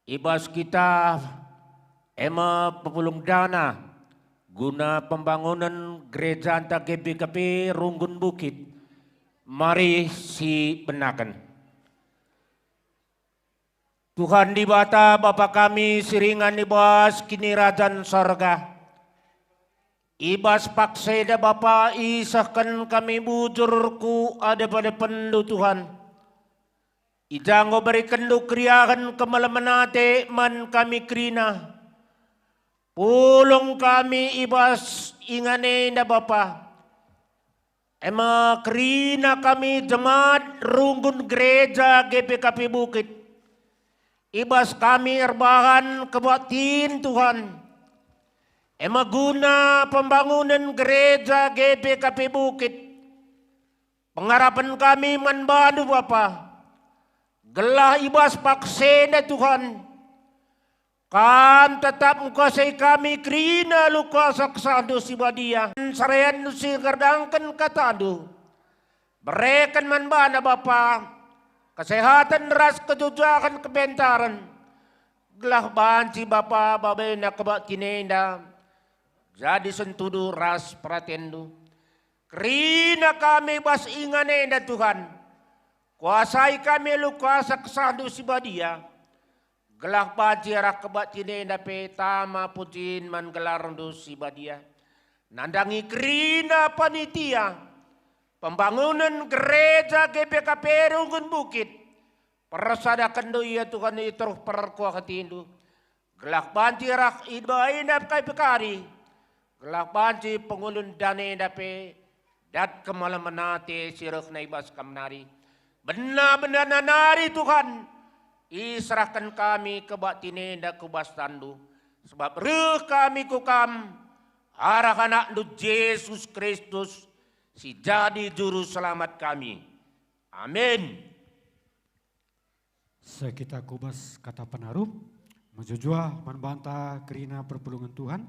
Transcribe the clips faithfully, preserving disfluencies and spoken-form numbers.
I bas kita e me pepulung dana guna pembangunen gerejanta G B K P Runggun Bukit. Mari sibenaken. Tuhan Dibata, Bapa kami si ringan i bas Kinirajan Sorga, i bas paksa enda Bapa isehken kami bujur ku adep-adepenndu, Tuhan. I ja enggo berekenndu keriahen kemalemen ate man kami kerina. Pulung kami i bas ingan enda Bapa. E me kerina kami jemaat runggun gereja G B K P Bukit. I bas kami erbahan kebaktin Tuhan. E me guna pembangunen gereja G B K P Bukit. Pengarapen kami man bandu Bapa, gelah i bas paksa enda Tuhan, Kam tetap ngkuasai kami kerina alu kuasa KesahNdu si Badia, serayanNdu si ngerdangken kataNdu. Bereken man bana Bapa kesehaten ras kejujahen kebentaren, gelah banci Bapa babena kebaktin enda jadi sentudu ras peratenNdu. Kerina kami bas ingan enda Tuhan, kuasai kami alu kuasa KesahNdu si Badia, gelah banci arah kebaktin enda pe tama pujin man gelarNdu si Badia. Nandangi kerina panitia pembangunen gereja G B K P Runggun Bukit, persadakenndu ia Tuhan i teruh perkuah atindu, gelah banci arah i bainda kai pekari, gelah banci pengulun dana enda pe dat kemalemen ate si rehna i bas Kam nari. Bena-bena nari Tuhan, iserahken kami kebaktin enda ku bas tanNdu, sebab reh kami ku Kam arah AnakNdu Jesus Kristus, si jadi Juru Selamat kami. Amin. Seh kita ku bas kata penaruh, mejuah-juah man banta kerina perpulungen Tuhan.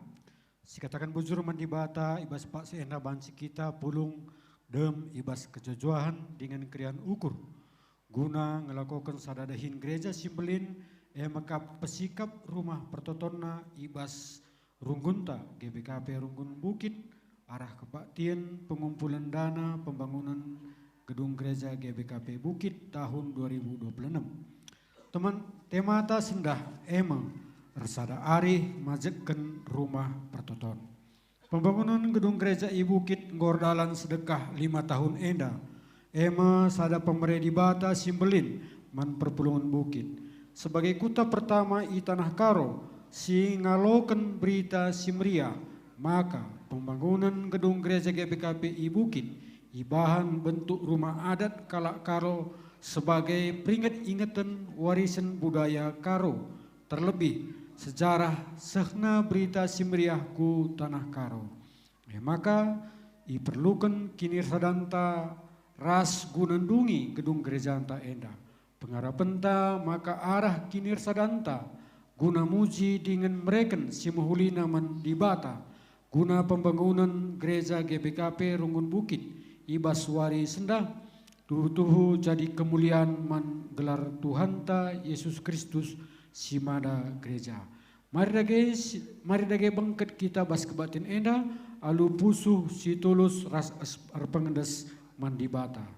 Sikataken bujur man Dibata i bas paksa enda banci kita pulung dem i bas kejuah-juahen dingen keriahen ukur, guna ngelakoken sada dahin gereja si mbelin, e me kap pesikap rumah pertotonna i bas runggunta G B K P Runggun Bukit arah kebaktin pengumpulen dana pembangunen gedung gereja G B K P Bukit tahun dua ribu dua puluh enam. Teman, temata sendah e me ersada arih majekken rumah pertoton. Pembangunen gedung gereja i Bukit enggo erdalan sedekah lima tahun enda, e me sada pemere Dibata si mbelin man perpulungen Bukit. Sebagai kuta pertama i Tanah Karo si ngaloken Berita Si Meriah, maka pembangunen gedung gereja G B K P i Bukit ibahan bentuk rumah adat kalak Karo sebagai peringet-ingeten warisen budaya Karo, terlebih sejarah sehna Berita Si Meriah ku Tanah Karo. E maka, iperluken kinirsadanta ras guna ndungi gedung gerejanta enda. Pengarapenta maka arah kinirsadanta guna muji dingen mereken si mehulina man Dibata, guna pembangunen gereja G B K P Runggun Bukit i bas wari sendah, tuhu-tuhu jadi kemulian man gelar Tuhanta Yesus Kristus si mada gereja. Mari dage si, mari dage bengket kita bas kebaktin enda alu pusuh si tulus ras es-, erpengendes man Dibata.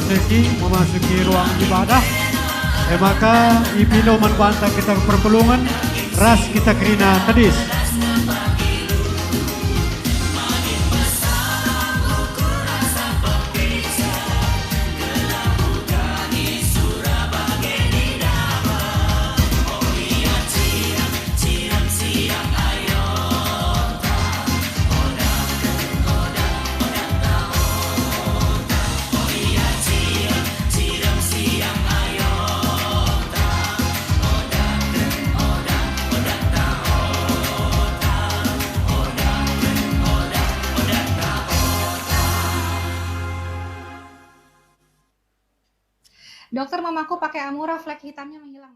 Reki memasuki ruang ibadah. E maka, ipilo man banta kita perpulungen ras kita kerina tedis. Dokter, mamaku pakai amura, flek hitamnya menghilang.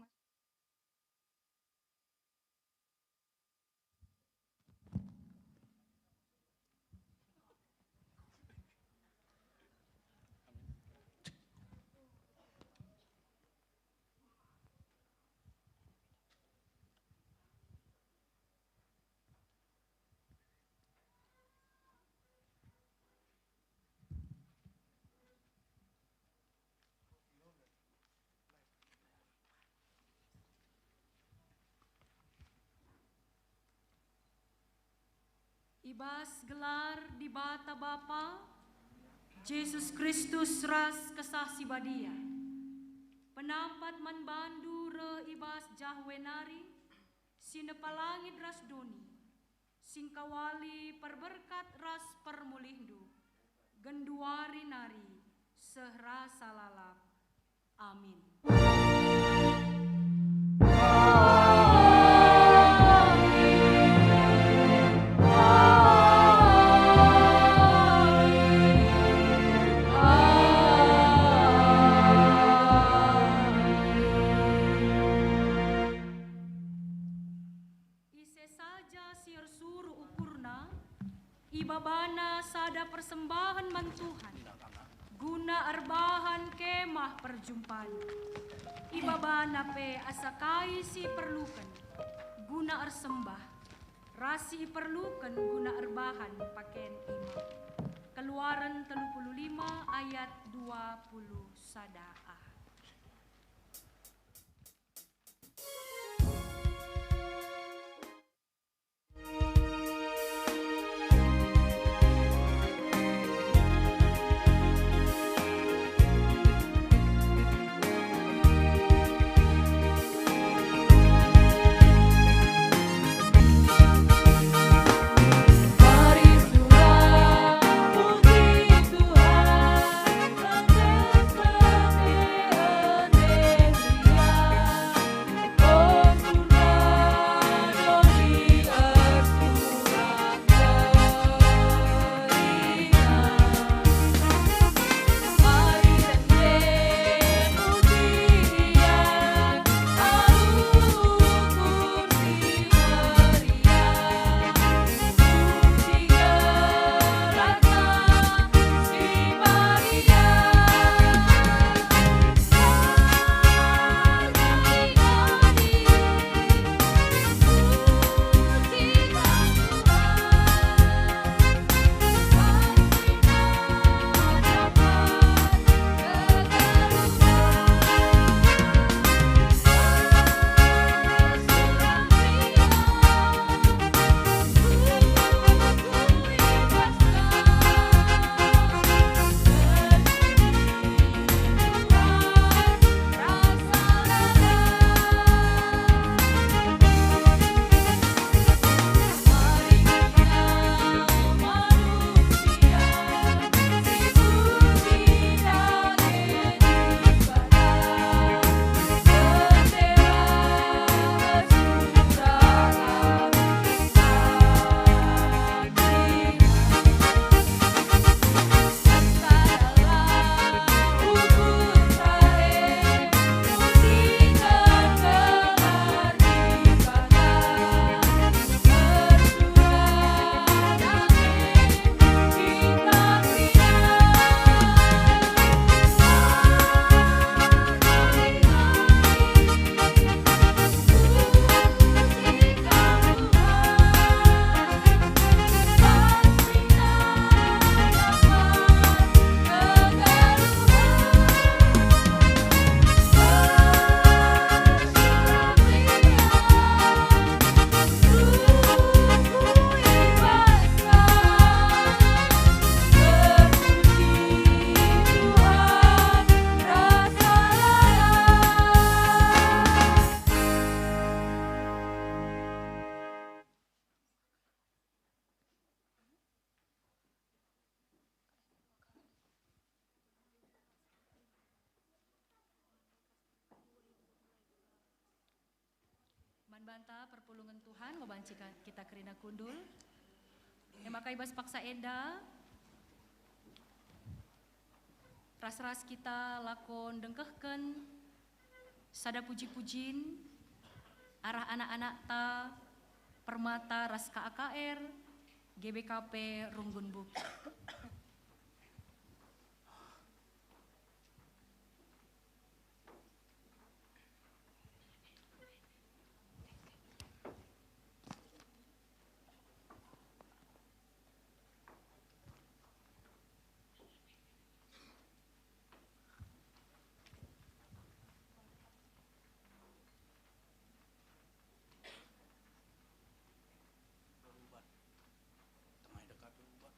I bas gelar Dibata Bapa, Jesus Kristus ras Kesah Si Badia, penampat man bandu reh i bas Jahwe nari, si nepa langit ras doni, singkawali perberkat ras permulihndu, genduari nari seh rasa lalap. Amin. Ise saja si ersuruh ukurna, ibabana sada persembahen man Tuhan, guna erbahan Kemah Perjumpan. Ibabana pe asa kai si iperluken guna ersembah, ras si iperluken guna erbahan paken imam. Keluaren telu puluh lima ayat dua puluh sada a. Banta perpulungen Tuhan, mebanci ka-, kita kerina kundul. E maka i bas paksa enda, ras-ras kita lako ndengkehken sada puji-pujin arah anak-anakta Permata ras K A K R G B K P Runggun Bukit. Ubat. Tengah dekapi ubat.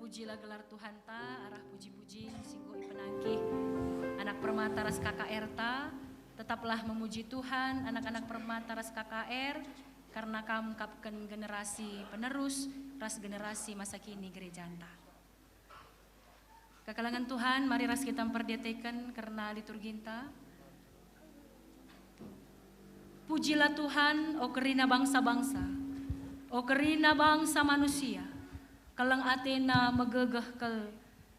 Pujilah gelar Tuhanta, arah puji-pujin si enggo ipenangkih anak permata ras K K R-ta. Tetaplah memuji Tuhan, anak-anak permata ras K K R, karena kam kap ken generasi penerus ras generasi masa kini gerejanta. Kekelengen Tuhan, mari ras kita mperdiateken kerna liturginta. Pujilah Tuhan, o kerina bangsa-bangsa, o kerina bangsa manusia, keleng atena megegeh kal,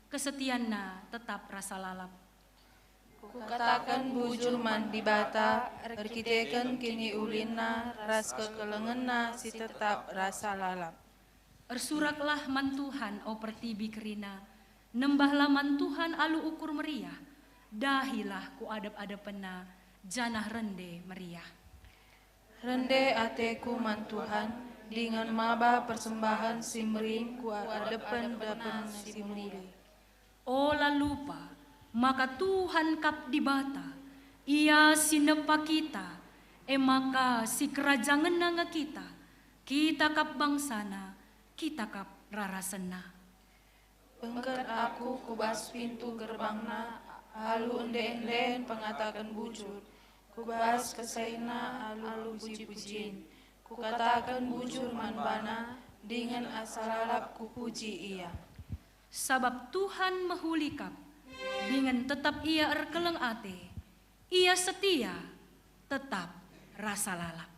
kesetianna tetap rasa lalap. Kukataken bujur man Dibata erkiteken kiniulinna ras kekelengenna si tetap rasa lalap. Ersuraklah man Tuhan, o pertibi kerina, nembahlah man Tuhan alu ukur meriah, dahilah ku adep-adepenNa, janah rende meriah. Rende ateku man Tuhan, dingen maba persembahen si merim ku adepen-adepenNa si muli. Ola lupa maka Tuhan kap Dibata, Ia si nepa kita, e maka sikerajangenNa nge kita, kita kap bangsaNa, kita kap rarasenNa. Bengket aku ku bas pintu gerbangNa alu ende-enden pengataken bujur, ku bas kesainNa alu puji-pujin. Kukataken bujur man baNa, dingen asa lalap kupuji Ia. Sabap Tuhan mehuli kap, dingen tetap Ia erkeleng ate. Ia setia, tetap rasa lalap.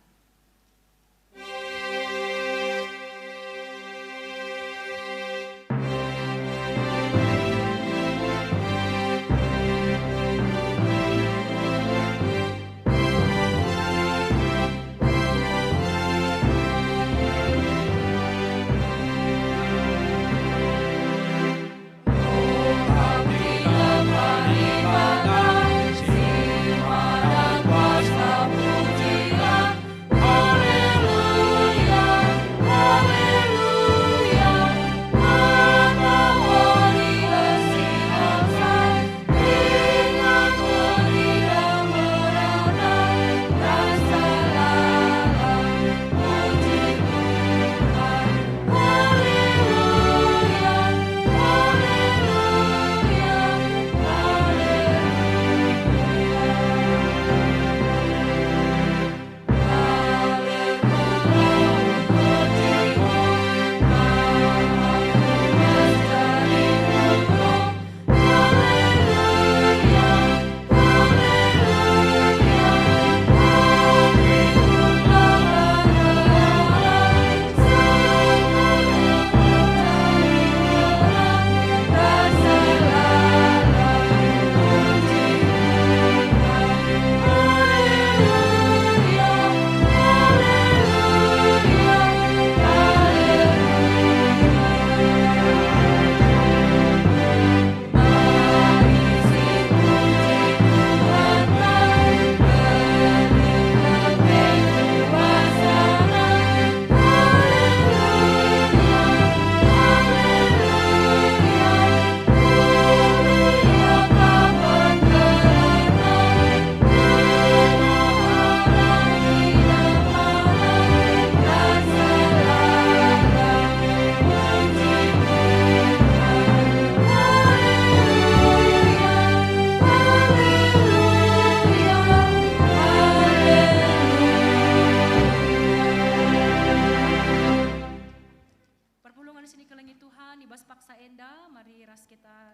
Perpulungen si ikelengi Tuhan, i bas paksa enda, mari ras kita,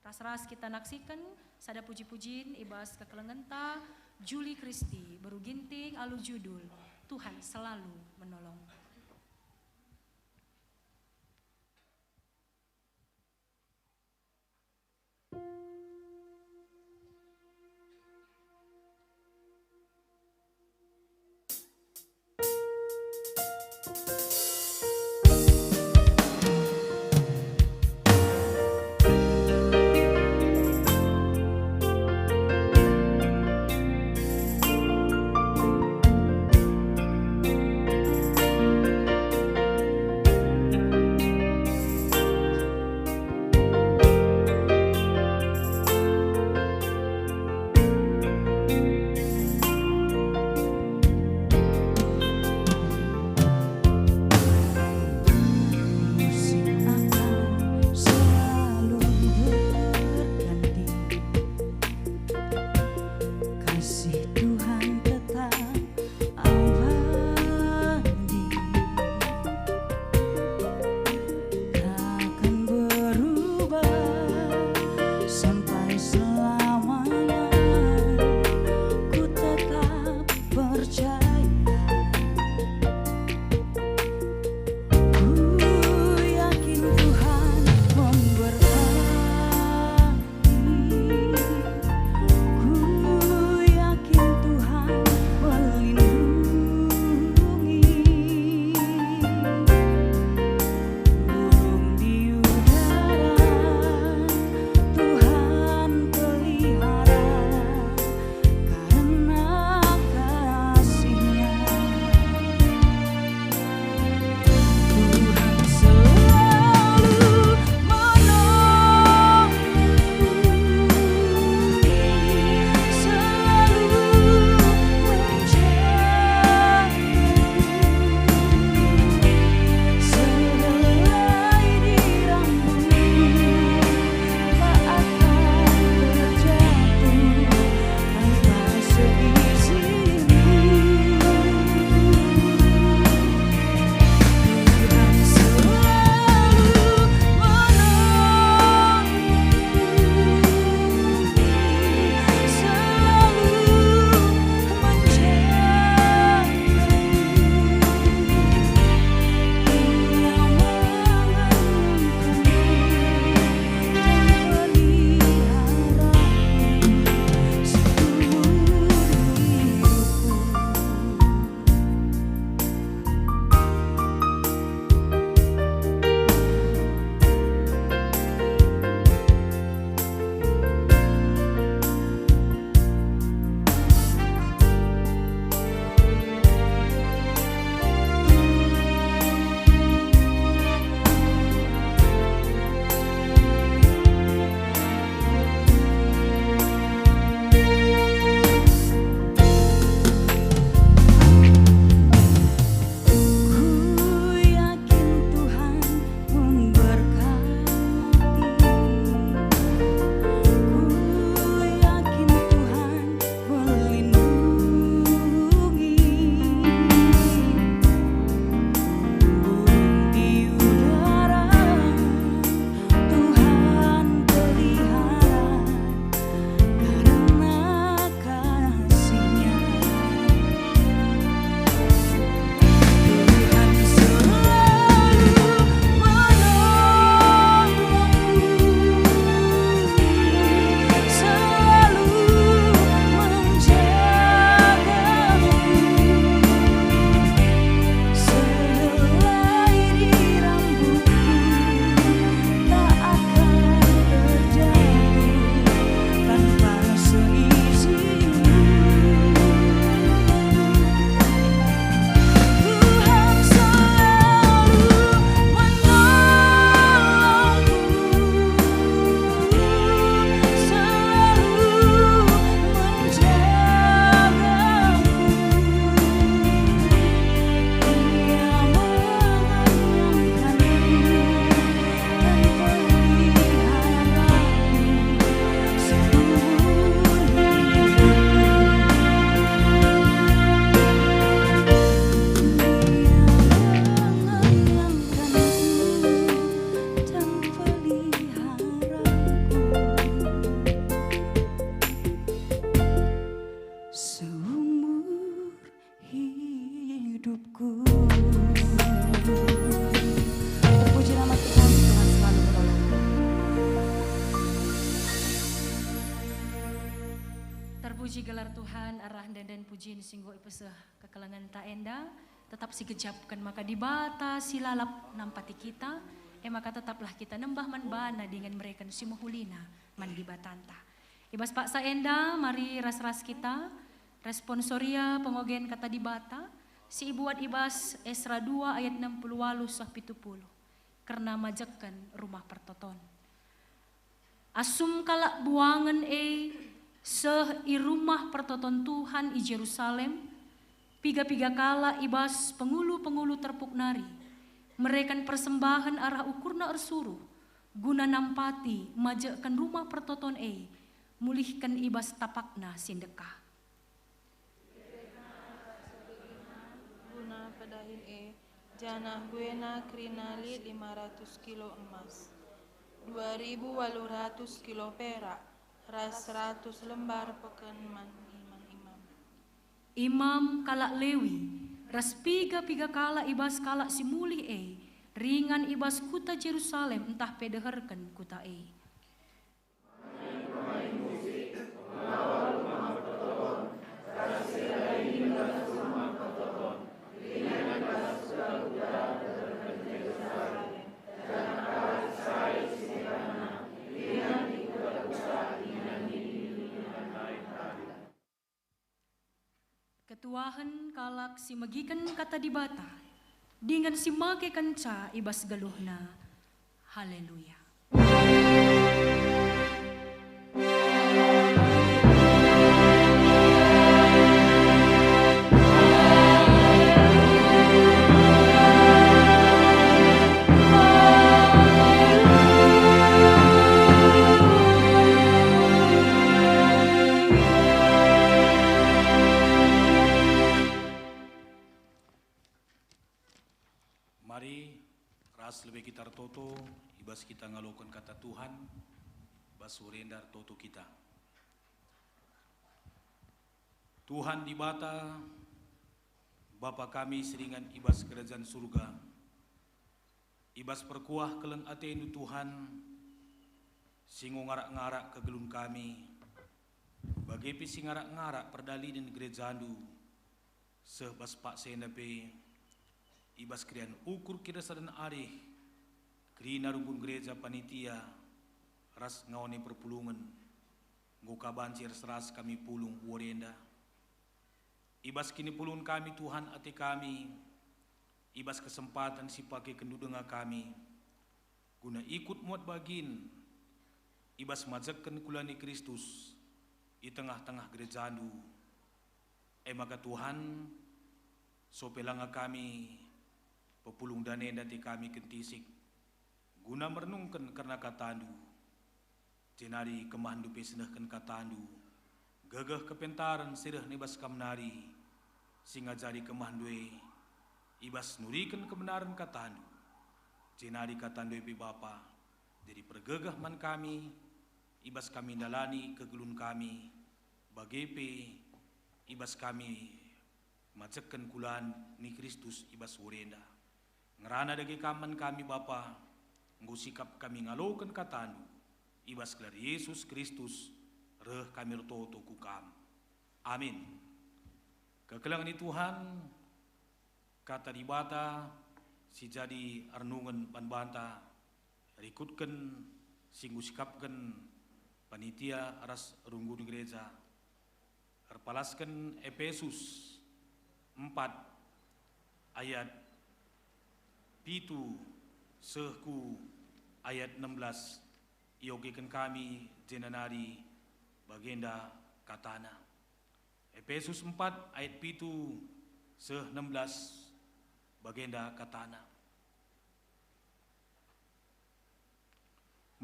ras-ras kita naksiken sada puji-pujin i bas kekelengenta Juli Kristi, beru Ginting, alu judul Tuhan Selalu Menolong. percaya. Ku yakin Tuhan memberkati. Ku yakin Tuhan melindungi. Burung di udara Tuhan pelihara karena kasih-Nya. Tuhan selalu menolongku, selalu menjagaku. Sehelai di rambutku tak akan terjatuh. Ku yakin Tuhan memberkati. Ku yakin Tuhan melindungi. Burung di udara Tuhan pelihara karena kasih-Nya. Tuhan selalu menolongku, selalu menjagaku. Sehelai di rambutku tak akan terjatuh tanpa seizinmu. Tuhan selalu menolongku, selalu menjagaku. Ia mengenyangkanku. Seumur hidupku. Terpuji nama Tuhan, Tuhan selalu menolong. Terpuji gelar Tuhan, arah enda-enda pujin si enggo ipeseh kekelengenta enda, tetap sigejapken maka Dibata si lalap nampati kita, e maka tetaplah kita nembah man baNa dingen mereken si mehulina man Dibatanta. I bas paksa enda, mari ras-ras kita responsoria pengogen Kata Dibata si ibuat i bas Esra dua ayat enam puluh waluh seh pitu puluh, kerna majeken Rumah Pertoton. Asum kalak buangen e seh i Rumah Pertoton Tuhan i Jerusalem, piga-piga kalak i bas pengulu-pengulu terpuk nari mereken persembahen arah ukurna ersuruh, guna nampati majeken Rumah Pertoton e, mulihken i bas tapakna si ndekah. Guna pedahin e, janah buena kerina lit lima ratus kilo emas, dua ribu waluh ratus kilo perak, ras seratus lembar peken man imam-imam. Imam, kalak Lewi, ras piga-piga kalak i bas kalak si mulih e, ringan i bas kuta Jerusalem ntah pe deherken kuta e. Ketuahen kalak si megiken Kata Dibata, dingen si makekenca i bas geluhna. Haleluya. Mari, ras lebe kita ertoto, i bas kita ngaloken Kata Tuhan, bas sore enda ertoto kita. Tuhan Dibata, Bapa kami si ringan i bas Kerajaan Surga, i bas perkuah keleng ateNdu, Tuhan, si enggo ngarak-ngarak kegeluhen kami, bage pe si ngarak-ngarak perdalinen gerejaNdu, seh bas paksa enda pe, i bas keriahen ukur kira sada arih, kerina runggun gereja, panitia, ras ngawan perpulungen, enggo ka banci ras-ras kami pulung wari enda. I bas kinipulungen kami, Tuhan, ate kami, i bas kesempaten si pakekenNdu denga kami, guna ikut muat bagin i bas majekken kula ni Kristus i tengah-tengah gerejaNdu. E maka Tuhan, sope langa kami pepulung dane enda ate kami kentisik, guna merenungken kerna KataNdu. Jenari kemahndu pe senehken katandu, gegeh kepentaren si reh i bas kam nari, si ngajari kemahndu e, i bas nuriken kebenaren katandu. Jenari katandu e pe Bapa, jadi pergegeh man kami, i bas kami ndalani kegeluhen kami, bage pe i bas kami majekken kula ni Kristus i bas wari enda. Ngerana dage Kam man kami, Bapa, enggo sikap kami ngaloken katandu, i bas gelar Yesus Kristus reh kami ertoto ku Kam. Amin. Kekelengen ni Tuhan, Kata Dibata si jadi renungen man banta rikutken si enggo sikapken panitia ras runggun gereja. Erpalasken Epesus empat ayat pitu seh ku ayat enam belas, iogeken kami jenari bagenda katana. Epesus empat ayat pitu seh enam belas, bagenda katana.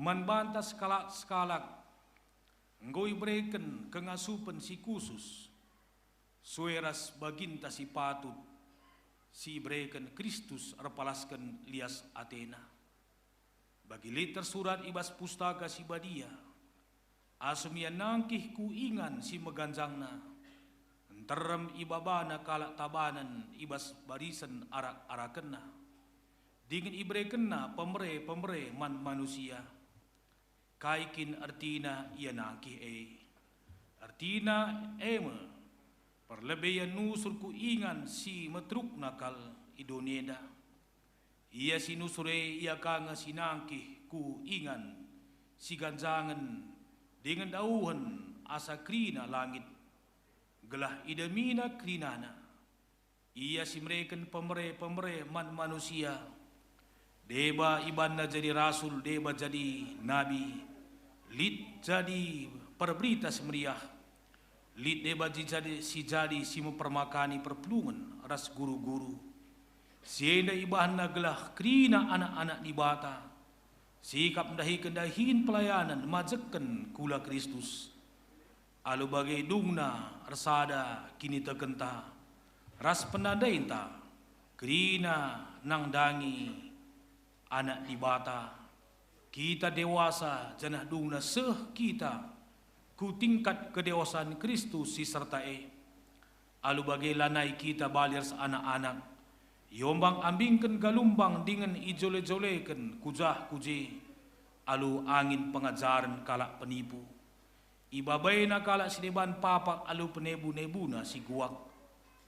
Man banta sekalak-sekalak enggo ibereken kengasupen si khusus, sue ras baginta si patut, si ibereken Kristus erpalasken lias ateNa. Bagi lit tersurat i bas Pustaka Si Badia, "Asum ia nangkih ku ingan si meganjangna, nterem ibabana kalak tabanen i bas barisen arak-arakenna, dingen iberekenna pemere-pemere man manusia." Kai kin ertina ia nangkih e? Ertina e me, perlebe ia nusur ku ingan si meterukna kal i doni enda. Ia si nusur e ia ka nge si nangkih ku ingan si ganjangen dingen dauhen asa kerina langit, gelah idemina kerinana. Ia si mereken pemere-pemere man manusia, deba ibanna jadi rasul, deba jadi nabi, lit jadi perberita si meriah, lit deba ji jadi, si jadi si mepermakani perpulungen ras guru-guru. Si enda ibahanna gelah kerina anak-anak Dibata, sikap ndahiken dahin pelayanen majekken kula Kristus. Alu bage dungna ersada kinitekenta ras penandainta, kerina nandangi Anak Dibata, kita dewasa janah dungna seh kita ku tingkat kedewasan Kristus si serta e. Alu bage lanai kita bali ras anak-anak, iombang-ambingken galumbang dingen ijole-joleken ku jah ku je, alu angin pengajaren kalak penipu. Ibabaina kalak si deban papak alu penebu-nebuna si guak,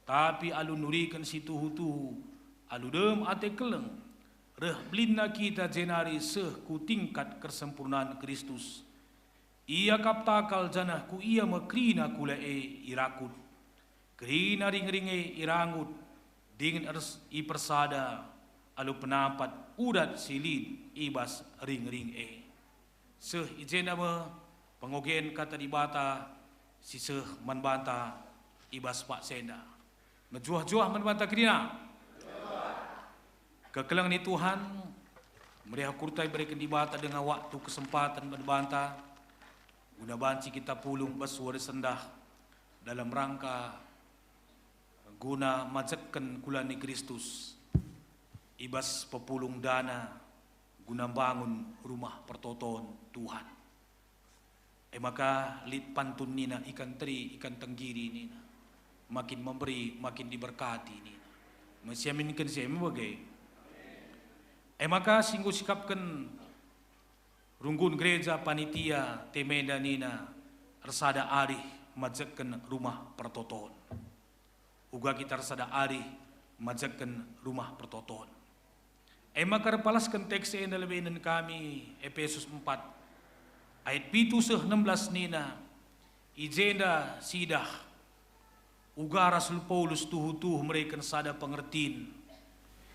tapi alu nuriken si tuhu-tuhu, alu dem ate keleng, reh belinna kita jenari seh ku tingkat kesempurnaan Kristus. Ia kap takal janah ku Ia me kerina kula e irakut. Kerina ring-ring e irangut, dingen ers-, ipersada alu penapat udat si lit i bas ring-ring e. Seh i jenda me pengogen Kata Dibata si seh man banta i bas paksa enda. Mejuah-juah man banta kerina. Kekelengen ni Tuhan, meriah ukurta ibereken Dibata denga waktu kesempaten man banta, guna banci kita pulung bas wari sendah dalam rangka guna majekken kula ni Kristus i bas pepulung dana guna mbangun rumah pertoton Tuhan. E maka lit pantun nina, "Ikan teri, ikan tenggiri," nina. "Makin memberi, makin diberkati," nina. Mesiaminken si e me bage. E maka si enggo sikapken runggun gereja panitia temenda nina, "Ersada arih majekken rumah pertoton." Uga kita ersada arih majekken rumah pertoton. E maka erpalasken teks enda lebe inen kami, Epesus empat ayat pitu seh enam belas nina, i jenda sidah uga Rasul Paulus tuhu-tuhu mereken sada pengertin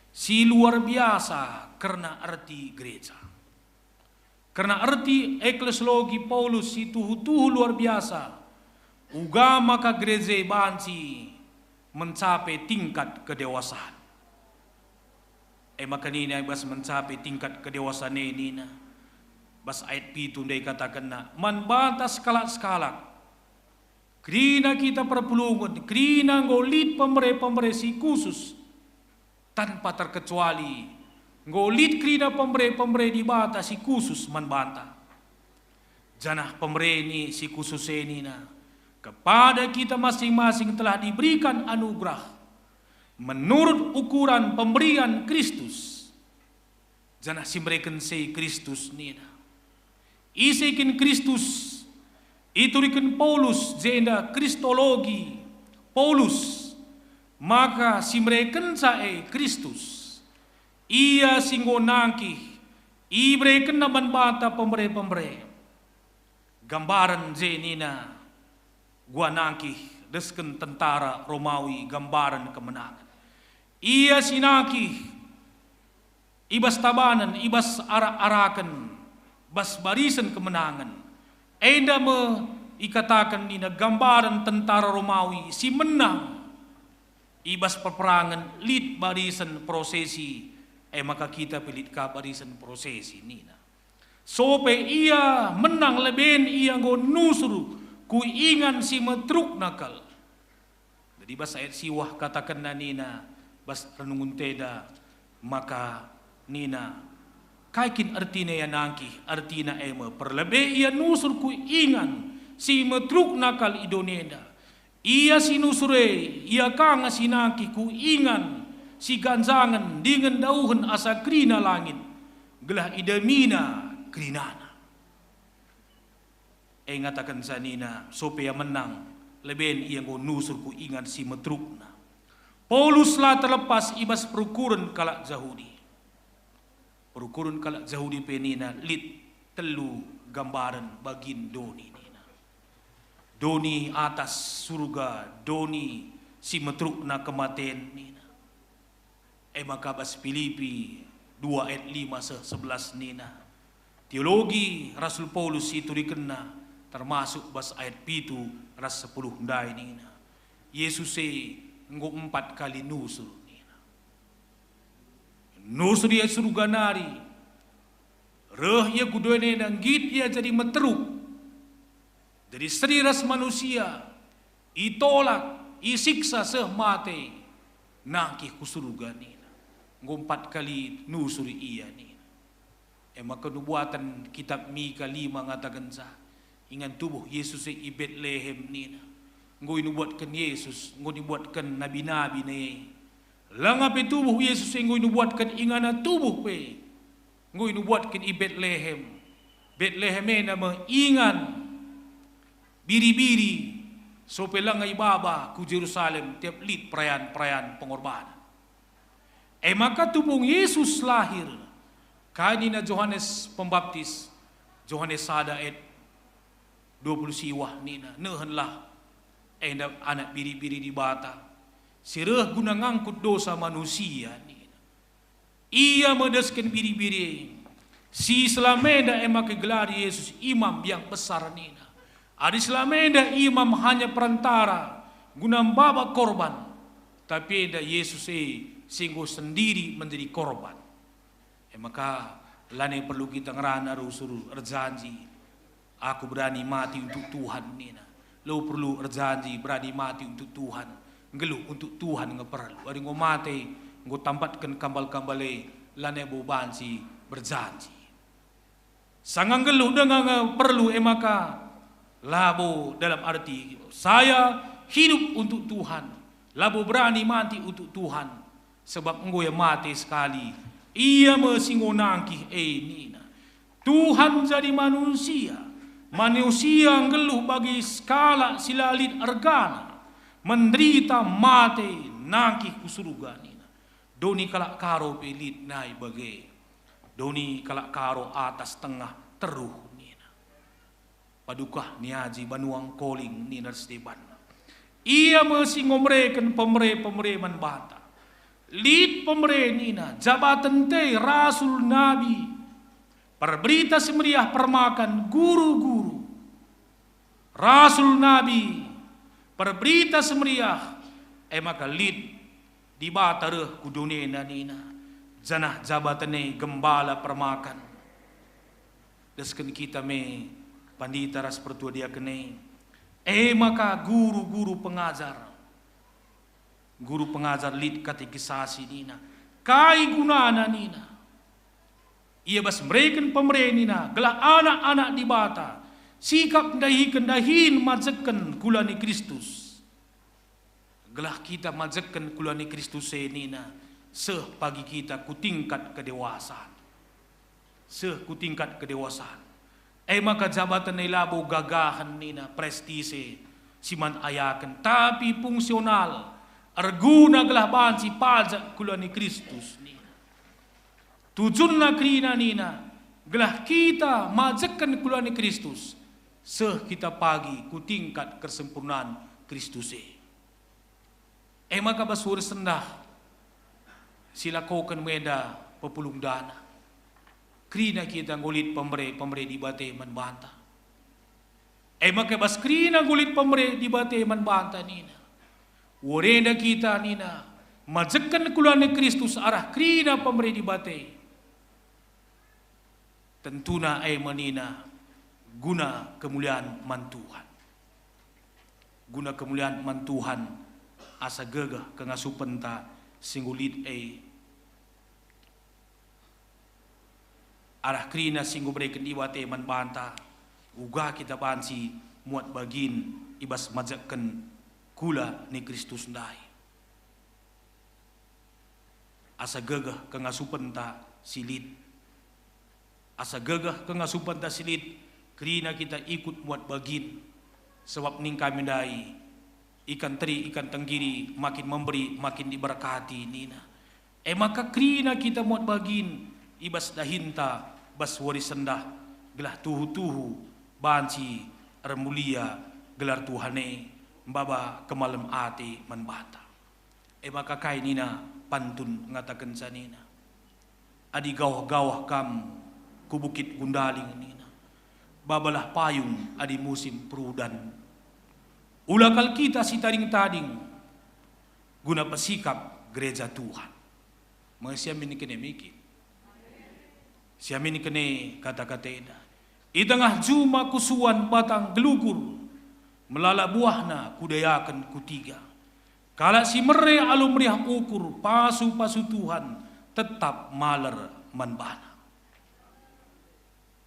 si luar biasa kerna erti gereja. Kerna erti eklesiologi Paulus si tuhu-tuhu luar biasa, uga maka gereja banci mencapai tingkat kedewasaan. E maka nina i bas mencapai tingkat kedewasaan e nina, bas ayat pitu ndai ikatakenna, "Man banta sekalak-sekalak, kerina kita perpulungen, kerina enggo lit pemere-pemere si khusus, tanpa terkecuali, enggo lit kerina pemere-pemere Dibata si khusus man banta." Janah pemere ni si khusus e nina, "Kepada kita masing-masing telah diberikan anugerah menurut ukuran pemberian Kristus." Janah si mereken si Kristus nina. Ise kin Kristus? Ituriken Paulus jenda kristologi Paulus, maka si merekenca e Kristus. Ia si enggo nangkih, iberekenna man banta pemere-pemere. Gambaren je nina, gua nangkih desken tentara Romawi gambaren kemenangen. Ia si nangkih i bas tabanen, i bas arak-araken, bas barisen kemenangen. Enda me ikataken nina gambaren tentara Romawi si menang i bas peperangen lit barisen prosesi, e maka kita pe lit ka barisen prosesi nina. Sope ia menang leben ia enggo nusur ku ingan si meterukna kal. Jadi bas ayat siwah katakenna nina, bas renungenta enda, maka nina, kai kin ertina ia nangkih? Ertina e me, perlebe ia nusur ku ingan si meterukna kal i doni enda. Ia si nusur e, ia ka nge si nangkih ku ingan si ganjangen dingen dauhen asa kerina langit, gelah idamina kerinana. E ngatakenca nina, sope ia menang, leben ia enggo nusur ku ingan si meterukna. Paulus la terlepas i bas perukuren kalak Jahudi. Perukuren kalak Jahudi pe nina lit telu gambaren bagin doni nina. Doni atas surga, doni si meterukna kematen nina. E maka bas Pilipi dua ayat lima seh sebelas nina, teologi Rasul Paulus si iturikenna termasuk bas ayat pitu ras sepuluh ndai nina, Jesus e enggo empat kali nusur nina. Nusur ia surga nari, reh ia ku doni enda, nggit ia jadi meteruk, jadi seri ras manusia, itolak, isiksa seh mate, nangkih ku surga nina. Enggo empat kali nusur ia nina. E maka nubuaten kitab Mika lima ngatakenca, ingan tubuh Jesus e i Betlehem nina. Enggo inubuatken Yesus, enggo inubuatken nabi-nabi nai. Langa pe tubuh Yesus e enggo inubuatken ingana tubuh pe. Enggo inubuatken i Betlehem. Betlehem enda me ingan biri-biri, sope langa ibaba ku Jerusalem tiap lit perayan-perayan pengorbanen. E maka tupung Yesus lahir, kai nina Johanes Pembaptis, Johanes sada ayat dua puluh siwah nina, "Nehenlah enda Anak Biri-biri Dibata, si reh guna ngangkut dosa manusia," nina. Ia me desken biri-biri e. Si selama enda e maka igelari Yesus Imam Biang Besar nina. Adi selama enda imam hanya perantara guna maba korban, tapi enda Yesus e si enggo sendiri menjadi korban. E maka, lanai perlu kita ngerana rusur erjanji, "Aku berani mati untuk Tuhan," nina. Lo perlu erjanji berani mati untuk Tuhan, nggeluh untuk Tuhan nge perlu. Adi enggo mate, enggo tampatken kambal-kambal e, lanai bo banci berjanji. Sanga nggeluh denga nge perlu, e maka labo dalam arti, "Saya hidup untuk Tuhan, labo berani mati untuk Tuhan, sebab enggo ia mate sekali, ia me si enggo nangkih e," nina. Tuhan jadi manusia, manusia nggeluh bagi sekalak si la lit ergana, menderita, mate, nangkih ku surga nina. Doni kalak Karo pe lit nai bage. Doni kalak Karo atas tengah teruh nina. Padukah niaji banua engkoling nina ras debanna. Ia me si enggo mereken pemere-pemere man banta. Lit pemere nina, jabaten te, rasul, nabi, perberita si meriah, permakan, guru-guru, rasul, nabi, perberita si meriah, e maka lit Dibata reh ku dunina nina, janah jabaten e gembala permakan. Desken kita me pandita ras pertua diaken e. E maka guru-guru pengajar. Guru pengajar lit katekisasi nina. Kai gunana nina? Ia bas mereken pemere nina, gelah anak-anak Dibata sikap ndahiken dahin majekken kula ni Kristus. Gelah kita majekken kula ni Kristus e nina, seh pagi kita ku tingkat kedewasan. Seh ku tingkat kedewasan. E maka jabaten e labo gagahen nina, prestise si man ayaken, tapi fungsional, erguna gelah banci pajak kula ni Kristus nina. Tujunna kerina nina, gelah kita majekken kula ni Kristus, seh kita pagi ku tingkat kesempurnaan Kristus e. E maka bas wari sendah silakoken me enda pepulung dana. Kerina kita enggo lit pemere-pemere Dibata man banta. E maka bas kerina enggo lit pemere Dibata man banta nina. Wari enda kita nina, majekken kula ni Kristus arah kerina pemere Dibata. Tentuna e me nina guna kemulian man Tuhan. Guna kemulian man Tuhan asa gegeh kengasupenta si enggo lit e. Arah kerina si enggo bereken Dibata man banta, uga kita banci muat bagin i bas majekken kula ni Kristus ndai. Asa gegeh kengasupenta si lit. Asa gegeh kengasupenta si lit, kerina kita ikut muat bagin. Sebab nina kami ndai, ikan teri, ikan tenggiri, makin memberi, makin diberkati, nina. E maka kerina kita muat bagin i bas dahinta, bas wari sendah, gelah tuhu-tuhu banci ermulia gelar Tuhan e, maba kemalem ate man banta. E maka kai nina pantun ngatakenca nina, "Adi gawah-gawah kam ku Bukit Gundaling," nina, "babalah payung adi musim perudan. Ula kal kita sitading-tading guna pesikap gereja Tuhan." Mengesiamin kene miki. Siamin kene kata-kata enda. I tengah juma kusuan batang gelugur, melala buahna kudayaken kutiga. Kalak si mere alu meriah ukur, pasu-pasu Tuhan tetap maler man bana.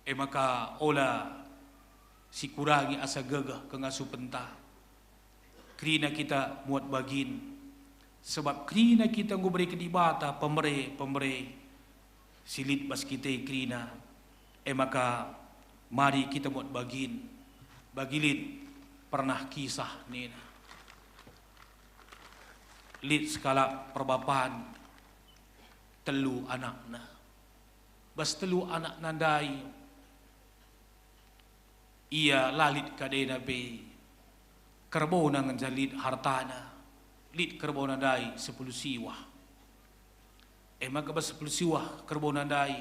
E maka ola sikurangi asa gegeh kengasupenta. Kerina kita muat bagin, sebab kerina kita enggo ibereken Dibata pemere-pemere si lit bas kita kerina. E maka mari kita muat bagin. Bagi lit pernah kisah nina, lit sekalak perbapan telu anakna. Bas telu anakna ndai, ia la lit kadena pe kerbona, ngenca lit hartana, lit kerbona ndai sepuluh siwah. E maka bas sepuluh siwah kerbona ndai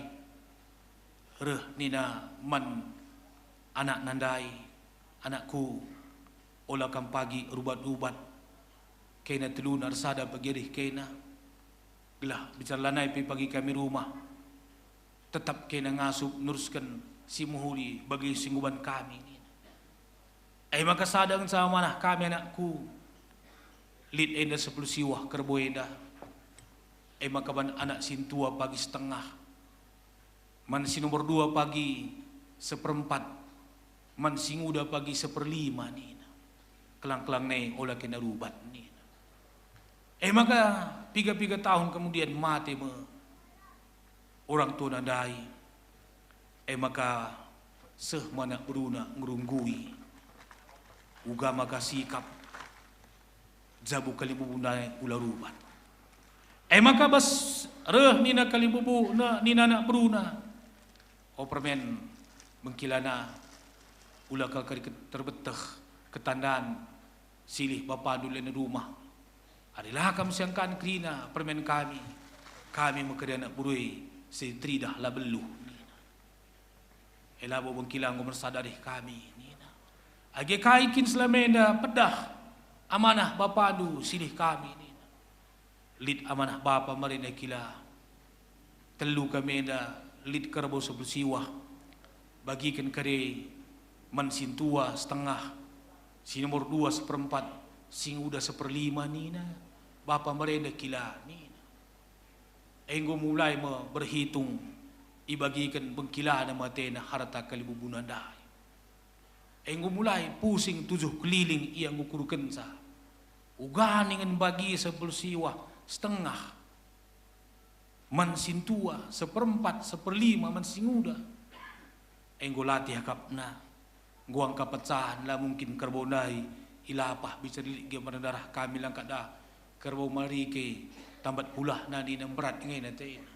reh nina man anakna ndai, "Anakku, ola kam pagi rubat-rubat, kena teluna ersada pagi reh kena, gelah bicara lanai pe pagi kami rumah, tetap kena ngasup nerusken si mehuli bagi si nguban kami," nina. E maka sada ngenca amanah kami, anakku, lit enda sepuluh siwah kerbo enda. E maka man anak sintua pagi setengah, man si nomor dua pagi seperempat, man si nguda pagi seperlima nina. Kelang-kelang nai ola kena rubat nina. E maka piga-piga tahun kemudian mate me orang tuana ndai. E maka seh me anak beruna ngerunggui, uga maka sikap jabu kalimbubu ndai ula rubat. E maka bas reh nina kalimbubu, nina anak beruna, "O permen, bengkilana, ula kal kari ke-, terbeteh ketandan silih bapandu len rumah. Adi la kam siangkan kerina permen kami, kami me kari anak beru e si teridah la beluh," nina. "E labo bengkila, enggo mersada reh kami," nina. "Age kai kin selama enda pedah amanah bapandu silih kami," nina. "Lit amanah bapa merenda kila. Telu kami enda lit kerbo sepuluh siwah, bagiken kari man sintua setengah, si nomor dua seperempat, si nguda seperlima," nina. "Bapa merenda kila," nina. Enggo mulai me berhitung, ibagiken bengkilana me atena harta kalimbubuna ndai. Enggo mulai pusing tujuh keliling ia ngukurkenca. Uga ningen bagi sepuluh siwah setengah man sintua, seperempat, seperlima man si nguda. Enggo latih akapna, enggo angka pecahen, la mungkin kerbau ndai ilapah bicara lit gia merdarah kami langkat dah kerbau marike tambat pulahna nina mberat nge atena.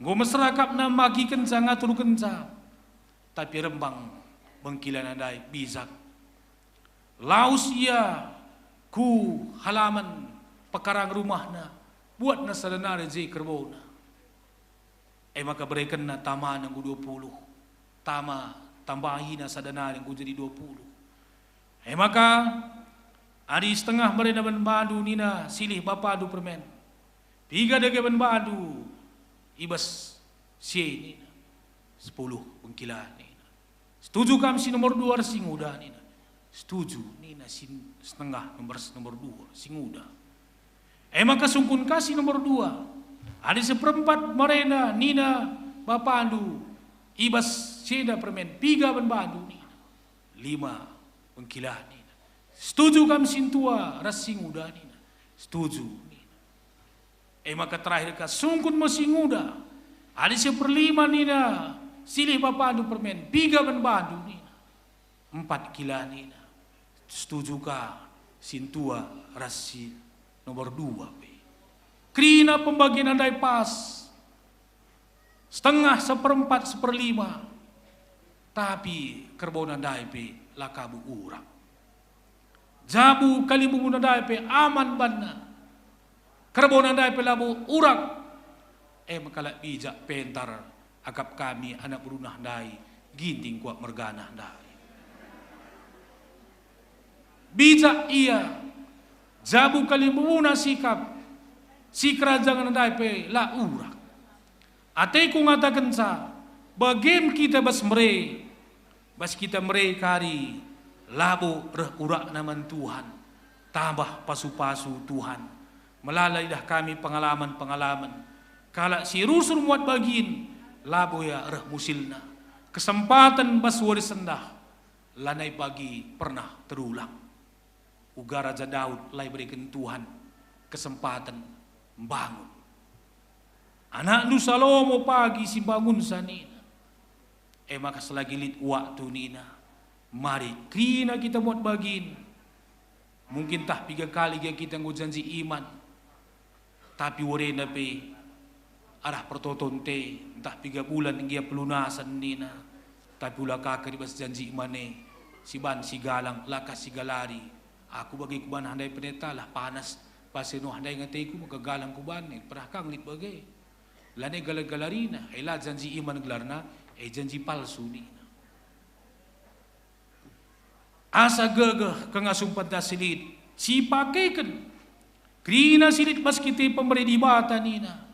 Enggo mesera akapna magikenca ngaturkenca, tapi rembang bengkilana ndai bijak. Lawes ia ku halaman pekarang rumahna, buatna sada nari je kerbona. E maka berekenna tamana enggo dua puluh, tama tambahina sada nari enggo jadi dua puluh. E maka adi setengah merenda man bandu nina silih bapandu permen, "Piga dage man bandu i bas si e?" nina. "Sepuluh bengkila," nina. "Setuju kam si nomor dua ras si nguda?" nina. "Setuju," nina si setengah nomor, nomor dua, si nguda. "E maka sungkun ka si nomor dua. Adi seperempat merenda nina bapandu i bas si enda permen, piga man bandu?" nina. "Lima bengkila," nina. "Setuju kam sintua ras si nguda?" nina. "Setuju," nina. E maka terakhir ka sungkun me si nguda. "Adi seperlima nina silih bapandu permen, piga man bandu?" nina. "Empat kila," nina. "Setuju ka sintua ras si nomor dua pe." Kerina pembagian ndai pas. Setengah, seperempat, seperlima. Tapi kerbona ndai pe la kabu urak. Jabu kalimbubuna ndai pe aman banna. Kerbona ndai pe labo urak. E maka la bijak pentar akap kami anak berunah ndai, Ginting kuat mergana ndai. Bijak ia, jabu kalimbubuna sikap, si kerajangen ndai pe la urak. Ateku ngatakenca, bagin kita bas mere, bas kita mere kari, labo reh urakna man Tuhan, tambah pasu-pasu Tuhan. Melala idah kami pengalaman-pengalaman kalak si rusur muat bagin, labo ia reh musilna. Kesempaten bas wari sendah, lanai pagi pernah terulang. Uga Raja Daud la ibereken Tuhan kesempaten mbangun. Anakndu Salomo pagi si mbangunsa nina. E maka selagi lit waktu nina, mari kerina kita muat bagin. Mungkin tah piga kali gia kita enggo janji iman. Tapi warena pe arah pertotonte, ntah piga bulan gia pelunasen nina, tapi ula ka kari bas janji mane, si ban si galang, la ka sigalari. Aku bage kuban handai pendeta lah panas, pase nuah ndai ngateku maka galang kuban, pernah kang lit bage. Lanai galar-galarina, e la janji iman gelarna, e janji palsu nina. Asa gegeh kengasumpenta si lit, si pakeken kerina si lit bas kite pembere Dibata nina,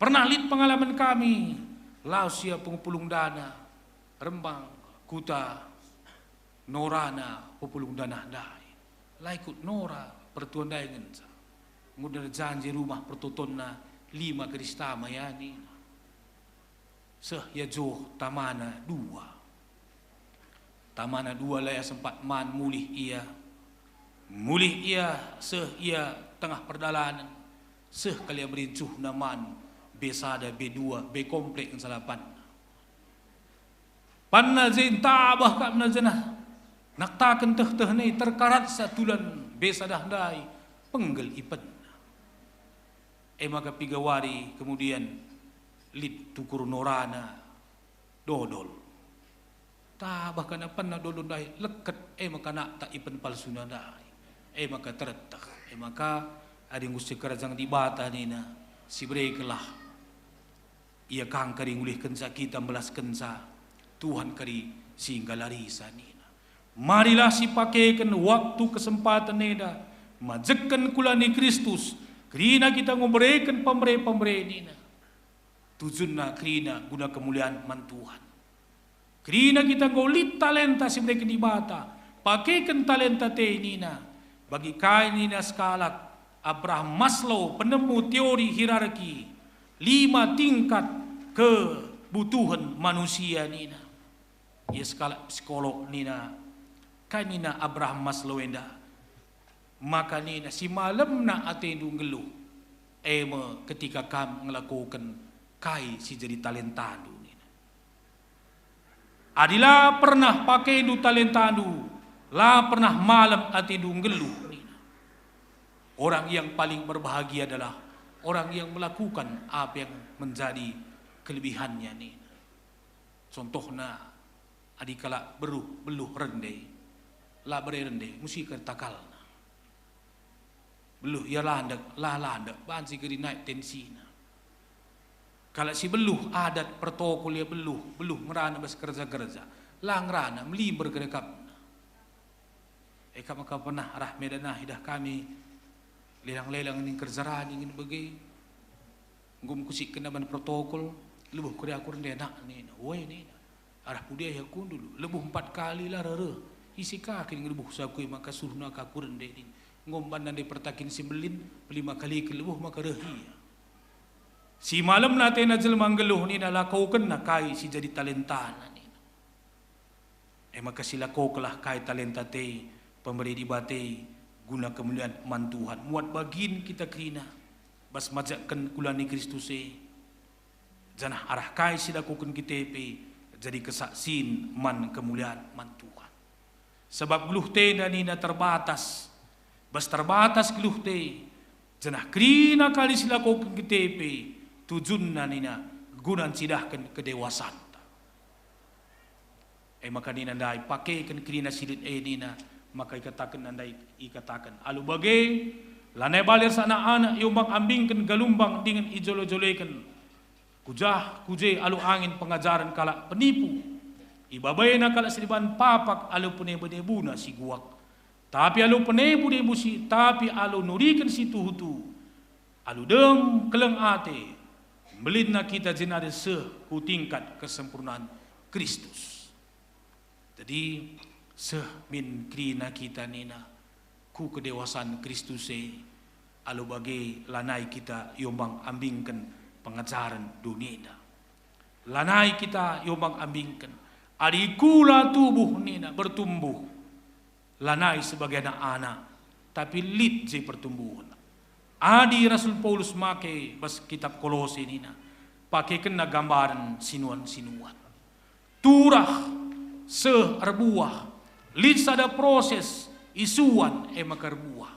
pernah lit pengalaman kami, lawes ia pengepulung dana, rembang, kuta, norana pepulung dana ndai. La ikut nora pertua ndai ngenca. Enggo erjanji rumah pertotonna lima keristama ia nina. Seh ia joh tamana dua. Tamana dua la ia sempat man mulih ia. Mulih ia seh ia tengah perdalanen, seh kal ia merincuhna man be sada, be dua, be komplek ngenca la panna. Panna je ntabah kap na jenah naktaken tehtehna terkaratsa tulan be sada ndai penggel ipenna. E maka piga wari kemudian lit tukur norana dodol. Tabah kena penna dodol ndai leket, e maka nakta ipen palsuna ndai. E maka tereteh, e maka adi ngusik kerajaan Dibata nina, siberekenlah. Ia kang kari ngulihkenca kita, mbelaskenca, Tuhan kari si nggalarisa nina. Marilah sipakeken waktu kesempaten enda, majekken kula ni Kristus, kerina kita ngubereken pembere-pembere nina. Tujunna kerina guna kemulian man Tuhan. Kerina kita enggo lit talenta si ibereken Dibata, pakeken talenta te nina, bagi kai nina sekalak Abraham Maslow, penemu teori hierarki lima tingkat kebutuhen manusia nina. Ia sekalak psikolog nina, kai nina Abraham Maslow enda? Maka nina, si malemna atendu nggeluh, e me ketika kam ngelakoken kai si jadi talentandu nina. Adi la pernah pakendu talentandu, la pernah malem atendu nggeluh nina. Orang yang paling berbahagia adalah orang yang melakukan apa yang menjadi kelebihannya nina. Contohna, adi kalak beruh beluh rende, la bere rende, musi kertakalna. Beluh ia landek, la landek, banci keri naik tensina. Kalak si beluh adat protokol ia beluh, beluh ngerana bas kerja-kerja, la ngerana, melimber kere kapna. E kap maka pernah arah Medan ah idah kami lelang-lelang ning kerja rani ngen bage. Enggo mekusikkenna ban protokol, lebuh keri aku rende nak nina, woi nina. Arah pudi ai aku ndulu, lebuh empat kali la reh. Ise ka kin ngelebuh saku e maka suruhna ka aku rende nina. Enggo mban nande pertakin si mbelin, pelima kali kelebuh maka reh ia. Si malemna atena jelma nggeluh nina lakokenna kai si jadi talentana nina. E maka silakokenlah kai talenta te, pembere Dibata e, guna kemulian man Tuhan. Muat bagin kita kerina, bas majekken kula ni Kristus e, janah arah kai silakoken kita pe jadi kesaksin man kemulian man Tuhan. Sabap geluh tenda nina terbatas, bas terbatas geluh te, janah kerina kali silakoken kita pe, tujunna nina guna ncidahken kedewasanta. E maka nina ndai, pakeken kerina si lit e nina, maka ikatakenna ndai ikataken. Alu bage, lanai bali ras anak-anak iombang-ambingken galumbang dingen ijolo-joleken. Ku jah ku je alu angin pengajaren kalak penipu. Ibabaina kalak si deban papak alu penebu-nebuna si guak. Tapi alu penebu-nebu si, tapi alu nuriken si tuhu-tuhu. Alu dem keleng ate, mbelinna kita jenari seh ku tingkat kesempurnaan Kristus. Jadi, seh min kerina kita nina, ku kedewasan Kristus e, alu bage lanai kita iombang-ambingken pengajaren doni enda. Lanai kita iombang-ambingken. Adi kula tubuh nina bertumbuh, lanai sebagai anak-anak, Tapi lit je pertumbuhen. Adi Rasul Paulus make bas kitab Kolose nina, pakekenna gambaren sinuan-sinuan. Turah, seh, erbuah, lit sada proses, isuan, e maka erbuah.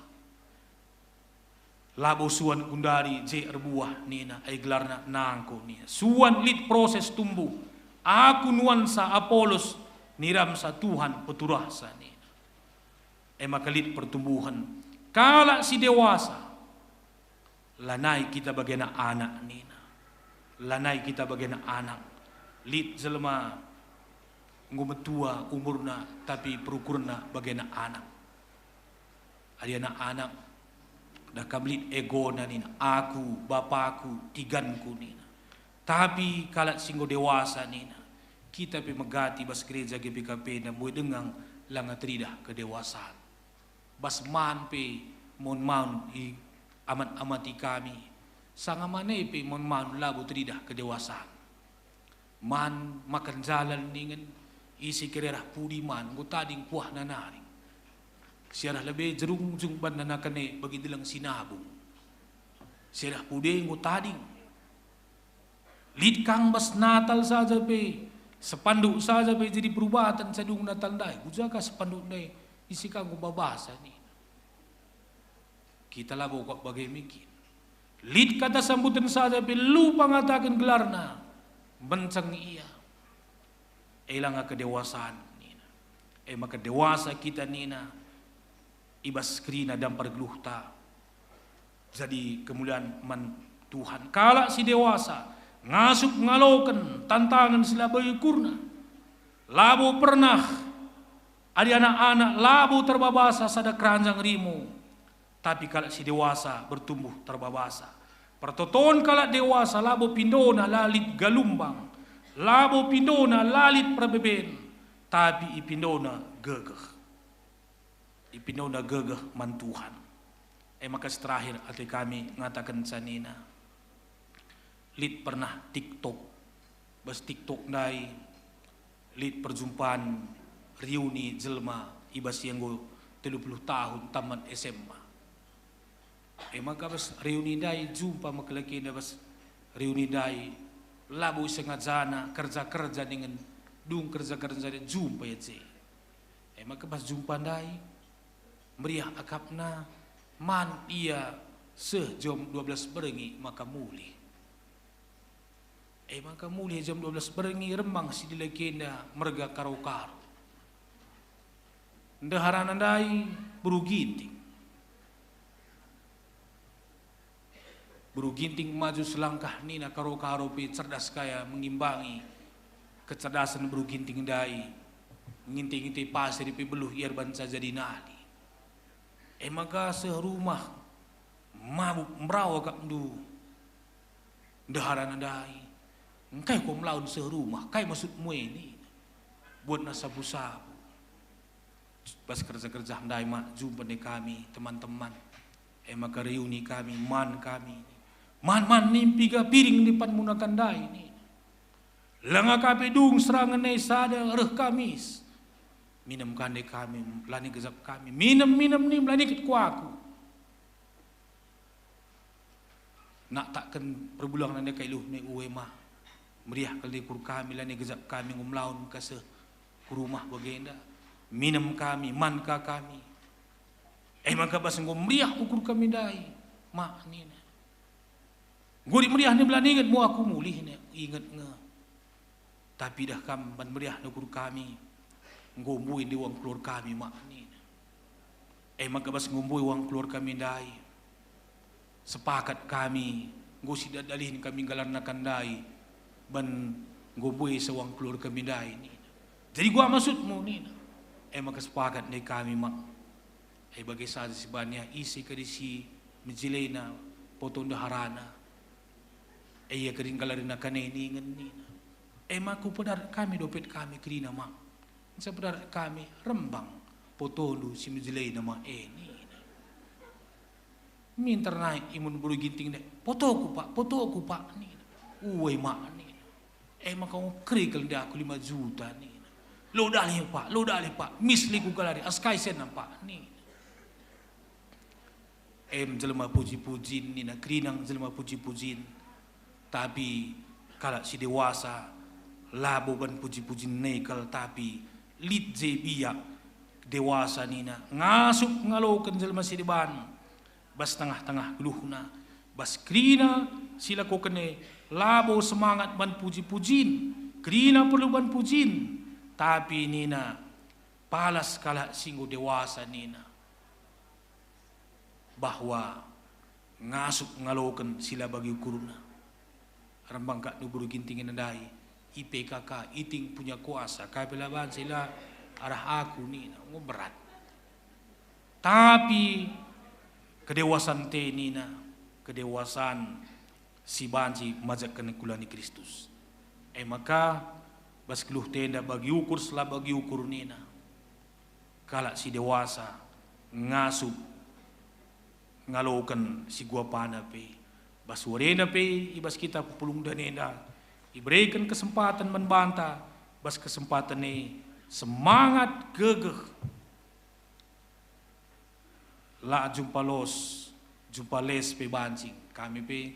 Labo suan kundari je erbuah nina, ai gelarna nangko nina. Suan lit proses tumbuh, aku nuansa, Apolos niramsa, Tuhan peturahsa nina. E maka lit pertumbuhen. Kalak si dewasa, lanai kita bagena anak nina. Lanai kita bagena anak. Lit jelma enggo metua umurna, tapi perukurna bagena anak. Adi anak-anak, dah kam lit egona nina, "Aku, bapaku, tiganku," nina. Tapi kalak si enggo dewasa nina, kita pe megati bas gereja G P K P enda mbue denga langa teridah kedewasan. Bas man pe maun-maun i amat-amati kami, sanga man e pe maun-maun labo teridah kedewasan. Man makan jalan ningen, ise kira arah pudi man, enggo tading kuahna nari. Si arah lebe jerungjung banna nakan e bagi deleng si nabung. Si arah pudi enggo tading. Lit kang bas Natal saja pe, sepanduk saja pe jadi perubaten sadung Natal ndai. Kujaga sepanduk ndai, ise ka enggo babasa nina. Kita labo kap bage me kin. Lit kata sambuten saja pe lupa ngataken gelarna, mbenceng ia. E langa kedewasan nina. E maka dewasa kita nina, i bas kerina dampar geluhta. Jadi kemulian man Tuhan. Kalak si dewasa ngasup ngaloken tantangen si labo ukurna. Labo pernah adi anak-anak labo terbabasa sada keranjang rimu, tapi kalak si dewasa bertumbuh terbabasa. Pertoton kalak dewasa labo pindona la lit galumbang, labo pindona la lit perbeben, tapi ipindona gegeh. Ipindona gegeh man Tuhan. E maka si terakhir ate kami ngatakenca nina, lit pernah TikTok. Bas TikTok ndai lit perjumpan riuni jelma i bas ia enggo telu puluh tahun tamat S M A. E maka bas riuni ndai jumpa me kalak enda bas riuni ndai, labo isengajana kerja-kerja dingen dung kerja-kerja ndai jumpa ia je. E maka bas jumpa ndai meriah akapna, man ia seh jam dua belas berngi maka mulih. E maka mulih jam dua belas berngi rembang si dilaki enda merga karo-karo. Ndeharana ndai beru Ginting. Beru Ginting maju selangkah nina karo-karo pe cerdas kaya mengimbangi kecerdasan beru Ginting ndai. Nginte-nginte pasir pe beluh ia erbanca jadi nadi. E maka seh rumah mabuk merawa kap ndu. Ndeharana ndai, "Engkai kom laun seh rumah, kai maksudmu e?" nina. Buatna sabu-sabu. Bas kerja-kerja ndai mak jumpa nde kami, teman-teman. E maka riuni kami, man kami. "Man-man nimpi ga piring depanmu nakan ndai?" nina. "Langa ka pe dung serangen e sada reh Kamis. Minem ka nde kami, la nigejap kami. Minem, minem nim, la niket ku aku." Naktakken perbulangen nande kai luh me ue ma. Meriah kal nde ukur kami, la nigejap kami enggo melaun ka seh ku rumah bagenda. Minem kami, man ka kami. E maka bas enggo meriah ukur kami ndai, mak nina. Enggo lit meriah nde la ninget mu aku mulih ne, inget nge. Tapi dah kam man meriah nukur kami, enggo mbue nde uang keluar kami mak nina. E maka bas enggo mbue uang keluar kami ndai, sepakat kami, enggo sidadalihen kami nggelarna kan ndai, ban enggo mbue se uang keluar kami ndai nina. Jadi gua maksudmu nina. E maka sepakat nde kami mak. E bage saja si banya ise kadi si mejelena poto ndeharana. E ia kering kalarina kane ningen nina. E maka upedarat kami dompet kami kerina mak. Nca pedarat kami rembang potondu si mejelena mak e nina. Minter nai imun beru Ginting ndai, "Potoku pak, potoku pak," nina. "Ue mak," nina. "E maka kerigel nde aku lima juta," nina. "Lo dalih pak, lo dalih pak, mis liku galari, askai senam pak," nina. Em jelma puji-pujin nina, kerina jelma puji-pujin. Tapi kalak si dewasa labo ban puji-pujin nai kal, tapi lit je biak dewasa nina, ngasup ngaloken jelma si deban bas tengah-tengah geluhna, bas kerina si lakoken e labo semangat ban puji-pujin, kerina perlu ban pujin, tapi nina, palas kalak si enggo dewasa nina, bahwa ngasup ngaloken si la bagi ukurna. Rembang kak nubur Ginting ndai, I P K K, iting punya kuasa, kai pe la banci la arah aku nina, enggo berat. Tapi kedewasan te nina, kedewasan si banci majekken kula ni Kristus. E maka bas geluh tenda bagi ukur sela bagi ukur nina. Kalak si dewasa ngasup ngaloken si guapana pe. Bas warenda pe i bas kita pepulung danenda ibereken kesempaten man banta, bas kesempaten e semangat gegeh. La jumpa los, jumpa les pe banci. Kami pe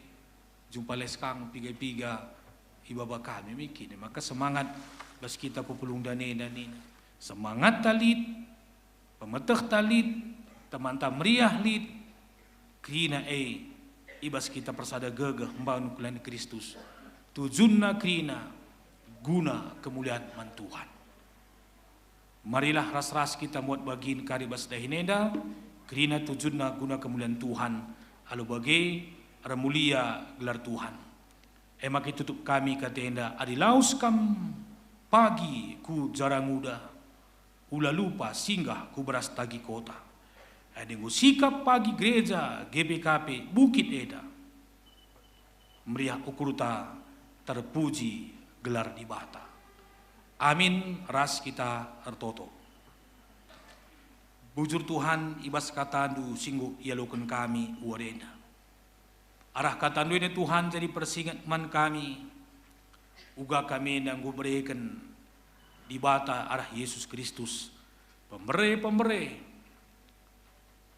jumpa les kang piga-piga i baba kami me kin. Maka semangat bas kita pepulung danenda nina. Semangatta lit, pemetehta lit, temanta meriah lit, kerina e i bas kita persada gegeh mbangun kula ni Kristus. Tujunna kerina guna kemulian man Tuhan. Marilah ras-ras kita muat bagin kari bas dahin enda, kerina tujunna guna kemulian Tuhan, alu bage ermulia gelar Tuhan. E maka itutup kami kata enda, adi lawes kam pagi ku Jaranguda, ula lupa singgah ku Beras Tagi Kota. Adi enggo sikap pagi gereja G B K P Bukit eda, meriah ukurta, terpuji gelar Dibata. Amin, ras kita ertoto. Bujur Tuhan, i bas kataNdu si enggo ialoken kami warenda. Arah kataNdu enda Tuhan jadi persinget man kami, uga kami enda enggo bereken Dibata arah Yesus Kristus, pembere-pembere,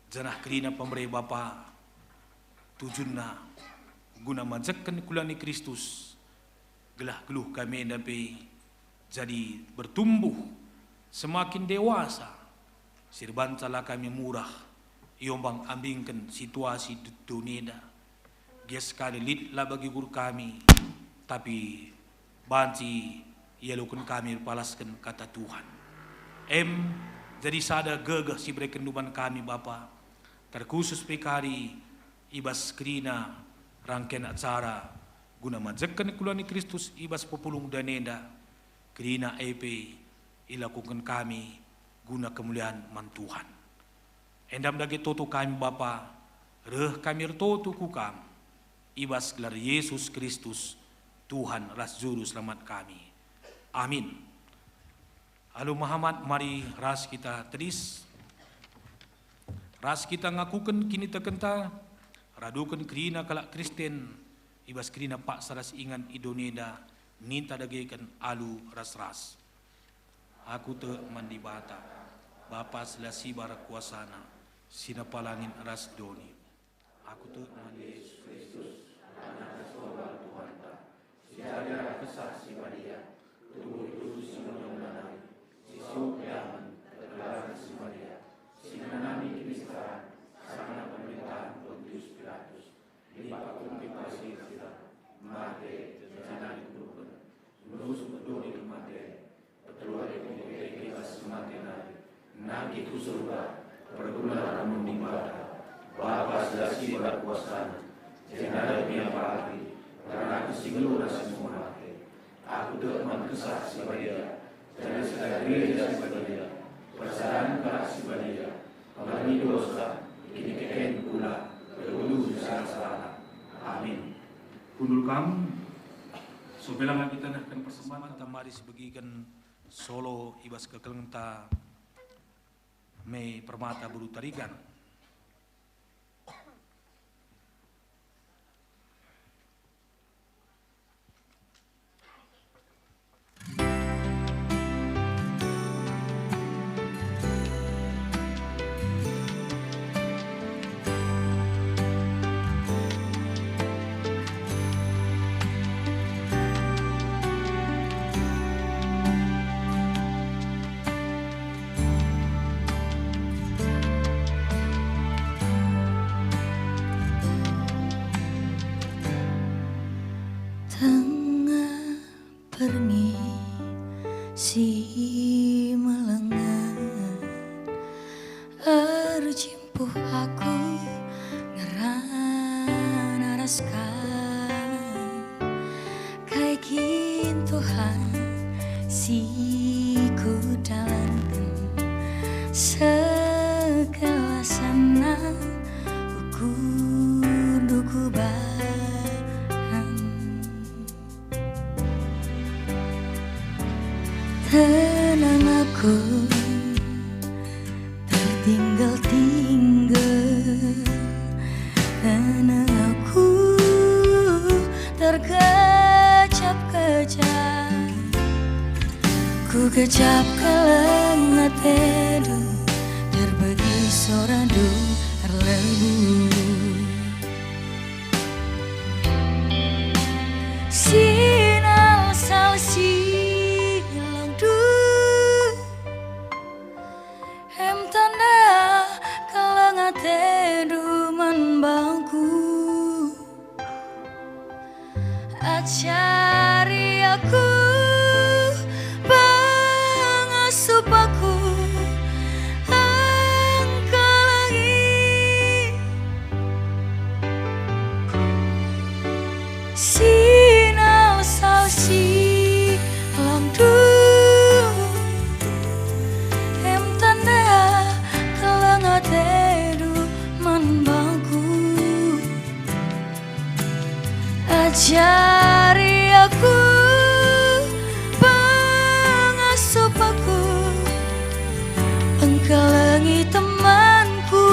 janah kerina pembere Bapa, tujunna guna majekken kula ni Kristus, gelah geluh kami enda pe jadi bertumbuh, semakin dewasa, si erbanca la kami murah iombang-ambingken situasi d-, doni enda. Gia sekali lit la bagi ukur kami, tapi banci ialoken kami erpalasken kata Tuhan. Em, jadi sada gegeh si iberekenNdu man kami, Bapa, terkhusus pe kari i bas kerina rangken acara guna majekken kula ni Kristus i bas pepulung dani enda, kerina e pe ilakoken kami guna kemulian man Tuhan. Enda me dage toto kami, Bapa, reh kami ertoto ku Kam, i bas gelar Yesus Kristus, Tuhan ras Juru Selamat kami. Amin. Alu mehamat, mari ras kita tedis, ras kita ngakuken kinitekenta, raduken kerina kalak Kristen, i bas kerina paksa ras ingan i doni enda, ninta dageken alu ras-ras. Aku tek man Dibata, Bapa si la sibar kuasaNa, si nepa langit ras doni. Aku tek man Jesus Kristus, Anak ras Domba Tuhanta, si jadi arah Kesah Si Badia, tubuh i tubuh si mulia-mulia nari, si sop kedangen, erkelaren si Maria, si ngenanami kiniseran, sangana pemerintahen Pontius Pilatus, dipakuken i pasi, mate, janah dikuburken, nusur doni kematen, peteluari pengkuping i bas si mate nari, nangkih ku Surga, pergulana ras Dibata, Bapa si la sibar kuasaNa, jenari ia pagi, rangkap si nggeluh ras si mate. Aku tek man Kesah Si Badia, jadi sada Gereja Si Badia, persadan kalak si badia, penggalemi dosa, kiniteken kula, pergulung si salah-salah. Amin. Kundul kam, so pe langa kita nehken persembahen, mari sibegiken solo i bas kekelengenta me Permata Beru Tarigan. Tengah perngin si melenget, erjimpuh aku ngerana ras Kam. Kai kin Tuhan si kudalanken, segala senang ukurndu kubahan. Tenang aku, tertinggal-tinggal, tenang aku, terkejap-kejap. Kukejap keleng atendu, terbegi sorandu erlebuh. Sinalsal si longdu, em tanda keleng atendu man bangku. Ajari aku, pengasup aku, engkelengi. Sinalsal si longdu, em tanda keleng atendu man bangku. Ajari aku, pengasup aku, engkelengi temanku.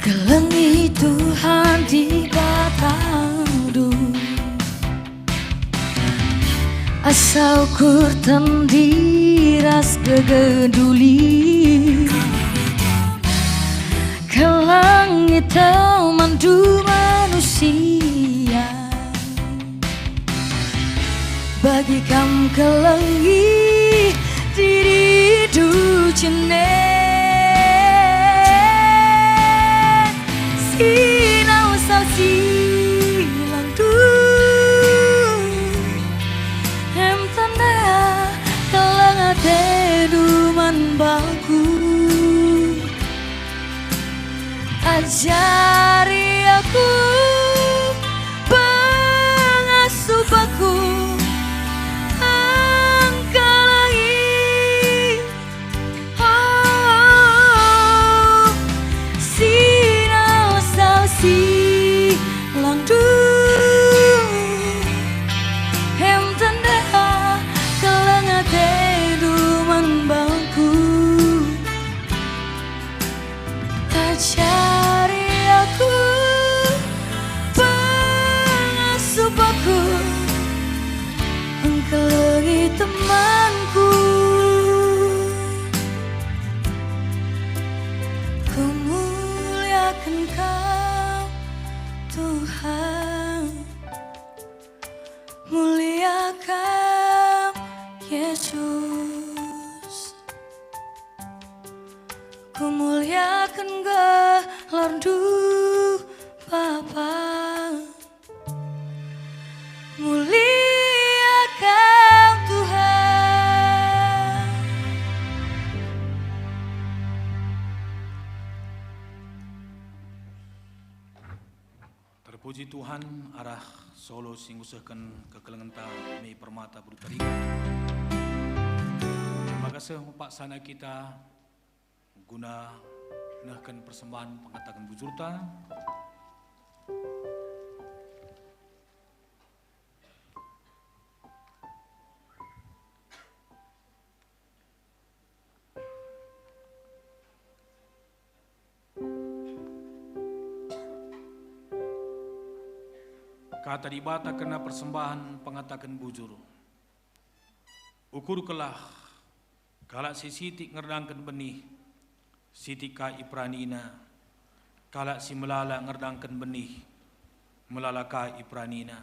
Kelengi Tuhan Dibatandu, asa ukur tendi ras gegeh duli. Kelengi temanndu manusia. Bagi kam kelengi dirindu jene. Sinalsal si longdu, em tanda keleng atendu man bangku. Ajari aku, pengasup aku, engkelengi. Oh, sinalsal si longdu, em tanda keleng atendu man bangku. Ajari aku, pengasup aku, engkelengi temanku. Kumuliaken Kam, Tuhan. Mulia Kam, Yesus. Kumuliaken gelarNdu, Bapa. Mulia Kam, Tuhan. Terpuji Tuhan, arah solo si ngusehken kekelengenta mi Permata Beru Tarigan. Terima kasih, mepaksana kita guna nehken persembahan pengataken bujurta. Kata Dibata kerna persembahen pengataken bujur. Ukurkenlah, kalak si sitik ngerdangken benih, sitik ka iperanina. Kalak si melala ngerdangken benih, melala ka iperanina.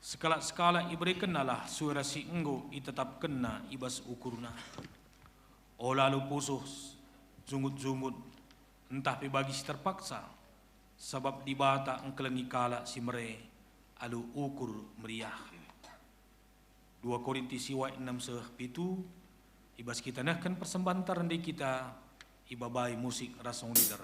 Sekalak-sekalak iberekennalah sue ras si enggo itetapkenna i bas ukurna. Ola alu pusuh, jungut-jungut, ntah pe bagi si terpaksa, sabap Dibata engkelengi kalak si mere alu ukur meriah. Dua Korinti siwai enem seh pitu, i bas kita nehken persembahen tarende kita, ibabai musik ras song leader.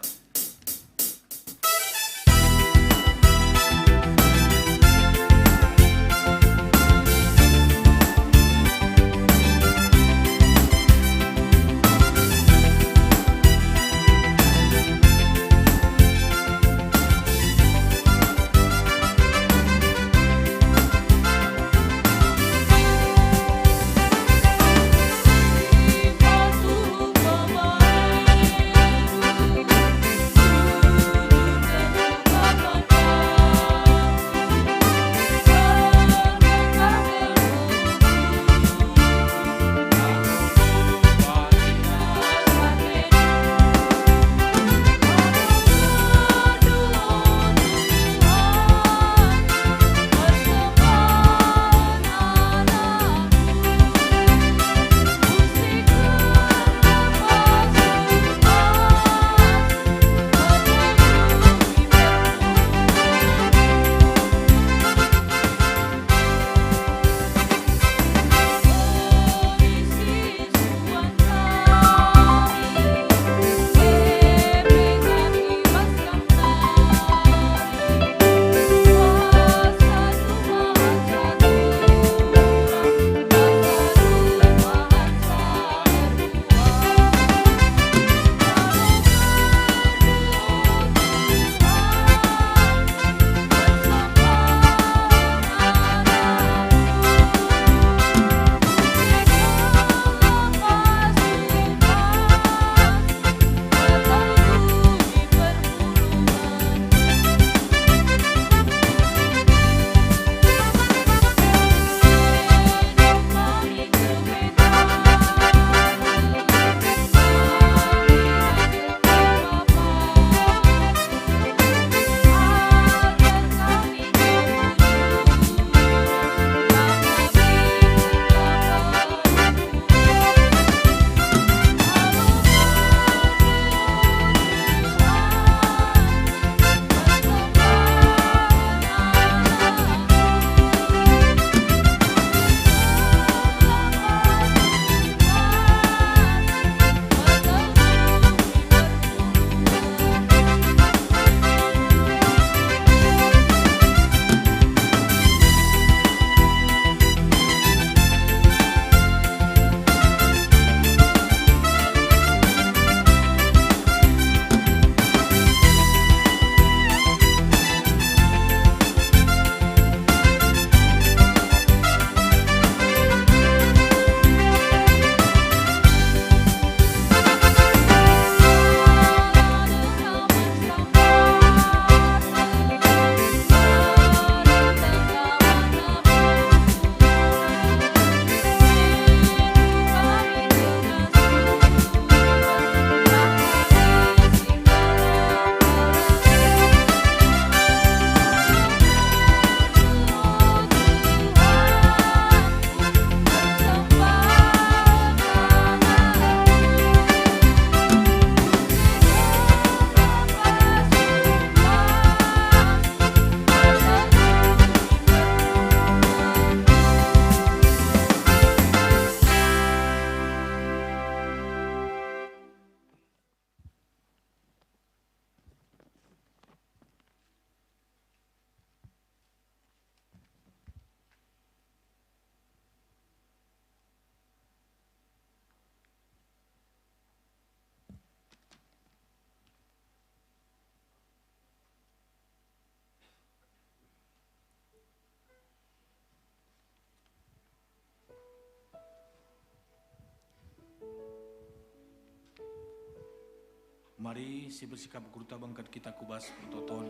Mari sibersikap ukurta bengket kita ku bas pertoton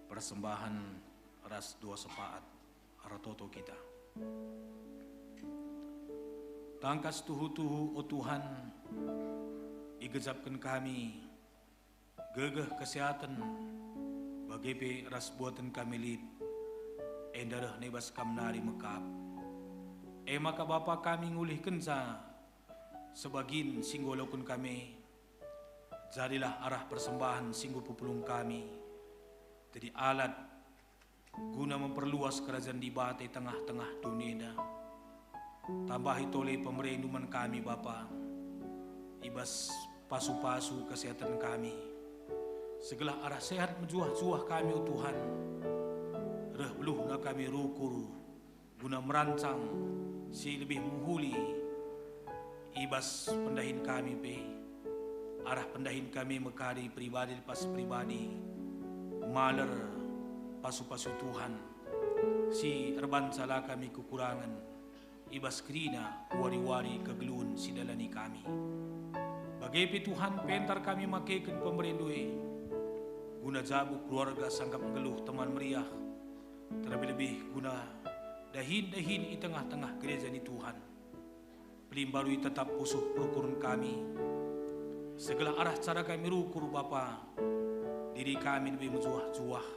persembahen ras dua sepaat. Ertoto kita. Tangkas tuhu-tuhu, o Tuhan, igejapken kami gegeh kesehaten, bage pe ras buaten kami lit, enda reh i bas Kam nari mekap. E maka, Bapa, kami ngulihkenca sebagin si enggo ialoken kami, jadilah arah persembahen si enggo ipepulung kami jadi alat guna memperluas Kerajan Dibata i tengah-tengah doni enda. Tambahi tole pemereNdu man kami, Bapa, i bas pasu-pasu kesehaten kami. Segelah arah sehat mejuah-juah kami, o Tuhan, reh beluhna kami rukur guna merancang si lebih mehuli i bas pendahin kami pe. Arah pendahin kami me kari pribadi lepas pribadi, maler pasu-pasu Tuhan, si erbanca la kami kekurangen i bas kerina wari-wari kegeluhen si idalani kami. Bage pe, Tuhan, pentar kami makeken pemereNdu e guna jabu keluarga sangkap nggeluh teman meriah, terlebih-lebih guna dahin-dahin i tengah-tengah gereja ni Tuhan. Pelimbarui tetap pusuh perukuren kami. Segelah arah cara kami rukur, Bapa, diri kami lebih mejuah-juah.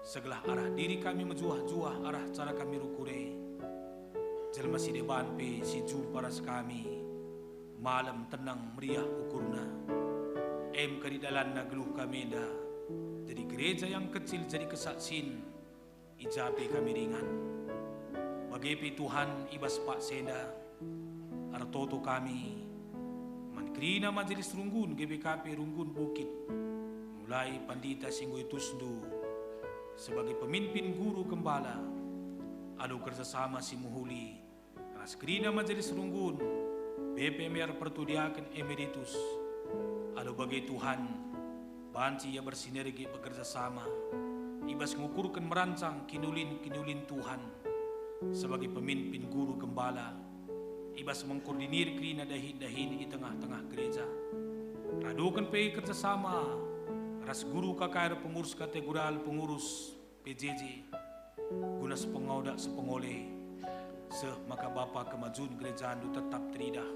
Segelah arah diri kami mejuah-juah arah cara kami rukur e, jelma si deban pe si jumpa ras kami malem, tenang, meriah ukurna. E me kari dalanna geluh kami enda, jadi gereja yang kecil, jadi kesaksin, i ja pe kami ringan. Bage pe, Tuhan, i bas paksa enda, ertoto kami man kerina Majelis Runggun G B K P Runggun Bukit, mulai pandita si enggo iutusNdu sebagai pemimpin guru gembala, alu kerja sama si mehuli ras kerina Majelis Runggun, B P M R Pertudiaken Emeritus, alu bage, Tuhan, banci ia bersinergi, bekerja sama i bas ngukurken merancang kiniulin-kiniulin Tuhan sebagai pemimpin guru gembala, i bas mengkoordinir kerina dahin-dahin i tengah-tengah gereja. Raduken pe kerja sama ras guru K K R, pengurus kategoral, pengurus P J J, guna sepengoda sepengole, seh maka, Bapa, kemajun gerejaNdu tetap teridah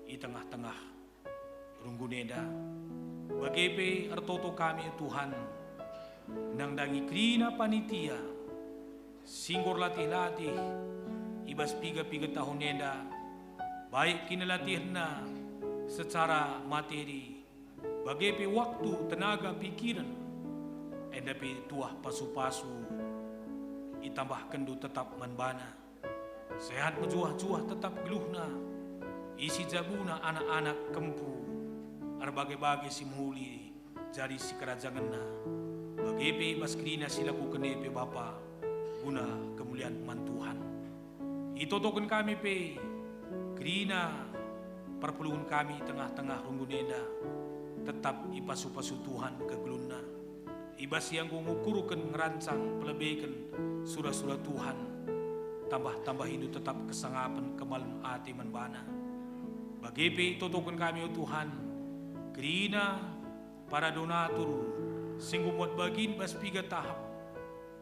i tengah-tengah runggun enda. Bage pe ertoto kami, Tuhan, nandangi kerina panitia si enggo erlatih-latih i bas piga-piga tahun enda, baik kinalatihenna secara materi, bage pe waktu, tenaga, pikiren, enda pe tuah pasu-pasu itambahkenNdu tetap man bana. Sehat mejuah-juah tetap geluhna, isi jabuna anak-anak kempu erbage-bage si mehuli jadi sikerajangenna, bage pe bas kerina si lakuken e pe, Bapa, guna kemulian man Tuhan. Itotoken kami pe kerina perpulungen kami tengah-tengah runggun enda, tetap ipasu-pasu Tuhan kegeluhenna. I bas ia enggo ngukurken, ngerancang, pelebeken sura-sura Tuhan, tambah-tambahindu tetap kesangapen, kemalen ate man bana. Bage pe itotoken kami, o Tuhan, kerina para donatur si enggo muat bagin bas piga tahap,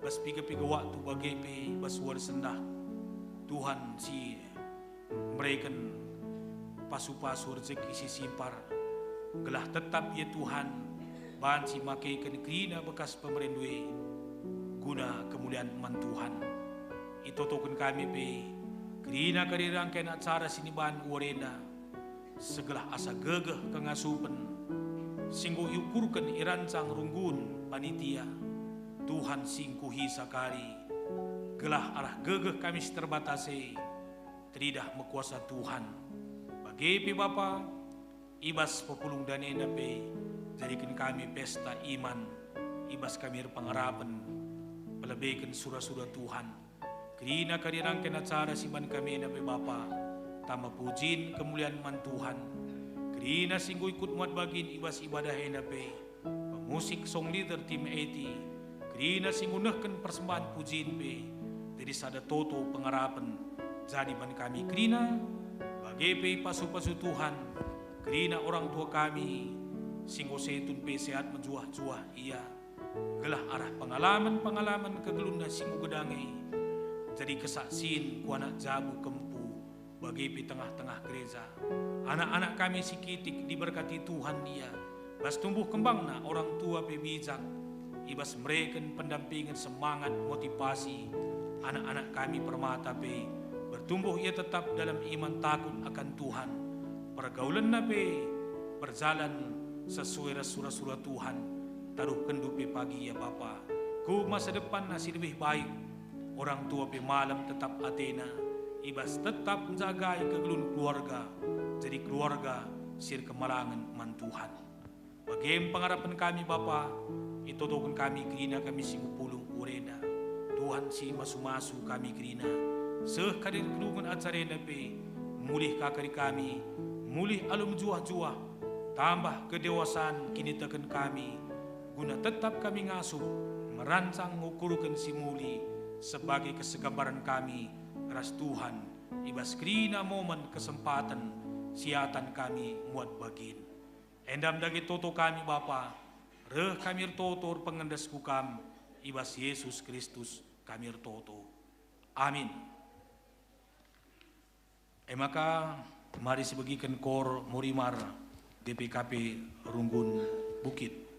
bas piga-piga waktu, bage pe bas wari sendah. Tuhan si mereken pasu-pasu rejeki si simpar, gelah tetap ia, Tuhan, banci makeken kerina bekas pemereNdu e guna kemulian man Tuhan. Itotoken kami pe kerina kari rangken acara si niban wari enda, segelah asa gegeh kengasupen si enggo iukurken, irancang runggun panitia, Tuhan si ngkuhisa kari, gelah arah gegeh kami si terbatas e teridah me kuasa Tuhan. Bage pe, Bapa, i bas pepulung dani enda pe jadiken kami pesta iman, i bas kami erpengarapen, pelebeken sura-sura Tuhan. Kerina kari rangken acara si man kami enda pe, Bapa, tama pujin kemulian man Tuhan. Kerina si enggo ikut muat bagin i bas ibadah enda pe, pemusik, song leader, tim A T, kerina si enggo nehken persembahen pujin pe jadi sada toto pengarapen jadi man kami kerina, bage pe pasu-pasu Tuhan, kerina orang tua kami si enggo setun pe sehat mejuah-juah ia. gelah arah pengalaman-pengalaman kegeluhna si ngugedangi jadi kesaksin ku anak jabu kempu, bage pe tengah-tengah gereja. Anak-anak kami si kitik diberkati Tuhan ia, bas tumbuh kembangna orang tua pe bijak, i bas mereken pendampingen semangat motivasi anak-anak kami permata pe bertumbuh ia tetap dalam iman takut akan Tuhan. Pergaulenna pe berjalan sesuai ras sura-sura Tuhan, taruhkenndu pe pagi ia Bapa, ku masa depanna si lebih baik. Orang tua pe malem tetap atena, i bas tetap njagai kegeluhen keluarga, jadi keluarga si erkemalangen man Tuhan. Bage me pengarapen kami, Bapa, itotoken kami kerina kami si mepulung ku enda. Tuhan si masu-masu kami kerina, seh kari kedungen acara enda pe, mulih ka kari kami, mulih alu mejuah-juah, tambah kedewasan kiniteken kami, guna tetap kami ngasup, merancang ngukurken si muli sebagai kesegambaren kami ras Tuhan i bas kerina momen kesempaten si atan kami muat bagin. Enda me dage toto kami, Bapa, reh kami ertoto erpengendes ku Kam, i bas Jesus Kristus kami ertoto. Amin. E maka, mari sibegiken kor Morimar G P K P Runggun Bukit.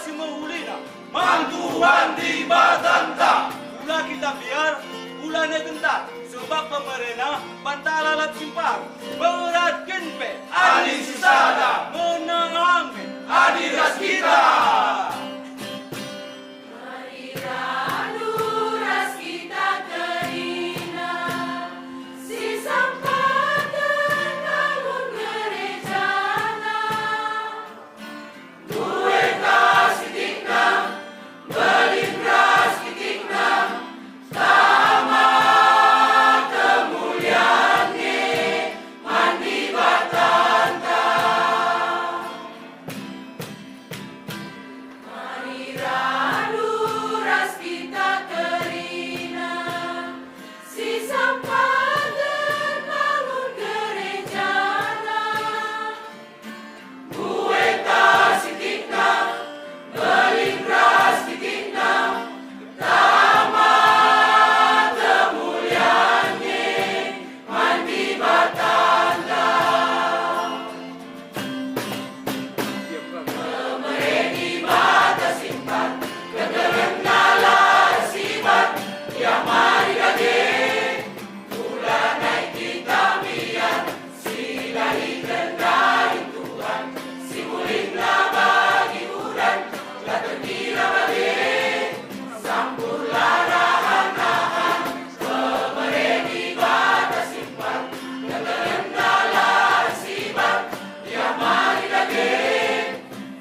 si mehulina man Tuhan Dibatanta. Ula kita mbiar, ula nai gentar, sebab pemerena banta lalap simpar. Beratken pe adi si sada, menang pe adi ras kita. Mari radu ras kita kerina, si sempaten bangun gerejana. Mbue ka sitikna, mbelin ras kitikna, tama kemulian e man Dibatanta. Mari radu ras kita kerina, si sempaten bangun gerejana. Mbue ka sitikna, mbelin ras kitikna, tama kemulian e man Dibatanta. Pemere Dibata simpan, kegelenna la ersiban, Ia mari dage. Ula nai kita mbiar, si dahiken dahin Tuhan, si mulihna bagi udan, la terkira bage. Sampurlah rahan-rahan, pemere Dibata simpan, kegelenna la ersiban, Ia mari dage.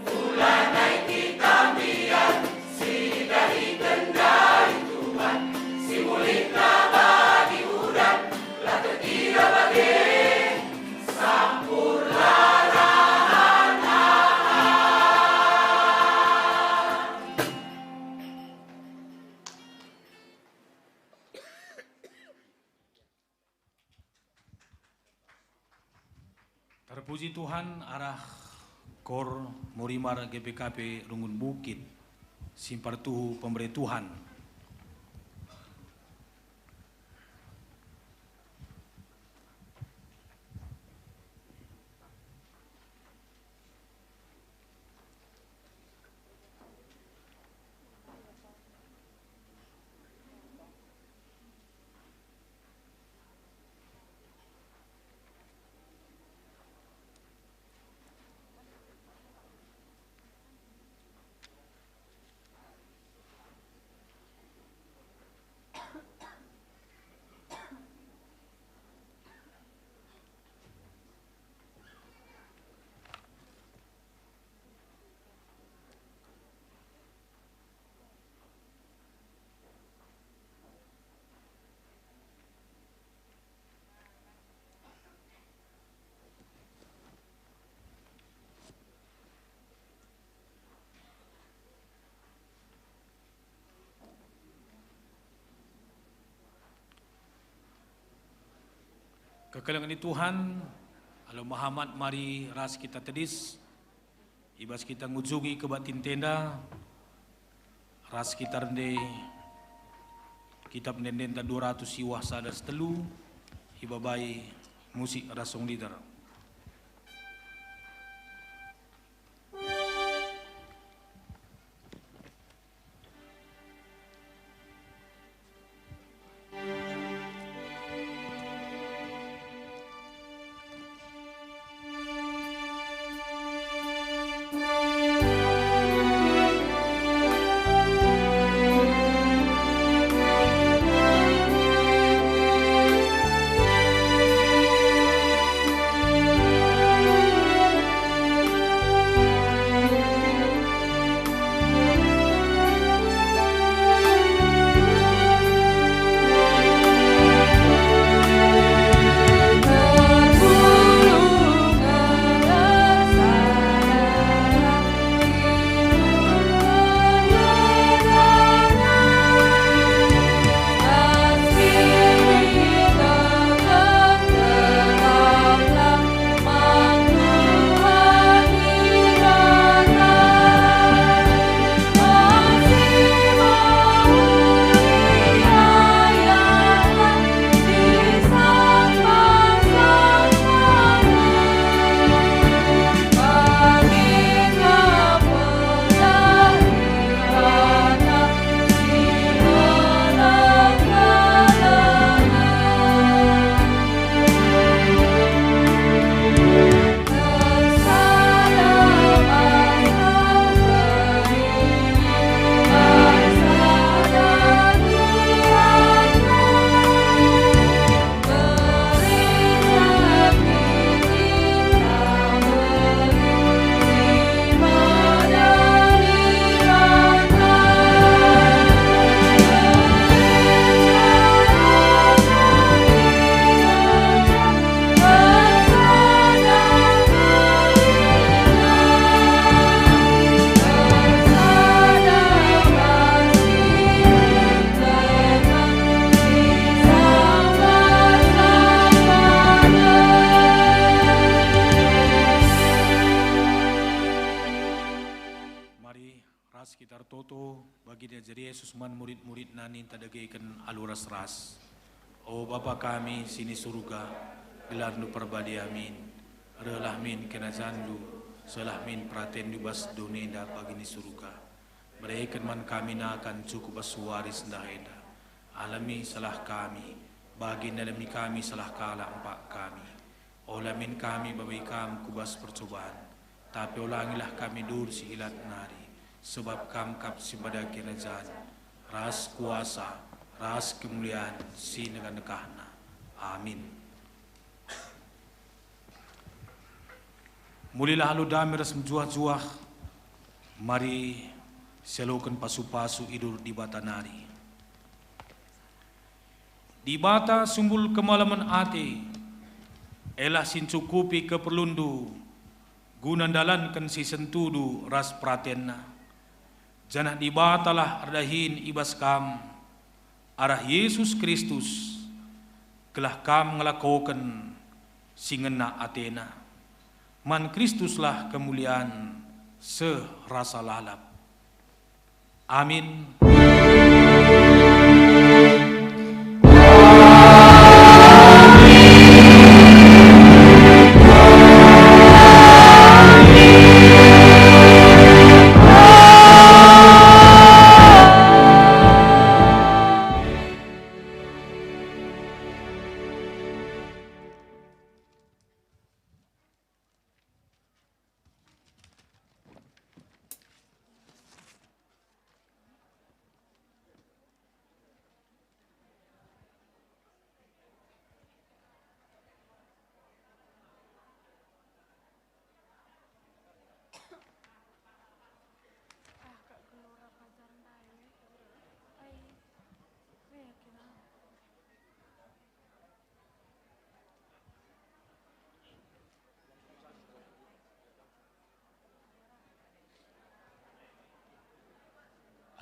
Ula nai kita mbiar, si dahiken dahin Tuhan, si mulihna bagi udan, la terkira bage. Sampurlah rahan-rahan. Terpuji Tuhan, arah Kor Morimar G P K P Runggun Bukit, si mpartuhu pemere Tuhan. Kekelengen Tuhan, alu mehamat mari ras kita tedis, i bas kita ngujungi kebaktin tenda, ras kita rende Kitap Ende-Endenta dua ratus siwah sada setelu, ibabai musik ras song leader. Ras kita ertoto, bagi diajari Jesus man murid-muridNa ninta dageken alu ras-ras. O Bapa kami si ni Surga, gelarNdu perbadia min. Rehlah min kinajanNdu, sehlah min peratenNdu bas doni enda bagi ni Surga. Bereken man kami nakan cukup bas wari sendah enda. Alemi salah kami, bagi nalemi kami salah kalak empak kami. Ola min kami babai Kam ku bas percuban, tapi olangilah kami dur si ilat nari, sebab Kam kap si mada kinajan, ras kuasa, ras kemulian si nengkah-nengkahna. Amin. Mulilah alu dame ras mejuah-juah, mari sialoken pasu-pasu i dur Dibata nari. Dibata sumbul kemalemen ate, elah si ncukupi keperlunndu guna ndalanken si sentudu ras peratenNa. Janah Dibatalah erdahin i bas kam arah Jesus Kristus, gelah kam ngelakoken si ngena ateNa. Man Kristuslah kemulian seh rasa lalap. Amin.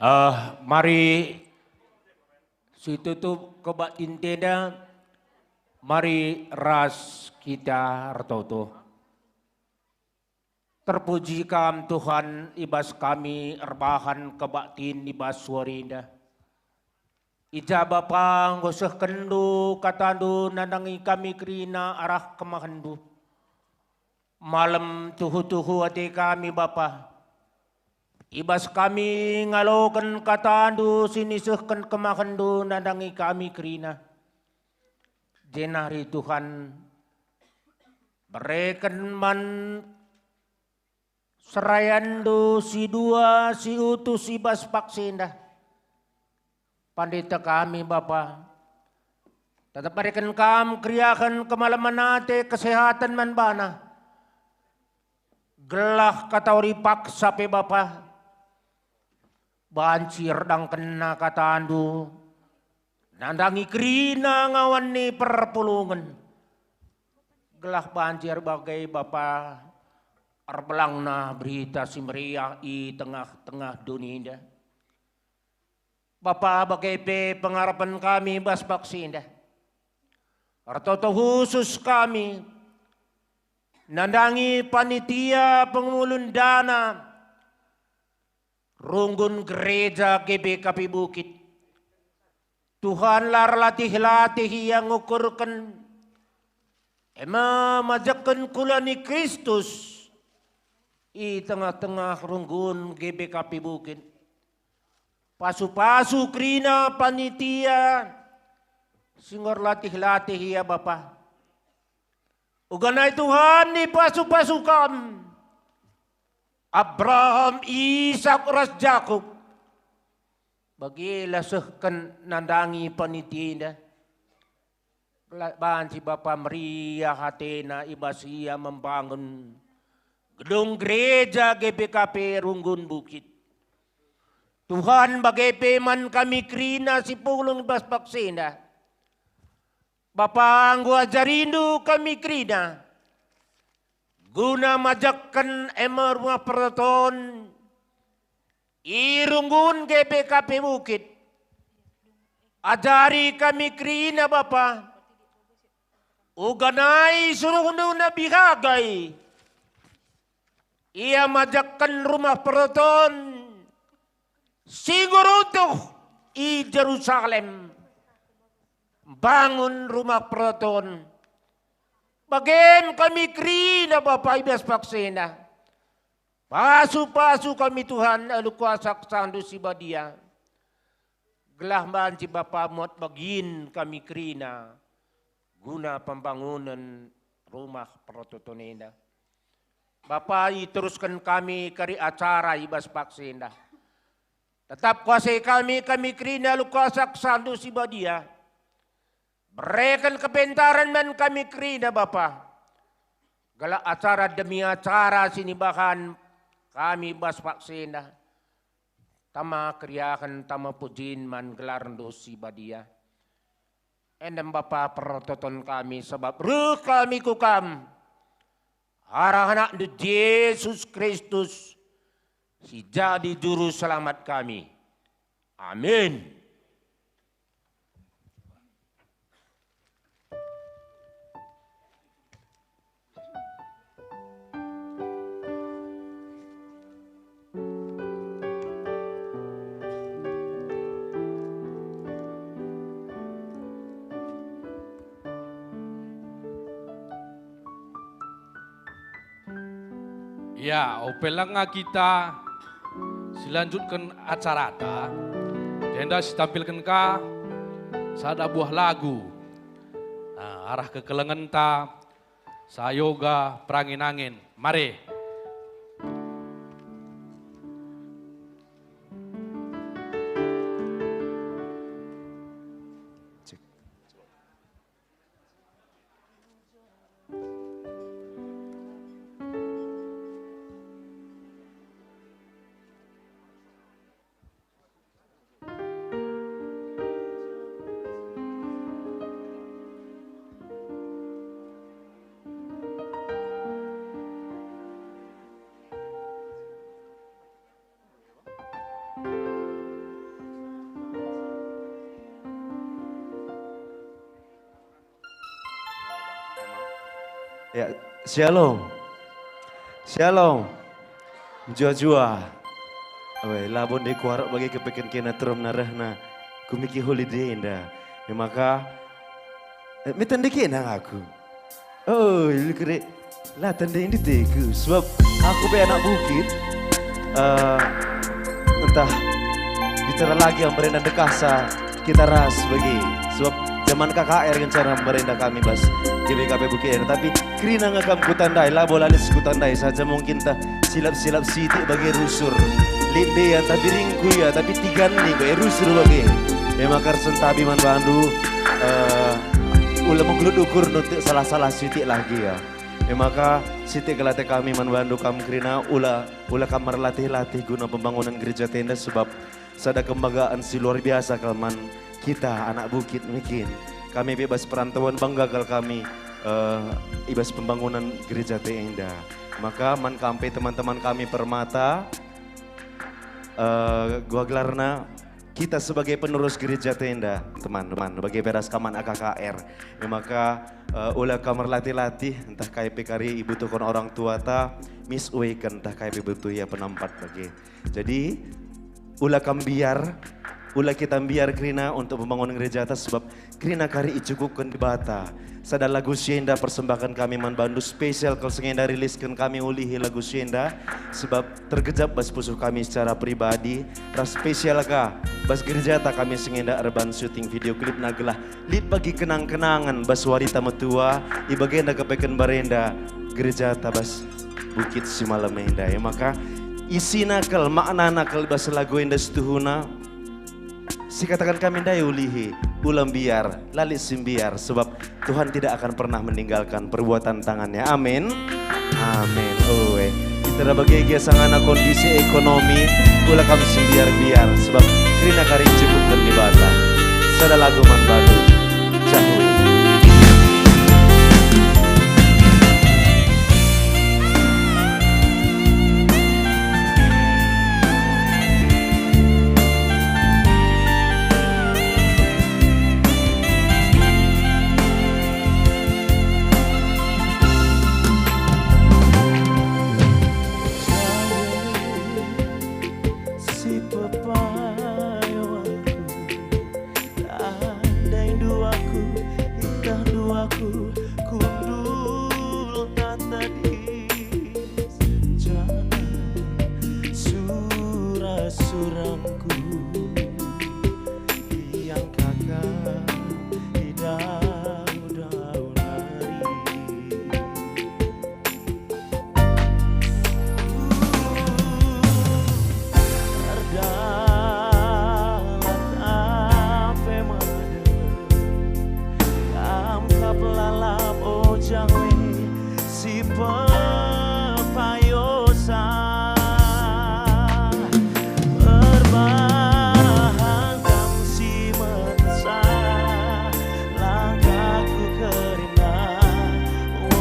Eh, mari situtup kebaktin enda, mari ras kita ertoto. Terpuji Kam, Tuhan, i bas kami erbahan kebaktin i bas wari enda. I ja Bapa enggo sehkenNdu kataNdu nandangi kami kerina arah kemahenNdu. Malem tuhu-tuhu ate kami, Bapa. I bas kami ngaloken kataNdu si nisehken kemahenNdu nandangi kami kerina. Jenari Tuhan, bereken man serayanNdu si dua si utus i bas paksa enda. Pandita kami, Bapa, tetap bereken Kam keriahen, kemalemen ate, kesehaten man bana. Gelah katauri paksa pe, Bapa, banci erdangkenna kataNdu nandangi kerina ngawan ni perpulungen. Gelah banci erbagai, Bapa, erbelangna Berita Si Meriah i tengah-tengah doni enda. Bapa, bage pe pengarapen kami bas paksa enda. Ertoto khusus kami nandangi panitia pengumulun dana runggun gereja G B K P Bukit. Tuhan la erlatih-latih ia ngukurken, e me majekken kula ni Kristus i tengah-tengah runggun G B K P Bukit. Pasu-pasu kerina panitia si enggo erlatih-latih ia, Bapa. Uga nai Tuhan ipasu-pasu kam, Abraham, Isak, ras Jakup. Bagilah sehken nandangi panitia enda. La banci Bapa meriah atena i bas ia membangun gedung gereja G B K P Runggun Bukit. Tuhan, bage pe man kami kerina si pulung i bas paksa enda. Bapa, enggo ajarindu kami kerina guna majekken e me Rumah Pertoton i runggun G B K P Bukit. Ajari kami kerina, Bapa. Uga nai suruhndu Nabi Hagai, ia majekken Rumah Pertoton si enggo runtuh i Jerusalem, mbangun Rumah Pertoton. Bagem kami kerina Bapa i bas paksa enda. Pasu-pasu kami Tuhan alu kuasa KesahNdu si Badia, gelah banci Bapa muat bagin kami kerina guna pembangunen Rumah Pertoton enda. Bapa, iterusken kami kari acara i bas paksa enda. Tetap kuasai kami, kami kerina alu kuasa KesahNdu si Badia. Bereken kepentaren man kami kerina, Bapa. Gelah acara demi acara si nibahan kami bas paksa enda, tama keriahen, tama pujin man gelarNdu si Badia. Enda me Bapa pertoton kami, sabap reh kami ku Kam arah AnakNdu Jesus Kristus, si jadi Juru Selamat kami. Amin. Ya, ope langa kita silanjutken acarata, jenda sitampilken ka sada buah lagu. Nah, arah kekelengenta, Sayoga Perangin-angin. Mari. Ya, shalom. Shalom. Mejuah-juah. Oe, labo ndai kuarap bage kepeken kena terem narehna. Kumiki holiday enda. E maka, eh, meten ndai kena aku. Oh, ilu kere. La tandai nditeku, sebab aku pe anak bukit. Eh, ntah bicara lagi yang merenda dekahsa kita ras bagi. Sebab zaman K K R ngenca merenda kami bas G B K P Bukit enda, tapi kerina nge kam kutandai, labo lalis kutandai saja, mungkin ntah silap-silap sitik bagi rusur. Lit ndia ntah biringku ya, tapi tigan ni bagi rusur bagi. E maka ersentabi man bandu, eh, ula menggelut ukur nuntuk salah-salah sitik lagi ya. E maka, sitik kal ate kami man bandu kam kerina, ula, ula kam merlatih-latih guna pembangunen gereja enda, sebab sada kembagaan si luar biasa kal man kita anak bukit nari. Kami pe bas perantauan bangga kal kami, eh, i bas pembangunen gereja enda. Maka man kam pe teman-teman kami Permata, eh, kuga gelarna, kita sebagai penerus gereja enda, teman-teman, bage pe ras kam man A K K R. E maka, eh, ula kam merlatih-latih, ntah kai pe kari ibutuhken orang tuata, mis ueken ntah kai pe butuh ia penampat bage. Jadi, ula kam mbiar, ula kita mbiar kerina untuk pembangunen gerejata, sebab kerina kari icukupken Dibata. Sada lagu si enda persembahen kami man bandu, spesial kal si enda rilisken kami ulihi lagu si enda, sebab tergejap bas pusuh kami secara pribadi, ras spesial ka bas gerejata kami si enda erban syuting video klipna gelah lit bagi kenang-kenangen bas warita metua, i bagenda kepeken barenda gerejata bas Bukit Simalem enda. E maka isina kal, maknana kal bas lagu enda situhuna, sikataken kami ndai ulihi, ula mbiar, la lit si mbiar, sebab Tuhan tidak akan pernah meninggalkan perbuatan tangannya. Amin. Amin. Oe. Kita bage gia sangana kondisi ekonomi, ula kam si mbiar-mbiar, sebab kerina kari icukupken Dibata. Sada lagu man bandu. Jahui. Si pepadan Urangku, iangkaka i dau-dau nari. Erdalan ape mada, kam kap lalap, o Jawe, si pepayosa. Perbahan kam si metesa, langkahku kerina, o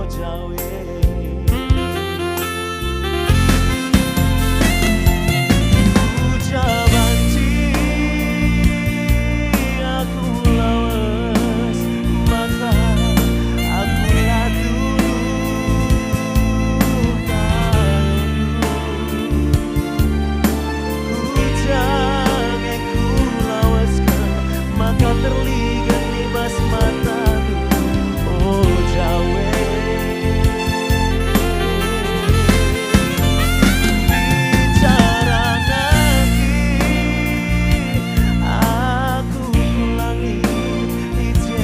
Jawe. Uja banci aku lawes, maka aku la tuduh kayondu. Uja nge kulawesken, maka terligan i bas matandu, o Jawe. Bicara nangkin, aku kulangi i je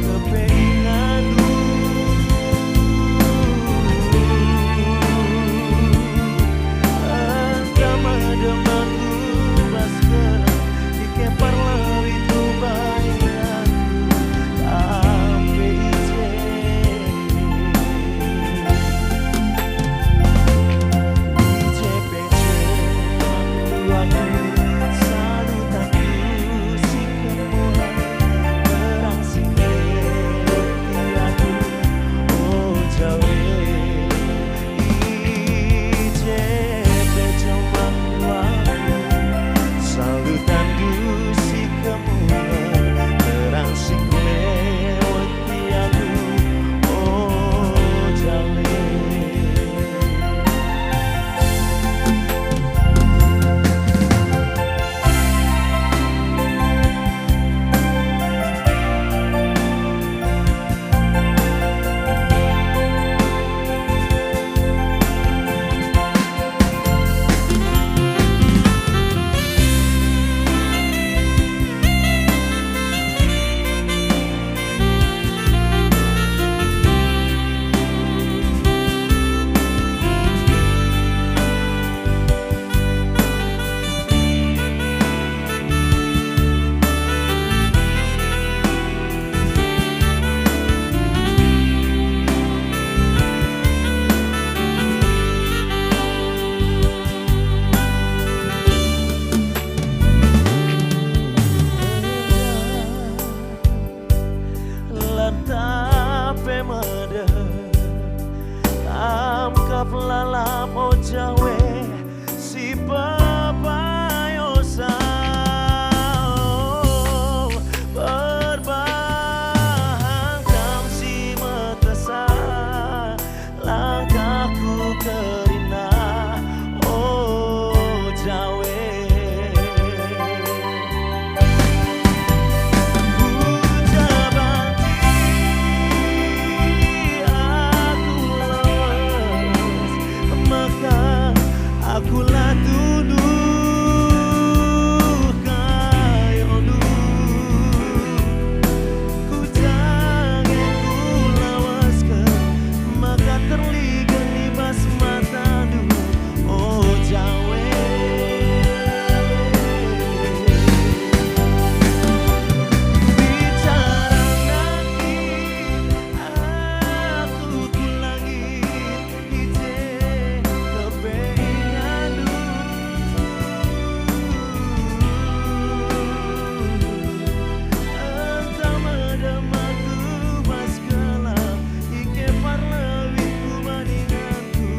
kepe ingandu. Enda mada aku bas gelah i kepar lawit kubayanku, tapi i je. I je pe je aku salutanku si kemuhen, terang si keleweti aku, o Jawe. I je pe je aku salutanku si kemuhen, terang si keleweti aku, o Jawe. Lantape medeh, kam kap lalap, o Jawe, si pepayosa. Perbahan kam si metesa, langkahku kerina, o Jawe. Uja banci aku lawes, maka aku la tuduh kayondu. Ku jange kulawesken, maka terligan i bas matandu, o Jawe. Bicara nangkin, aku kulangi. I je kepe ingandu. Enda medem aku bas gelah i kepar lawit kubayanku,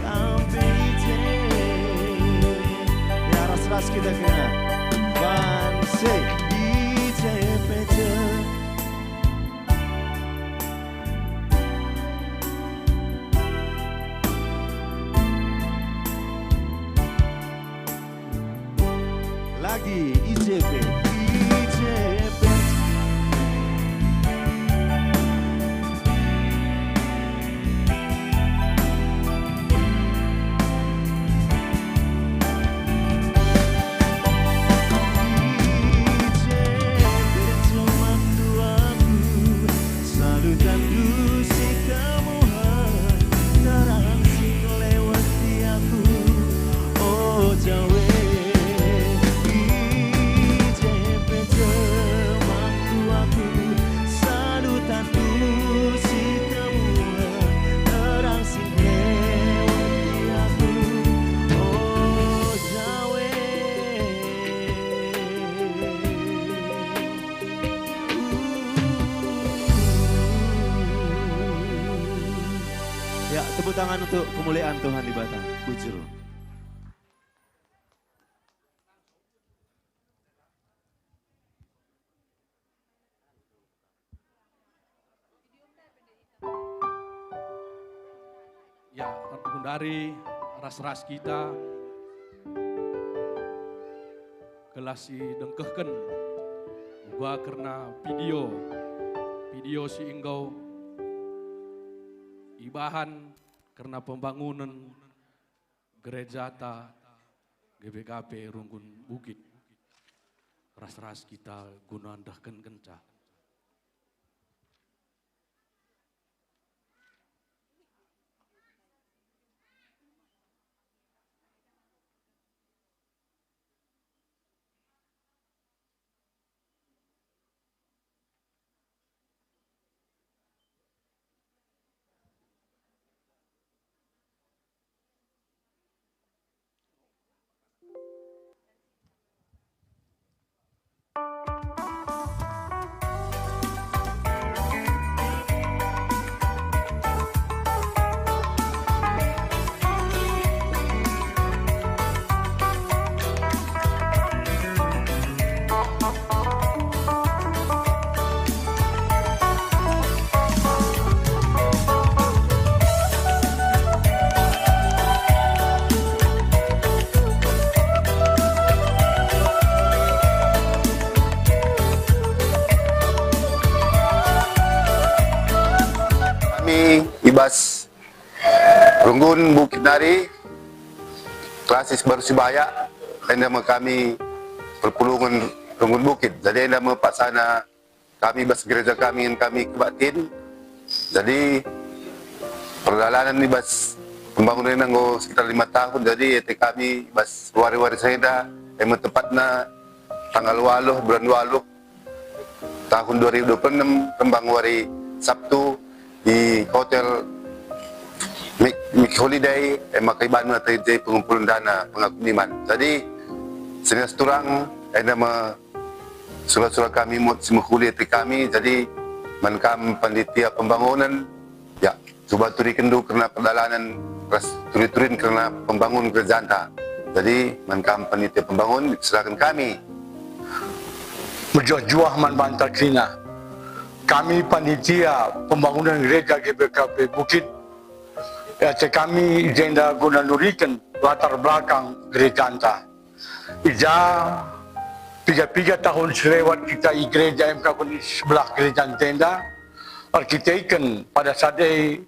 kam pe i je. Ya, ras-ras kita kena. Banse, i je pe je. Lagi, i je pe, i je pe. Jawe, i je pe jemahku aku, salutanku si kamuhen, terang si ngeweti aku, o Jawe. Ya, tepuk tangan untuk kemuliaan Tuhan Dibata. Bujur. Ya, erpekundari ras-ras kita gelah si dengkehken uga kerna video, video si enggo ibahan kerna pembangunen gerejata G B K P Runggun Bukit. Ras-ras kita guna ndehken kenca. Kami i bas Runggun Bukit nari, klasis baru sibayak, enda me kami perpulungen Runggun Bukit. Jadi enda me paksana kami bas gereja kami ngen kami kebaktin. Jadi perdalanen i bas pembangunen enggo sekitar lima tahun, jadi ate kami bas wari-wari si enda, e me tepatna tanggal waluh bulan waluh tahun dua ribu dua puluh enam, rembang wari Sabtu, di Hotel Mik, Mik Holiday, e maka ibanna tadi pengumpulan dana pengakun iman. Jadi, senina turang, enda me sura-sura kami muat si mehuli ate kami, jadi man kam panitia pembangunen, ya, cuba turikenndu kerna perdalanen ras turi-turin kerna pembangun gerejanta. Jadi, man kam panitia pembangun, serahken kami. Mejuah-juah man banta kerina. Kami panitia pembangunan gereja G B K P Bukit, ate kami i jenda guna nuriken latar belakang gerejanta. I ja piga-piga tahun si lewat kita i gereja M K P di sebelah gereja enda, erkiteken pada saat e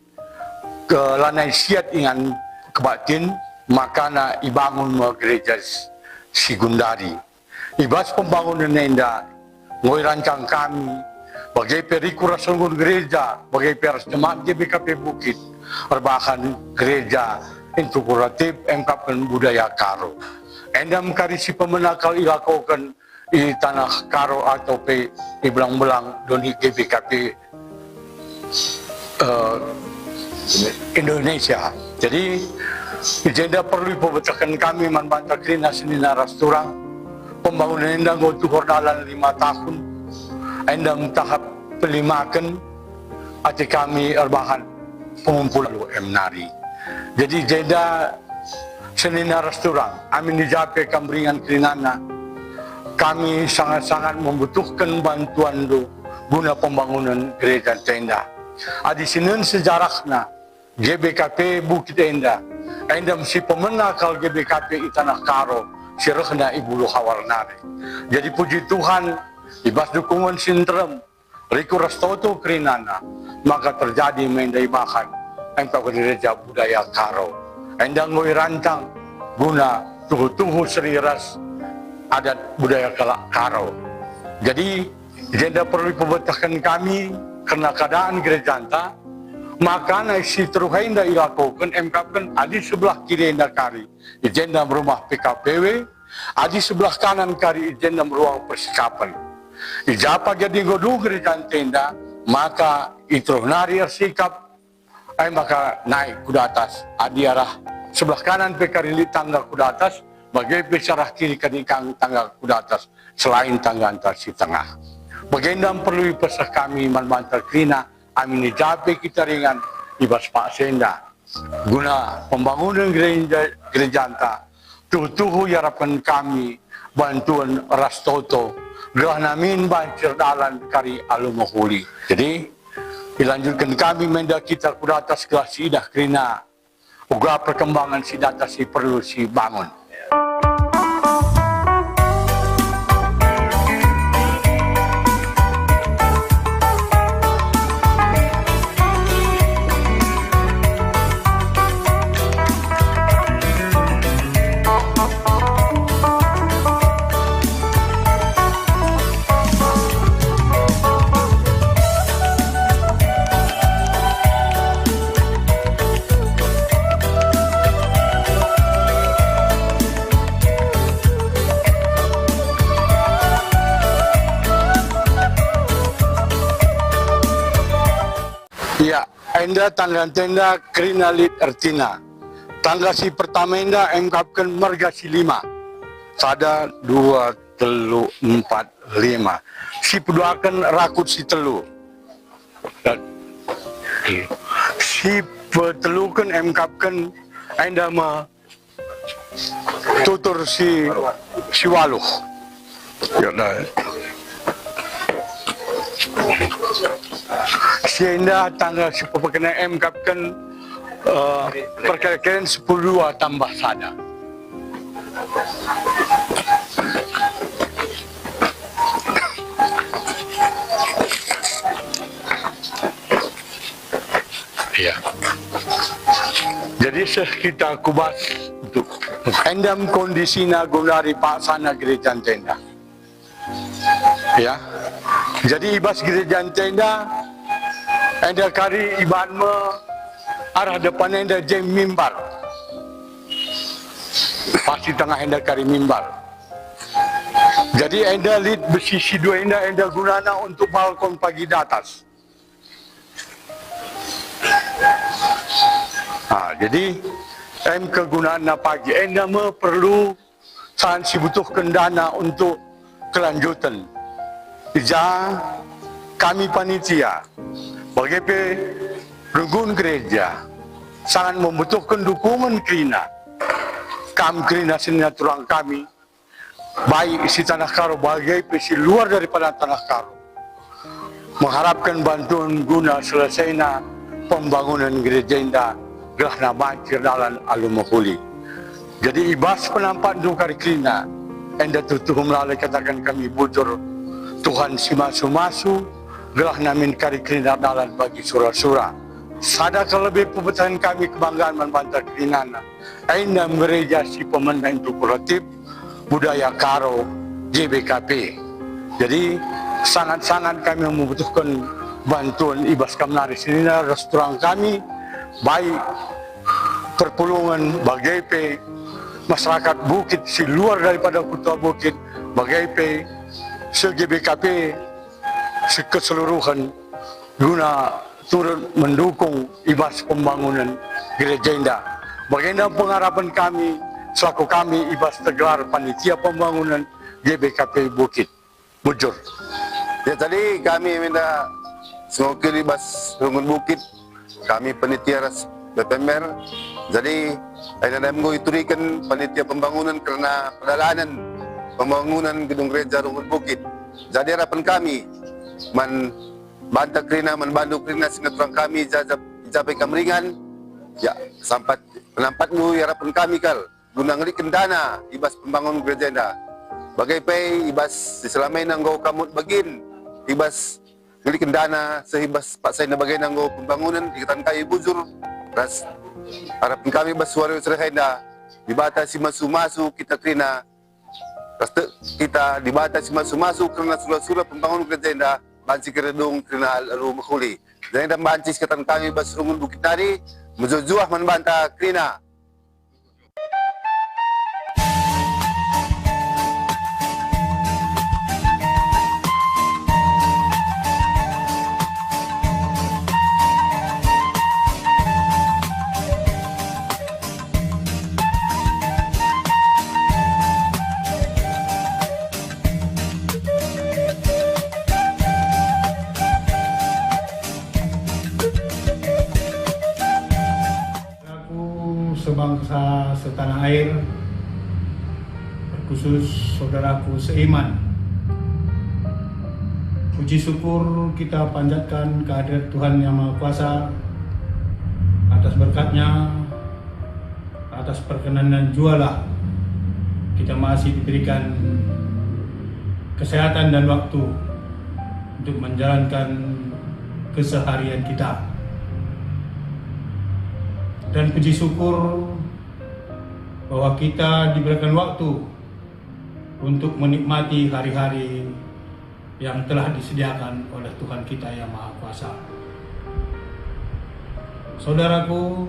ke lanai siat ingan kebaktin, makana ibangun me gereja s-, si gundari. I bas pembangunen enda, enggo irancang kami, bage pe rikur ras runggun gereja, bage pe ras jemaat G B K P Bukit, erbahan gereja integratif engkapken budaya Karo. Enda me kari si pemena kal ilakoken i taneh Karo atau pe i belang-belang doni G B K P, eh, Indonesia. Jadi, i jenda perlu ipebetehken kami man banta kerina senina ras turang. Pembangunen enda enggo tuhur dalan lima tahun. Enda me tahap pelimaken ate kami erbahan pengumpul M nari. Jadi, i jenda senina ras turang, amin i ja pe kam ringan kerinana, kami sangat-sangat membutuhken bantuanndu guna pembangunen gereja enda. Adi sinen sejarahna, G B K P Bukit enda, enda me si pemena kal G B K P i taneh Karo, si rehna i Bulu Hawar nari. Jadi puji Tuhan, i bas dukungen si nterem, rikur ras toto kerinana, maka terjadi me enda ibahan engkapken gereja budaya Karo. Enda enggo irancang guna tuhu-tuhu seri ras adat budaya kalak Karo. Jadi, i jenda perlu ipebetehken kami kerna keadaan gerejanta, Maka nai si teruh enda ilakoken, emkapken adi sebelah kiri enda kari, i jenda rumah P K P W, adi sebelah kanan kari, i jenda ruang persikapen. I ja pagi adi enggo dung gereja ntenda, maka i teruh nari ersikap, e maka naik ku datas. Adi arah sebelah kanan pe kari lit tangga ku datas, bage pe searah kiri kari kang tangga ku datas, selain tangganta si tengah. Bagenda perlu ipeseh kami man banta kerina, amin i ja pe kita ringan i bas paksa enda. Guna pembangunen gereja, gerejanta, tuhu-tuhu iarapken kami bantuan ras toto, gelah namin banci erdalan kari alu mehuli. Jadi, ilanjutken kami menda kita ku datas gelah siidah kerina uga perkembangan si datas si perlu sibangun. Ia, enda tangga ntenda kerina lit ertina. Tangga si pertama enda emkapken merga si lima. Sada, dua, telu, empat, lima. Si peduaken rakut si telu. Si peteluken emkapken enda me tutur si, si waluh. Ya, nah. Si enda tangga si pepekena emkapken, eh, perkira-kiran sepuluh dua tambah sada. Ya. Jadi seh kita ku bas enda me kondisina gundari paksana gereja ntenda. Ya. Jadi i bas gereja ntenda enda kari ibahan me arah depan enda je mimbar. Pas i tengah enda kari mimbar. Jadi enda lit besi si dua enda, enda gunana untuk balkon pagi datas. Ah, jadi em kegunaanna pagi enda me perlu sangat sibutuhken dana untuk kelanjuten. I ja kami panitia, bage pe runggun gereja, sangat membutuhken dukungen kerina. Kam kerina senina turang kami, baik si Tanah Karo bage pe si luar daripada Tanah Karo, mengharapken bantuan guna selesaina pembangunen gereja enda gelah banci erdalan alu mehuli. Jadi i bas penampakndu kari kerina, enda tuhu-tuhu melala ikataken kami bujur, Tuhan si masu-masu, gelah namin kari kerina erdalan bagi sura-sura. Sada kal lebe pepetahen kami kebanggaan man banta kerinana. Enda me gereja si pemena inkulturatif budaya Karo, G B K P. Jadi, sangat-sangat kami membutuhken bantuan i bas kam nari senina ras turang kami, baik perpulungen, bage pe masyarakat Bukit si luar daripada Kuta Bukit, bage pe se-G B K P si keseluruhen guna turut mendukung i bas pembangunen gereja enda. Bagenda pengarapen kami selaku kami i bas tergelar Panitia Pembangunen G B K P Bukit. Bujur. Ya, tadi kami minta sengokil i bas Runggun Bukit, kami panitia ras B P M R. Jadi, akhirnya enggo ituriken panitia pembangunan kerna perdalanen pembangunan gedung gereja Runggun Bukit. Jadi, harapan kami man banta kerina, man bandu kerina si ngeturang kami, jajap, japai kam ringan, ya, sampat penampakndu iarapken kami kal guna ngeliken dana i bas pembangun gereja enda. Bage pe i bas si selama enda enggo kam mut bagin i bas ngeliken dana seh i bas paksa enda bage enda enggo pembangunen ikataken kami bujur ras harapen kami bas wari sore enda, Dibata si masu-masu kita kerina, ras tek kita Dibata si masu-masu kerna sura-sura pembangun gereja enda, banci kerina dung kerina alu mehuli. Janah enda banci sikataken kami bas Runggun Bukit nari, mejuah-juah man banta kerina. Saudaraku sebangsa setanah air, terkhusus saudaraku seiman. Puji syukur kita panjatkan kehadirat Tuhan Yang Maha Kuasa atas berkat-Nya, atas perkenan-Nya jualah kita masih diberikan kesehatan dan waktu untuk menjalankan keseharian kita. Dan puji syukur bahwa kita diberikan waktu untuk menikmati hari-hari yang telah disediakan oleh Tuhan kita Yang Maha Kuasa. Saudaraku,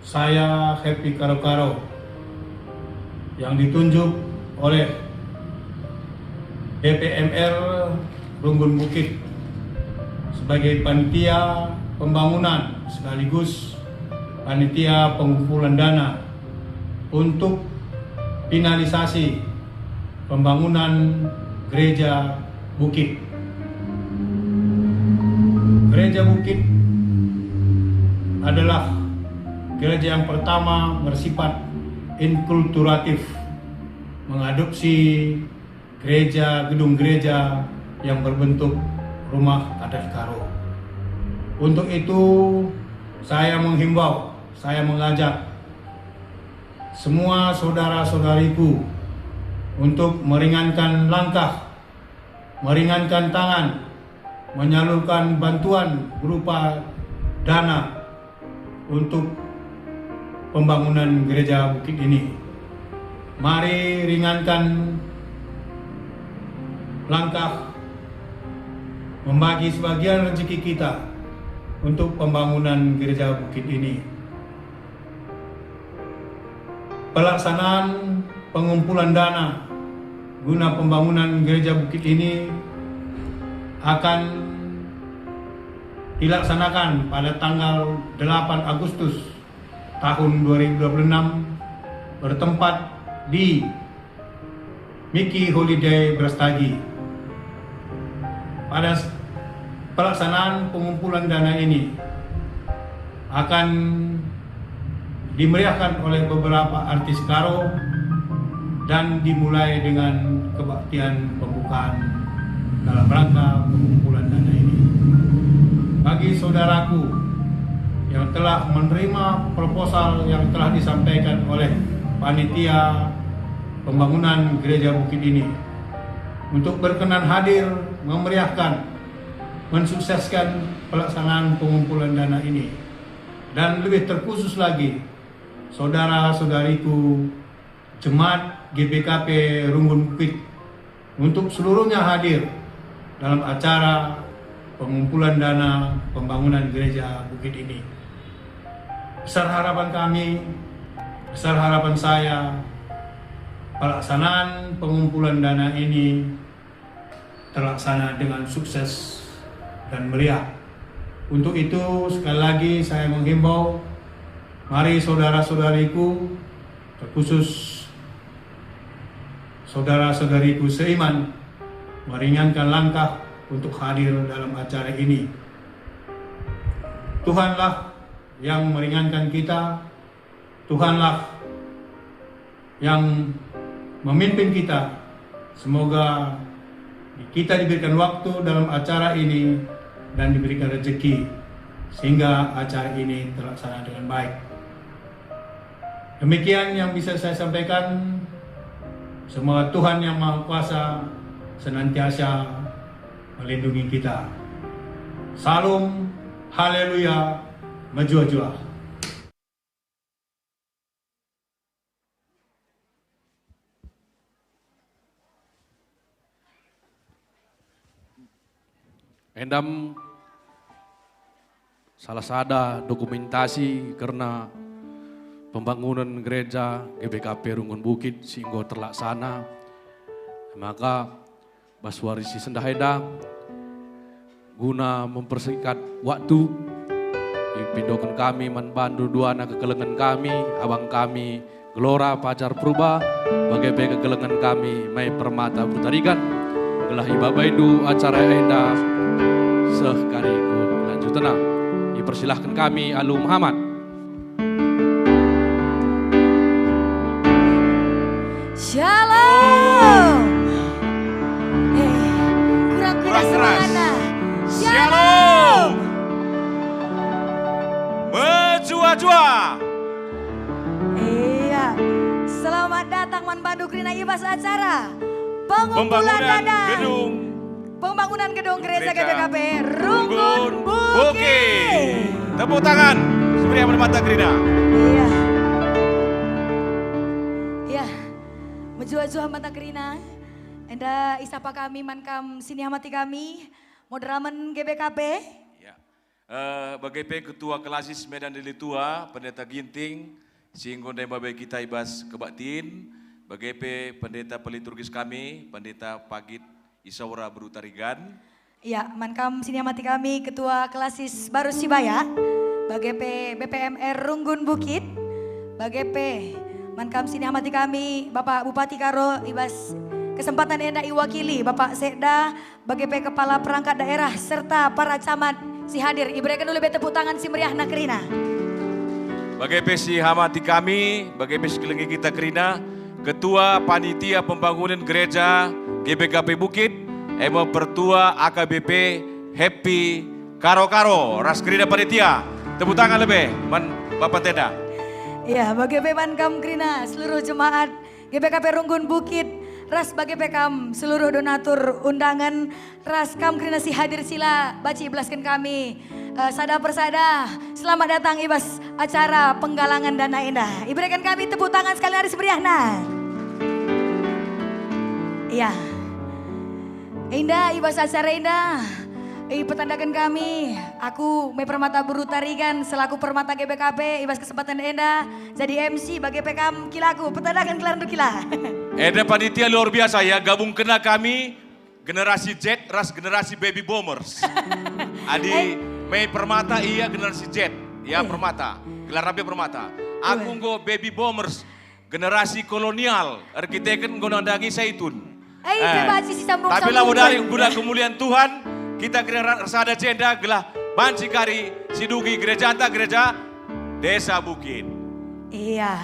saya Happy Karo-Karo yang ditunjuk oleh D P M R Runggun Bukit sebagai panitia pembangunan sekaligus panitia pengumpulan dana untuk finalisasi pembangunan Gereja Bukit. Gereja Bukit adalah gereja yang pertama bersifat inkulturatif, mengadopsi gereja, gedung gereja yang berbentuk rumah adat Karo. Untuk itu, saya menghimbau, saya mengajak semua saudara-saudariku untuk meringankan langkah, meringankan tangan, menyalurkan bantuan berupa dana untuk pembangunan gereja Bukit ini. Mari ringankan langkah membagi sebagian rezeki kita untuk pembangunan gereja Bukit ini. Pelaksanaan pengumpulan dana guna pembangunan Gereja Bukit ini akan dilaksanakan pada tanggal delapan Agustus tahun dua ribu dua puluh enam, bertempat di Miki Holiday Brastagi. Pada s-, pelaksanaan pengumpulan dana ini akan dimeriahkan oleh beberapa artis Karo dan dimulai dengan kebaktian pembukaan dalam rangka pengumpulan dana ini. Bagi saudaraku yang telah menerima proposal yang telah disampaikan oleh panitia pembangunan gereja Bukit ini untuk berkenan hadir memeriahkan, mensukseskan pelaksanaan pengumpulan dana ini, dan lebih terkhusus lagi saudara-saudariku jemaat G B K P Runggun Bukit untuk seluruhnya hadir dalam acara pengumpulan dana pembangunan gereja Bukit ini. Besar harapan kami, besar harapan saya, pelaksanaan pengumpulan dana ini terlaksana dengan sukses dan meriah. Untuk itu, sekali lagi saya menghimbau, mari saudara-saudariku, terkhusus saudara-saudariku seiman, meringankan langkah untuk hadir dalam acara ini. Tuhanlah yang meringankan kita, Tuhanlah yang memimpin kita. Semoga kita diberikan waktu dalam acara ini dan diberikan rezeki sehingga acara ini terlaksana dengan baik. Demikian yang bisa saya sampaikan. Semoga Tuhan Yang Maha Kuasa senantiasa melindungi kita. Salom, haleluya, mejuah-juah. Enda me salah sada dokumentasi kerna pembangunen gereja G B K P Runggun Bukit si enggo terlaksana. Maka bas wari si sendah enda, guna mempersingkat waktu, ipindoken kami man bandu duana kekelengen kami, abang kami, Gelora Fajar Purba, bage pe kekelengen kami Me Permata Butarigan, gelah ibabaindu acara enda seh kari ku kelanjutenna. Ipersilahken kami alu mehamat. Shalom. Eh, kurang keras. Kurang keras. Semangatna. Shalom. Shalom. Mejuah-juah. Iya. Selamat datang man bandu kerina i bas acara pengumpulan Pembangunan dana gedung. Pembangunan gedung gereja Gereja G B K P Runggun Runggun Bukit. Bukit. Tepuk tangan si meriah man banta kerina. Iya. Iya. Mejuah-juah man banta kerina. Enda isapa kami man kam si niamati kami, moderamen G B K P. Ya. Eh, bage pe Ketua Klasis Medan Deli Tua, Pendeta Ginting, si enggo ndai mabai kita i bas kebaktin, bage pe pendeta peliturgis kami, Pendeta Pagit Isaura Beru Tarigan. Ya, man kam si niamati kami, Ketua Klasis Barus Sibaya, bage pe B P M R Runggun Bukit, bage pe man kam si niamati kami, Bapak Bupati Karo, i bas kesempatan enda iwakili Bapak Sekda, bage pe kepala perangkat daerah serta para camat si hadir, ibereken dulu be tepuk tangan si meriahna kerina. Bage pe si niamati kami, bage pe si kelengi kita kerina, Ketua Panitia Pembangunan Gereja G B K P Bukit, e me Pertua A K B P Happy Karo-Karo, ras kerina panitia. Tepuk tangan lebe man Bapak Tenda. Iya, bage pe man kam kerina seluruh jemaat G B K P Runggun Bukit, ras bage pe kam seluruh donatur undangan, ras kam kerina si hadir si la banci ibelasken kami, eh, sada persada. Selamat datang i bas acara penggalangan dana enda. Ibereken kami tepuk tangan sekali nari si meriahna. Iya. Enda i bas acara enda, ipetandaken kami, aku Me Permata Beru Tarigan selaku Permata G B K P i bas kesempatan enda jadi M C bage pe kam kilaku, petandaken gelarndu kila. Enda panitia luar biasa ya, gabungkenna kami generasi Z ras generasi baby boomers. Adi Eh. Me Permata ia generasi Z, ya Eh. Permata, gelar rapi Permata. Aku Eh. enggo baby boomers, generasi kolonial, erkiteken enggo nandangi Saitun. Eh, Eh, terima kasih, sambung-sambung, tapi labo dari Bang. Guna kemuliaan Tuhan, kita kira ersada jenda gelah banci kari si dungi gerejanta, gereja Desa Bukit. Iya.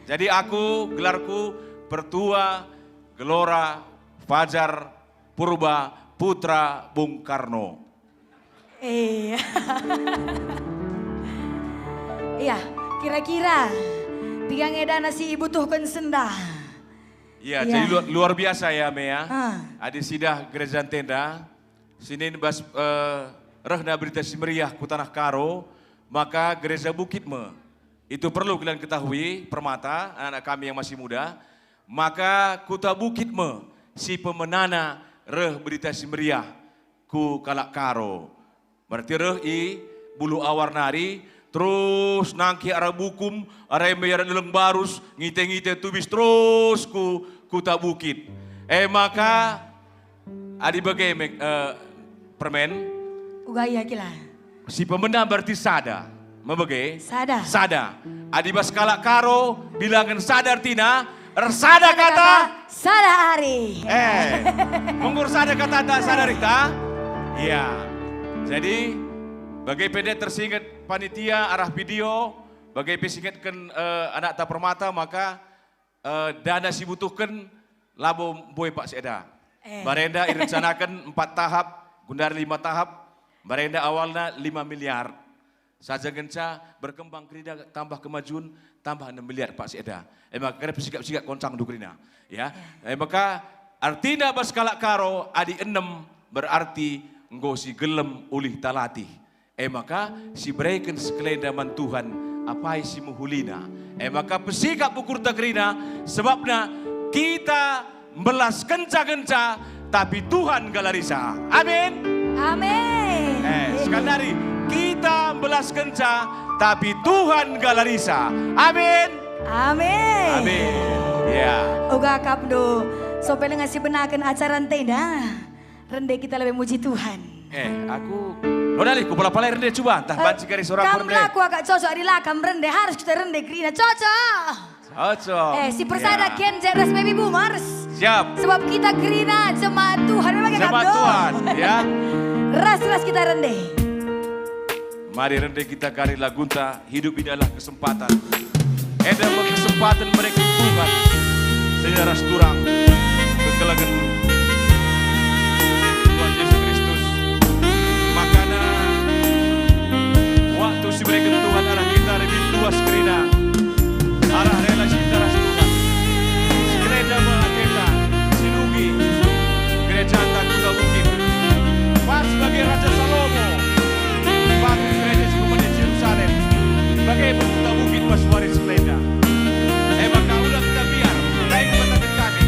Jadi aku, gelarku Pertua Gelora Fajar Purba Putra Bung Karno. Iya. Iya, kira-kira piga nge dana si ibutuhken sendah? Iya, Iya. jadi luar, luar biasa ya, Me, ya. Ah. Adi sidah gereja Tenda, sinin bas, eh, rehna Berita Si Meriah ku Tanah Karo, maka gereja Bukit me. Itu perlu kalian ketahui, Permata, anak-anak kami yang masih muda. Maka Kuta Bukit me si pemenana reh Berita Si Meriah ku kalak Karo. Berarti reh i Bulu Awar nari, terus nangkih arah Bukum, arah eme arah Neleng Barus, ngite-ngite tubis terus ku Kuta Bukit. E maka, adi bage me, eh, Permen? Uga ia kila. Si pemena berarti sada. Mebege? Sada. Sada. Adi bas kalak Karo, bilangen sada ertina, ersada kata, sada ari. Eh, menggur sada kata tak sada rita? Iya. Jadi, bage pe nde tersinget panitia arah video, bage pe singetken, eh, anakta Permata, maka, eh, dana si butuhken labo mbue pak si eda. Eh. Mbarenda irencanaken empat tahap, gundari lima tahap, mbarenda awalna lima miliar. Saja ngenca berkembang kerina tambah kemajuan, tambah enam miliar pak si eda. E maka kena pesikap-sikap koncang du kerina. Ya. Ya. E maka artina bas kalak Karo adi enem berarti enggo si gelem ulih talatih. E maka si bereken sekelenda man Tuhan apai si mehulina. E maka pesikap ukurta kerina, sebabna kita mbelas kenca-kenca, tapi Tuhan galarisa. Amin. Amin. Eh, sekali nari, kita mbelaskenca, tapi Tuhan nggalarisa. Amin. Amin. Amin. Ya. Uga akapndu, sope lenga si benaken acara ntenda. Rende kita lebe muji Tuhan. Eh, aku, lo dalih, ku pala-palai rende cuba, ntah Eh, banci kari seorang kam rende. Laku agak cocok, adi la kam rende, harus kita rende kerina. Cocok. Cocok. Eh, si persada Ya. Gen Jet ras Baby Boomers. Siap. Sebab kita kerina jemaat Tuhan. Memang Jemaat Tuhan, ya. Ras-ras kita rende. Mari rende kita kari lagunta, Hidup Ini Adalah Kesempatan. Enda me kesempaten mereken Tuhan. Sehingga ras turang kekelengen Tuhan Yesus Kristus. Makana waktu si mereken Tuhan arah kita lebih luas kerina. Arah relasi kita ras Tuhan. Sekelenda me ateta si nunggi gerejanta Kuta Bukit. Pas bage Raja Salomo bangun gereja si pemene Jerusalem, bage pe Kuta Bukit pas wari sekelenda. E maka ula kita biar, kai kataken kami,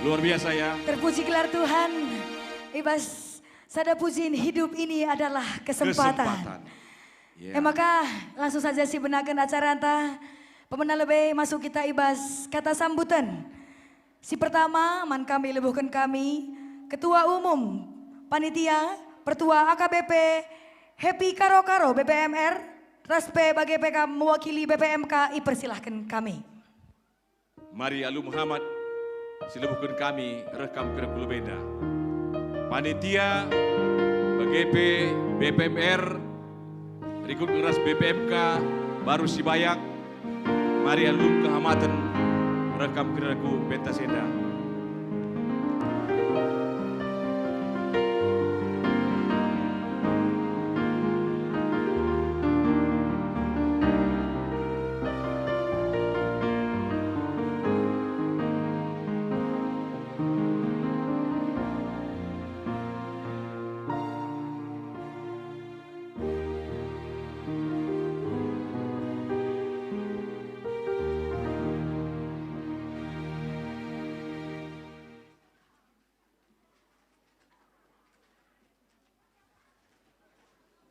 Luar biasa ya. Terpuji gelar Tuhan. I bas sada pujin, hidup ini adalah kesempatan. Kesempatan. Ya. E maka langsung saja sibenaken acaranta. Pemena lebe masuk kita i bas kata sambutan. Si pertama, man kami lebuhken kami, Ketua Umum Panitia Pertua A K B P, Happy Karo-Karo B P M R, ras pe bage pe kam mewakili B P M K, ipersilahken kami. Mari alu Muhammad, si lebuhken kami reh kam kerina ku lebenda. Panitia, bage pe B P M R, rikut ras B P M K, baru sibayak, mari alu kehamaten, reh kam kerina ku pentas enda.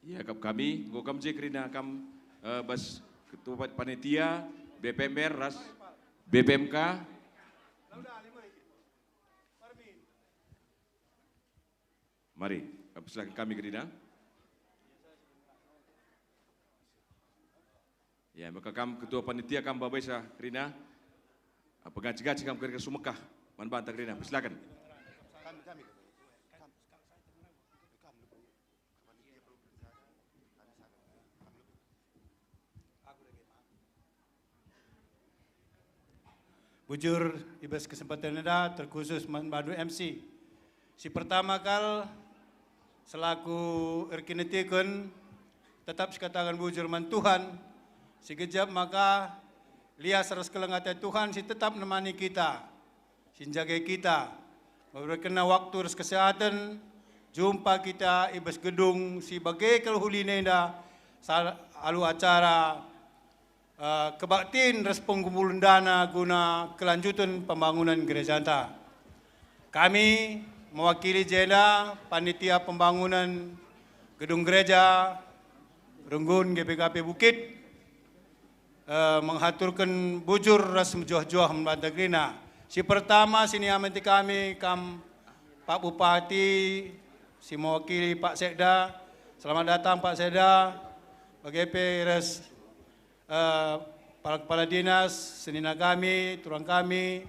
Iakap kami, enggo kam je kerina kam, eh, bas ketua panitia, B P M R ras B P M K. Mari, persilaken kami kerina. Ya, maka kam ketua panitia kam babaisa kerina. Apa gaci-gaci kam kerina sumekah man banta kerina, persilaken. Bujur, i bas kesempatan enda terkhusus man bandu M C. Si pertama kal, selaku erkiniteken, tetap sikataken bujur man Tuhan, si gejap maka lias ras keleng ate Tuhan si tetap nemani kita, si njage kita, memberikenna waktu ras kesehatan, jumpa kita i bas gedung si bage kal ulina enda, sal-, alu acara eh, kebaktin ras pengkumpulendana guna kelanjuten pembangunan gerejanta. Kami mewakili jenda panitia pembangunan gedung gereja Runggun G B K P Bukit, eh, menghaturken bujur ras mejuah-juah man banta kerina. Si pertama, sini amenti kami kam Pak Bupati, si mewakili Pak Sekda. Selamat datang, Pak Sekda. Bage pe ras eh, kepala-kepala dinas, senina kami, turang kami,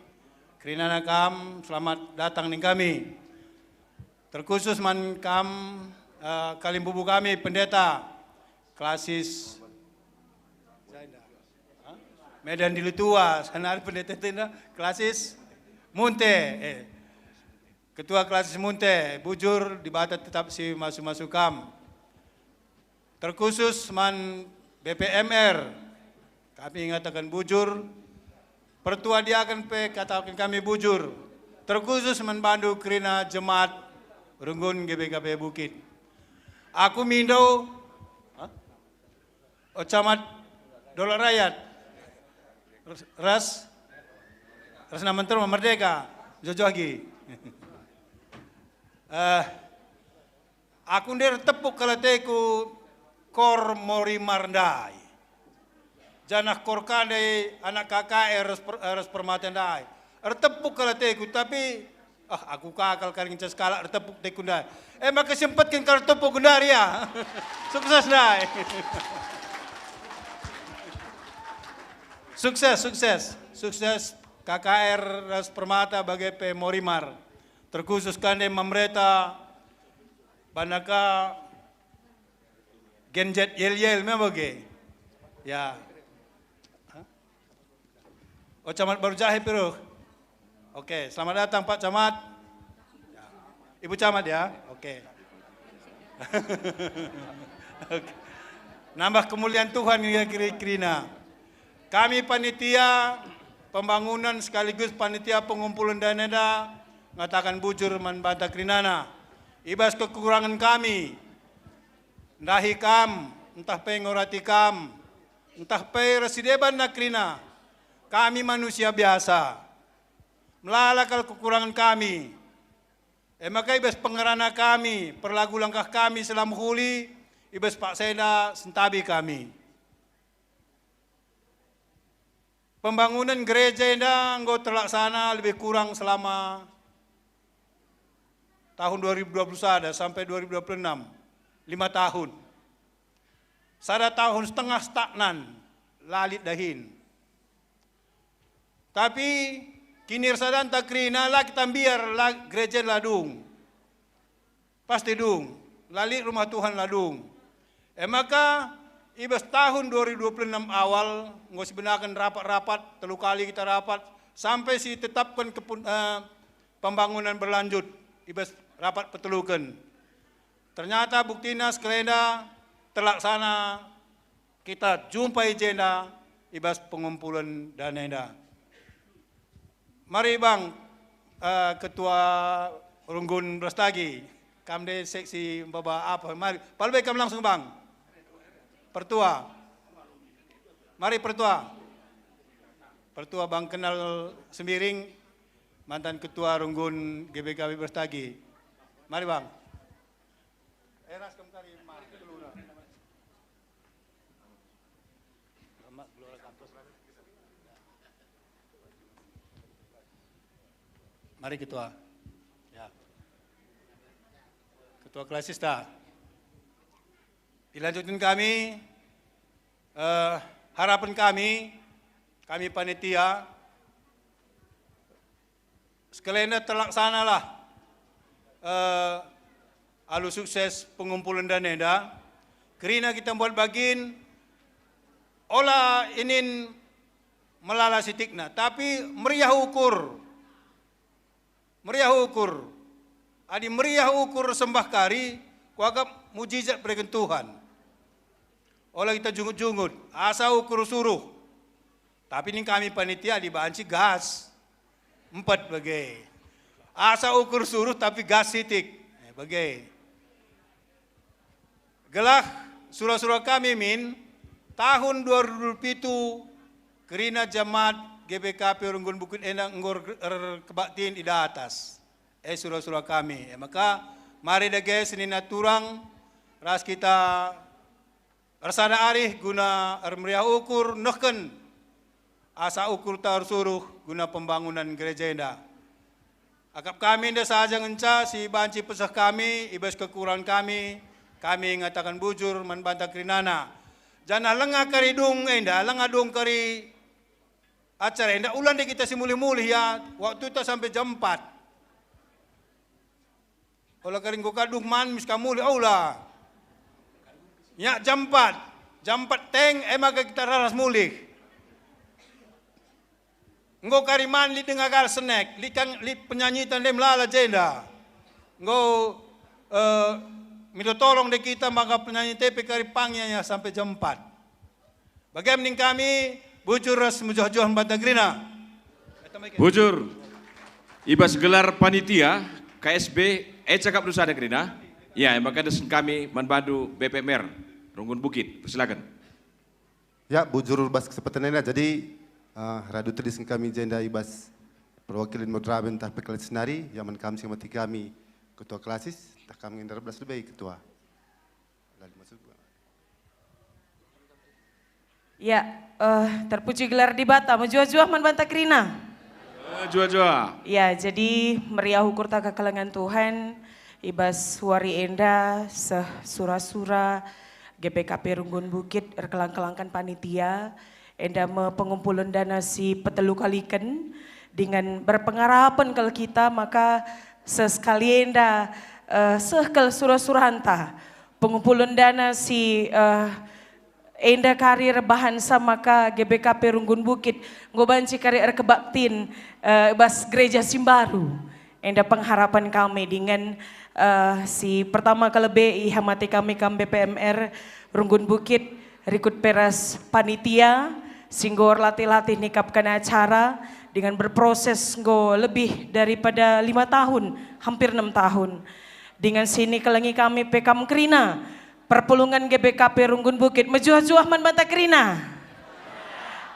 kerinana kam, selamat datang ning kami. Terkhusus man kam, eh, kalimbubu kami, pendeta, klasis, Medan Dilutua, sana pendeta tenda, klasis Munte, eh, ketua klasis Munte, bujur, Dibata tetap si masu-masu kam. Terkhusus man B P M R, kami ngataken bujur, pertua diaken pe kataken kami bujur, terkhusus man bandu kerina jemaat Runggun G B K P Bukit. Aku mindo, hah? O camat Dolok Rayat, ras, ras, ras namen terma Merdeka, jojo agi. Eh, Aku ndai ertepuk kal ateku kor Morimar ndai. Janah kor ka ndai anak K K R ras per-, ras Permata ndai. Ertepuk kal ateku, tapi, ah, aku ka kal karing cas kalak ertepuk ateku ndai. E maka sempetken kal ertepuk ndai, ya. Sukses ndai. Sukses, sukses. Sukses K K R ras Permata bage pe Morimar. Terkhusus ka ndai Mamreta, bana ka Gen Z yel-yel me bage. Ya. Hah? Oh, Camat Baru Jahe pe reh. Oke, selamat datang, Pak Camat. Ya. Ibu Camat, ya. Oke. Oke. Nambah kemuliaan Tuhan, ya, kira-kirina. Kami panitia pembangunan sekaligus panitia pengumpulen dana enda ngataken bujur man banta kerinana. I bas kekurangen kami, ndahi kam, ntah pe ngorati kam, ntah pe ras si deban kerina, kami manusia biasa. melala kal kekurangan kami. E maka i bas pengerana kami, perlagu langkah kami selamu huli, i bas paksa enda sentabi kami. Pembangunan gereja enda enggo terlaksana lebih kurang selama tahun dua ribu dua puluh sada sampai dua ribu dua puluh enam, lima tahun. Sada tahun setengah stagnan, la lit dahin. Tapi kinirsadanta kerina la kita mbiar, la gereja la dung. Pasti dung, la lit rumah Tuhan la dung. E maka, i bas tahun dua ribu dua puluh enam awal, enggo sibenaken rapat-rapat, telu kali kita rapat, sampai sitetapken kepun-, eh, pembangunan berlanjut, i bas rapat peteluken. Ternyata buktina sekalenda terlaksana kita jumpa i jenda i bas pengumpulen dana enda. Mari, Bang, eh, Ketua Runggun Brastagi, kam de seksi maba apa, mari, palebe kam langsung, Bang. Pertua. Mari, Pertua. Pertua Bang Kenal Sembiring, mantan Ketua Runggun G B K P Brastagi. Mari, Bang. Eh, ras kam kari, Ma, keluna. Mari, Ketua. Ya. Ketua Klasista. Dilanjutkan kami, eh, harapan kami, kami panitia, sekalenda terlaksanalah, eh, alu sukses pengumpulen dana enda. Kerina kita mbuat bagin, ola inin melala sitikna, tapi meriah ukur. Meriah ukur. Adi meriah ukur sembah kari, kuakap mujizat bereken Tuhan. Ola kita jungut-jungut, asa ukur suruh. Tapi ning kami panitia adi banci gas. Empat bage. Asa ukur suruh tapi gas sitik. Eh, bage. Gelah sura-sura kami min, tahun dua ribu pitu kerina jemaat G B K P Runggun Bukit enda enggo er-, er-, erkebaktin i datas. Eh, sura-sura kami. Eh, maka mari dage senina turang ras kita ersada arih guna ermeriah ukur nehken asa ukurta ersuruh guna pembangunan gereja enda. Akap kami enda saja ngenca si banci peseh kami i bas kekurangan kami, kami ngataken bujur man banta kerinana. Janah langa kari dung enda, langa dung kari acara enda, ula nde kita si mulih-mulih ya, waktuta sampe jam empat. Ola kari enggo ka dung man mis ka mulih, ola. Ya, jam empat. Jam empat teng, e maka kita raras mulih. Enggo kari man lit denga kal senek, lit kang, lit penyanyi tande melala jenda. Enggo, eh, minta tolong de kita maka penyanyi tepe kari pangnya ya sampai jam empat. Bage ning kami, bujur ras mejuah-juah man banta kerina. Bujur. I bas gelar panitia K S B, e cakap dulu sada kerina. Ya, maka desen kami man bandu B P M R, Runggun Bukit. Persilakan. Ya, bujur bas kesempatan enda. Jadi, eh, radu tedis kami jenda i bas perwakilan moderaben ntah pekelas nari, ya man kami si mati kami ketua klasis, ntah kami ngendar belas lebih ketua. Lalu masuk. Ya, eh, terpuji gelar Dibata, mejuah-juah man banta kerina. Mejuah-juah. Ya, jadi meriah ukurta kekelengen Tuhan, i bas wari enda seh sura-sura G P K P Runggun Bukit erkelang-kelangken panitia, enda me pengumpulen dana si petelu kaliken, dingen berpengharapen kal kita maka sesekali enda, eh, seh kal sura-suranta. Pengumpulen dana si, eh, enda kari erbahansa maka G B K P Runggun Bukit enggo banci kari erkebaktin, eh, bas gereja si mbaru. Enda pengharapan kami dingen, eh, si pertama kalebe ihamati kami kam B P M R Runggun Bukit, rikut pe ras panitia si enggo erlatih-latih nikapken acara dengan berproses enggo lebih daripada lima tahun, hampir enam tahun. Dengan si nikelengi kami pe kam kerina, perpulungen G B K P Runggun Bukit, mejuah-juah man banta kerina.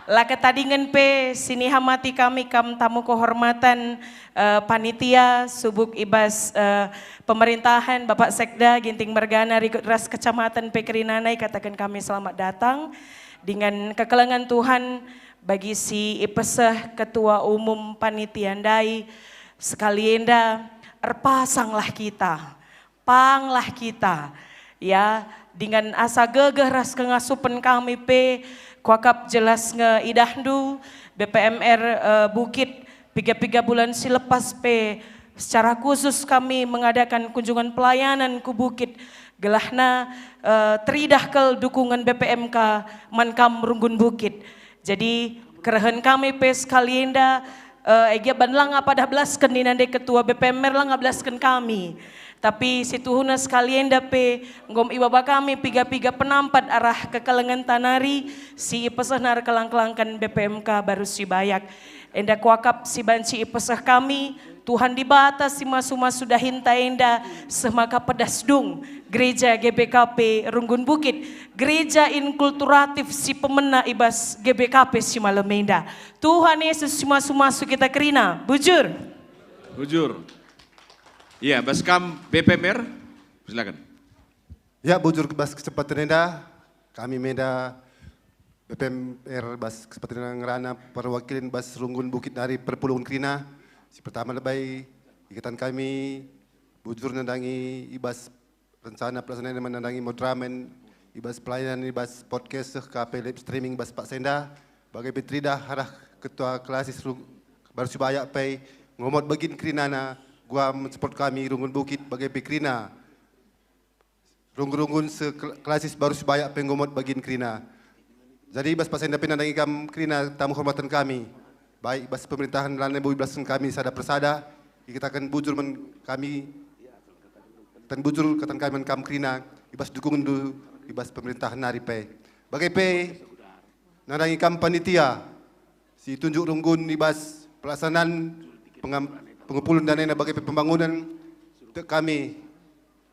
La ketadingen pe si nihamati kami kam tamu kehormatan, eh, panitia, subuk i bas, eh, pemerintahan, Bapak Sekda, Ginting Mergana, rikut ras kecamatan pe kerina nai kataken kami selamat datang. Dengan kekelengen Tuhan, bagi si ipeseh Ketua Umum Panitia ndai, sekali enda erpasanglah kita. Panglah kita, ya, dengan asa gegeh ras kengasupen kami pe, kuakap jelas nge idahndu, B P M R, eh, Bukit, piga-piga bulan si lepas pe, secara khusus kami mengadakan kunjungan pelayanan ku Bukit, gelahna, eh, teridah kal dukungen B P M K man kam runggun Bukit. Jadi, kerehen kami pe sekali enda, eh, e gia ban langa padah belasken nina ndai ketua B P M R, langa belasken kami. Tapi situhuna sekali enda pe, nggom ibaba kami piga-piga penampat arah kekelengenta nari, si ipesehna erkelang-kelangken B P M K Baru Sibayak. Enda kuakap si banci ipeseh kami, Tuhan Dibata si masu-masu dahinta enda, seh maka pedas dung gereja G B K P Runggun Bukit, gereja inkulturatif si pemena i bas G B K P si malem enda. Tuhan Yesus si masu-masu kita kerina, bujur. Bujur. Iya, bas kam B P M R, silakan. Ya, bujur bas kesempatan enda, kami me enda B P M R bas kesempatan enda ngerana perwakilen bas Runggun Bukit nari perpulungen kerina. Si pertama lebe, ikatan kami bujur nandangi i bas rencana pelaksanaan nandangi moderamen i bas pelayanan i bas podcast seh ka pe live streaming bas paksa enda. Bage pe teridah arah ketua klasis Rung-, Baru Sibayak pe enggo mot bagin kerinana, gua mensupport kami Runggun Bukit bage pe kerina. Runggun-runggun seklasis Baru Sibayak pe enggo mot bagin kerina. Jadi bas paksa enda pe nandangi kam kerina tamu kehormatan kami. Baik bas pemerintahan lanai bo ibelasken kami sada persada, ikataken bujur man kami, kataken bujur kataken kami man kam kerina, i bas dukungenndu, i bas pemerintahan nari pe. Bage pe, nandangi kam panitia, si tunjuk runggun i bas pelaksanaan pengam-, pengupulen dana enda bage pe pembangunan, tek kami,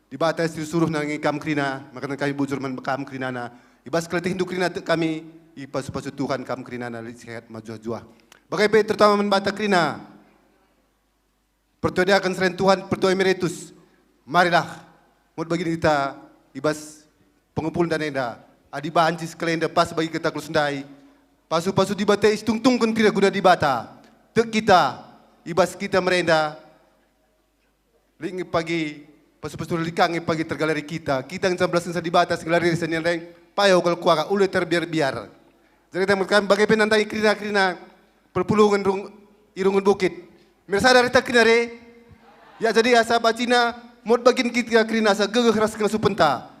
Dibata si suruh nandangi kam kerina, maka kami bujur man kam kerinana. I bas keletihndu kerina tek kami, ipasu-pasu Tuhan kam kerinana, lit sehat majuah-juah. Bage pe terutama man banta kerina, pertua diaken serayan Tuhan, pertua emeritus, marilah, mot bagin kita i bas pengupulen dana enda, adi banci sekali enda pas bagi kita ku lus ndai, pasu-pasu Dibata isitungtungken kerina guna Dibata, tek kita, i bas kita merenda, lit nge pagi, pasu-pasu lit ka nge pagi tergalari kita. Kita ngenca belaskenca Dibata si nggalari senina ndai, payo kal kuakap, ula terbiar-biar. Jadi, teman kami bage pe nandangi kerina-kerina perpulungen rung-, i Runggun Bukit. Mersa dari tak kerina re? Ya, jadi asa bacina, mot bagin kita kerina asa gegeh ras kengasuhenta.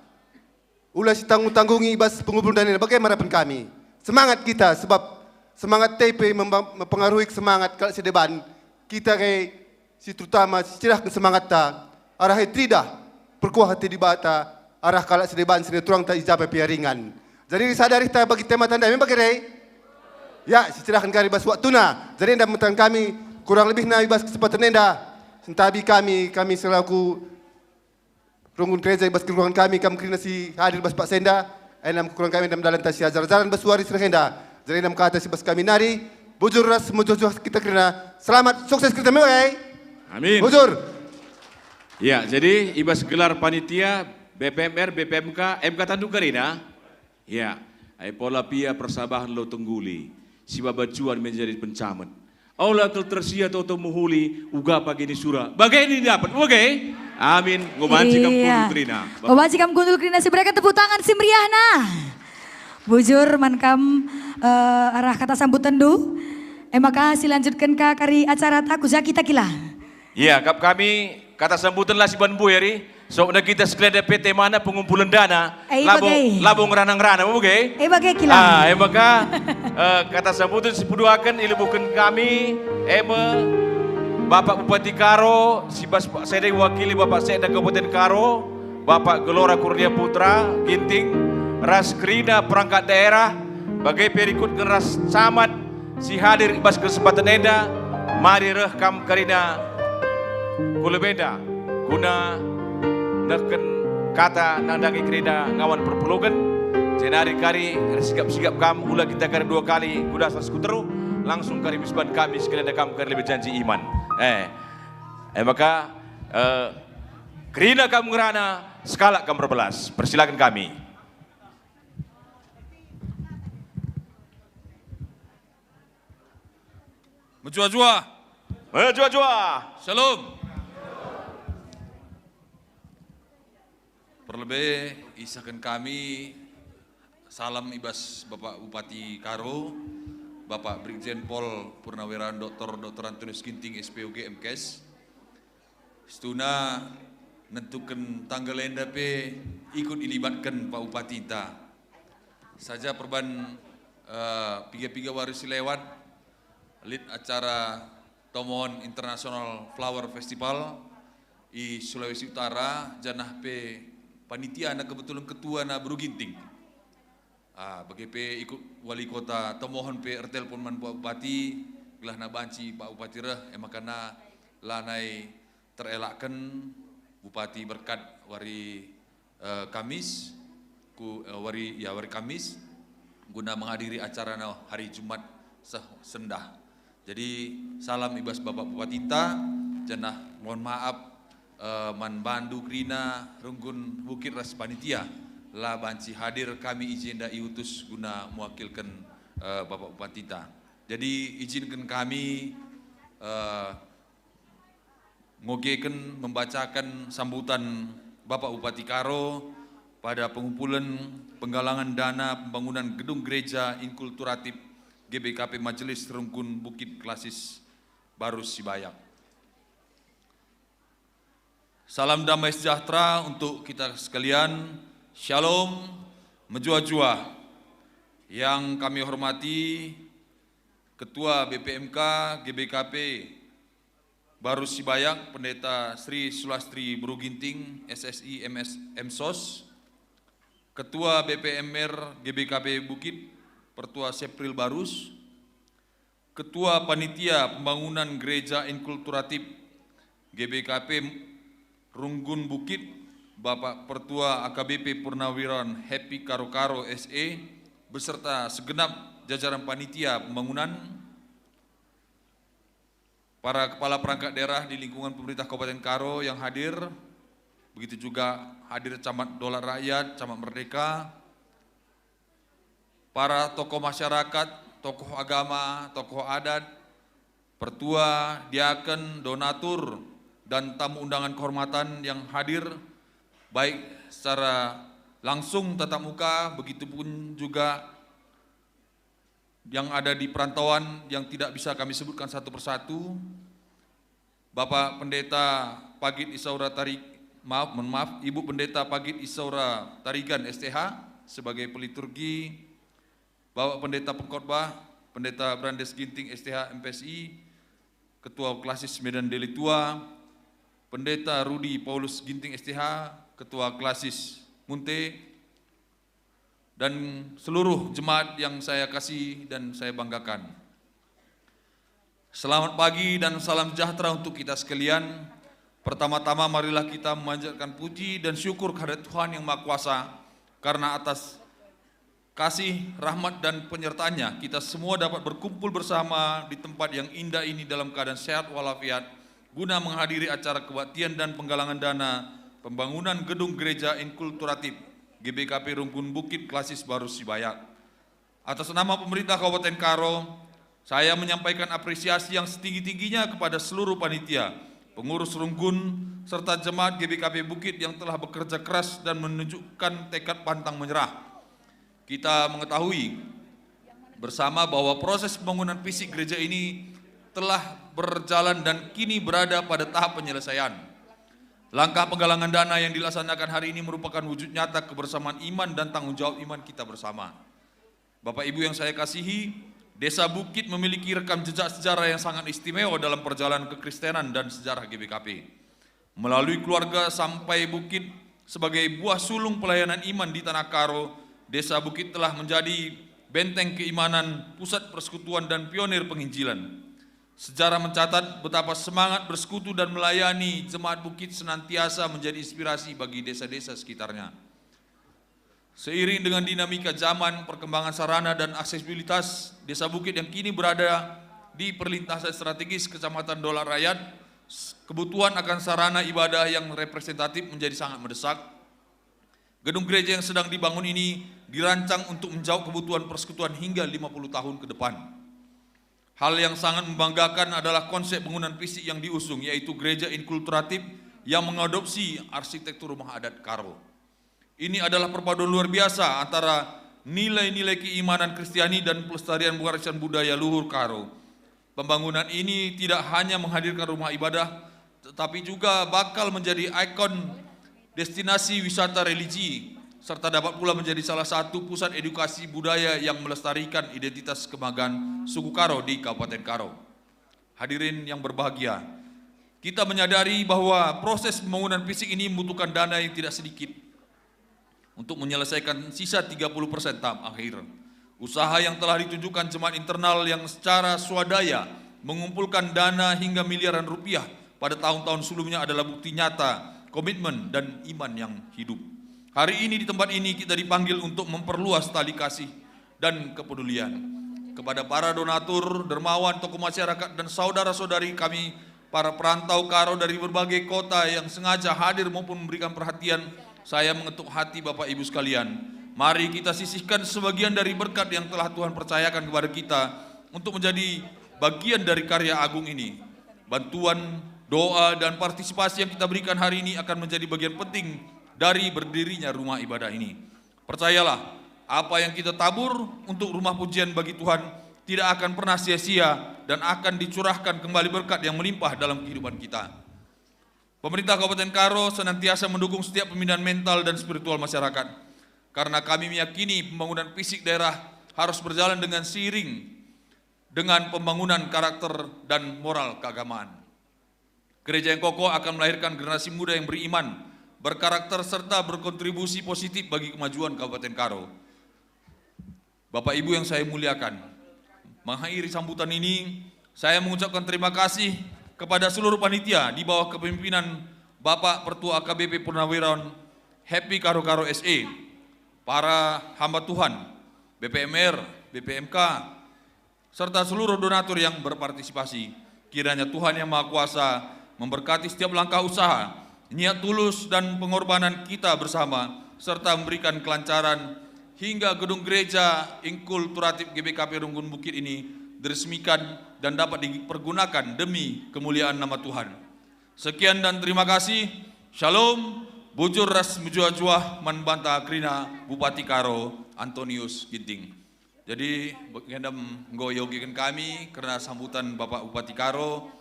Ula sitanggung-tanggungi i bas pengupulen dana enda, bage me harapen kami. Semangat kita, sebab semangat e pe memba-, mempengaruhi semangat kalak si deban. Kita nge si terutama si cidahken semangatta, arah e teridah perkuah ate Dibata, arah kalak si deban si turangta i ja pe pe ia ringan. Jadi sada arihta bagi tema tanda, me bage re? Ya, si cidahken kari bas waktuna. Jadi enda me tan kami, kurang lebihna i bas kesempatan enda, sentabi kami, kami selaku runggun gereja i bas kegeluhen kami, kam kerina si hadir bas paksa enda, enda me kekurangen kami dalam dalanta si ajar-ajaran bas wari si reh enda. Jadi enda me kata si bas kami nari, bujur ras mejuah-juah kita kerina. Selamat, sukses kita, me bage. Amin. Bujur. Ya, jadi i bas gelar panitia B P M R, B P M K, M K tandu kerina. Ya, ai pola pia persabahen lo tengguli, si baba cuan menjadi pencamet. Ola kal tersia toto mehuli, uga pagi ni sura. Bage ni dapat, bage? Amin. Ngobanci kam Iya. Kundul kerina. Ngobanci kam kundul kerina, si berikan tepuk tangan si meriah nah. Bujur man kam, eh, arah kata sambutenndu. E maka si lanjutken ka kari acara ta ku ja kita kila. Iya, kap kami kata sambutan lah si ban buari. Sobna kita sekalian dapet temana pengumpulan dana. Eh, labo, bage. Labo ngerana-ngerana, bage? Eh, bage kila. Ah, e maka, eh, kata sambutan si peduaken ilebuhken kami, e me Bapak Bupati Karo, si bas saya wakili Bapak Sekda Kabupaten Karo, Bapak Gelora Kurnia Putra, Ginting, ras kerina perangkat daerah, bage pe rikutken ras camat, si hadir i bas kesempatan enda, mari reh kam kerina ku lebe enda, guna nehken kata nandangi kerina ngawan perpulungen. Jenari kari ersikap-sikap kam, ula kita kari dua kali ku dasar skuter, langsung kari misban kami sekalian kam kari lebe janji iman. Eh, eh maka eh, kerina kam ngerana, sekalak kam berbelas. Persilakan kami. Mejuah-juah. Mejuah-juah. Shalom. Perlebe isahken kami salam i bas Bapak Bupati Karo, Bapak Brigjen Pol Purnawirawan Doktor Doktor Antonius Ginting, S P O G, M Kes. Situhuna nentuken tanggal enda pe ikut ilibatken Pak Bupati nta. Saja perban, eh, piga-piga wari si lewat, lit acara Tomohon International Flower Festival i Sulawesi Utara, janah pe panitiana kebetulan ketuana Beru Ginting. Ah, bage pe ikut wali kota Tomohon pe ertelpon man Pak Bupati, gelahna banci Pak Bupati reh, e makana lanai terelakken Bupati berkat wari, eh, Kamis, ku, eh, wari, ya, wari Kamis, guna menghadiri acarana hari Jumat seh sendah. Jadi, salam i bas Bapak Bupatita, janah mohon maaf, eh, man bandu kerina runggun bukit ras panitia, la banci hadir kami i jenda iutus guna mewakilken, eh, Bapak Bupatita. Jadi, ijinken kami, eh, ngogeken, membacaken sambutan Bapak Bupati Karo pada pengumpulan penggalangan dana pembangunan gedung gereja inkulturatif G B K P Majelis Runggun Bukit Klasis Barus Sibayak. Salam damai sejahtera untuk kita sekalian. Shalom, mejuah-juah. Yang kami hormati Ketua B P M K G B K P Barus Sibayak, Pendeta Sri Sulastri Beru Ginting, S S I, M S, M Sos, Ketua B P M R G B K P Bukit, Pertua Sepril Barus, Ketua Panitia Pembangunan Gereja Inkulturatif G B K P Runggun Bukit, Bapak Pertua A K B P Purnawirawan Happy Karo Karo S E, beserta segenap jajaran panitia pembangunan, para kepala perangkat daerah di lingkungan pemerintah Kabupaten Karo yang hadir, begitu juga hadir Camat Dola Rakyat, Camat Merdeka, para tokoh masyarakat, tokoh agama, tokoh adat, pertua, diaken, donatur, dan tamu undangan kehormatan yang hadir, baik secara langsung tatap muka, begitupun juga yang ada di perantauan yang tidak bisa kami sebutkan satu persatu, Bapak Pendeta Pagit Isaura Tarik, maaf, mohon maaf, Ibu Pendeta Pagit Isaura Tarigan, S T H, sebagai peliturgi, Bapak Pendeta Pengkhotbah, Pendeta Brandes Ginting, S T H, M P S I, Ketua Klasis Medan Deli Tua, Pendeta Rudi Paulus Ginting, S T H, Ketua Klasis Munte, dan seluruh jemaat yang saya kasih dan saya banggakan. Selamat pagi dan salam sejahtera untuk kita sekalian. Pertama-tama, marilah kita memanjatkan puji dan syukur kehadirat Tuhan Yang Maha Kuasa, karena atas kasih, rahmat, dan penyertaan-Nya, kita semua dapat berkumpul bersama di tempat yang indah ini dalam keadaan sehat walafiat, guna menghadiri acara kebaktian dan penggalangan dana pembangunan gedung gereja inkulturatif G B K P Runggun Bukit Klasis Barus Sibayak. Atas nama pemerintah Kabupaten Karo, saya menyampaikan apresiasi yang setinggi-tingginya kepada seluruh panitia, pengurus Runggun, serta jemaat G B K P Bukit yang telah bekerja keras dan menunjukkan tekad pantang menyerah. Kita mengetahui bersama bahwa proses pembangunan fisik gereja ini telah berjalan dan kini berada pada tahap penyelesaian. Langkah penggalangan dana yang dilaksanakan hari ini merupakan wujud nyata kebersamaan iman dan tanggung jawab iman kita bersama. Bapak Ibu yang saya kasihi, Desa Bukit memiliki rekam jejak sejarah yang sangat istimewa dalam perjalanan kekristenan dan sejarah G B K P. Melalui keluarga sampai Bukit sebagai buah sulung pelayanan iman di Tanah Karo, Desa Bukit telah menjadi benteng keimanan, pusat persekutuan, dan pionir penginjilan. Sejarah mencatat betapa semangat bersekutu dan melayani jemaat Bukit senantiasa menjadi inspirasi bagi desa-desa sekitarnya. Seiring dengan dinamika zaman, perkembangan sarana dan aksesibilitas Desa Bukit yang kini berada di perlintasan strategis Kecamatan Dolak Rayat, s-, kebutuhan akan sarana ibadah yang representatif menjadi sangat mendesak. Gedung gereja yang sedang dibangun ini dirancang untuk menjawab kebutuhan persekutuan hingga lima puluh tahun ke depan. Hal yang sangat membanggakan adalah konsep bangunan fisik yang diusung, yaitu gereja inkulturatif yang mengadopsi arsitektur rumah adat Karo. Ini adalah perpaduan luar biasa antara nilai-nilai keimanan Kristiani dan pelestarian warisan budaya luhur Karo. Pembangunan ini tidak hanya menghadirkan rumah ibadah, tetapi juga bakal menjadi ikon destinasi wisata religi, serta dapat pula menjadi salah satu pusat edukasi budaya yang melestarikan identitas kebanggaan suku Karo di Kabupaten Karo. Hadirin yang berbahagia, kita menyadari bahwa proses pembangunan fisik ini membutuhkan dana yang tidak sedikit untuk menyelesaikan sisa tiga puluh persen tahap akhir. Usaha yang telah ditunjukkan jemaat internal yang secara swadaya mengumpulkan dana hingga miliaran rupiah pada tahun-tahun sebelumnya adalah bukti nyata komitmen dan iman yang hidup. Hari ini di tempat ini kita dipanggil untuk memperluas tali kasih dan kepedulian. Kepada para donatur, dermawan, tokoh masyarakat, dan saudara-saudari kami, para perantau Karo dari berbagai kota yang sengaja hadir maupun memberikan perhatian, saya mengetuk hati Bapak Ibu sekalian. Mari kita sisihkan sebagian dari berkat yang telah Tuhan percayakan kepada kita untuk menjadi bagian dari karya agung ini. Bantuan, doa, dan partisipasi yang kita berikan hari ini akan menjadi bagian penting dari berdirinya rumah ibadah ini. Percayalah, apa yang kita tabur untuk rumah pujian bagi Tuhan tidak akan pernah sia-sia dan akan dicurahkan kembali berkat yang melimpah dalam kehidupan kita. Pemerintah Kabupaten Karo senantiasa mendukung setiap pemindahan mental dan spiritual masyarakat. Karena kami meyakini pembangunan fisik daerah harus berjalan dengan seiring dengan pembangunan karakter dan moral keagamaan. Gereja yang kokoh akan melahirkan generasi muda yang beriman, berkarakter, serta berkontribusi positif bagi kemajuan Kabupaten Karo. Bapak Ibu yang saya muliakan, mengakhiri sambutan ini, saya mengucapkan terima kasih kepada seluruh panitia di bawah kepemimpinan Bapak Pertua A K B P Purnawirawan Happy Karo Karo S E, para hamba Tuhan, B P M R, B P M K, serta seluruh donatur yang berpartisipasi. Kiranya Tuhan Yang Maha Kuasa memberkati setiap langkah usaha, niat tulus, dan pengorbanan kita bersama, serta memberikan kelancaran hingga gedung gereja inkulturatif G B K P Runggun Bukit ini diresmikan dan dapat dipergunakan demi kemuliaan nama Tuhan. Sekian dan terima kasih. Shalom, bujur ras mejuah-juah man banta kerina Bupati Karo, Antonius Ginting. Jadi, bagi enda enggo iogiken kami kerna sambutan Bapak Bupati Karo.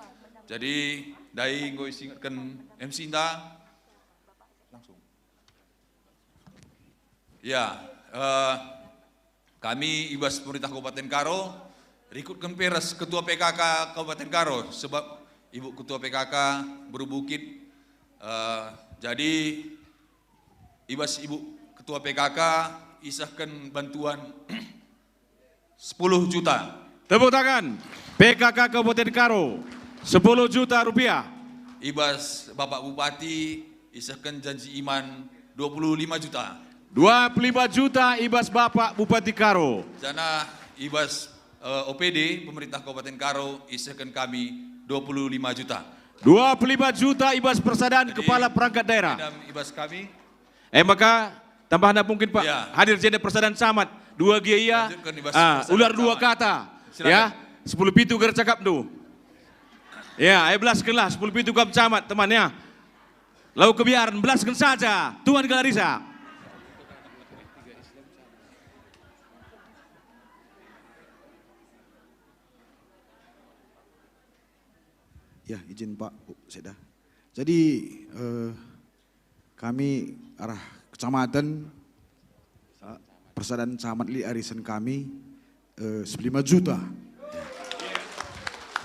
Jadi, ndai enggo isingetken M C enda. Langsung. Ya, eh, kami i bas pemerintah Kabupaten Karo rikutken pe ras Ketua P K K Kabupaten Karo, sebab Ibu Ketua P K K Beru Bukit. Eh, jadi, i bas Ibu Ketua P K K isehken bantuan sepuluh juta. Tepuk tangan. P K K Kabupaten Karo, sepuluh juta rupiah. I bas Bapak Bupati isehken janji iman dua puluh lima juta. Dua puluh lima juta i bas Bapak Bupati Karo. Janah i bas, eh, O P D pemerintah Kabupaten Karo isehken kami dua puluh lima juta. Dua puluh lima juta i bas persadan. Jadi, kepala perangkat daerah. Endam i bas kami. Eh, maka tambahna mungkin, Pak, ya, hadir jenda persadan camat. Dua gia ia. Lanjutkan i bas, ah, persadan ular dua camat. Kata. Silakan. Ya, sepuluh pitu gar cakapndu. Ya, eh, belaskenlah sepuluh pitu kam camat, teman, ya. Lau kebiaren, belasken saja. Tuan Galarisa. Ya, izin, Pak, Bu, seda. Jadi, eh, kami arah kecamatan, eh, persadan camat lit arisen kami, eh, sepuluh lima juta.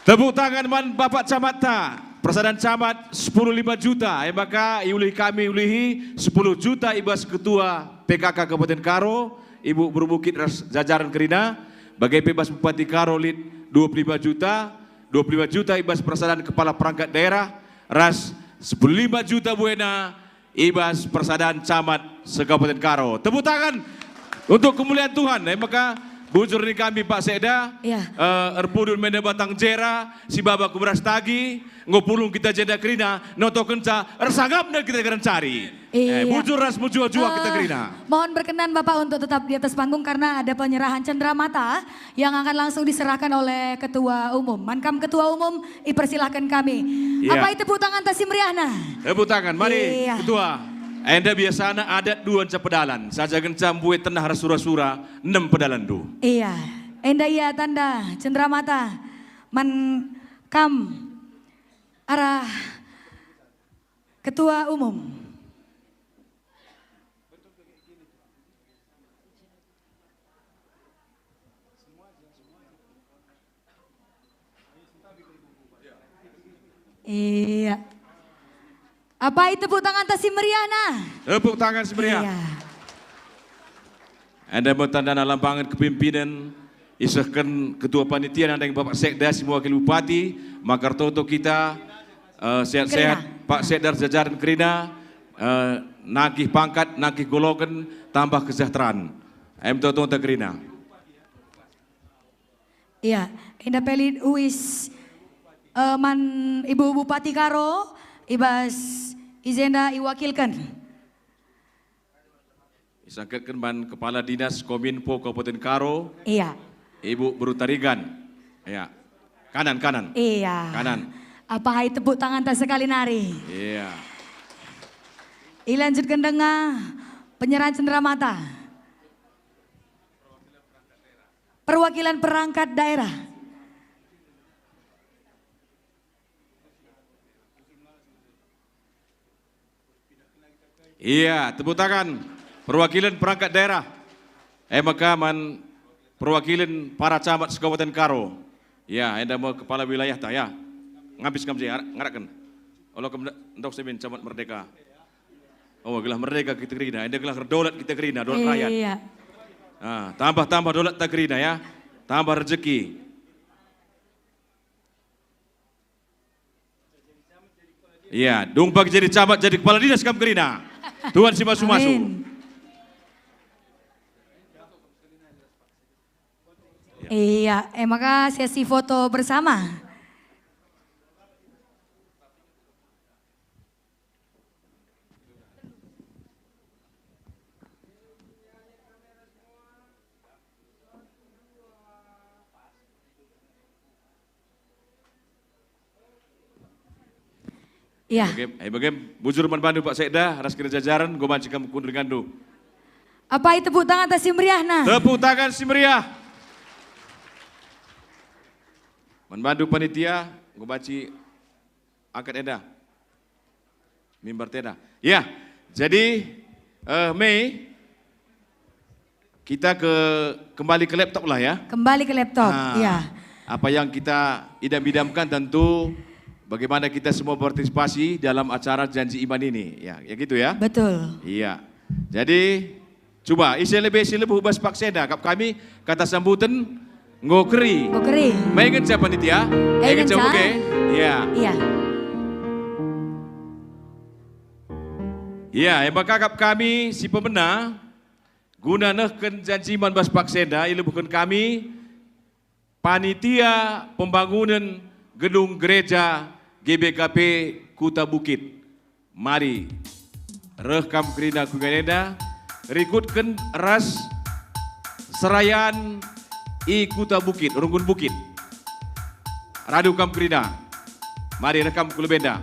Tepuk tangan man Bapak Camat ta. Persadan camat sepuluh lima juta. Eh, maka iulihi kami, ulihi sepuluh juta i bas Ketua P K K Kabupaten Karo, Ibu Beru Bukit ras jajaran kerina. Bage pe bas Bupati Karo lit dua puluh lima juta. Dua puluh lima juta i bas persadan kepala perangkat daerah, ras sepuluh lima juta buena i bas persadan camat se-Kabupaten Karo. Tepuk tangan untuk kemuliaan Tuhan. Eh, maka bujur ni kami Pak Sekda, ya, eh, erpudun menda batang jera, si baba ku beras tagi, enggo pulung kita jenda kerina, notokenca ersangapna kita gencari. Iya. Eh, bujur ras mejuah-juah kita, eh, kerina. Mohon berkenan Bapak untuk tetap di atas panggung karena ada penyerahan cenderamata yang akan langsung diserahkan oleh Ketua Umum. Man kam Ketua Umum, ipersilahkan kami. Iya. Apai tepuk tangan ta si meriahna? Tepuk tangan, mari, iya, Ketua. Enda biasana adat dua nca pedalan. Saja genca mbue tenah ras sura-sura, enem pedalanndu. Iya. Enda ia tanda cenderamata man kam arah Ketua Umum. Iya. Apai tepuk tangan ta si meriahna? Tepuk tangan si meriah. Iya. Enda me tandana lambangen kepimpinan, isehken ketua panitia nandai Bapak Sekda si mewakili Bupati, maka ertoto kita, eh, sehat-sehat, kerina. Pak Sekda ras jajaran kerina, eh, nagih pangkat, nagih goloken, tambah kesejahteraan. Em toto ta kerina. Iya, enda pe lit uis, eh, man Ibu Bupati Karo, i bas i jenda iwakilken. Isangketken man Kepala Dinas Kominfo Kabupaten Karo. Iya. Ibu Beru Tarigan. Iya. Kanan, kanan. Iya. Kanan. Apai tepuk tangan ta sekali nari? Iya. Ilanjutken denga penyerahan cenderamata. Perwakilan perangkat daerah. Iya, tepuk tangan. Perwakilan perangkat daerah. E maka man perwakilan para camat se-Kabupaten Karo. Ya, enda me kepala wilayah ta, ya. Ngabis kam je, ngarak-, ngarakken. Ola kam nda-, ndauh semin Camat Merdeka. Oh, gelah merdeka kita kerina. Enda gelah erdolat kita kerina, dolat rakyat. Iya. Ah, tambah-tambah dolat ta kerina, ya. Tambah rezeki. Iya, dung bagi jadi camat, jadi kepala dinas kam kerina. Tuhan si masu-masu. Amin. Iya, e maka sesi foto bersama. Iya. Bage, eh, bage, bujur man bandu, Pak Sekda, ras kerina jajaran, enggo banci kam kundul ngandung. Apai tepuk tangan ta si meriahna? Tepuk tangan si meriah. Man bandu panitia, enggo banci angkat enda. Mimbar tenda. Ya, jadi, eh, Mei, kita ke, kembali ke laptop lah ya. Kembali ke laptop, ah, ya. Apa yang kita idam-idamkan tentu bagaimana kita semua berpartisipasi dalam acara Janji Iman ini. Ya, ya gitu ya. Betul. Iya. Jadi, cuba, ise lebe si lebuh bas paksa enda, kap kami, kata sambuten, enggo keri. Enggo keri. Mai ngenca panitia? Eh, ngenca ngenca. Bage? Iya. Iya. Iya, e maka kap kami si pemena, guna nehken Janji Iman bas paksa enda, ilebuhken kami, Panitia Pembangunen Gedung Gereja G B K P Kuta Bukit. Mari, reh kam kerina ku ingan enda, rikutken ras serayan i Kuta Bukit, Runggun Bukit. Radu kam kerina. Mari reh kam ku lebe enda.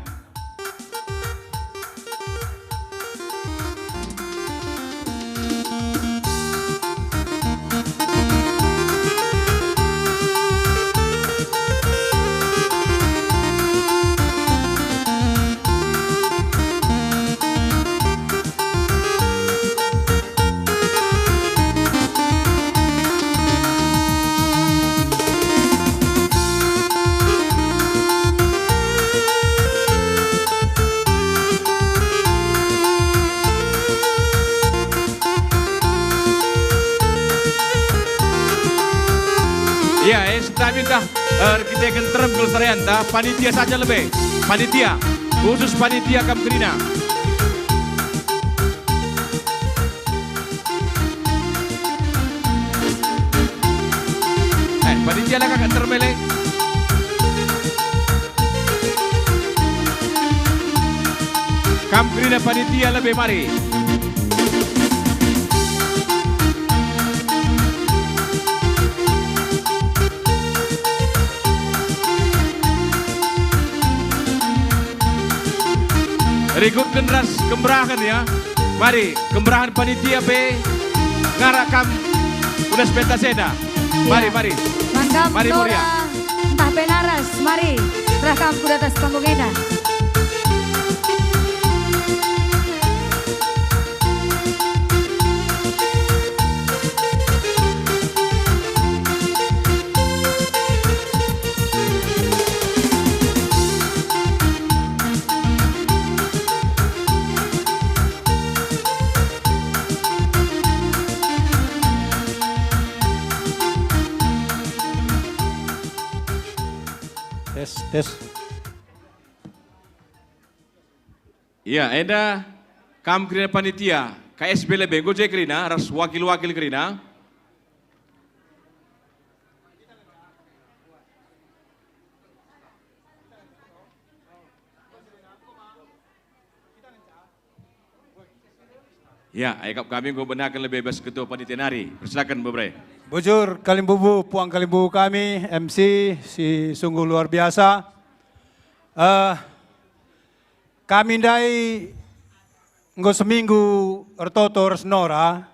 Ya, eh, sentabi ntah, eh, erkiteken terem kelestarian, ntah panitia saja lebe. Panitia, khusus panitia kam kerina. Siala kakak termele. Kam kerina panitia lebe mari. Rikutken ras kemberahen ya. Mari, kemberahen panitia pe ngarak kam ku das pentas enda. Mari, iya, mari. Mari, Nora, Moria. Ntah pe Naras, mari, reh kam ku datas panggung enda. Tes, tes. Iya, enda kam kerina panitia, K S B lebe, enggo je kerina, ras wakil-wakil kerina. Ya, ikap kami enggo benaken lebe bas ketua panitia nari. Persilaken, Bebere. Bujur, kalimbubu, puang kalimbubu kami, M C, si sungguh luar biasa. Eh, kami ndai enggo seminggu ertoto ras Nora,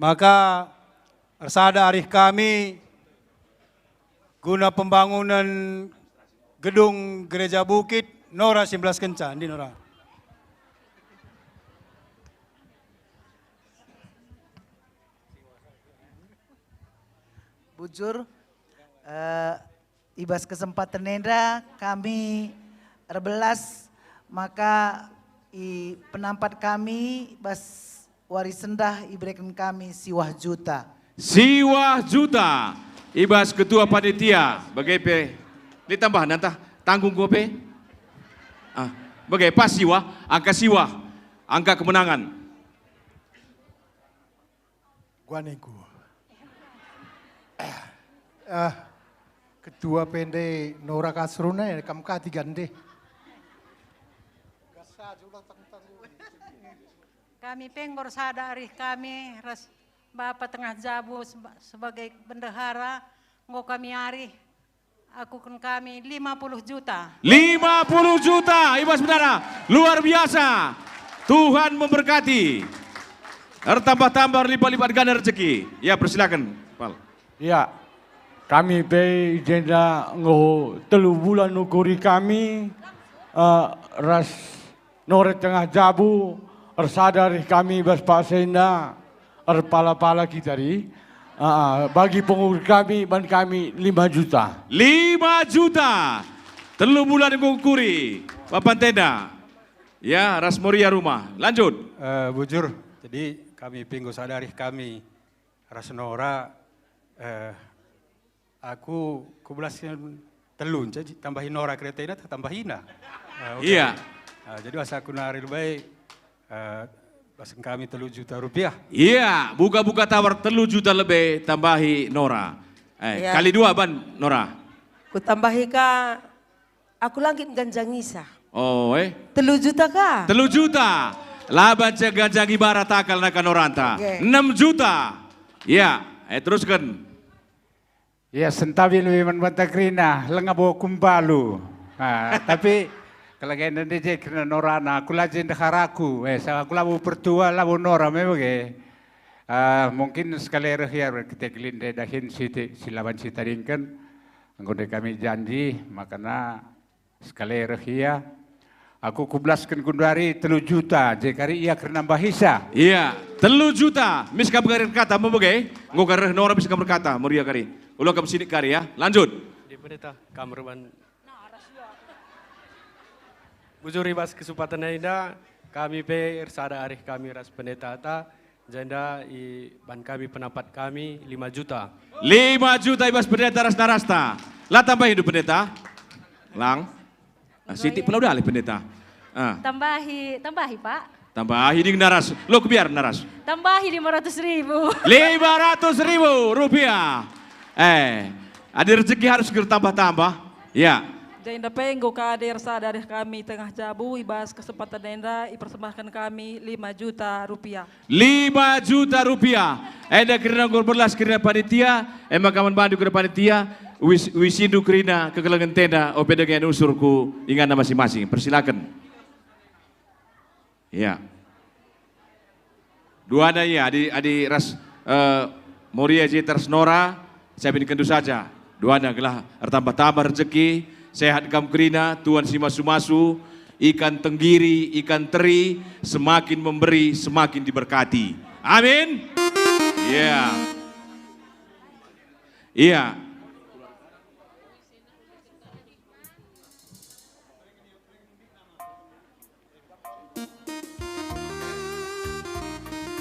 maka ersada arih kami guna pembangunen gedung Gereja Bukit. Nora si mbelaskenca, ndi Nora? Bujur, eh, i bas kesempaten enda kami erbelas maka i penampat kami bas wari sendah ibereken kami siwah juta. Siwah juta i bas ketua panitia, bage pe. Lit tambah nantah tanggung kue pe? Ah, bage pas siwah, angka siwah, angka kemenangan. Guanengku. Ah, ketua pe ndai Nora Kasruna, kam ka tiga ndai. Kami pe enggo ersada arih kami ras Bapa Tengah Jabu seba-, sebagai bendahara, enggo kami arih, akuken kami lima puluh juta. Lima puluh juta, i bas bendahara. Luar biasa. Tuhan memberkati. Ertambah-tambah, erlipat-lipat ganda rezeki. Ya, persilakan, Pal. Ya, kami pe i jenda enggo telu bulan nukuri kami, eh, ras Nora Tengah Jabu, ersada arih kami bas paksa enda, erpala-pala kita ri. Ah, ah, bagi pengukur kami, ban kami lima juta. Lima juta. Telu bulan enggo kuri, Bapa Tenda. Ya, ras Moria rumah. Lanjut. Eh, bujur, jadi kami pe enggo sada arih kami ras Nora, eh, aku kubelasken telu, jadi tambahi Nora keretena, tambahina. Eh, uga. Iya. Ah, jadi asa aku nari lebai, eh, belasen kami telu juta rupiah. Iya, buka-buka tawar telu juta lebe tambahi Nora. Eh, iya. Kali dua ban Nora. Kutambahi ka, aku la nggit ganjangisa. Oh, eh. Telu juta ka? Telu juta. La banca ganjangi bara takal naka Noranta. Oke. Enam juta. Iya, eh, terusken. Ya, sentabi lebe man banta kerina, langa bo kumbalu. Ah, tapi kalau kena ndai je kerina Norana, aku la je ndeharaku. Eh, sa aku labo pertua, labo Nora me bage. Ah, mungkin sekali reh ia kita kelin ndai dahin si, si la banci tadingken. Enggo ndai kami janji, makana sekali reh ia. Aku kubelasken genduari telu juta, je kari ia kerina mbahisa. Iya, telu juta. Mis kam kari erkata, me bage? Enggo kari reh Nora mis kam erkata, Moria kari. Ula kam sinik kari ya. Lanjut. Di pendeta, kam reban. Bujur i bas kesempatan enda, kami pe ersada arih kami ras pendetata, jenda i ban kami penampat kami lima juta. Lima juta i bas pendeta ras narasta. La tambahindu pendeta? Lang. Ah, sitik pula udah alih pendeta. Ah. Tambahi, tambahi, Pak. Tambahi ding naras. Lo kebiar naras. Tambahi lima ratus ribu. Lima ratus ribu rupiah. Eh, Adi rejeki harus ertambah-tambah. Ya. Jenda pe enggo ka adi ersada reh kami tengah jabu, i bas kesempatan enda ipersembahken kami lima juta rupiah. Lima juta rupiah. Enda kerina enggo erbelas kerina panitia, e maka man bandu kerina panitia, uis-, uisindu kerina kekelengen enda, ope denga nusur ku inganna masing-masing. Persilaken. Ya. Duana ia, adi, adi ras, eh, Moria Jeter Senora, cabinkendu saja. Duana gelah ertambah-tambah rejeki, sehat kam kerina, Tuhan si masu-masu, ikan tenggiri, ikan teri, semakin memberi, semakin diberkati. Amin. Ya. Iya.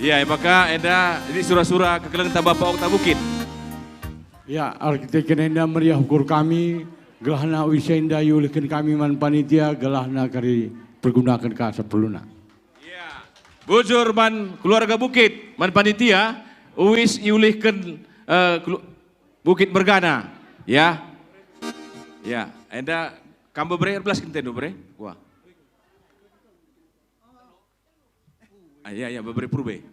Iya, e maka enda ini sura-sura kekelengenta Bapa Okta Bukit. Ya, erkiteken enda meriah ukur kami, gelahna uis enda iulihken kami man panitia, gelahna kari pergunaken ka seperluna. Iya. Bujur man keluarga Bukit, man panitia, uis iulihken, eh, kelu-, Bukit mergana, ya. Ya, enda kam bebere erbelasken tendu bere? Wah. Ah, ya, ya, bebere purbe.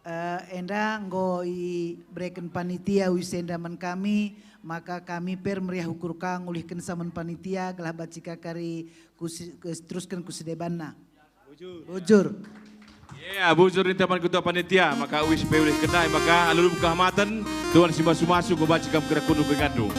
Eh, enda enggo ibereken panitia uis enda man kami, maka kami per meriah ukur ka ngulihkenca man panitia gelah banci ka kari ku si-, ke-, terusken ku si debanna. Bujur. Bujur. Ya, bujur ninta man ketua panitia, maka uis pe ulihkenna, maka alu-alu kehamaten, Tuhan si masu-masu, ku banci kam kira kundul ku inganndu.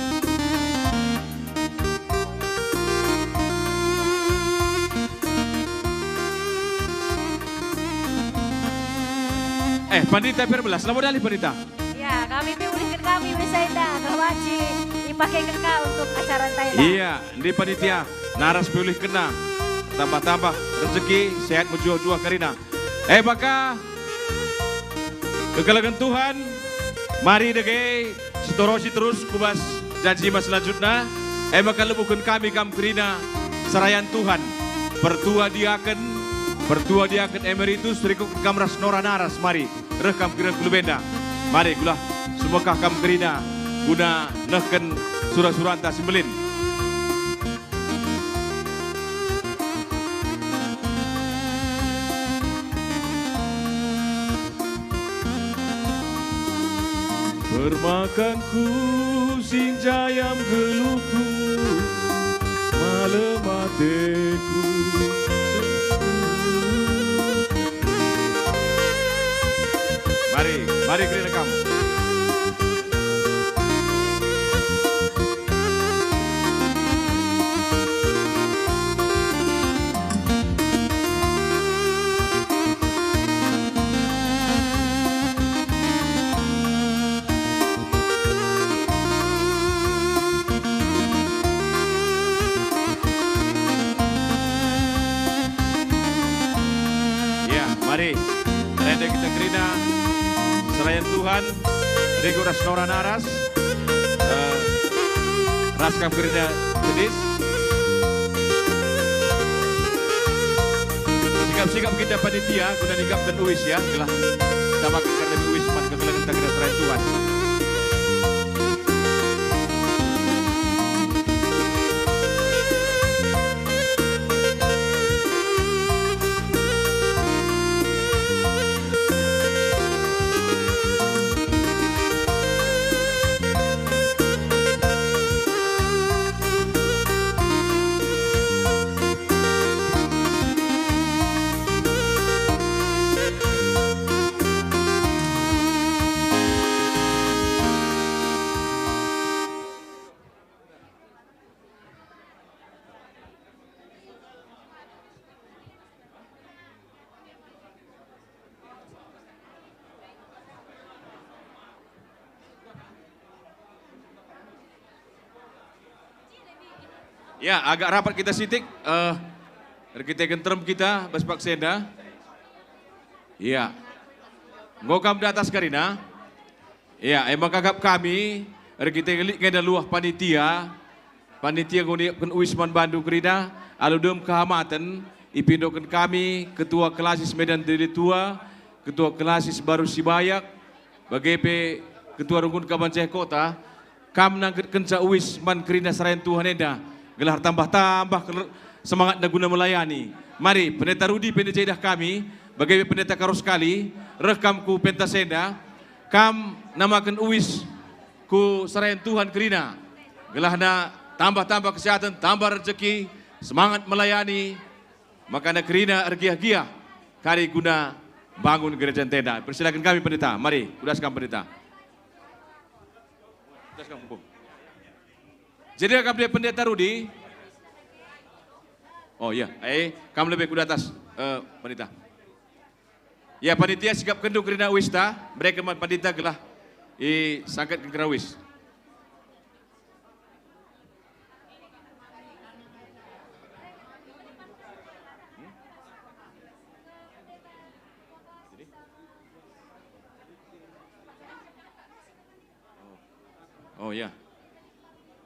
Eh, pandita Perbelas, labo dalih pandita. Ya, kami pe ulihken kami uis enda, gelah banci ipakeken ka untuk acara enda. Iya, ndi panitia, naras pe ulihkenna. Tambah-tambah rezeki, sehat mejuah-juah kerina. Eh, maka kekelengen Tuhan, mari dage sitorosi terus ku bas janji mas selanjutna. Eh, maka lebuhken kami kam kerina serayan Tuhan. Pertua diaken, pertua diaken emeritus, rikutken kam ras Nora naras, mari. Reh kam kerina ku lebe enda. Mari, gelah sumekah kam kerina guna nehken sura-suranta si mbelin. Permakanku si njayam geluhku, malem ateku. Mari, mari kerina kam. Ya, mari. Rende kita kerina serayan Tuhan, rikut ras Nora naras, eh, ras kam kerina tedis. Sikap-sikap kita panitia guna ningkapken uis ya, gelah kita makin kerlebe uis man kekelengen kita kerina serayan Tuhan. Ya, agak rapat kita sitik, eh, erkiteken terem kita bas paksa enda. Ya. Enggo kam di atas kerina? Ya, e maka gap kami, erkiteken lit nge enda luah panitia, panitia enggo niapken uis man bandu kerina, alu dem kehamaten, ipindoken kami Ketua Klasis Medan Dili Tua, Ketua Klasis Baru Sibayak, bage pe Ketua Rungkun Kabanca Kota, kam nangketkenca uis man kerina serayan Tuhan enda, gelah ertambah-tambah kel-, semangatna guna melayani. Mari, Pendeta Rudi pe ndai idah kami, bage pe Pendeta Karos kali, reh kam ku pentas enda, kam namaken uis ku serayan Tuhan kerina, gelahna tambah-tambah kesehatan, tambah rejeki, semangat melayani, makana kerina ergiah-giah kari guna bangun gereja ntenda. Persilaken kami, Pendeta. Mari, kudas kam, Pendeta. Kudas kam, Bung. Jadi, kam dia Pendeta Rudi? Oh, iya. Eh, kam lebe ku datas, eh, Pendeta. Ya, panitia, sikapkenndu kerina uista, bereken man Pendeta gelah isangketken kerina uis. Oh, ya.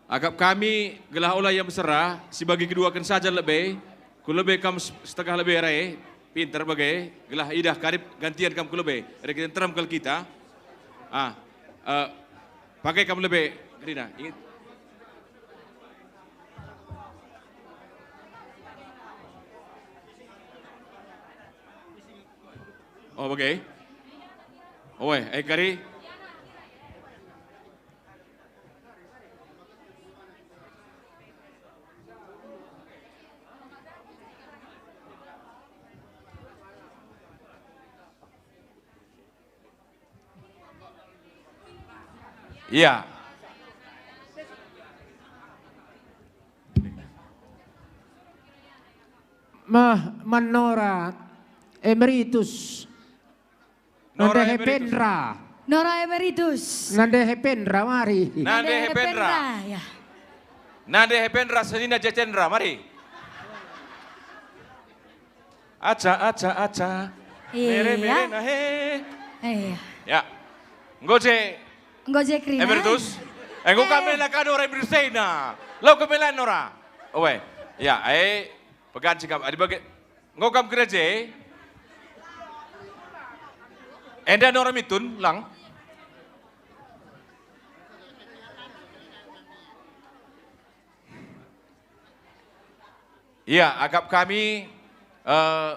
Akap kami gelah ola ia mesera, sibagi keduaken saja lebe, ku lebe kam s-, setengah lebe rai, pinter bage, gelah idah karib gantian kam ku lebe, erkiteken nterem kal kita. Ah, eh, pakai kam lebe kerina. Inget. Oh, bage. Oe, eh, kari. Iya. Meh, man Nora Emeritus. Nora Nande Emeritus. Hependra. Nora Emeritus. Nande Hependra, mari. Nande Nande Hependra. Hependra, ya. Nande Hependra, senina Jecendra, mari. Aca, aca, aca. Iya. Mere, mere, nah, he. Iya. Ya. Enggo je. Enggo je kerina. Emeritus. Eh, enggo Eh. kami la kado orang Emeritus ena. Lo kebelan ora. Oe. Ya, eh, pegan sikap. Adi bage. Enggo kam kerina je. Enda Nora Mitun, lang. Iya, akap kami, eh,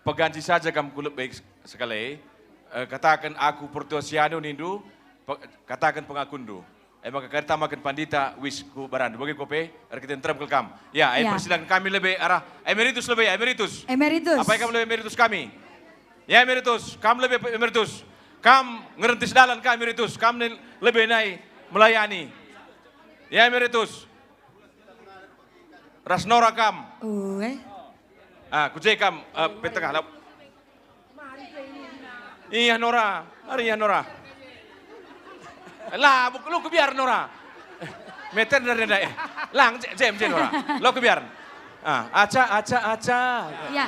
peganci saja kam ku lebe sekali. Eh, kataken aku Pertua Sianu nindu, pe-, kataken pengakunndu. E maka kari tamaken pandita uis ku baranndu. Bage ko pe, erkiteken nterem kal kam. Ya, ai Ya. persilaken kami lebe arah emeritus lebe, emeritus. Emeritus. Apai kam lebe emeritus kami? Ya, emeritus, kam lebe emeritus. Kam ngerintis dalan ka emeritus, kam ne lebe nai melayani. Ya, emeritus. Ras Nora kam. Ue. Ah, ku je kam, eh, pe tengah lah. Iya, Nora. Ari iya, Nora. Lah, buk-, lo kebiar, Nora. Meter dari ndai. Lang, je-, jem, je, Nora. Lo kebiar. Ah, aca, aca, aca. Ya.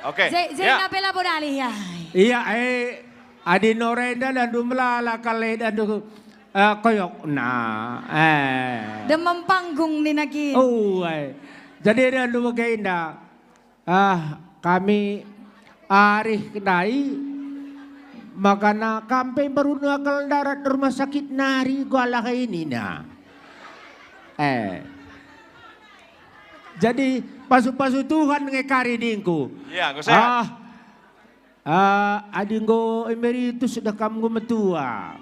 Oke. Ze-, Ya. Zena pe labo dalih, ya. Iya, eh, adi Nora enda dandu melala kal, eh, dandu, eh, koyok. Nah, eh. Demam panggung nina kin. Oh, eh. Jadi dandu bage enda. Ah, kami arih ndai, makana kam pe mbaruna kal ndarat rumah sakit nari, gualah e nina. Eh. Jadi, pasu-pasu Tuhan nge kari ningku. Iya, enggo sehat. Ah, ah, adi enggo emeritus dah kam enggo metua.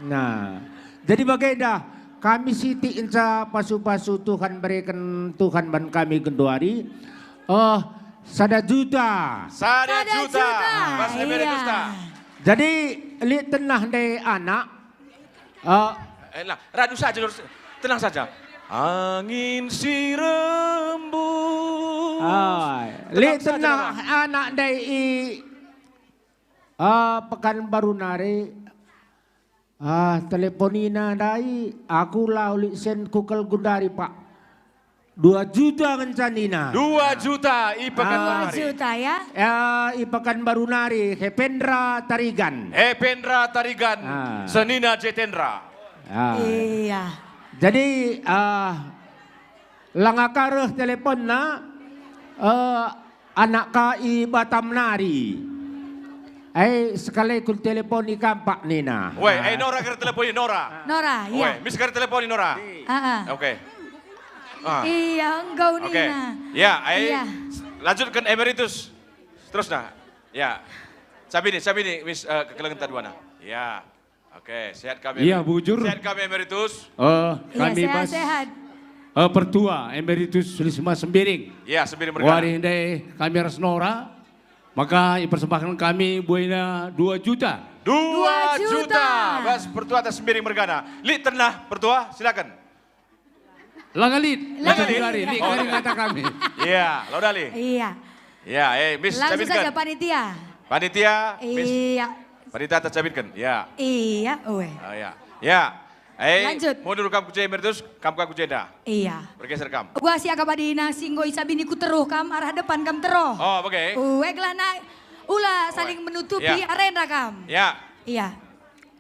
Nah, jadi bagenda, kami sitik enca pasu-pasu Tuhan bereken Tuhan ban kami genduari. Oh, sada juta. Sada Sada juta. juta, Pas iya. emeritus ta. Jadi, lit tenah ndai anak. Oh. Eh, lah, radu saja, lurus. Tenang saja. Angin si rembus. Ah, Tenang lit saja, tenah Nora. anak ndai i, ah, Pekanbaru nari. Ah, teleponina ndai, aku la lit sen ku kal gundari, Pak. Dua juta ngenca nina. Dua juta i Pekanbaru Ah. Dua nari. juta, ya? Ya, i Pekanbaru nari, Hependra Tarigan. Hependra Tarigan, Ah. senina Jetendra. Ah. Iya. Jadi, ah, langa ka reh teleponna, eh, anak ka i Batam nari. Eh, sekali ku teleponi kam, Pak, nina. Weh, eh, Nora kari teleponi, Nora. Nora, iya. Weh, mis kari teleponi, Nora. Ah, ah. Oke. Ah. Iya, enggau, oke, nina. Ya, eh, iya, lanjutkan emeritus. Terus nah. Ya. Sabini, sabini, mis, eh, kekelengen taduana. Ya. Oke, sehat kami. Iya, bujur. Sehat kami, emeritus. Eh, iya, kami sehat, bas, sehat, eh, pertua emeritus Sulisma Sembiring. Iya, Sembiring mergana. Wari ndai kami ras Nora, maka ipersembahken kami buena dua juta. Dua juta. Dua juta. Bas pertua atas Sembiring mergana. Lit tenah pertua, silakan. Langa lit. Langa lit. Langa lit. Lit, oh, kari kata kami. Iya, lo dali. Iya. Iya, eh, mis, langsung cabitkan saja, panitia. Panitia, mis. Iya. Panitia, tacabitkan. Ya. Iya, uwe. Ah, ya. Ya. Eh, lanjut. Mundur kam ku je, emeritus, kam ka ku jenda. Iya. Bergeser kam. Gua si akap adina si enggo isabini ku teruh kam, arah depan kam teruh. Oh, oke. Uwe, gelah na, ula saling menutupi arena kam. Ya. Iya.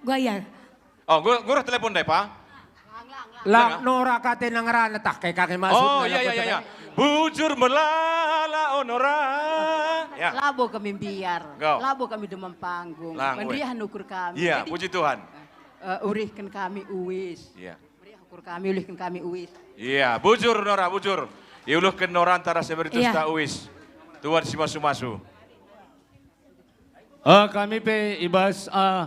Gua iya. Oh, gu-, gurah telepon deh, Pa. Lang, Nora kate nang rana tah, kayak kake masuk. Oh, iya, iya, iya, iya. Bujur melala, oh, Nora. Ya. Labo kami mbiar. Go. Labo kami demam panggung. Lang, weh. Meriah ukur kami. Iya, jadi, puji Tuhan, eh, urihken kami uis. Iya. Meriah ukur kami, ulihken kami uis. Iya, bujur, Nora, bujur. Iulihken Nora antara emeritus, iya, ta uis. Tuhan si masu-masu. Eh, kami pe i bas, eh,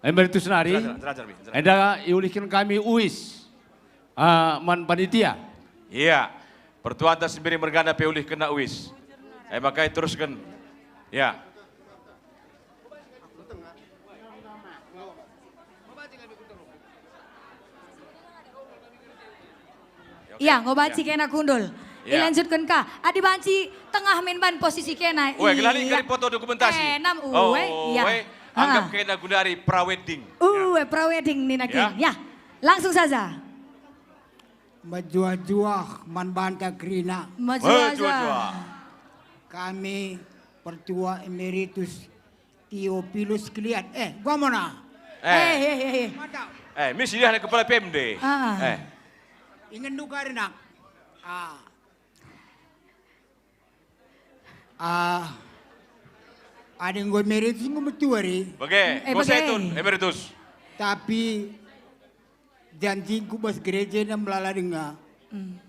emeritus nari. Jelas, jelas, jelas, jelas. Enda iulihken kami uis, eh, man panitia. Iya. Pertua atas Sembiring mergana pe ulihkenna uis. Eh, maka terusken. Ya. Iya, enggo banci kena kundul. Iya. Ilanjutken ka. Adi banci tengah min ban posisi kena. Weh, gelari kari foto dokumentasi. Eh, enam, oh, uwe, iya. Anggap kena gundari prawedding. Uwe, prawedding nina kin. Ya. Langsung saja. Mejuah-juah man banta kerina. Mejuah-juah. Mejuah-juah. Kami pertua emeritus Theophilus Keliat. Eh, gua mana? Eh. Eh, eh, eh, eh. Mantap. Eh, mis idahna kepala P M D. Ah. Eh. Ingen duka ari nak. Ah. Ah. Adi enggo emeritus enggo metua ari. Bage, eh, enggo bage. Setun, emeritus. Tapi janjingku bas gereja enda melala denga. Hmm.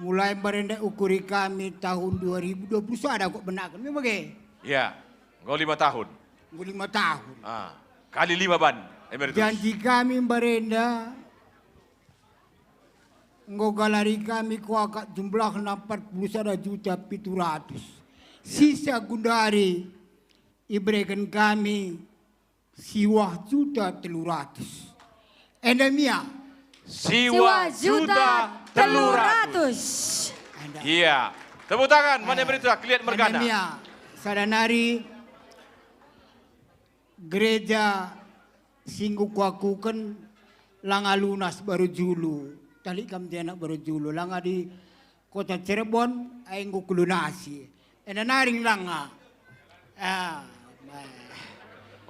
Mulai mbarenda ukuri kami tahun dua ribu dua puluh sada kok benaken, me bage? Ya, enggo lima tahun. Enggo lima tahun. Ah, kali lima ban, emeritus. Janji kami mbarenda enggo galari kami kuakap jumlahna empat puluh sada juta pitu ratus. Ya. Sisa gundari ibereken kami siwah juta telu ratus. Enda mia. Siwah juta telu ratus. Enda. Iya. Tepuk tangan, mana, eh, berita Keliat mergana. Enda mia. Sada nari gereja si enggo kuakuken langa lunas baru julu. Tali kam dia anak baru julu. Langa di Kota Cirebon, ai enggo kulunasi. Enda naring langa. Ah, bah.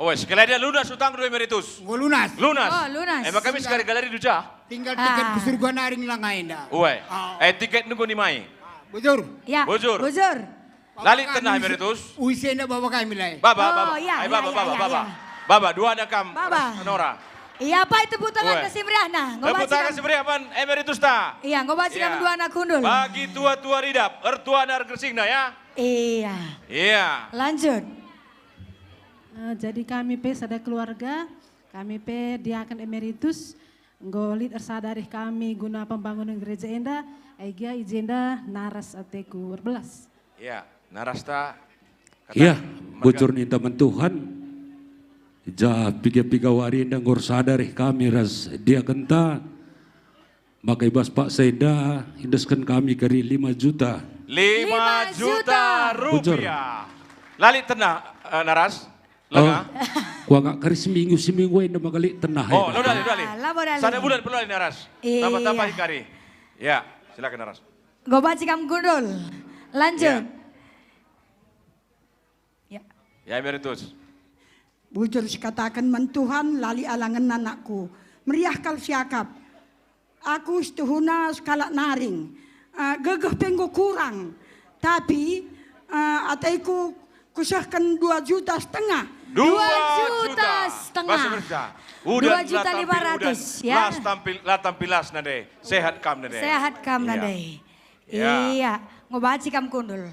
Oe, sekali dia lunas utang dua emeritus. Enggo lunas. Lunas. Oh, lunas. Eh, maka mis kari galari duja. Tinggal tiket ke surga naring langa enda. Oe. Oh. Eh, tiket nunggu ni mai. Ah, bujur. Ya. Bujur. Bujur. Lalap tenah, emeritus. Uise enda baba kami lai. Baba, oh, baba. Iya, ai, iya, baba, iya, baba, iya, baba. Iya. Baba, dua ada kam. Baba. Nora. Iya, pai tepuk tangan si meriahna. Tepuk tangan si meriah man emeritus ta. Iya, enggo banci kami dua anak kundul. Bagi tua-tua Ridap, ertuana ergersingna ya. Iya. Iya. Lanjut. Eh, jadi kami pe sada keluarga, kami pe diaken emeritus, enggo lit ersadari kami guna pembangunan gereja enda, ai gia i jenda naras ateku erbelas. Iya, narasta. Iya, bujur ninta man Tuhan. Ja piga-piga wari enda enggo ersadari kami ras diakenta, maka i bas paksa enda iendesken kami kari lima juta. Lima juta rupiah. Bujur. Lalap tenah, eh, naras. Langa. Oh, kuakap kari seminggu, seminggu enda maka lit tenah. Oh, lo dali, dali. Ah, labo dali. Sada bulan perlu dali naras. Iya. Tambah-tambah kari. Ya, silakan naras. Enggo banci kam kundul. Lanjut. Ya. Ya. Ya, emeritus. Bujur sikataken man Tuhan, lalap alangen anakku. Meriah kal siakap. Aku situhuna sekalak naring. Eh, gegeh pe enggo kurang. Tapi, eh, ateku Kusehken dua juta setengah. Dua juta setengah. Bas mersa. Udan dua juta lima ratus, ya. Las tampil, la tampil las nande. Sehat kam nande. Sehat kam nande. Iya. Iya. Ngobaci kam kundul.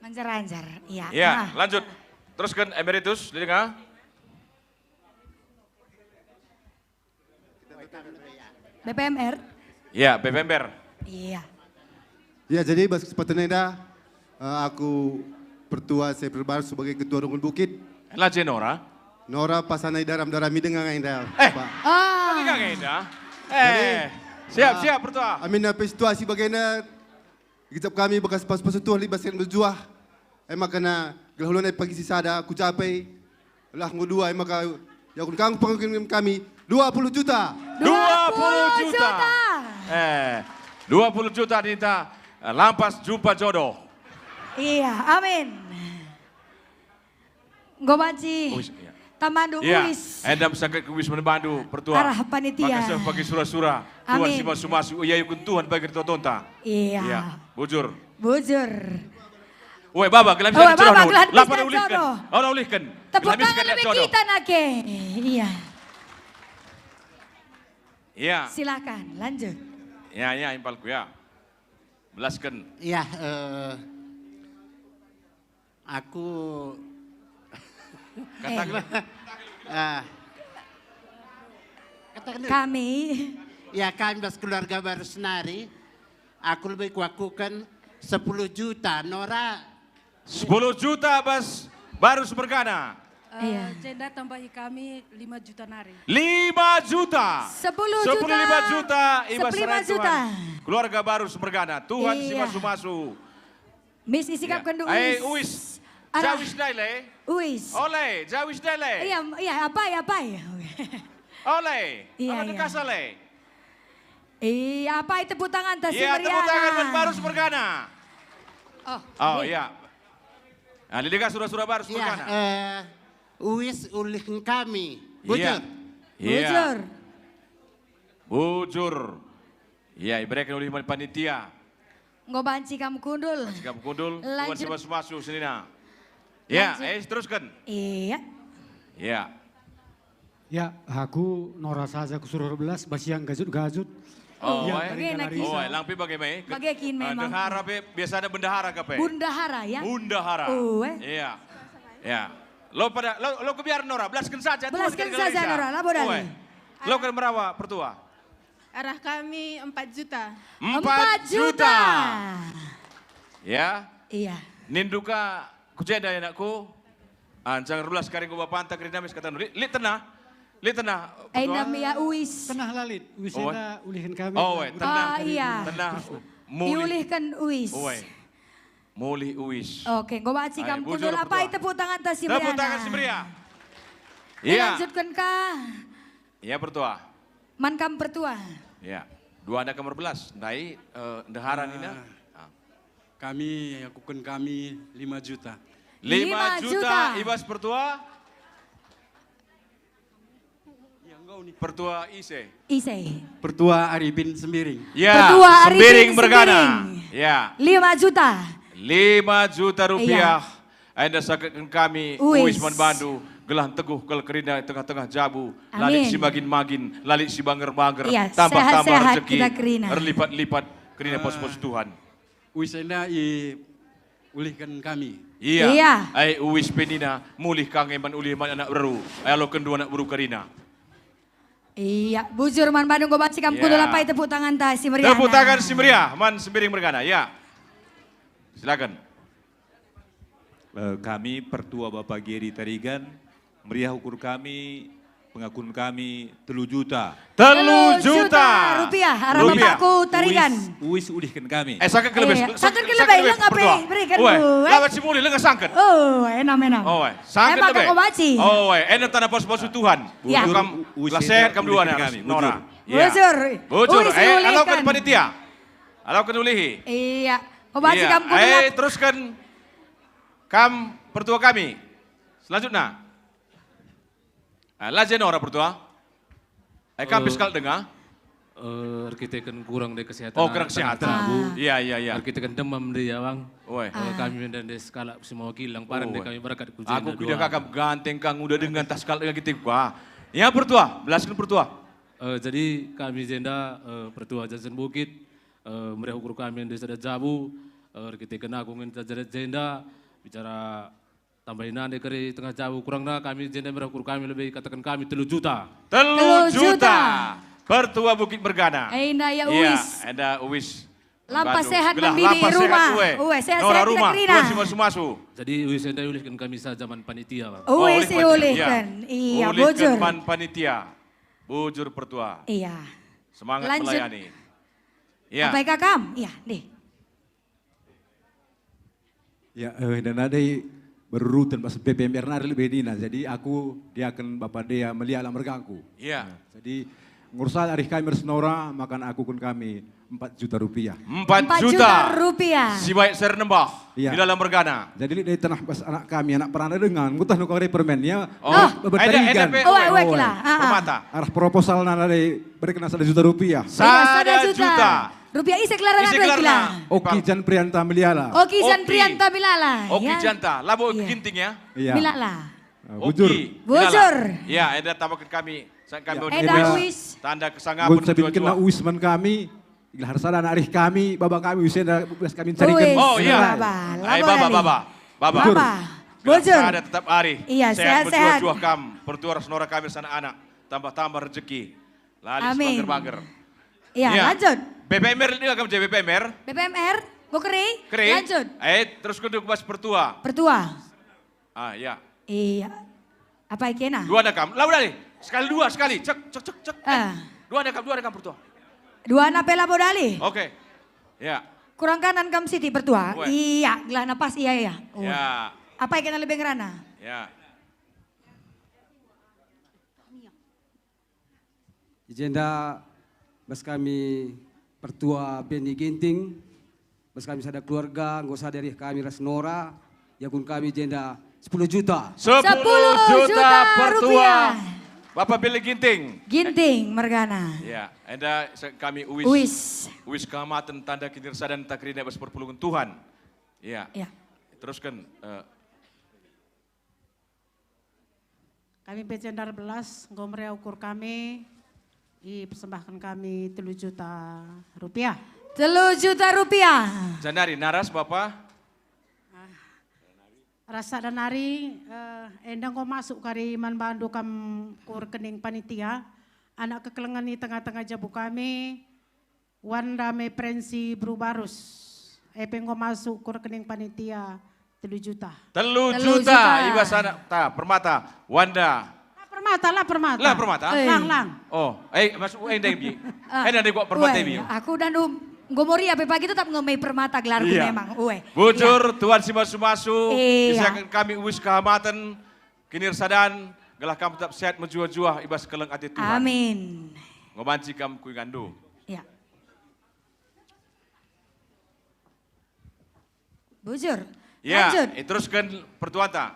Manjar-anjar. Iya. Iya, nah. Lanjut. Terusken Emeritus, didenga. B P M R? Ya, B P M R. Iya. Ya, jadi bas kesempatan enda, eh, aku pertua saya perbaru sebagai ketua Rungkun Bukit. La je Nora? Nora pasana idaram-darami denga enda, eh, Pak. Ah. Denga enda? Jadi, eh, siap, ah, siap, pertua. Amin apa situasi bagenda, Gejap kami bekas pas-pas tuah libas sian berjuah. E maka na gelah ulana pagi si sada ku japai. Lah nggo dua, e maka ya kun kang pengagum kami dua puluh juta. Dua puluh juta. Eh, dua puluh juta ninta, eh, lampas jumpa jodoh. Iya, amin. Enggo banci. Uis, iya. Tamandu. Iya. Uis. Enda mesangkut ku uis man bandu, pertua. Arah panitia. Maka seh pagi sura-sura. Tuhan. Amin. Si masu-masu, ia yukun Tuhan bagi totonta. Iya. Iya. Bujur. Bujur. Woi, baba, gelah bisa. Woi, baba, gelah bisa. Lapan ulihken. Ora ulihken. Tepuk tangan lebih kita nake. Iya. Iya. Silakan, lanjut. Ya, ya, impalku ya. Belasken. Iya, eh, Aku kataken. Eh. Ah. Kataken dulu. Kami. Ya, kami bas keluarga baru senari. Aku lebih kuakuken sepuluh juta, Nora. Sepuluh juta bas baru semergana. Eh, iya. Jenda tambahi kami lima juta nari. Lima juta. Sepuluh juta. Sepuluh lima juta, ibas serai Tuhan. Keluarga baru semergana. Tuhan si masu-masu. Mis, isikapken dulu. Ai, uis. Jawis dai le. Uis. Ole, jawis dai le. Iya, iya, apai, apai. Ole. Iya, iya. Kekasa le. Iya, apai tepuk tangan tas si meriah. Iya, tepuk tangan man baru semergana. Oh, iya. Ah, lili ka sura-sura baru semergana. Iya, eh, uis ulihken kami. Bujur. Iya. Bujur. Bujur. Iya, ibereken ulih man panitia. Enggo banci kam kundul. Banci kam kundul. Tuhan si masu-masu senina. Ya, eh, terusken. Iya. Ya. Ya, aku Nora saja ku suruh belas, bas yang gajut-gajut. Oh, iya, eh. Bage nari. Oh, eh, lang pe bage me. Bage kin memang. Ndehara pe, biasa ada bendahara ka pe. Bundahara, ya? Bundahara. Oh, eh. Iya. Ya. Lo pada, lo, lo kebiar Nora, belasken saja. Belasken saja, Nora, labo dali. Oh, eh. Lo kan merawa, pertua. Arah kami empat juta. Empat juta. Empat juta. Ya. Iya. Nindu ka ku jenda, anakku. Anjang rulas kari enggo bapanta kerina mis kata lit, lit tenah. Lit tenah. Ai, nam ia uis. Tenah lalit. Uis enda ulihken kami. Oh, weh, tenah. Ah, iya. Tenah. Mulih. Diulihken uis. Oh, weh. Mulih uis. Oke, enggo banci kam kundul. Apai tepuk tangan tas si meriah. Tepuk tangan si meriah. Iya. Dilanjutken ka? Iya, pertua. Man kam pertua. Ya. Dua anak nomor belas. Ndai, eh, ndehara nina. Ah. Kami, ya, kuken kami lima juta. Lima juta. Lima juta. Ibas pertua? Ya, enggak nih. Pertua ise? Ise. Pertua Ari bin Sembiring. Ya, pertua Ari Sembiring bin mergana. Sembiring. Ya. Lima juta. Lima juta rupiah. Iya. Enda sangketken kami, uis. Uis man bandu, gelah nteguh kal kerina i tengah-tengah jabu, lalap si magin-magin, lalap si banger-banger, tambah-tambah rejeki, erlipat-lipat kerina pos-pos Tuhan. Uis enda iulihken kami. Iya. Iya. Ai uis pe nina, mulih ka nge man ulih man anak beru, ai aloken dua anak beru kerina. Iya, bujur man bandu enggo banci kam kundul, apai tepuk tangan ta si meriah. Tepuk tangan si meriah man Sembiring mergana, ya. Silakan. Eh, kami pertua Bapa Geri Tarigan, meriah ukur kami, pengakun kami telu juta. Telu juta rupiah, arah Bapakku Tarigan. Uis, uis ulihken kami. Eh, sangketken lebe. Iya. Sangketken lebe, lebe, lengah pe, pertua. Berikan. Weh, dua. Lawan si mulih, lengah sangket. Oh, enam, enam. Oh, weh. Sangket lebe. Emang kau baci. Oh, weh. Enem tanah pos-pos Tuhan. Ya. Bujur, kam, uis lah sehat kam dua ulihken kami, Nora. Bujur. Ya. Bujur. Bujur. Uis eh, ulihken. Aloken panitia. Aloken ulihi. Iya. Kau baci kam kundul. Eh, terusken. Kam pertua kami. Selanjutnya. Ah, la je Nora pertua. Eh, kam pe sekali denga. Eh, erkiteken kurang de kesehatan. Oh, kurang kesehatan. Jabu. Ah. Iya, iya, iya. Erkiteken demam de ya, Bang. Weh. Eh, ah, kami menda de sekalak si mewakili lang paran de kami berkat ku jenda. Aku kira kakak ganteng kang udah dengan tas kalak kita, wah. Ya, pertua, belasken pertua. Eh, jadi kami jenda, eh, pertua Jansen Bukit, eh, meriah ukur kami de sada jabu, eh, erkiteken aku ngen jenda bicara tambahi nande keri tengah jabu, kurangna kami jenda meriah ukur kami lebe kataken kami telu juta. Telu juta. Telu juta. Pertua Bukit Mergana. Enda ya, iya, Uis. Enda Uis. Lampas sehat gelah man bini lampas sehat, rumah. Uwe. Uwe, sehat-sehat rumah, kerina. Uwe si masu-masu. Jadi Uis enda ulihken kami saja man panitia, Bang. Oh, Uis ulihken panitia. Iya, ulihken bujur. Man panitia. Bujur pertua. Iya. Semangat melayani. Iya. Apa ikakam? Iya, deh. Ya, eh, dan ada i beruruten pas P P M R nari lebe nina. Jadi aku diaken Bapa Dea Meliala mergangku. Iya. Nah, jadi ngursa arih kami ras Nora, makan aku kun kami empat juta rupiah. Empat juta. Empat juta rupiah. Si baik ser nembah. Iya. Meliala mergana. Jadi lit dari tanah pas anak kami, anak perana dengan, ngutah nukang permen ya. Oh, oh, ada, ada pe. Oh, wek lah. Ah, ah. Permata. Arah proposal nana dari berkena sada juta rupiah. Iya, sada juta. Sada juta. Rupiah ise kelarana. Ise kelarana? Oki Jan Prianta Meliala. Oki Jan Prianta Meliala. Oki Janta, labo Oki Ginting ya? Iya. Meliala. Ah, bujur. Oki Meliala. Bujur. Ya, enda tambahken kami, sang kami. Enda Uis. Tanda kesangapen. Nggo sabit kena Uis man kami, gelah sada anak arih kami, baba kami Uis enda bas kami ncariken. Oh, iya. Baba. Ai, baba, baba. Baba. Bujur. Bujur. Sada tetap arih. Iya, sehat, sehat. Juah-juah kam, pertua ras Nora kami sana anak, tambah-tambah rezeki. Lalis bangger-bangger. Amin. Iya, lanjut. B P M R lit kam je, B P M R? B P M R, bo keri? Keri? Lanjut. Eh, terus kedua bas pertua. Pertua. Ah, iya. Iya. Apa ikena? Dua enda kam. Lau dali. Sekali dua, sekali. Cek, cek, cek, cek. Ah. Dua enda kam, dua enda kam pertua. Dua enda pe labo dali. Oke. Ya. Kurang kanan kam siti pertua. Weh. Iya, gelah napas iya, iya. Oh. Ya. Apa ikena lebe ngerana? Ya. I jenda bas kami pertua Beni Ginting, bas kami sada keluarga, enggo sada arih kami ras Nora, iakun kami i jenda sepuluh juta. Sepuluh juta. Sepuluh juta pertua rupiah. Bapak Beni Ginting. Ginting mergana. Ya, enda se-, kami Uis. Uis. Uis kehamaten tanda kinirsadan tak kerina bas perpulungen Tuhan. Ya. Ya. Terusken, eh, Kami pe jenda erbelas, enggo meriah ukur kami, ipersembahken kami telu juta rupiah. Telu juta rupiah. Jenda nari naras, Bapa? Ah, ras sada nari, eh, enda enggo masuk kari man bandu kam ku rekening panitia, anak kekelengen i tengah-tengah jabu kami, Wanda Meprensi Brubarus, e pe enggo masuk ku rekening panitia telu juta. Telu juta. Telu juta. I bas anak ta, Permata, Wanda. La Permata, la Permata. La Permata? Eh. Lang, lang. Oh, eh, masuk, eh, ndai bi. Ah. Eh, ndai gua Permata bi. Ueh, aku dan um, enggo meriah pe pagi tetap ngemei Permata gelarku memang. Ueh. Bujur, iya. Tuhan si masu-masu, iya, isiaken kami Uis kehamaten, kinirsadan, gelah kam tetap sehat mejuah-juah i bas keleng ate Tuhan. Amin. Enggo banci kam ku inganndu. Ya. Bujur. Ya, lanjut. Iterusken pertuanta.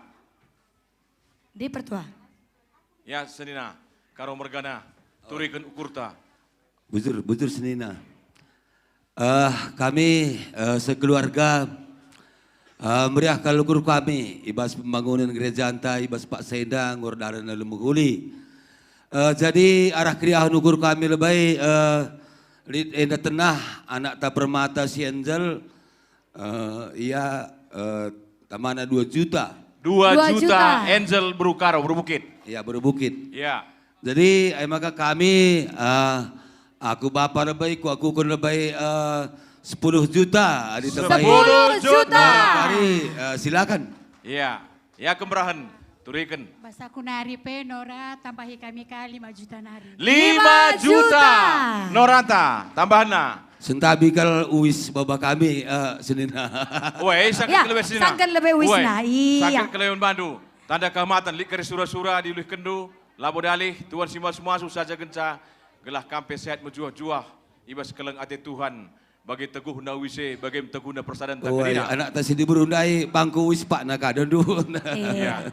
Di pertua. Ya, senina, Karo mergana, turiken ukurta. Bujur, bujur senina. Eh, kami, eh, sekeluarga, eh, meriah kal ukur kami i bas pembangunen gerejanta, i bas paksa enda, ngurdaren lalu mehuli. Eh, jadi arah keriahen ukur kami lebe, eh, lit enda tenah anakta Permata si Angel, eh, ia, eh, tamana dua juta. Dua juta. Dua juta. Angel Beru Karo, Beru Bukit. Iya, Beru Bukit. Iya. Jadi, e maka kami, eh, aku bapa lebe, ku aku kun lebe, eh, sepuluh juta, adi tebai. Sepuluh juta. Nora kari, eh, silakan. Iya, ya kemerahen, turiken. Bas aku nari pe, Nora, tambahi kami ka lima juta nari. Lima juta. Lima juta. Noranta, tambahna. Sentabi kal Uis baba kami, eh, senina. Weh, sangket lebe senina. Ya, sangket lebe Uisna, iya. Sangket kelewon bandu. Tanda kehamaten, lit kari sura-sura diulihkenndu. Labo dalih, Tuhan si masu-masu saja kenca, gelah kam pe sehat mejuah-juah i bas keleng ate Tuhan, bage teguhna Uis e, bage me teguhna persadanta kerina. Anakta si diberu ndai bangku Uis pakna ka dondu. Iya.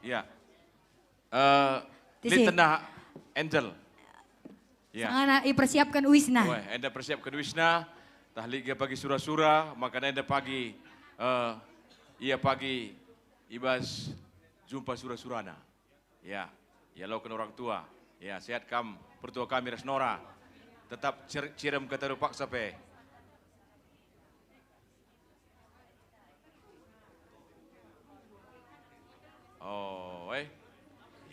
Iya. Eh, Lit tenah Angel. Ya. Sangana ipersiapken uisna. Weh, enda persiapken uisna, tah lit gia pagi sura-sura, maka enda pagi, eh, ia pagi i bas jumpa sura-surana. Ya, ialoken orang tua. Ya, sehat kam, pertua kami ras Nora. Tetap cer-, cirem kata paksa pe. Oh, eh.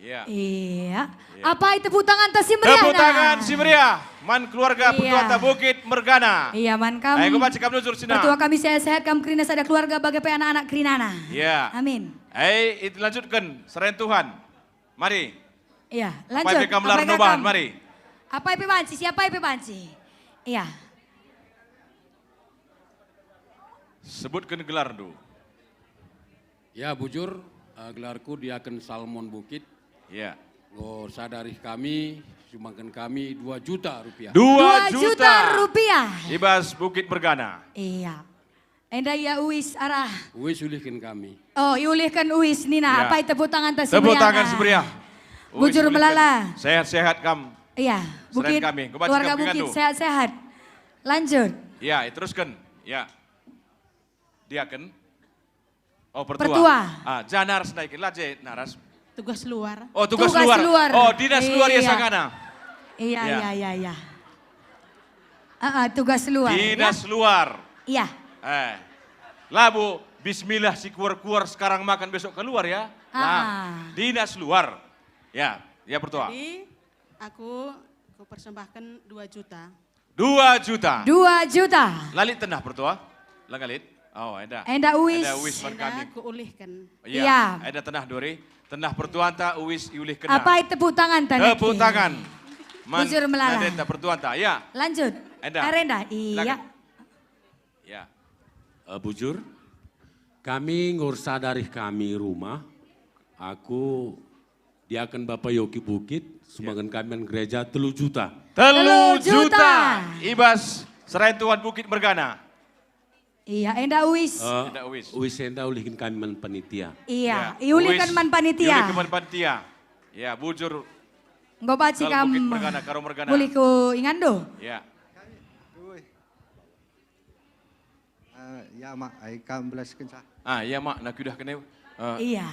Iya. Iya. Iya. Apai tepuk tanganta si meriah? Tepuk tangan si meriah man keluarga, iya, pertuanta Bukit Mergana. Iya, man kam. Ayo, kubaca kam nujur sina. Pertua kami sehat-sehat, kam kerina sada keluarga, bage pe anak-anak kerinana. Iya. Amin. Eh, itu lanjutken, serayan Tuhan. Mari. Iya, lanjut. Apai pe kam lar nubahan, mari. Apai pe banci, siapa pe banci? Iya. Sebutken gelarndu. Ya, bujur, eh, gelarku Diaken Salmon Bukit. Ya. Enggo sada arih kami, sumbangken kami dua juta rupiah. Dua juta. Dua juta rupiah. I bas Bukit Mergana. Iya. Enda ia uis arah. Uis ulihken kami. Oh, iulihken uis nina. Ya. Apai tepuk tanganta si meriah. Tepuk tangan si meriah. Uis ulihken. Bujur melala. Sehat-sehat kam. Iya, serayan Bukit, kami. Keluarga Bukit, sehat-sehat. Lanjut. Ya, terusken. Ya. Diaken. Oh, pertua. Pertua. Ah, ja naras ndai kin, la je naras. Tugas luar. Oh, tugas luar. Tugas luar. Oh, dinas luar ia sangana. Iya, iya, iya, iya. Ah, ah, tugas luar, ya. Dinas luar. Iya. Eh. Labo bismillah si kuar-kuar sekarang makan besok keluar ya. Ah. Nah, dinas luar. Ya, ya pertua. Jadi, aku, aku persembahkan dua juta. Dua juta. Dua juta. La lit tenah pertua? La nga lit? Oh, enda. Enda uis. Enda uis man kami. Enda kuulihken. Iya. Iya. Enda tenah duri. Tenah pertuanta uis iulihkenna. Apai tepuk tanganta niki? Tepuk tangan. Man, bujur melala. Nadenta pertuanta, ya. Lanjut. Enda. Arenda, iya. Silakan. Ya. Eh, bujur, kami enggo ersada arih kami rumah. Aku Diaken Bapa Yoki Bukit, sumbangen kami man gereja telu juta. Telu juta. Telu juta. I bas serayan Tuhan Bukit Mergana. Iya, enda uis. Eh, enda uis. Uis enda ulihken kami man panitia. Iya, ya, iulihken uis man panitia. Iulihken man panitia. Ya, bujur. Enggo banci kam Bukit Mergana, Karo Mergana. Mulih ku inganndu. Ya. Ah, ya, Mak, ai kam belaskenca. Ah, ya, Mak, nak kuidahken e. Eh. Iya.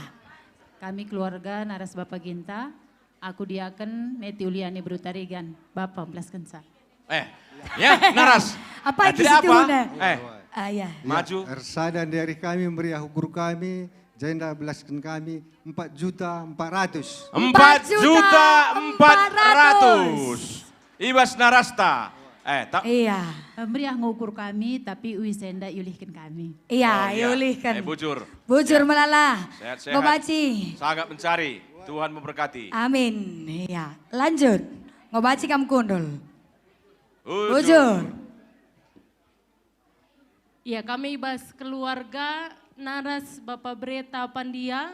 Kami keluarga naras Bapa Ginta, aku Diaken Neti Uliani Berutarigan, Bapa belaskenca. Eh, ya, naras. Apa? Eh, tidak apa. Eh. Ah, ya. Maju. Ya, ersada ndai arih kami meriah ukur kami, jenda belasken kami empat juta empat ratus. Empat juta empat ratus. I bas narasta. Eh, tak. Iya. Eh, meriah ngukur kami, tapi uis enda iulihken kami. Iya, oh, iya, iulihken. Eh, bujur. Bujur melala. Sehat-sehat. Ngobaci. Sangat mencari. Tuhan memberkati. Amin. Iya. Lanjut. Ngobaci kam kundul. Bujur. Bujur. Ya, kami bas keluarga naras Bapa Bereta Pandia,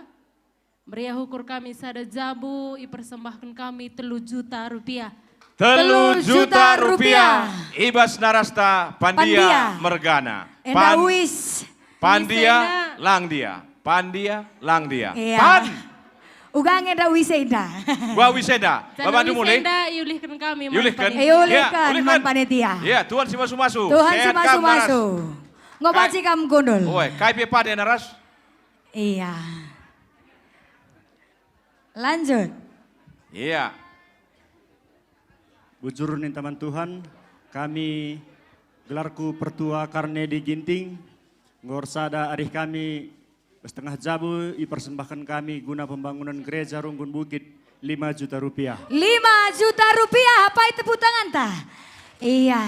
meriah ukur kami sada jabu, ipersembahken kami telu juta rupiah. Telu juta rupiah. Telu juta rupiah. I bas narasta Pandia Mergana. Enda uis. Pandia lang dia. Pandia lang dia. Iya. Pan. Uga nge enda uis enda. Uga uis enda. Bapa uis enda iulihken kami man panitia. Iulihken. Iulihken man panitia. Ya, Tuhan si masu-masu. Tuhan si masu-masu. Enggo banci kam kundul. Oi, kai pe pade naras? Iya. Lanjut. Iya. Bujur ninta man Tuhan, kami gelarku Pertua Karnedi Ginting, enggo ersada arih kami setengah jabu ipersembahken kami guna pembangunan Gereja Runggun Bukit lima juta rupiah. Lima juta rupiah, apai tepuk tanganta? Iya.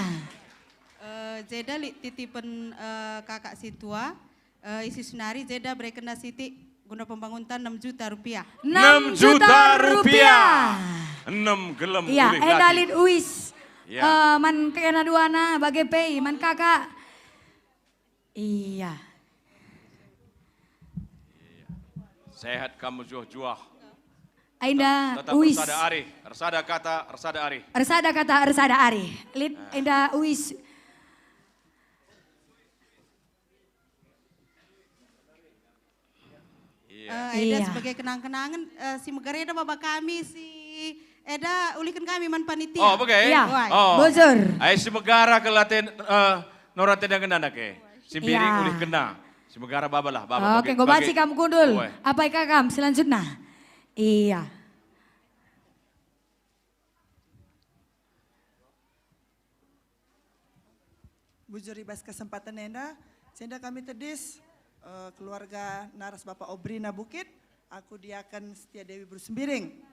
Eh, jeda lit titipen, eh, kakak si tua, eh, isi senari jeda berekenna sitik guna pembangunta enam juta rupiah. Enam juta rupiah. Enam gelem. Iya, ulih enda laki. Lit uis. Iya. Eh, man kena duana bage pe, man kakak. Iya. Sehat kam mejuah-juah. Enda uis. Tetap ersada arih, ersada kata, ersada arih. Ersada kata, ersada arih. Lit, enda uis. Iya. Eh, enda sebagai kenang-kenangan, eh, si megereda baba kami si Eda ulihken kami man panitia. Oh, bage? Iya. Wai. Oh. Bujur. Ai si megara kelaten, eh, noran tenda ngena nake. Si mbiring ulihkenna. Si megara baba lah, baba. Oke, bage, enggo bage. Banci kam kundul. Oe. Apai ka kam selanjutna? Iya. Bujur i bas kesempaten enda, jenda kami tedis, eh, keluarga naras Bapa Obrina Bukit, aku diaken Setia Dewi Beru Sembiring.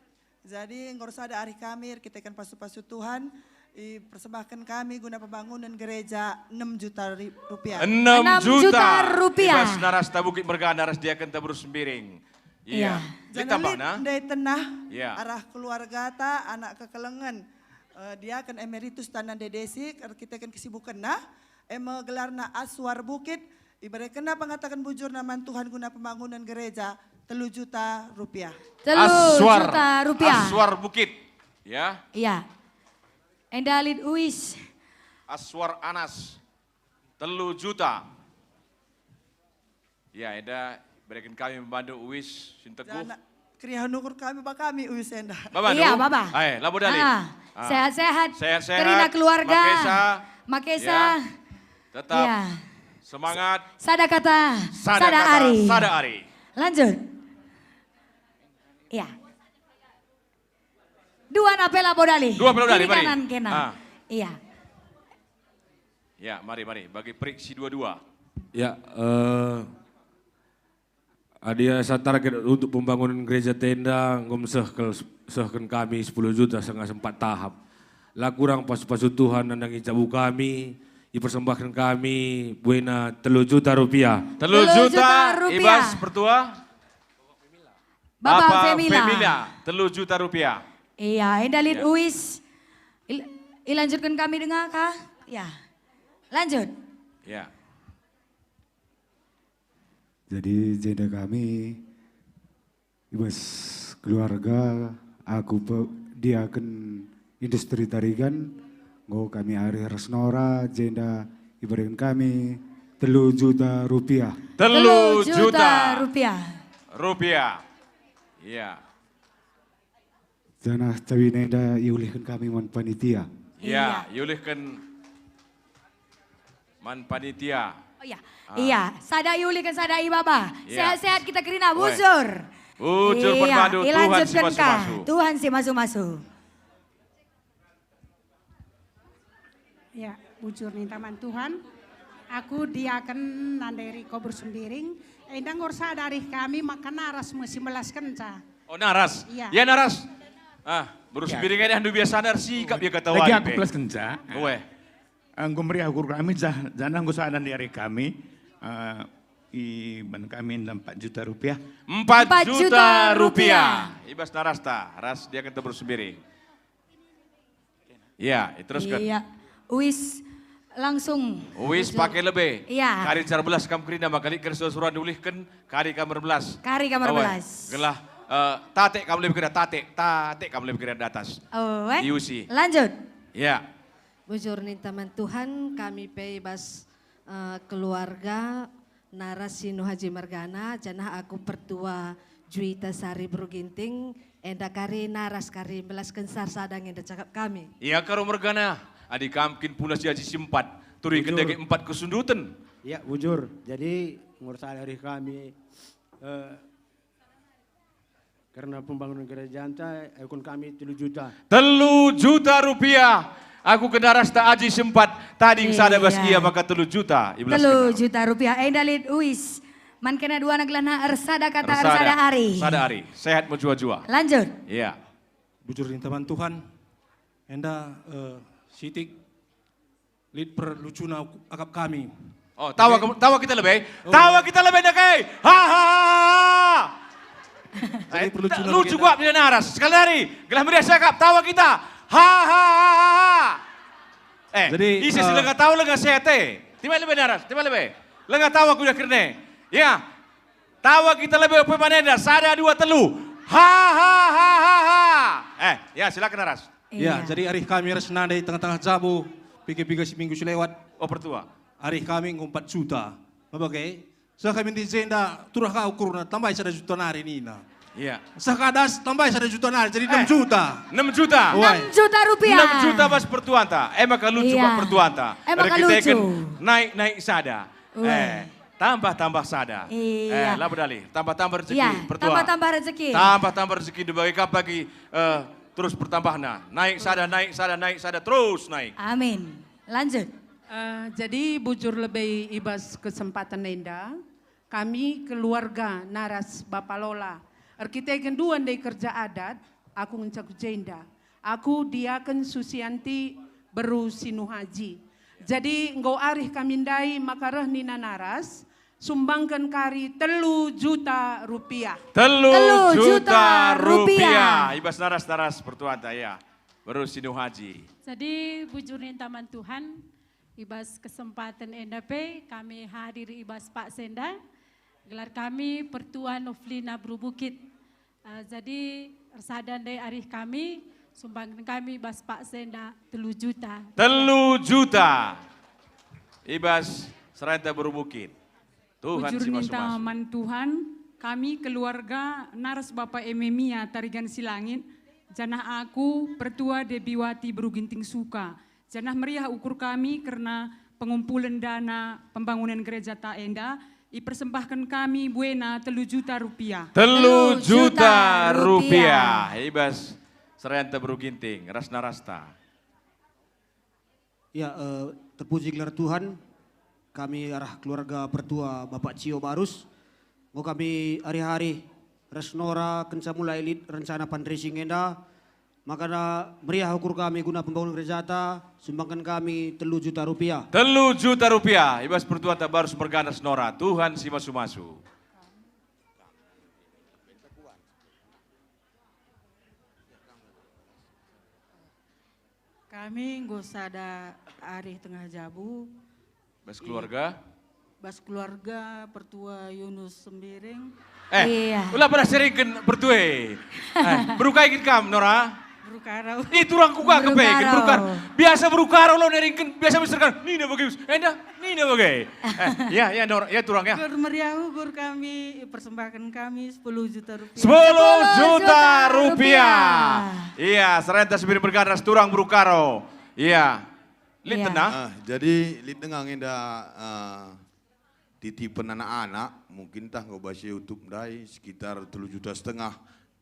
Jadi, enggo ersada arih kami erkiteken pasu-pasu Tuhan, ipersembahken kami guna pembangunen gereja enam juta ri-, rupiah. Enam juta. Enam juta rupiah. I bas narasta Bukit Mergana ras diakenta Beru Sembiring. Iya. Iya. Janah lit ndai tenah arah keluargata, anak kekelengen, eh, diaken emeritus tanah ndai Desi, erkiteken kesibukenna, e me gelarna Aswar Bukit, iberekenna pengataken bujurna man Tuhan guna pembangunen gereja, telu juta rupiah. Telu juta rupiah. Aswar Bukit. Ya. Iya. Enda lit Uis. Aswar Anas. Telu juta. Ya, enda bereken kami man bandu Uis Sinteguh. Janah keriahen ukur kami ba kami Uis enda. Baba, iya, Baba. Ae, labo dali. Ah, sehat-sehat. Sehat-sehat. Kerina keluarga. Makesa. Makesa. Ya. Tetap semangat. Sada kata, sada ari. Lanjut. Iya. Dua na pe labo dali. Dua pe labo dali, mari. Kiri kanan kena. Ah. Iya. Ya, mari, mari. Bagi perik si dua-dua. Ya, eh, adi asa target untuk pembangunan gereja tenda, enggo meseh kel-, sehken kami sepuluh juta sanga sempat tahap. La kurang pasu-pasu Tuhan nandangi jabu kami, ipersembahken kami buena telu juta rupiah. Telu juta, telu juta rupiah. Ibas pertua? Bapa Femila. Femila, telu juta rupiah. Iya, enda lit Uis. Il-, ilanjutken kami denga kah? Ya. Lanjut. Ya. Jadi, jenda kami, ibas keluarga, aku pe-, diaken industri Tarigan, enggo kami arih ras Nora, jenda ibereken kami telu juta rupiah. Telu juta rupiah. Rupiah. Iya. Janah cawi nenda iulihken kami man panitia. Iya, iulihken man panitia. Oh iya. Ah. Iya, sada iulihken sada i baba. Iya. Sehat-sehat kita kerina, bujur. Bujur, Tuhan si masu-masu. Tuhan si masu-masu. Ya, bujur ninta man Tuhan. Aku diaken nandai Riko Beru Sembiring, enda enggo ersada arih kami maka naras me si melaskenca. Oh, naras. Iya. Ya, naras. Ah, Beru Sembiring enda ndu biasa ersikap ya kata wali. Lagi aku melaskenca. Enggo meriah ukur kami, jah-, janah enggo sada nandai arih kami, eh, iban kami enda empat juta rupiah. Empat juta rupiah. Ibas narasta, ras diaken Beru Sembiring. Iya, terusken. Iya. Uis langsung. Uis pake lebe. Iya. Kari nca erbelas kam kerina maka lit kari sura-sura diulihken, kari kam erbelas. Kari kam erbelas. Gelah, eh, tate kam lebe kerina, tate, tate kam lebe kerina datas. Oh, eh. Iusi. Lanjut. Iya. Bujur ninta man Tuhan, kami pe bas, eh, keluarga Naras si Nuh Haji mergana, janah aku pertua Juita Sari Beru Ginting, enda kari naras kari mbelasken sar sada nge enda cakap kami. Ia karo mergana, adi kam kin puna si aji si empat, turi gendege empat kesunduten. Ya, bujur. Jadi, ngurus arih kami, eh, Kerna pembangunan gerejanta, iukur kami telu juta. Telu juta rupiah. Aku kena ras ta aji sempat. Tading sada bas ia maka telu juta. Telu juta rupiah. Enda lit uis. Man kena duana gelahna ersada kata ersada ari. Ersada ari. Sehat mejua-jua. Lanjut. Iya. Bujur ninta man Tuhan. Enda, eh, sitik. Lit perlucuna akap kami. Oh, tawa kita lebe. Tawa kita lebe ndake. Ha, ha, ha, ha. Jadi perlucuna lucu kuak bila naras. Sekali hari, gelah meriah siakap, tawa kita. Ha, ha, ha, ha, ha. Eh, jadi ise si langa tawa langa sehat e. Tima lebe naras, tima lebe. Langa tawa kuda kerne. Ya. Tawa kita lebe upe manenda, sada, dua, telu. Ha, ha, ha, ha, ha. Eh, ya, silakan naras. Ya, jadi arih kami ras nandai tengah-tengah jabu, piga-piga si minggu si lewat. Oh, pertua. Arih kami enggo empat juta. Mabage, seh kami di jenda, turah ka ukurna, tambai sada juta nari nina. Iya. Seh kadas tambai sada juta nari jadi Eh, enam juta. Enam juta. Wah. Enam juta rupiah. Enam juta bas pertuanta. E maka lucu Iya. kap pertuanta. E maka Erkiteken lucu. naik-naik sada. Wah. Eh, tambah-tambah sada. Iya. Eh, labo dali. Tambah-tambah rezeki, Iya, pertua. tambah-tambah rezeki. Tambah-tambah rezeki, dibagi kap bagi, eh, terus pertambahna. Naik sada, naik sada, naik sada, terus naik. Amin. Lanjut. Eh, jadi bujur lebe i bas kesempatan enda, kami keluarga naras Bapa Lola, erkiteken dua ndai kerja adat, aku ngenca ku jenda. Aku Diaken Susianti beru Sinuhaji. Jadi enggo arih kami ndai maka reh nina naras, sumbangken kari telu juta rupiah. Telu Telu juta juta rupiah. rupiah. I bas naras-naras pertuanta, ya. Beru Sinuhaji. Jadi bujur ninta man Tuhan, i bas kesempatan enda pe kami hadir i bas paksa enda. Gelar kami Pertua Novlina Beru Bukit. Eh, jadi ersada ndai arih kami, sumbangken kami bas paksa enda telu juta. Telu juta. I bas seranta Beru Bukit. Tuhan Bujur si ninta masu-masu. man Tuhan, kami keluarga naras Bapa Ememia Tarigan Silangit, janah aku Pertua Debiwati Beru Ginting Suka, janah meriah ukur kami kerna pengumpulen dana pembangunan gerejata enda, ipersembahken kami buena telu juta rupiah. Telu Telu juta juta rupiah. rupiah. I bas seranta Beru Ginting, ras narasta. Ya, eh, terpuji gelar Tuhan, kami arah keluarga pertua Bapak Cio Barus, enggo kami ari-ari ras Nora kenca mulai lit rencana fundraising enda, maka meriah ukur kami guna pembangunan gerejata, sumbangken kami telu juta rupiah. Telu juta rupiah, i bas pertuanta Barus mergana ras Nora, Tuhan si masu-masu. Kami enggo sada ari tengah jabu. Bas keluarga? Bas keluarga Pertua Yunus Sembiring. Eh, Iya. ula pada seringken pertua e. Eh, beru kai kin kam, Nora? Beru Karo. Ih, turang kuga Beru kepe kin, Karo. beru Karo. Biasa beru Karo lo neringken, biasa misalkan, nina bage, Yus. Enda, nina bage. Eh, ya, ya, Nora, ya, turang ya. Gur meriahu, gur kami, persembahkan kami sepuluh juta rupiah. Sepuluh juta Sepuluh juta rupiah. rupiah. Iya, serenta Sembiring mergana ras turang beru Karo. Iya. Lit Iya. tena? Ah, jadi lit denga enda, ah, titipen anak-anak, mungkin tah enggo bas YouTube ndai sekitar telu juta setengah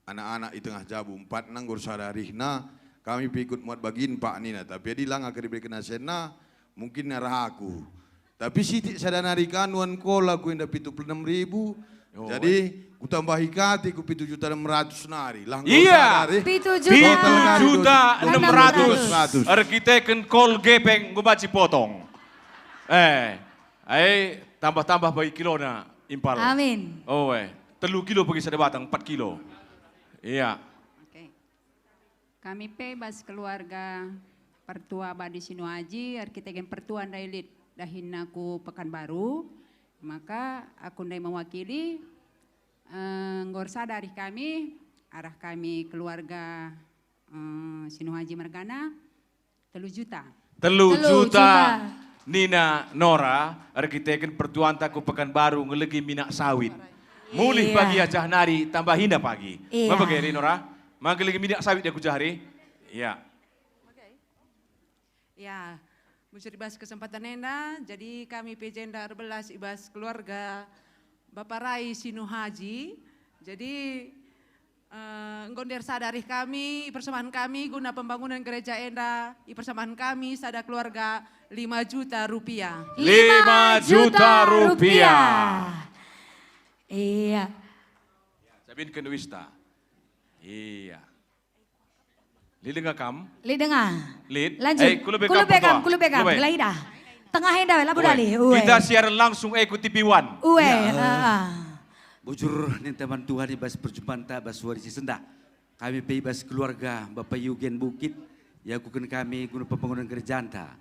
anak-anak i tengah jabu, empat nang gor sada arihna, kami pe ikut muat bagin, Pak, nina. Tapi adi langa keribe kena senna, mungkin arah aku. Tapi sitik sada nari ka nuan kola ku enda pitu puluh enam ribu. Oh, Jadi, kutambahi kati ku pitu juta enam ratus nari. Lah, Iya. Pitu juta. Pitu juta enam ratus. Enam ratus. Erkiteken kol gepeng enggo banci potong. Eh, ai tambah-tambah bagi kilona impal. Amin. Oh, eh. Telu kilo bagi sada batang, empat kilo. Iya. Oke. Kami pe bas keluarga Pertua Badi Sinuaji, erkiteken Pertua ndai lit dahinna ku Pekanbaru, maka aku ndai mewakili, eh, enggo ersada arih kami, arah kami keluarga, eh, Sinuaji mergana, telu juta. Telu Telu juta, juta. Nina Nora, erkiteken pertuanta ku Pekanbaru ngelegi minak sawit. Mulih Iya. pagi ajah nari tambahina pagi. Iya. Maba geri, Nora? Manggelegi minak sawit ya ku jahari? Iya. Ya, bujur i bas kesempatan enda, jadi kami pe jenda erbelas i bas keluarga Bapa Rai Sinuhaji. Jadi, eh, enggo ndersada arih kami, ipersembahen kami guna pembangunan gereja enda, ipersembahen kami sada keluarga lima juta rupiah. Lima juta rupiah. Iya. Sabin ken wista. Iya. Lit denga kam? Lit denga. Lit? Lanjut. Eh, kulu be kam, kulu be kam, kulu be kam. Kulu be. Gelai dah. Tengah enda, labo Ue. Dali. Ue. Kita siaran langsung, eh, ku T V One. Ue, Ya. heeh. Bujur ninta man Tuhan i bas perjumpanta bas wari si sendah. Kami pe i bas keluarga Bapak Yugen Bukit, iakuken kami guna pembangunan gerejanta.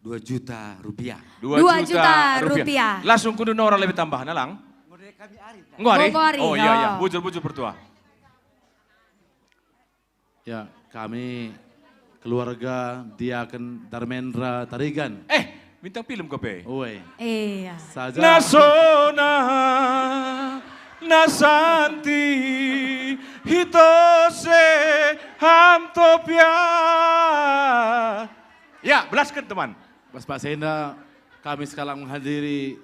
Dua juta rupiah. Dua juta Dua juta rupiah. rupiah. Langsung kudu Nora lebih tambah, nalang? Enggo ari? Enggo ari. Oh, iya, iya. Oh. Bujur, bujur, pertua. Ya, kami keluarga Diaken Darmendra Tarigan. Eh, bintang film ko pe? Ue. Iya. Saja. Nasona. Na Santi, hitose ham topia. Ya, belasken, teman. Bas paksa enda kami sekalak menghadiri,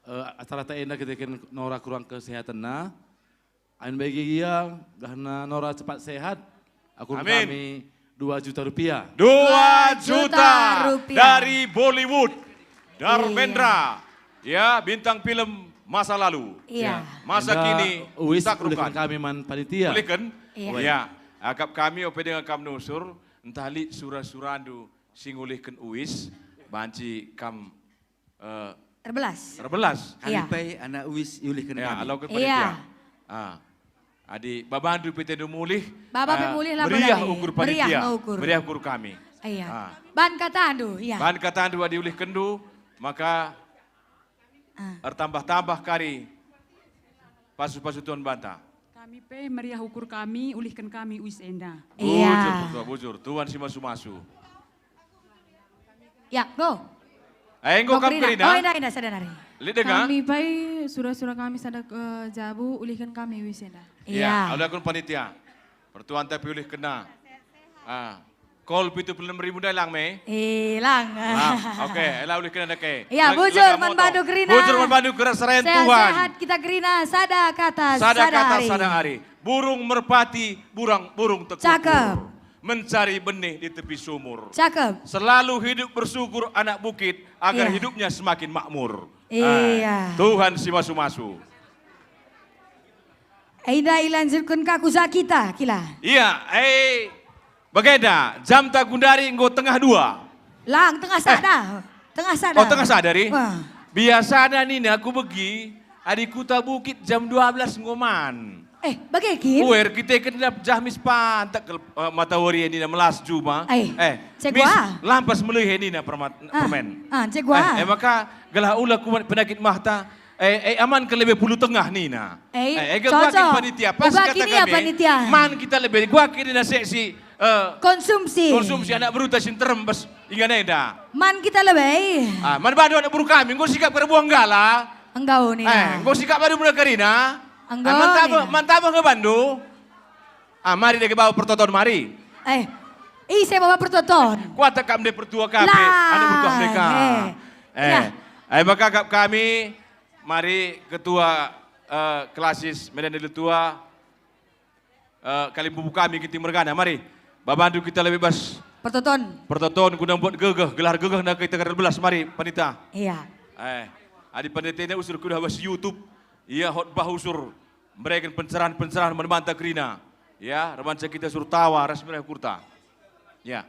eh, acara ta enda kita kin Nora kurang kesehatanna. Amin bagi gia, gahna Nora cepat sehat. Aku Amin. Kami dua juta rupiah. Dua juta rupiah. Dua juta dari Bollywood. Iya. Dharmendra. Ya, bintang film masa lalu. Iya. Ya. Masa kini Uis, takrukan. Ulihken kami man panitia. Ulihken? Iya. Ya. Akap kami ope denga kam nusur, ntah lit sura-surandu si ngulihken Uis, banci kam, eh, Erbelas. Erbelas. Kami Iya. pe anak Uis iulihken Ya, kami. Aloken Iya. panitia. Ah. Adi babandu pe tendu mulih, Baba pe ah, mulih lah meriah bagi. Ukur Meriah panitia. Ngukur. Meriah ukur kami. Iya. Ah. Ban katandu, iya. Ban katandu adi ulihkenndu, maka Ah. ertambah-tambah kari pasu-pasu Tuhan banta. Kami pe meriah ukur kami, ulihken kami Uis enda. Iya. Bujur, Tuan, bujur. Tuan si masu-masu. Ya, go. Eh, enggo Go kam kerina. Kerina? Oh, enda, enda, sada nari. Lit denga? Kami pai sura-sura kami sada, eh, jabu, ulihken kami Uis enda. Iya. Ya, alu akun panitia. Pertuanta pe ulihkenna. Ah. Kol pitu puluh enam ribu ndai lang me? Eh, lang. Lang. Oke, ela ulihken enda ke. Ya, Leg-, bujur lega man moto. Bandu kerina. Bujur man bandu kerina serayan Tuhan. Sehat-sehat kita kerina sada kata, Sada sada kata, hari. Sada hari. Burung merpati, burang, burung tekuk. Cakep. Mencari benih di tepi sumur. Cakep. Selalu hidup bersyukur anak bukit agar Iya. hidupnya semakin makmur. Iya. Ah, Tuhan si masu-masu. Enda ilanjutken ka ku Zakita, kila. Iya, eh, bagenda, jam ta gundari enggo tengah dua. Lang, tengah Eh. sada. Tengah sada. Oh, tengah sada, ri? Wah. Biasana nina aku begi, adi kuta bukit jam dua belas enggo man. Eh, bage kin? Uer, kita kena jahmis pantak ke, eh, matawari nina melas juma. Eh, Eh, cek mis, wah. lampas melih nina permat-, Ah, permen. ah, cek wah. Eh, eh, maka gelah ula kumat penyakit mahta, eh, eh, aman ke lebih puluh tengah nina. Eh, Eh, eh, gua cocok. kin panitia, pas Uga kata kini ya kami, panitia. man kita lebih, gua kini na seksi, eh, Konsumsi. konsumsi anak beruta si nterem bas ingan enda. Man kita lebih. Ah, man badu anak beru kami, enggo sikap kena buang gala. Enggau nina. Eh, enggo sikap badu mula kerina. Enggau Ah, man tabeh, nina. man tabeh nge bandu. Ah, mari dage bawa pertoton mari. Eh, ise bawa pertoton? Kuat kap ndai pertua kape, Lah, anak beru kap mereka. eh. Eh, Ya. eh, maka kap kami, mari ketua, eh, klasis Medan Deli Tua, eh, kalimbubu kami Ginting mergana, mari. Babandu kita lebih bas Pertoton. pertoton guna buat gegeh, gelar gegeh na kita kada belas, mari, panita. Iya. Eh, adi panita ini usur kuda bas YouTube, ia hotbah usur, mereken pencerahan-pencerahan man banta kerina. Ya, remanca kita suruh tawa, ras merah kurta. Ya.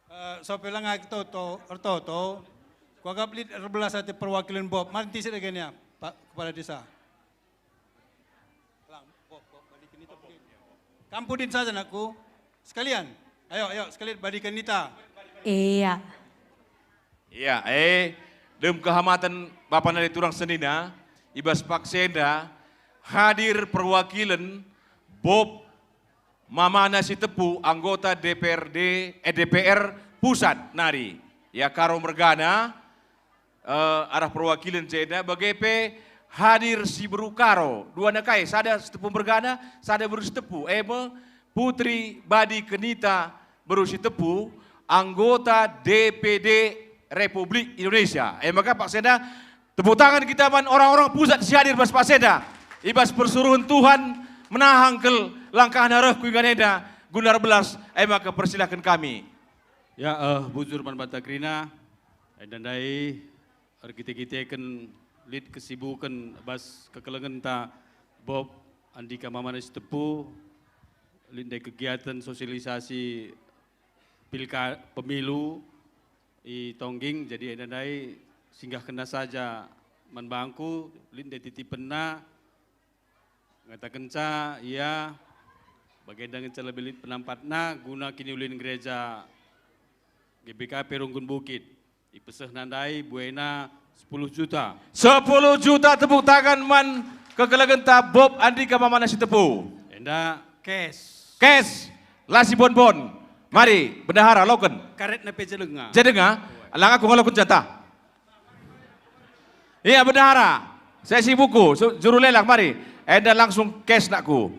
Eh, sope langa ertoto, ertoto, kuakap lit erbelas ate perwakilan Bob. Mari tisik dage nia, Pak Kepala Desa. Lang, Bob, Bob, balikin itu, Bob. Kampudin saja, nakku. Sekalian. Ayo, ayo, sekalian balikin nita. Iya. Iya, eh, dem kehamaten Bapa nari turang senina, i bas paksa enda hadir perwakilen Bob Mamana Sitepu, anggota D P R D, eh, D P R Pusat nari. Ya, Karo mergana, eh, arah perwakilen jenda, bage pe hadir si beru Karo, duana kai, sada Sitepu mergana, sada beru Sitepu, e me Putri Badi Kenita beru Sitepu, anggota D P D Republik Indonesia. E maka paksa enda, tepuk tangan kita man orang-orang Pusat si hadir bas paksa enda. I bas persuruhen Tuhan, menahang kal langkahna reh ku ingan enda, guna erbelas, e maka persilahken kami. Ya, eh, bujur man banta kerina, enda ndai erkite-kiteken lit kesibuken bas kekelengenta Bob Andika Mamana Sitepu, lit ndai kegiatan sosialisasi pilka-, pemilu i Tongging, jadi enda ndai singgahkenna saja man bangku, lit ndai titipenna, ngatakenca ia, bagenda ngenca lebih lit penampatna guna kiniulin gereja G B K P Runggun Bukit. Ipesehna ndai buena sepuluh juta. Sepuluh juta tepuk tangan man kekelegenta Bob Andika Mamana Sitepu. Enda cash. Cash. Lasi bon-bon. Mari, bendahara, loken. Karetna pe jelenga. Jelenga? Lang aku ngaloken jatah. Iya, bendahara. Sesi buku, su-, juru lelang mari. Enda langsung cash nakku.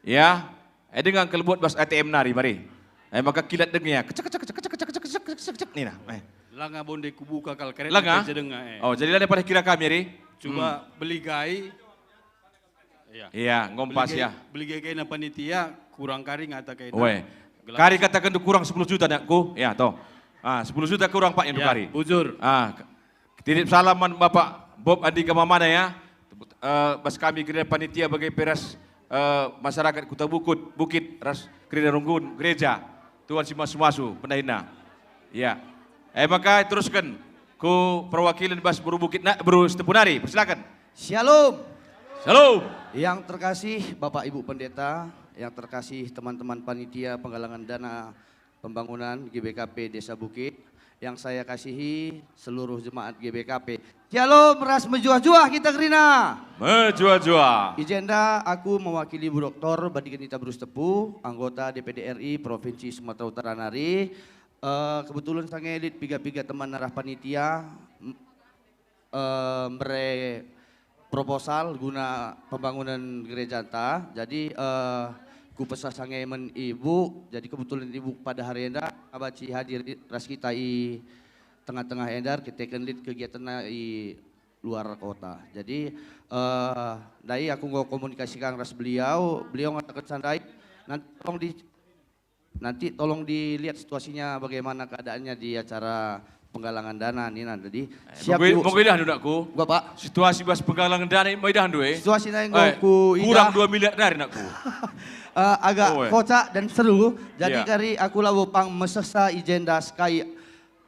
Ya. Eh, denga kelbuat bas A T M nari mari. Eh, maka kilat denga ya. Kecek, kecek, kecek, kecek, kecek, kecek, kecek, kecek, kecek, nina. Eh. Langa bonde kubuka kal kereta Langa? Kerja denga, eh. Oh, jadi lade pada kira kami, ri? Coba Hmm. beli gai. Iya. Iya, ngompas Beli gai, ya. Beli gai kaina panitia, kurang kari ngata kaina. Weh. Gelas. Kari katakan tu kurang sepuluh juta, nakku. Ya, toh. Ah, sepuluh juta kurang, Pak, yang Ya, kari. Bujur. Ah, k-, titip salam man Bapak Bob Andika mamana ya. Eh, bas kami kerina panitia bage pe ras, eh, masyarakat Kuta Bukut, Bukit, ras kerina runggun gereja. Tuan si masu-masu, pendahina. Ya. Eh, maka teruskan ku perwakilan bas Beru Bukit na-, Beru Sitepu nari. Persilakan. Shalom. Shalom. Yang terkasih Bapak Ibu Pendeta, yang terkasih teman-teman panitia penggalangan dana pembangunan G B K P Desa Bukit, yang saya kasihi seluruh jemaat G B K P. Shalom ras mejuah-juah kita kerina. Mejuah-juah. I jenda aku mewakili Bu Doktor Badi Genita Beru Sitepu, anggota D P D R I Provinsi Sumatera Utara nari. Eh, kebetulan sange lit piga-piga teman arah panitia, m-, eh, mbere proposal guna pembangunan gerejanta. Jadi, eh, kupesah sange man Ibu. Jadi kebetulan Ibu pada hari enda kabanci hadir i, ras kita i tengah-tengah enda, kita lit kegiatanna i luar kota. Jadi, eh, ndai aku enggo komunikasi kang ras beliau, beliau ngataken sandai, nanti tolong di, nanti tolong dilihat situasinya bagaimana keadaannya di acara penggalangan dana nina. Jadi, Eh, siap, mungkin, Bu. Mungkin dah, nakku. Gua, Pak. Situasi bas penggalangan dana, mungkin dah, eh. Situasi nai enggo Eh, ku kurang ida. Dua miliar nari, nakku. Eh, agak Oh, eh. kocak dan seru. Jadi, Iya. kari aku labo pang mesesa i jenda sekai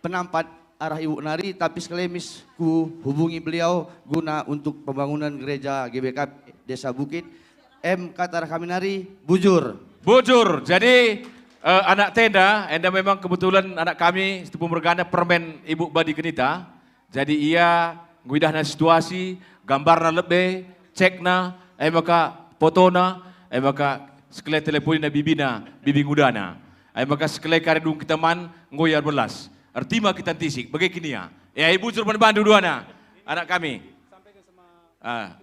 penampat arah Ibu nari, tapi sekalimis ku hubungi beliau guna untuk pembangunan gereja G B K P Desa Bukit. Em kata arah kami nari, bujur. Bujur. Jadi, eh, anak tenda, enda memang kebetulan anak kami, Sitepu mergana, permen Ibu Badi Genita. Jadi ia nggo idahna situasi, gambarna lebe, cekna, e maka fotona, e maka sekali teleponina bibina, bibi ngudana. E maka sekali kari dung kita man, nggo ia erbelas. Ertima kita ntisik, bage kin ia. Ya, ibu jurban bandu duana, anak kami. Ah.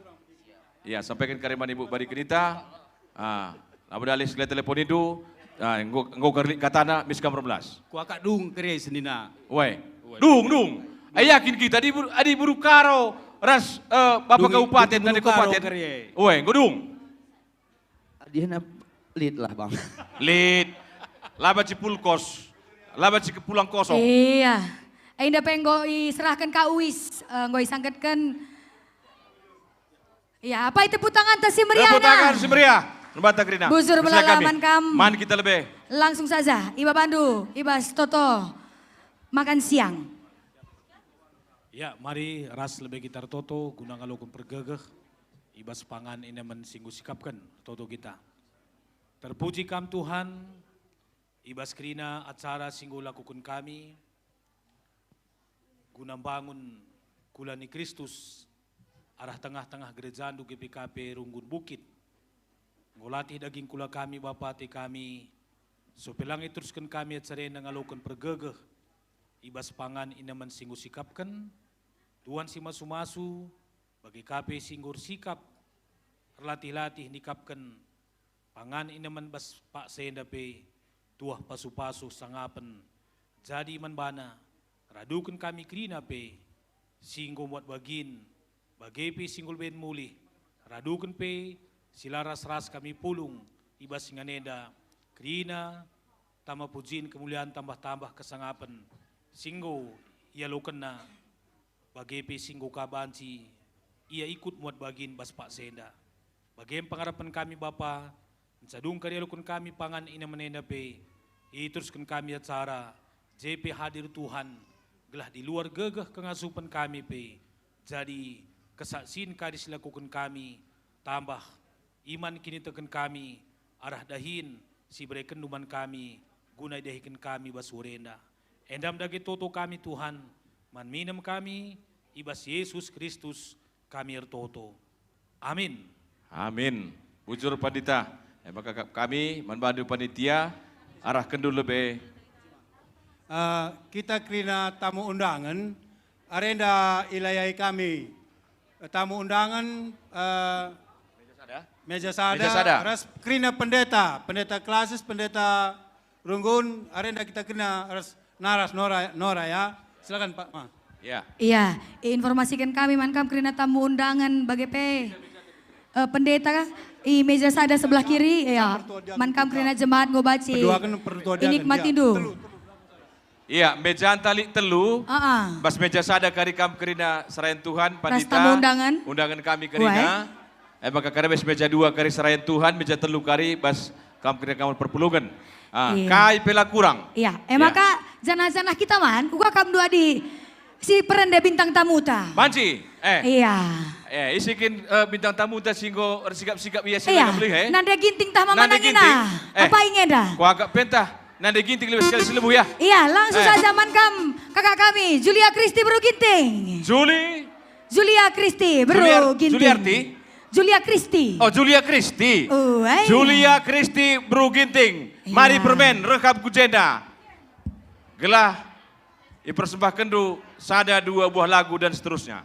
Ya, sampaikan kari man Ibu Badi Genita. Ah, labo dalih sekali teleponindu. Ah, enggo, enggo kerlik katana, mis kam erbelas. Kuakap dung kari senina. Weh. Weh. Dung, dung. Eh, yakin kita adi Beru, adi Beru Karo ras, eh, Bapa Dung i, Kabupaten dung i dan Beru Karo Kabupaten. Kari. Weh, enggo dung. Adina lit lah, Bang. Lit. Laba cipulkos. Laba cikepulang kosong. Iya. Enda pe enggo iserahken ka uis, eh, enggo isangketken. Iya, apai tepuk tanganta si meriah. Tepuk tangan si meriah. Lembanta kerina. Bujur. Persilakan melala kami. Man kam. Man kita lebe. Langsung saja, iba bandu, iba sitoto makan siang. Ya, mari ras lebe kita ertoto guna ngaloken pergegeh i bas pangan inemen si enggo sikapken ertoto kita. Terpuji Kam, Tuhan, i bas kerina acara si enggo lakoken kami guna mbangun kula ni Kristus arah tengah-tengah gerejandu G B K P Runggun Bukit. Enggo latih daging kula kami, Bapa, ate kami, so pe lang iterusken kami acara enda ngaloken pergegeh i bas pangan inemen si enggo sikapken, Tuhan si masu-masu, bage ka pe si enggo ersikap, erlatih-latih nikapken pangan inemen bas paksa enda pe, tuah pasu-pasu sangapen jadi man bana, raduken kami kerina pe, si enggo muat bagin, bage pe si enggo leben mulih, raduken pe si la ras-ras kami pulung i bas ingan enda, kerina tama pujin kemulian tambah-tambah kesangapen, si enggo ialokenna, bage pe si enggo ka banci ia ikut muat bagin bas paksa enda. Bage me pengarapen kami, Bapa, nca dung ka ialoken kami pangan inemen enda pe, iterusken kami acara, je pe hadir Tuhan, gelah di luar gegeh kengasupen kami pe, jadi kesaksin kari si lakoken kami, tambah iman kiniteken kami arah dahin si iberekenndu man kami guna idahiken kami bas wari enda. Enda me dage toto kami, Tuhan, man minem kami, i bas Yesus Kristus kami ertoto. Amin. Amin. Bujur Pandita. E maka ka-, kami man bandu panitia, arahkenndu lebe. Eh, kita kerina tamu undangen, arenda ilayai kami tamu undangan, eh, meja sada, meja sada, ras kerina pendeta, pendeta klasis, pendeta runggun, arenda kita kerina ras naras nora, nora ya. Silakan, Pak. Ma. Ya. Iya, informasikan kami man kam kerina tamu undangan bage pe, eh, pendeta i meja sada sebelah kiri, ya. Man kam kerina jemaat nggo banci. Peduaken pertua diaken, inikmatindu. Ya, telu, telu. Iya, mejanta lit telu. Aa. Bas meja sada kari kam kerina serayan Tuhan, ras pandita, tamu undangan, undangan kami kerina. Wae. E maka kari bas meja dua kari serayan Tuhan, meja telu kari bas kam kerina kamu perpulungen. Ah, iya, kai pe la kurang. Iya, e maka janah-janah kita man, uga kam dua di si perende bintang tamuta. Banci, eh. Iya. Eh, isi kin, eh, bintang tamuta si enggo ersikap-sikap ia si, iya, ngena beli, eh? Nande Ginting tah mama nangina. Nande Ginting. Eh, apa ingenda? Kuagak pentah. Nande Ginting lebih sekali si lebuh ya. Iya, langsung, eh, saja man kam, kakak kami, Julia Kristi Beru Ginting. Juli. Julia Kristi Beru Juliar-, Ginting. Juliarti? Julia Kristi. Oh, Julia Kristi. Oh, eh. Julia Kristi Beru Ginting. Iya. Mari permen, reh kam ku jenda. Gelah ipersembahkenndu sada dua buah lagu dan seterusnya.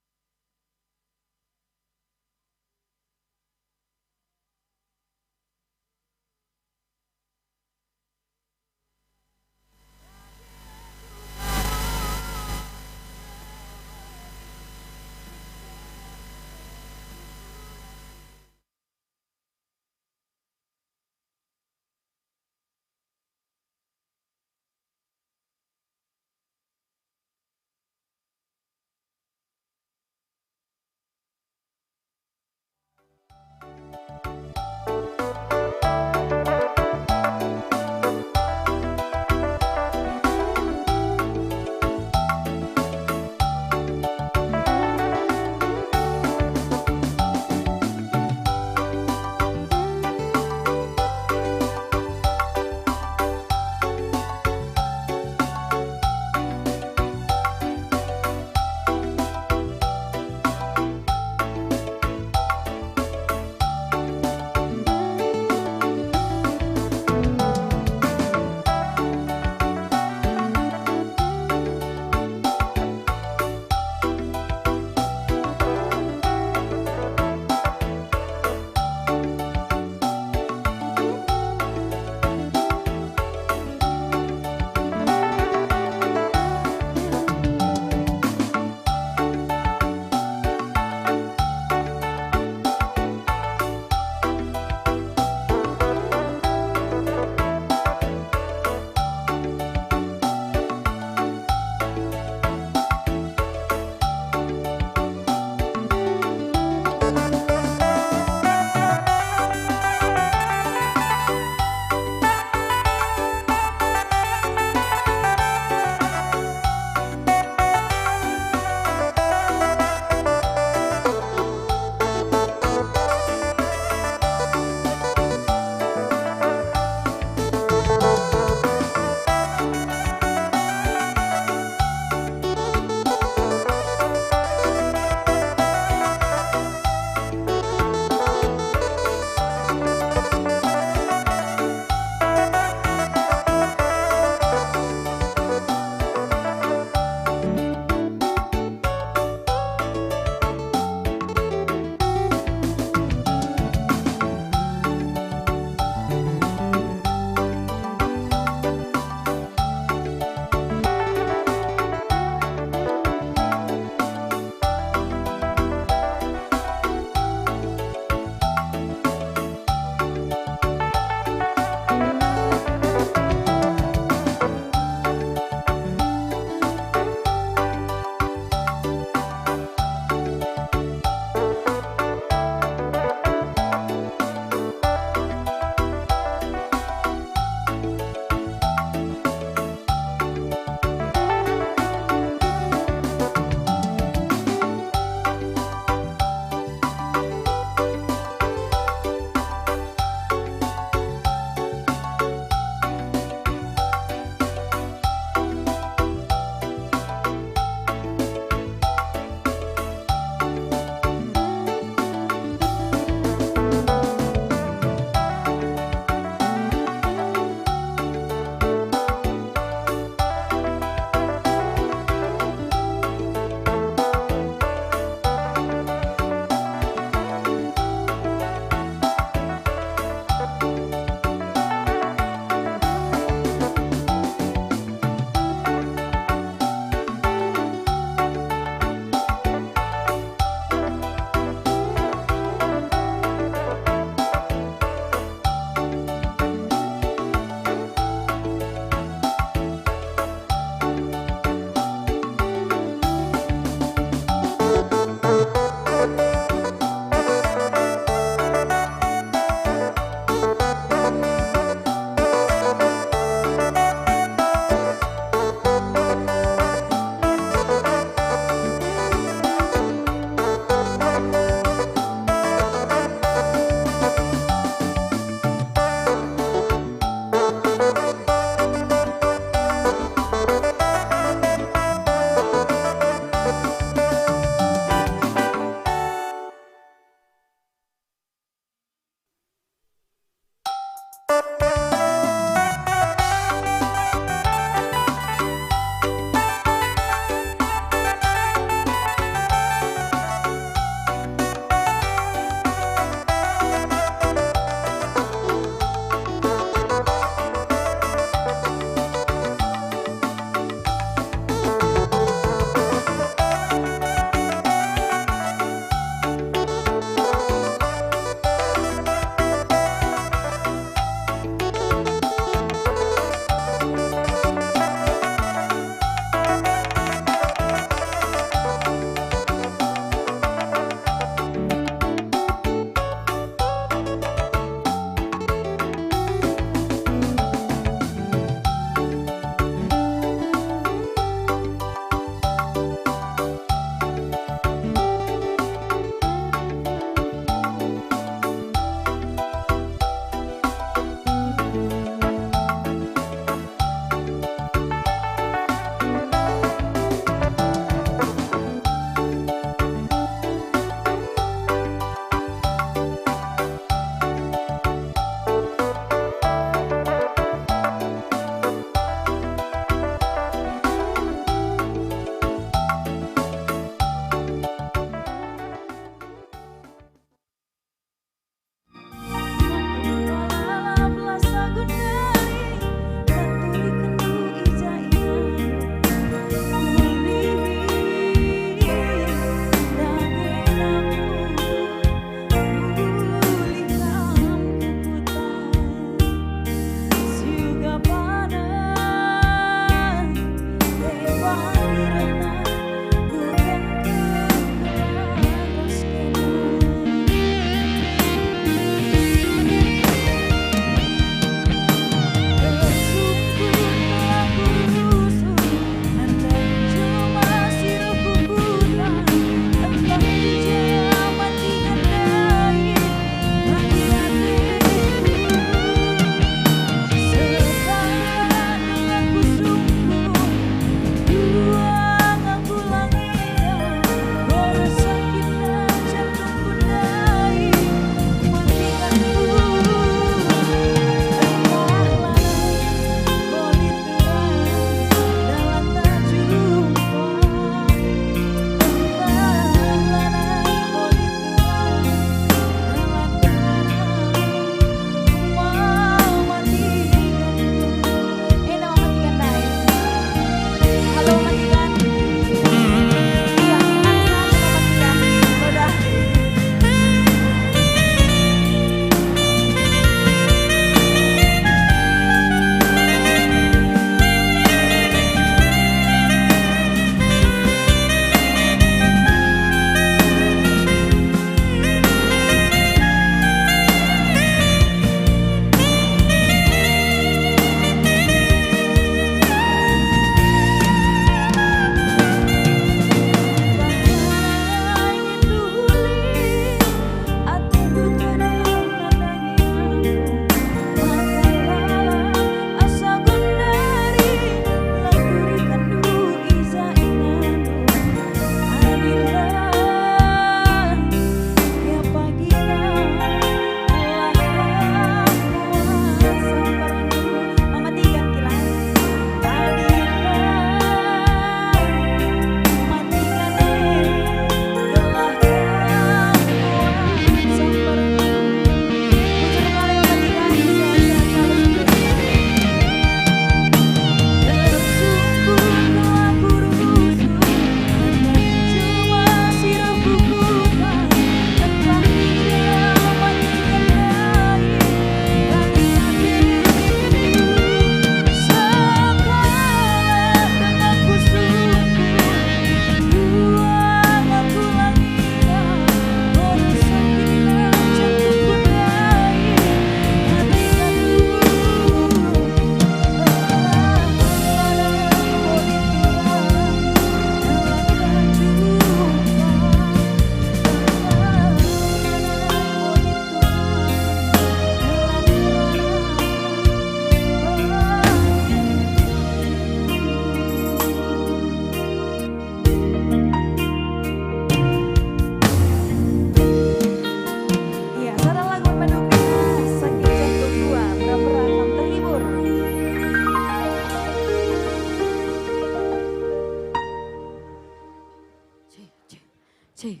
Cik.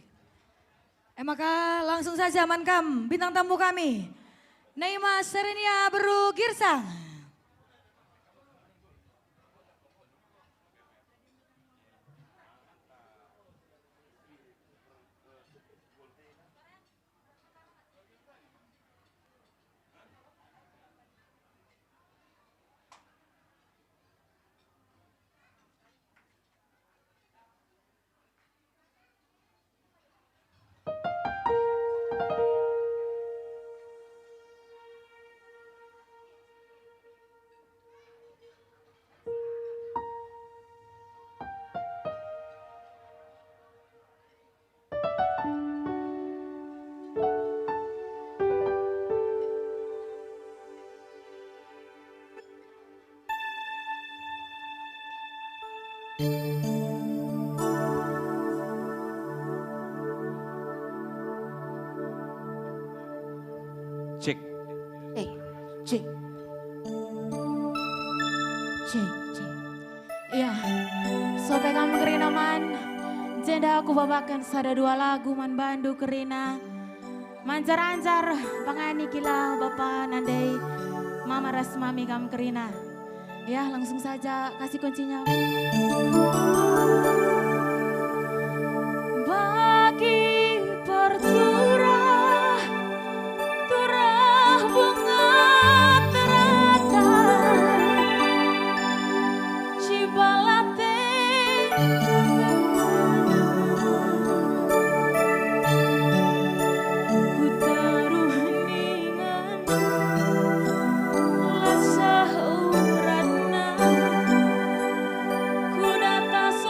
E maka langsung saja man kam bintang tamu kami, Naima Serenia Beru Girsang. Cek. Eh, cek. Cek, cek. Iya, sope kam kerina man, jenda aku babaken sada dua lagu man bandu kerina. Manjar-anjar pangani kila bapa nandai mama ras mami kam kerina. Ya, langsung saja kasih kuncinya. Bagi perturah, turah bunga teratai, cibalate. Ku taruh ningan, lasah uratna, ku datas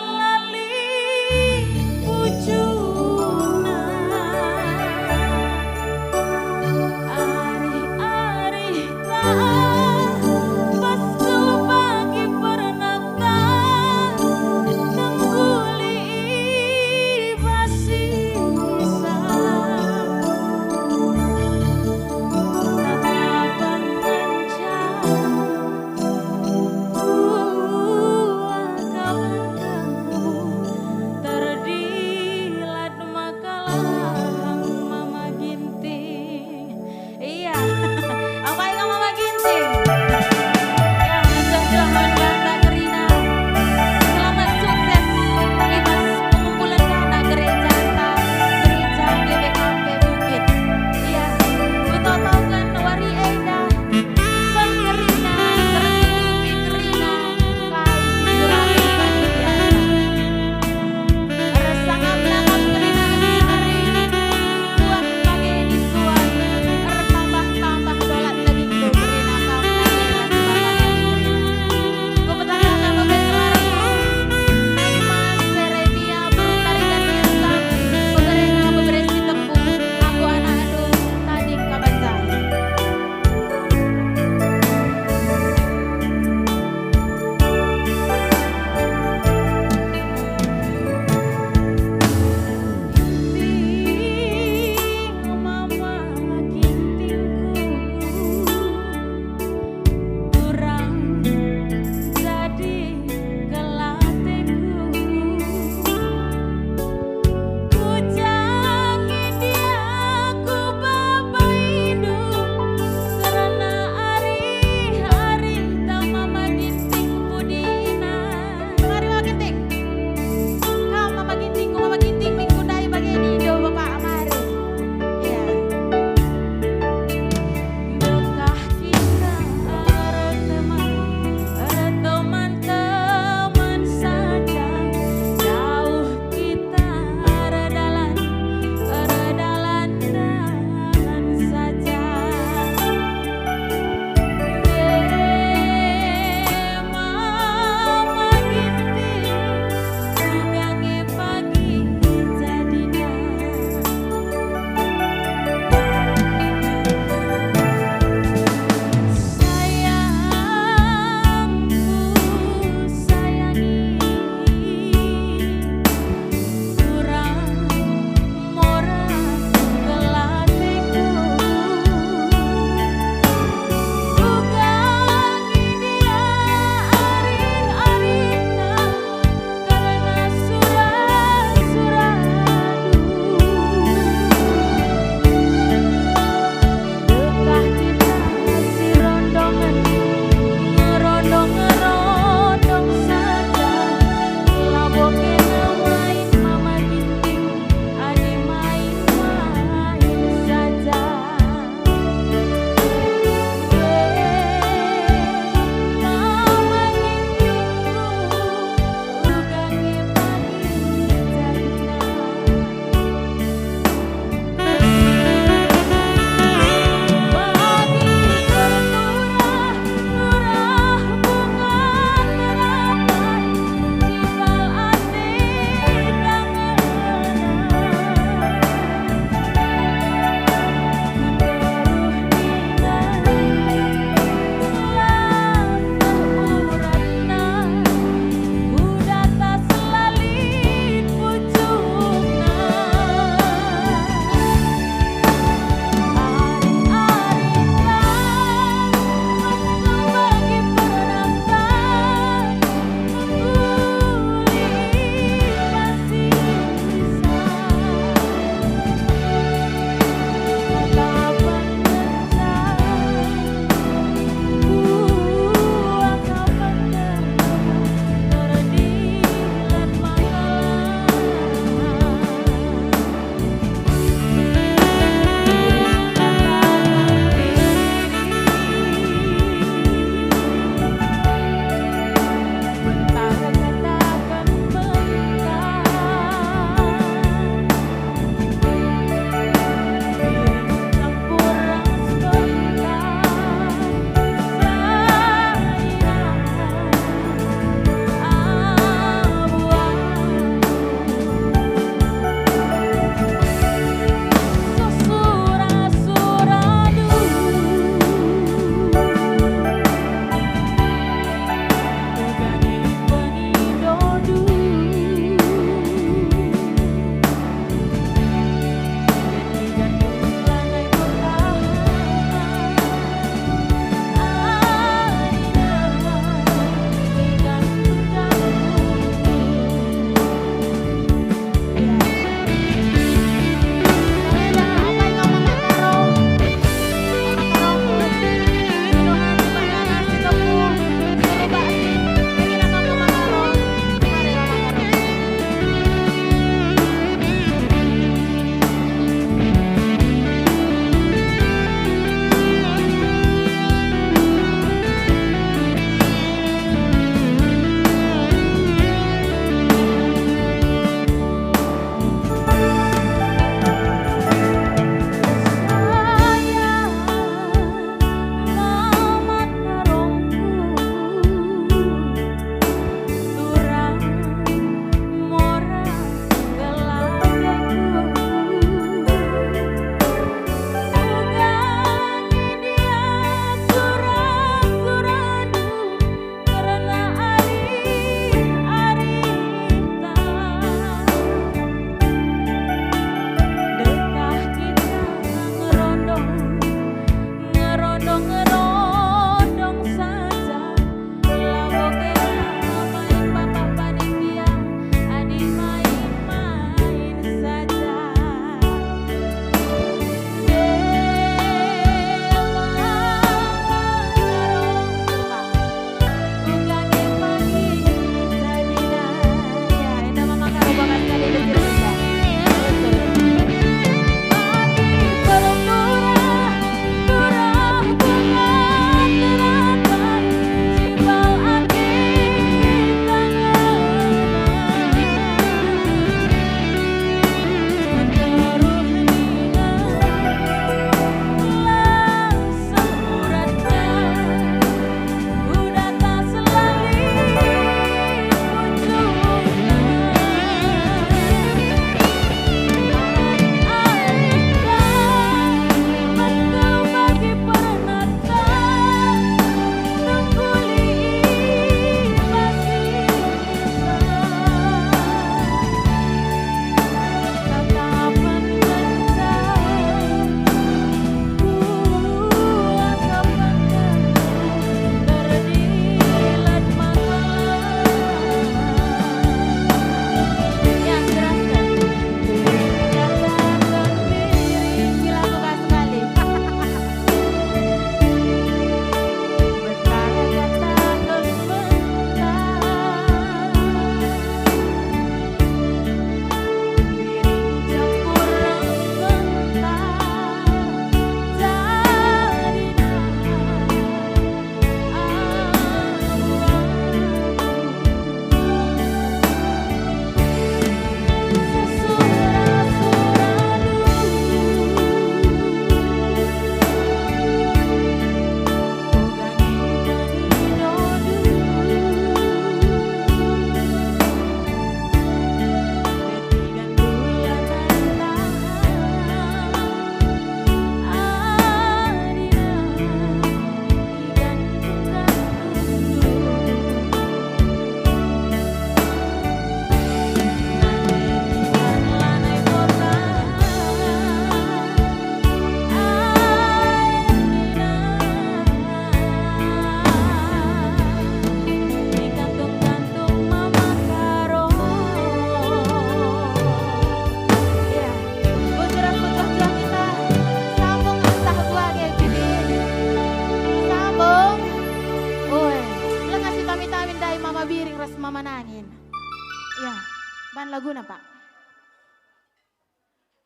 Ban laguna, Pak.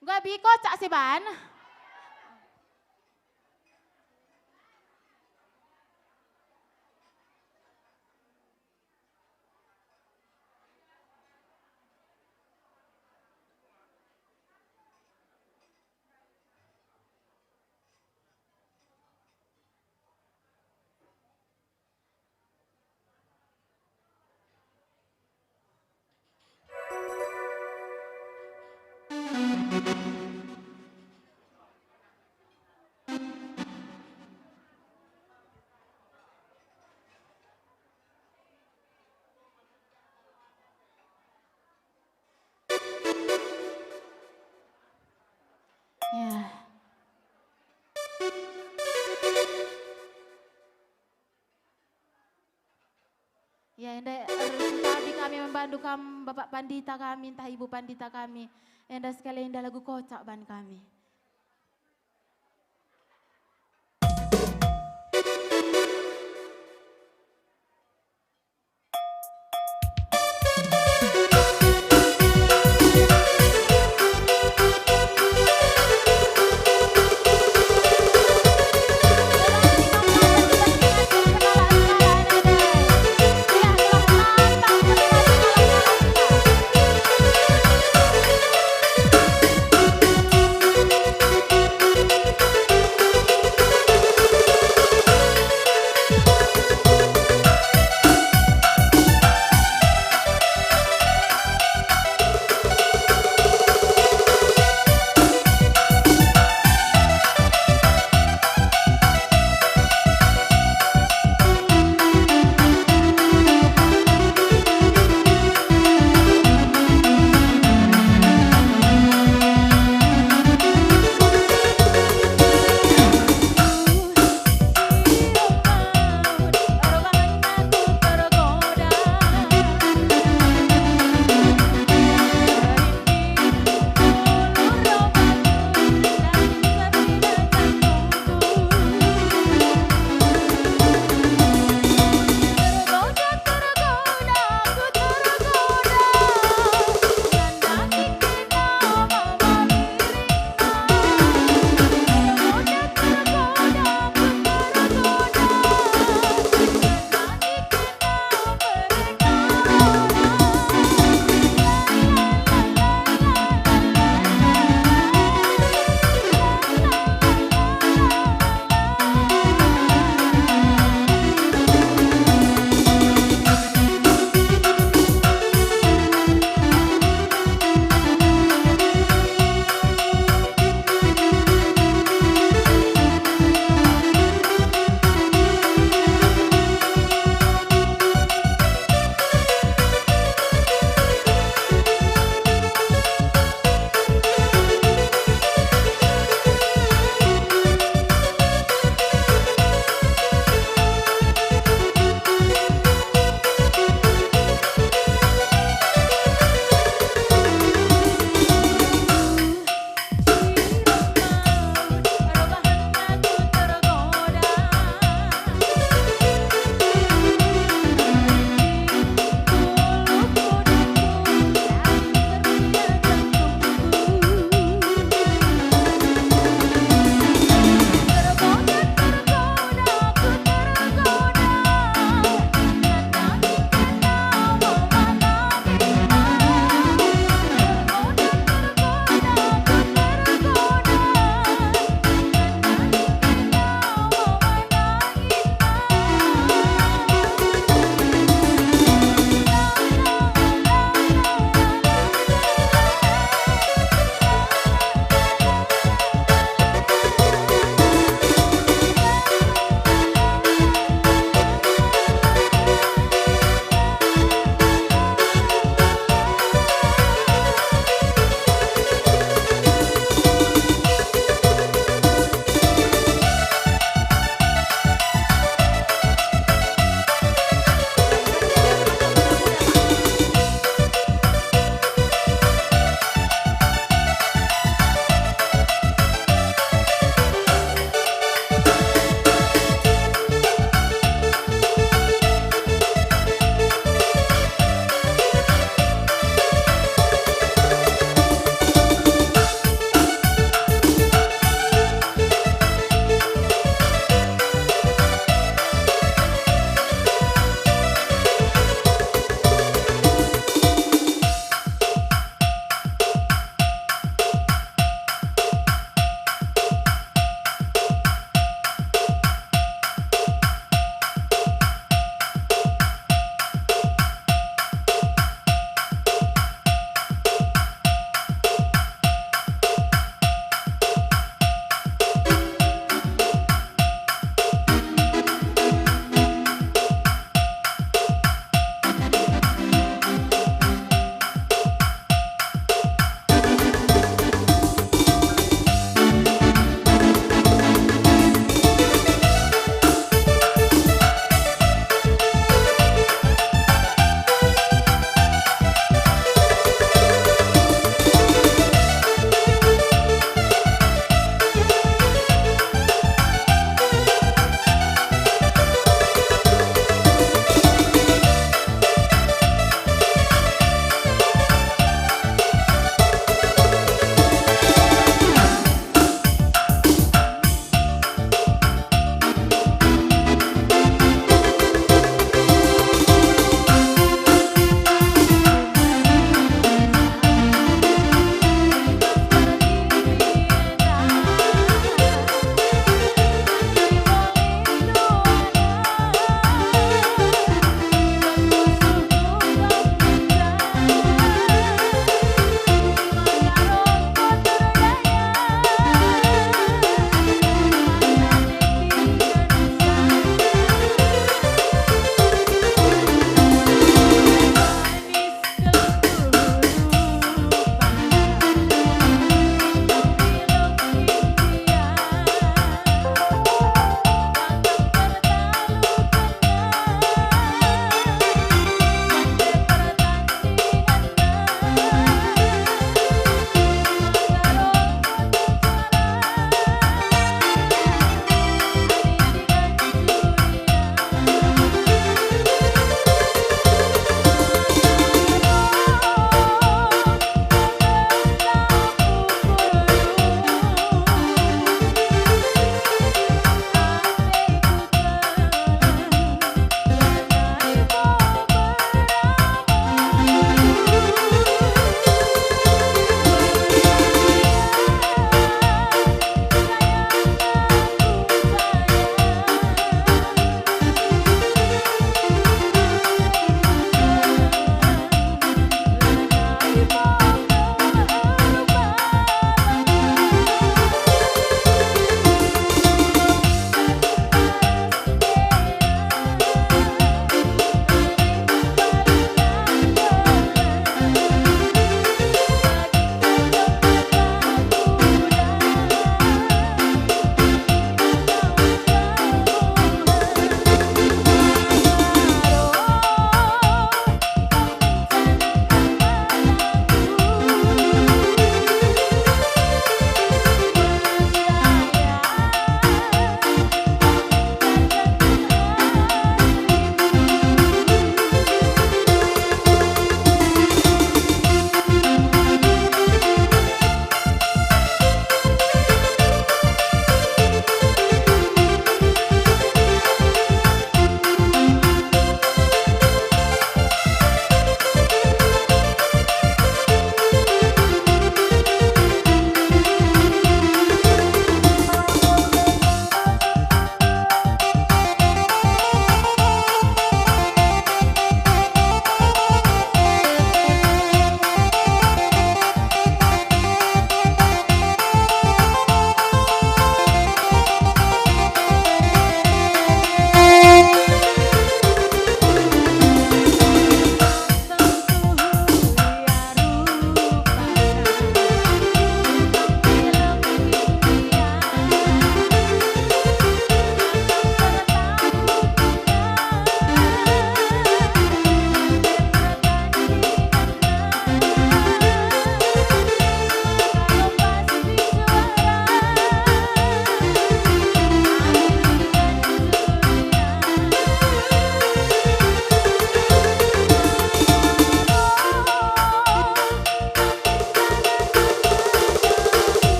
Enggo abi kocak si ban. Ya. Ya, enda erkitabi kami man bandu kam, Bapak Pandita kami, ntah Ibu Pandita kami. Enda sekali enda lagu kocak ban kami.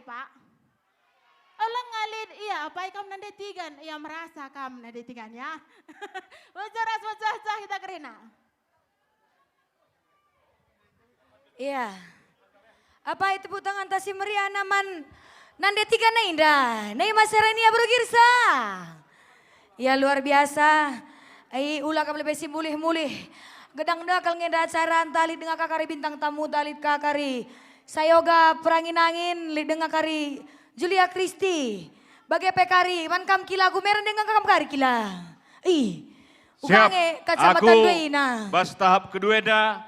Pak. Oh, langa lit, ia apai kam nande tigan, ia merasa kam nande tigan, ya. Mencah ras mencah-cah kita kerina. Iya. Apai tepuk tanganta si meriah man nande tiga nai nda? Nai masyarakat nia beru Girsa. Ya, luar biasa. Ai, ula kam lebe si mulih-mulih. Gedang nda kal nge nda acara ntah lit denga ka kari bintang tamu, ntah lit ka kari sayoga perangin-angin, lit denga kari Julia Christie. Bage pe kari, man kam kila, aku meren denga kam kari kila. Ih, Siap. Uga nge kacamata Aku duena. Bas tahap kedua enda,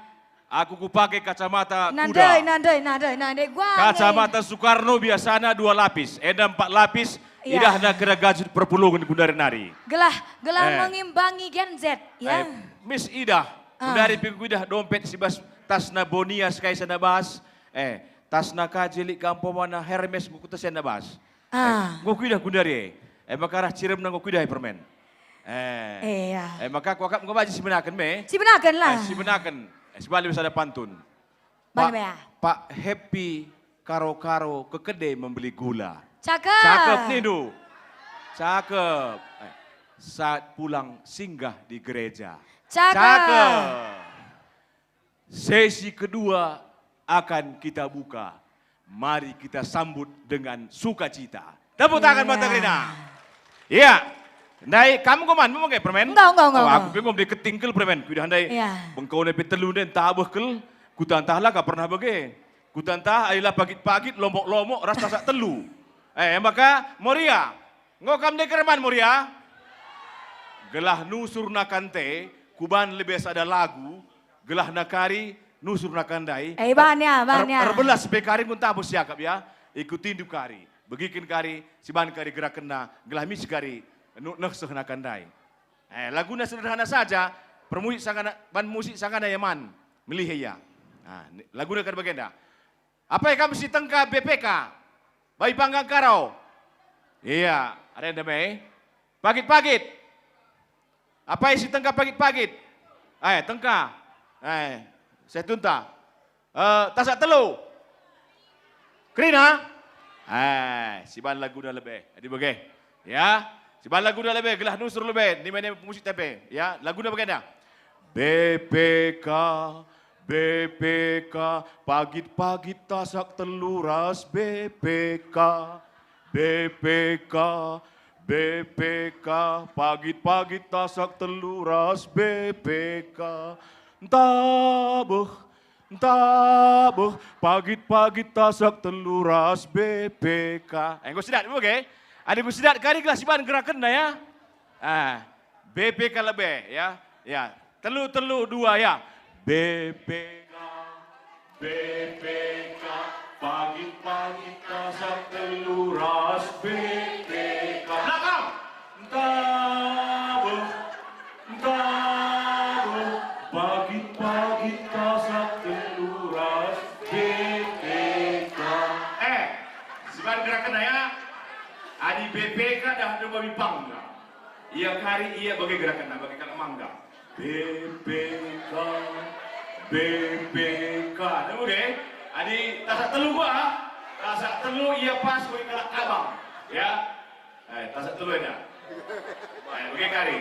aku kupake kacamata Nandai, kuda. Nandai, nandai, nandai. Gua nge. Kacamata Soekarno biasana dua lapis, enda empat lapis, Iya. Idahna kira gajut perpulungen ku ndari nari. Gelah, gelah Eh. mengimbangi Gen Z, ya. Eh, Miss Idah, Ah. Ku ndari pe kuidah dompet si bas tasna Bonia sekai sana bas, eh, tasna ka jelik ka umpamana Hermes, enggo kutesen na bas. Ah. Eh, enggo kuidah ku ndari e. Eh, maka arah ciremna enggo kuidah e permen. Eh. Iya. Eh, maka kuakap enggo baji sibenaken me. Sibenaken lah. Eh, sibenaken. Eh, sibali sada pantun. Bana Pak, mea. Pak Happy karo-karo kekede membeli gula. Cakep. Cakep nindu. Cakep. Eh, saat pulang singgah di gereja. Cakep. Cakep. Sesi kedua akan kita buka. Mari kita sambut dengan sukacita. Tepuk tangan Iya. mata kerina. Iya. Ndai, kamu enggo man, mau nge permen? Enggak, enggak, enggak, Oh, aku enggak. pe enggo beli ketingkel permen. Kuidah ndai, Iya. bengkau ndai pe telu ndai, ntah beh kel. Kutantah la ka pernah bage. Kutantah ai la pagit-pagit, lomok-lomok, ras tasak telu. Eh, maka, Moria. Enggo kam ndeker man, Moria? Gelah nusur nakan te, kuban lebe sada lagu, gelah nakari nusur nakan ndai. Eh, bahan ya, bahan Er-, ya. Erbelas pe kari enggo ntah beh siakap ya. Ikutindu kari, begiken kari, siban kari gerakenna, gelah mis kari nu-, nehseh nakan ndai. Eh, laguna sederhana saja, permusik sangana, ban musik sangana ya man, melihe ia. Nah, ni-, laguna kan bagenda. Apai kam si tengka B P K? Bai panggang karo. Iya, arenda me. Pagit-pagit. Apai si tengka pagit-pagit? Eh, tengka. Eh, setunta. Eh, tasak telu. Kerina? Eh, siban laguna lebe. Adi bage. Ya, siban laguna lebe, gelah nusur lebe, nima-nima pemusik tempe. Ya, laguna bagenda. B P K, B P K, pagit-pagit tasak telu ras B P K. B P K, B P K, pagit-pagit tasak telu ras B P K. Ntabeh, ntabeh, pagit-pagit tasak telu ras B P K. Eh, enggo sidat, oke? Adi enggo sidat kari gelah siban gerakenna, ya. Ah, B P K lebe, ya. Ya, telu, telu, dua, ya. B P K, B P K, pagit-pagit tasak telu ras B P K. Belakang. Ntabeh, ntabeh, pagit-pagit tasak telu ras B P K. Eh, sibar gerakenna ya. Adi B P K dah ada babi pangga. Ia kari, ia bage gerakenna, bage kalak mangga. B P K, B P K. Tahu deh? Adi tasak telu gua, tasak telu ia pas bagi kalak abang. Ya. Eh, tasak telu aja. Eh, bage kari.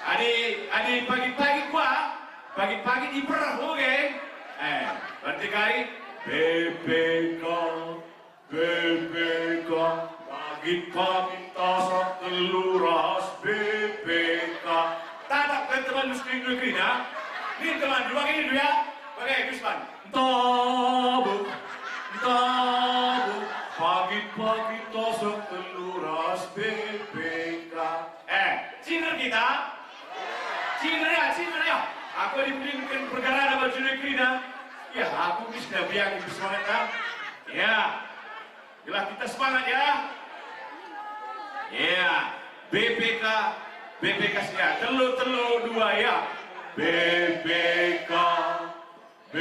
Adi, adi pagi-pagi gua, pagi-pagi iper, oke. Eh, berarti kari B P K. B P K, pagit-pagit tasak telu ras B P K. Tatap kan teman miskin dua kerina? Nih teman, dua kali dua ya. Oke, Gusman. Ntabeh, ntabeh, pagit-pagit tasak telu ras B P K. Eh, cinder kita? Cinder ya, cinder ya. Aku dibelikan perkara baju dua kerina. Ya, aku bisa biang semangat kan? Ya. Jelas kita semangat ya. Ya, B P K, B P K ya, telu, telu, dua ya. B P K, B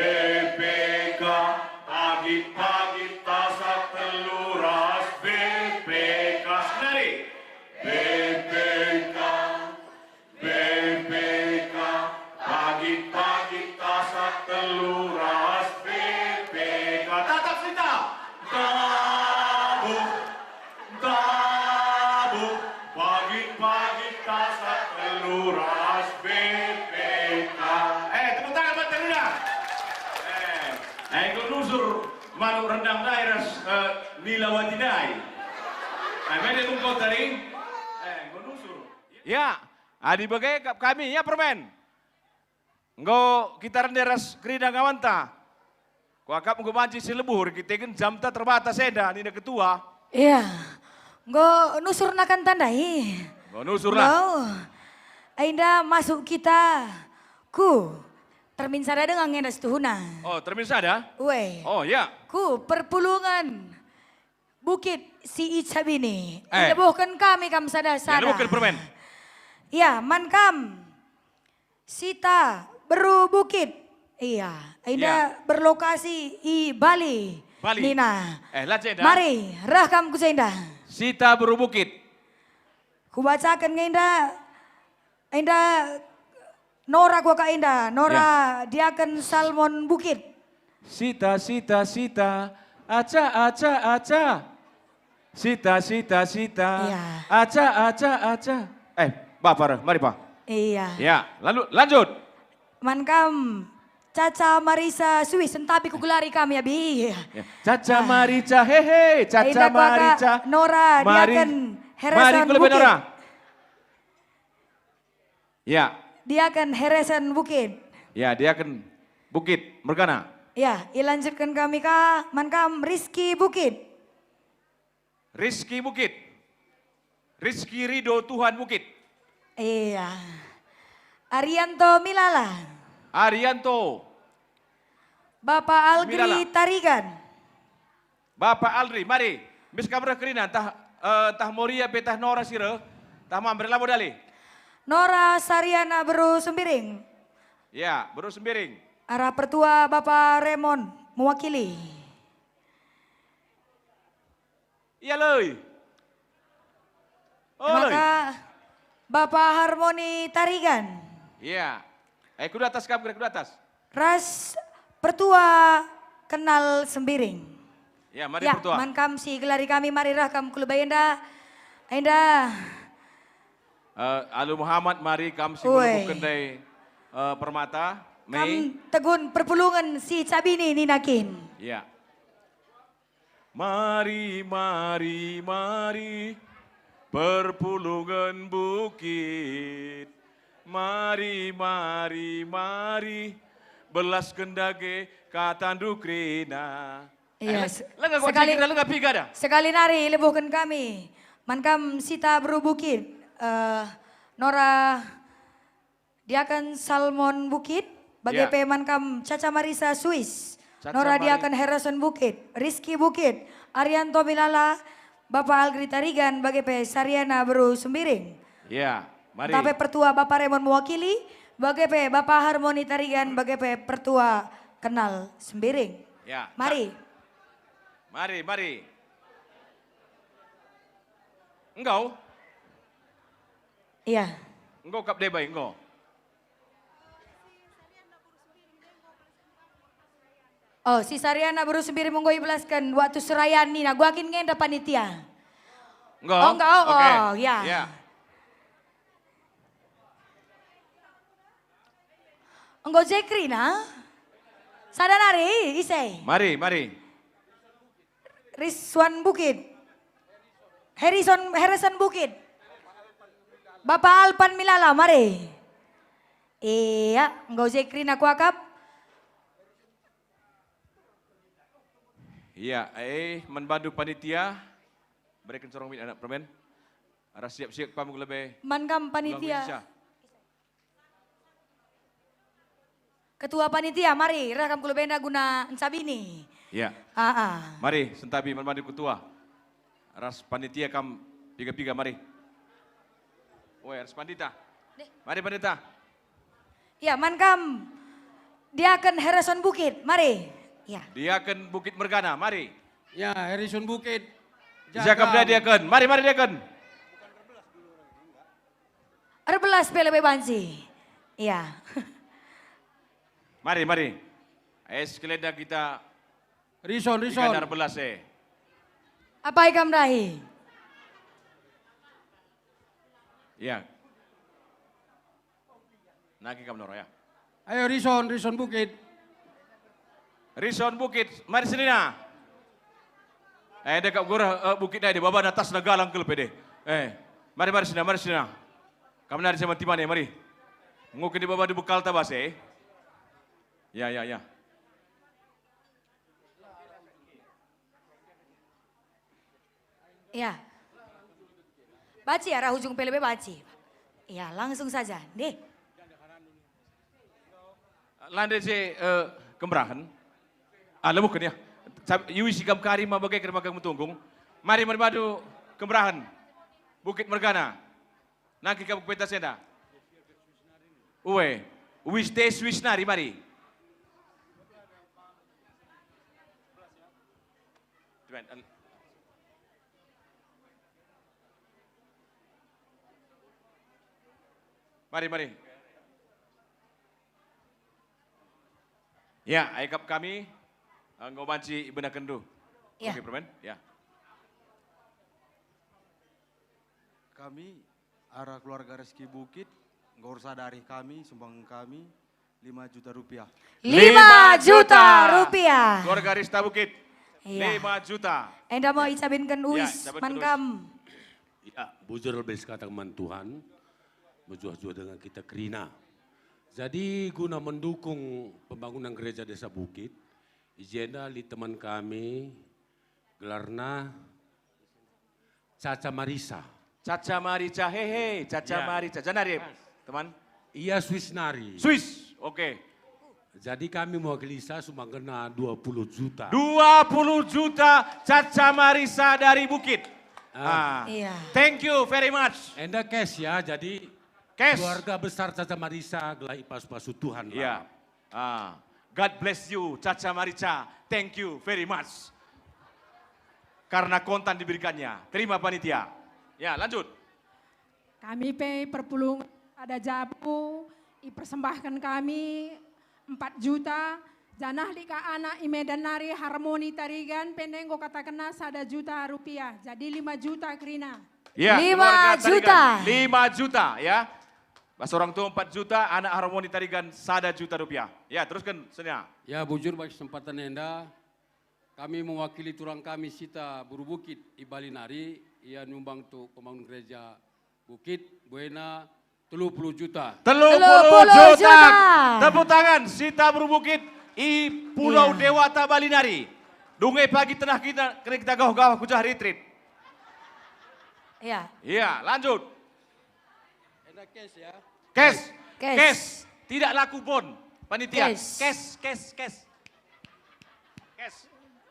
P K, pagit-pagit tasak telu ras B P K. Senari. B P K, B P K, pagit-pagit tasak telu ras B P K. Tatap sita. Tatap. Ras B P K. Eh, tepuk tangan buat Taruna. Eh, eh, enggo nusur manuk rendang ndai ras, eh, nilawati ndai. Eh, mende enggo tadi. Eh, enggo nusur. Ya, adi bage kap kami, ya, permen. Enggo kita rende ras kerina ngawanta. Kuakap enggo banci si lebuh erkiteken jamta terbatas enda, nina ketua. Iya. Enggo nusur nakan tandai. Enggo nusur lah. Enggo. Enda masuk kita ku termin sada denga enda situhuna. Oh, termin sada? Ue. Oh, ya. Ku perpulungen Bukit si icabini. Eh. Ilebuhken kami kam sada-sada. Ya, lebuhken permen. Ya, man kam. Sita, Beru Bukit. Iya, enda ya. Berlokasi i Bali. Bali. Nina. Eh, la jenda. Mari, reh kam ku jenda. Sita Beru Bukit. Kubacaken nge enda, enda Nora kuakap enda, Nora ya. Diaken Salmon Bukit. Sita, sita, sita, aca, aca, aca. Sita, sita, sita. Iya. Aca, aca, aca. Eh, Bapa reh, mari, Pa. Iya. Ya, lalu lanjut. Man kam, Caca Marisa Suis, sentabi kugelari kami, Abi. Ya. Caca Ah. Marica, hehe, Caca Enda kuakap Marica. Nora, mari. Diaken Hereson Mari, ku lebe Bukit. Nora. Ya. Diaken Hereson Bukit. Ya, Diaken Bukit, mergana. Ya, ilanjutken kami ka, man kam Rizky Bukit. Rizky Bukit. Rizky Rido Tuhan Bukit. Iya. Arianto Milala. Arianto. Bapa Algeri Milala. Tarigan. Bapa Algeri, mari. Mis kam reh kerina, ntah, eh, ntah Moria pe ntah Nora si reh, ntah Mamre labo dali. Nora Sariana Beru Sembiring. Ya, Beru Sembiring. Arah pertua Bapa Remon mewakili. Iya, Loi. Oh, Loi. Maka Bapa Harmoni Tarigan. Iya. Eh, kuda atas kam, kuda atas. Ras pertua Kenal Sembiring. Ya, mari ya, pertua. Man kam si gelari kami, mari reh kam ku lebe enda. Enda. Eh, Alu Muhammad, mari kam si Ue. Melebuhken ndai, eh, permata. Kam Mei. Tegun perpulungen si cabini nina kin. Ya. Mari, mari, mari, perpulungen bukit. Mari, mari, mari, belasken dage katandu kerina. Iya, eh, se-, langa kok sekali, jingkirna, langa piga dah? Sekali nari lebuhken kami. Man kam Sita Beru Bukit, eh, Nora Diaken Salmon Bukit, bage ya. Pe man kam Caca Marisa Suis, Caca Nora Mari- Diaken Harrison Bukit, Rizky Bukit, Arianto Milala, Bapa Algeri Tarigan, bage pe Sariana Beru Sembiring. Ya, mari. Tape pertua Bapa Remon mewakili, bage pe Bapa Harmoni Tarigan, bage pe pertua Kenal Sembiring. Ya, mari. Mari, mari. Engkau? Iya. Enggo kap debai, enggo. Oh, si Sariana Beru Sembiring enggo ibelasken waktu serayan nina, gua kin nge enda panitia? Enggo? Oh, enggak, oh, oke. Oh, ya. Ya. Enggo je kerina? Sada nari, ise? Mari, mari. Rizwan Bukit. Harrison, Harrison Bukit. Bapa Alpan Milala, mari. Iya, enggo je kerina kuakap. Iya, eh, man bandu panitia, bereken sorong minit anak permen. Arah siap-siap pamuk lebe. Man kam panitia. Ulang Indonesia. Ketua panitia, mari, reh kam ku lebe enda guna ncabini. Ya. Ah, ah. Mari, sentabi man bandu ketua. Ras panitia kam piga-piga, mari. Oe, ras pandita. Deh. Mari, pandita. Ya, man kam Diaken Harrison Bukit, mari. Ya. Diaken Bukit Mergana, mari. Ya, Harrison Bukit. Jakab. Jakab dia, Diaken. Mari, mari, Diaken. Erbelas pe lebe banci. Iya. Mari, mari. Ayo sekalian dah kita Rison, Rison. Ikan erbelas, eh. Apai kam dahi? Ya. Nangkih kam Nora, ya. Ayo, Rison, Rison Bukit. Rison Bukit, mari senina. Eh, dekap gurah, eh, Bukit nai, di baba atasna galang kel pede. Eh, mari, mari senina, mari senina. Kam nari sama timane, mari. Ngukin di baba di bekal tabas, eh. Ya, ya, ya. Ya. Banci arah ujung pele be banci. Ya, langsung saja. Deh. Lande je, eh, kemberahen. Ah, lebuhken ya. Sab-, iuisi kam kari ma bage kermagang metunggung. Mari, mari madu kemberahen. Bukit Mergana. Nangkih kam ku pentas enda. Ue. Wis te Swiss nari, mari. Mari, mari. Ya, ikap kami, eh, enggo banci ibenakenndu. Ya. Oke, permen. Ya. Kami, arah keluarga Reski Bukit, enggo ersada arih kami, sumbangan kami, lima juta rupiah. Lima juta rupiah. Keluarga Rista Bukit. Iya. Lima juta. Enda mo icabinken Uis man kam. Ya, bujur lebe sekataken man Tuhan, mejuah-juah dengan kita kerina. Jadi guna mendukung pembangunan gereja Desa Bukit, i jenda lit teman kami, gelarna Caca Marisa. Caca Marica, hehe, Caca Ya. Marica. Janari, teman? Ia Swiss nari. Swiss, oke. Jadi kami mewakili sa sumbangenna dua puluh juta. Dua puluh juta Caca Marisa dari Bukit. Ah. Ah. Iya. Thank you very much. Enda cash ya, jadi Cash. Keluarga besar Caca Marisa gelah ipasu-pasu Tuhan. Iya. Ah. God bless you, Caca Marica. Thank you very much. Karena kontan diberikannya. Terima panitia. Ya, lanjut. Kami pe perpulung sada jabu, ipersembahken kami empat juta, janah lit ka anak i Medan nari Harmoni Tarigan pe enggo katakenna sada juta rupiah, jadi lima juta kerina. Ya, Lima keluarga Tarigan, juta. Lima juta, ya. Bas orang tua empat juta, anak Harmoni Tarigan sada juta rupiah. Ya, terusken, Senia. Ya, bujur bagi kesempatan enda, kami mewakili turang kami Sita Buru Bukit i Bali nari, ia nyumbang tu pembangun gereja Bukit, buena telu puluh juta. Telu puluh juta. Telu puluh juta. Tepuk tangan, Sita Buru Bukit i Pulau Iya. Dewata Bali nari. Dunge pagi tenah kita, kena kita gawah-gawah kujah retreat. Iya. Iya, lanjut. Enda cash ya. Cash. Cash. Cash. Tidak laku bon, panitia. Cash. Cash, cash, cash. Cash.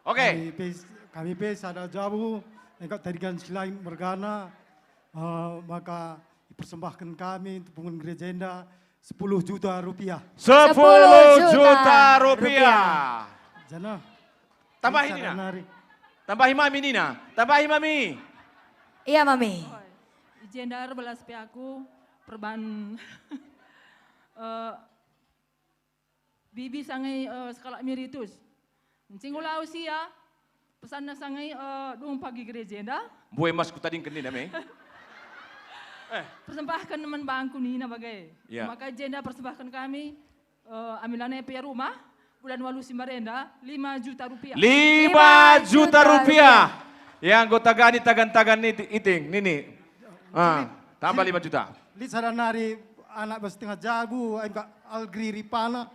Oke. Kami pe, kami pe sada jabu, engkau Tarigan Silaing Mergana, eh, maka dipersembahken kami untuk pembangunan gereja enda sepuluh juta rupiah. Sepuluh juta rupiah. Janah. Tambahi, Nina. Tambahi, Mami, Nina. Tambahi, Mami. Iya, Mami. Oi, i jenda erbelas pe aku perban, eh, bibi sangai, eh, sekalak miritus. Encing ulau sia, pesanna sangai, eh, dung pagi gereja enda. Mbue mas kutadingken, Nina, me. Eh. Persembahken man bangku, Nina, bage. Iya. Maka i jenda persembahken kami, eh, ami lanai pe rumah, bulan walu si mbarenda, lima juta rupiah. Lima juta rupiah. Ya, anggota gani tagan-tagan ni iting, nini. Ah, tambah lima juta. Lit sada nari anak bas tengah jabu, engkau Algri Ripana,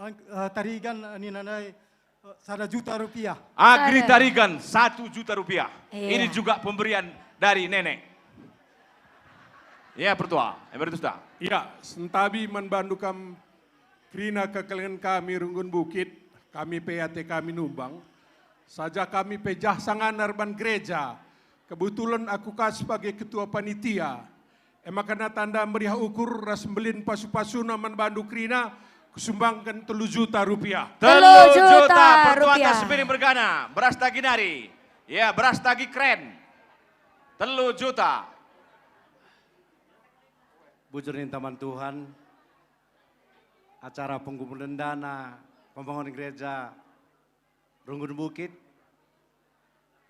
eh, Tarigan, eh, nina nai, eh, sada juta rupiah. Agri Sada. Tarigan, satu juta rupiah. Iya. Ini juga pemberian dari nenek. Ya, pertua, emeritus da. Ya, sentabi man bandu kam kerina kekelengen kami runggun bukit, kami pe ate kami numbang. Saja kami pe jah sangana erban gereja. Kebetulan aku ka sebagai ketua panitia. E maka tanda meriah ukur ras mbelin pasu-pasuna man bandu kerina, kusumbangken telu juta rupiah. Telu juta Telu juta rupiah. Pertua Tasbiri mergana, beras tagi nari. Ya, beras tagi keren. Telu juta. Bujur ninta man Tuhan, acara pengumpulan dana pembangunan gereja Runggun Bukit,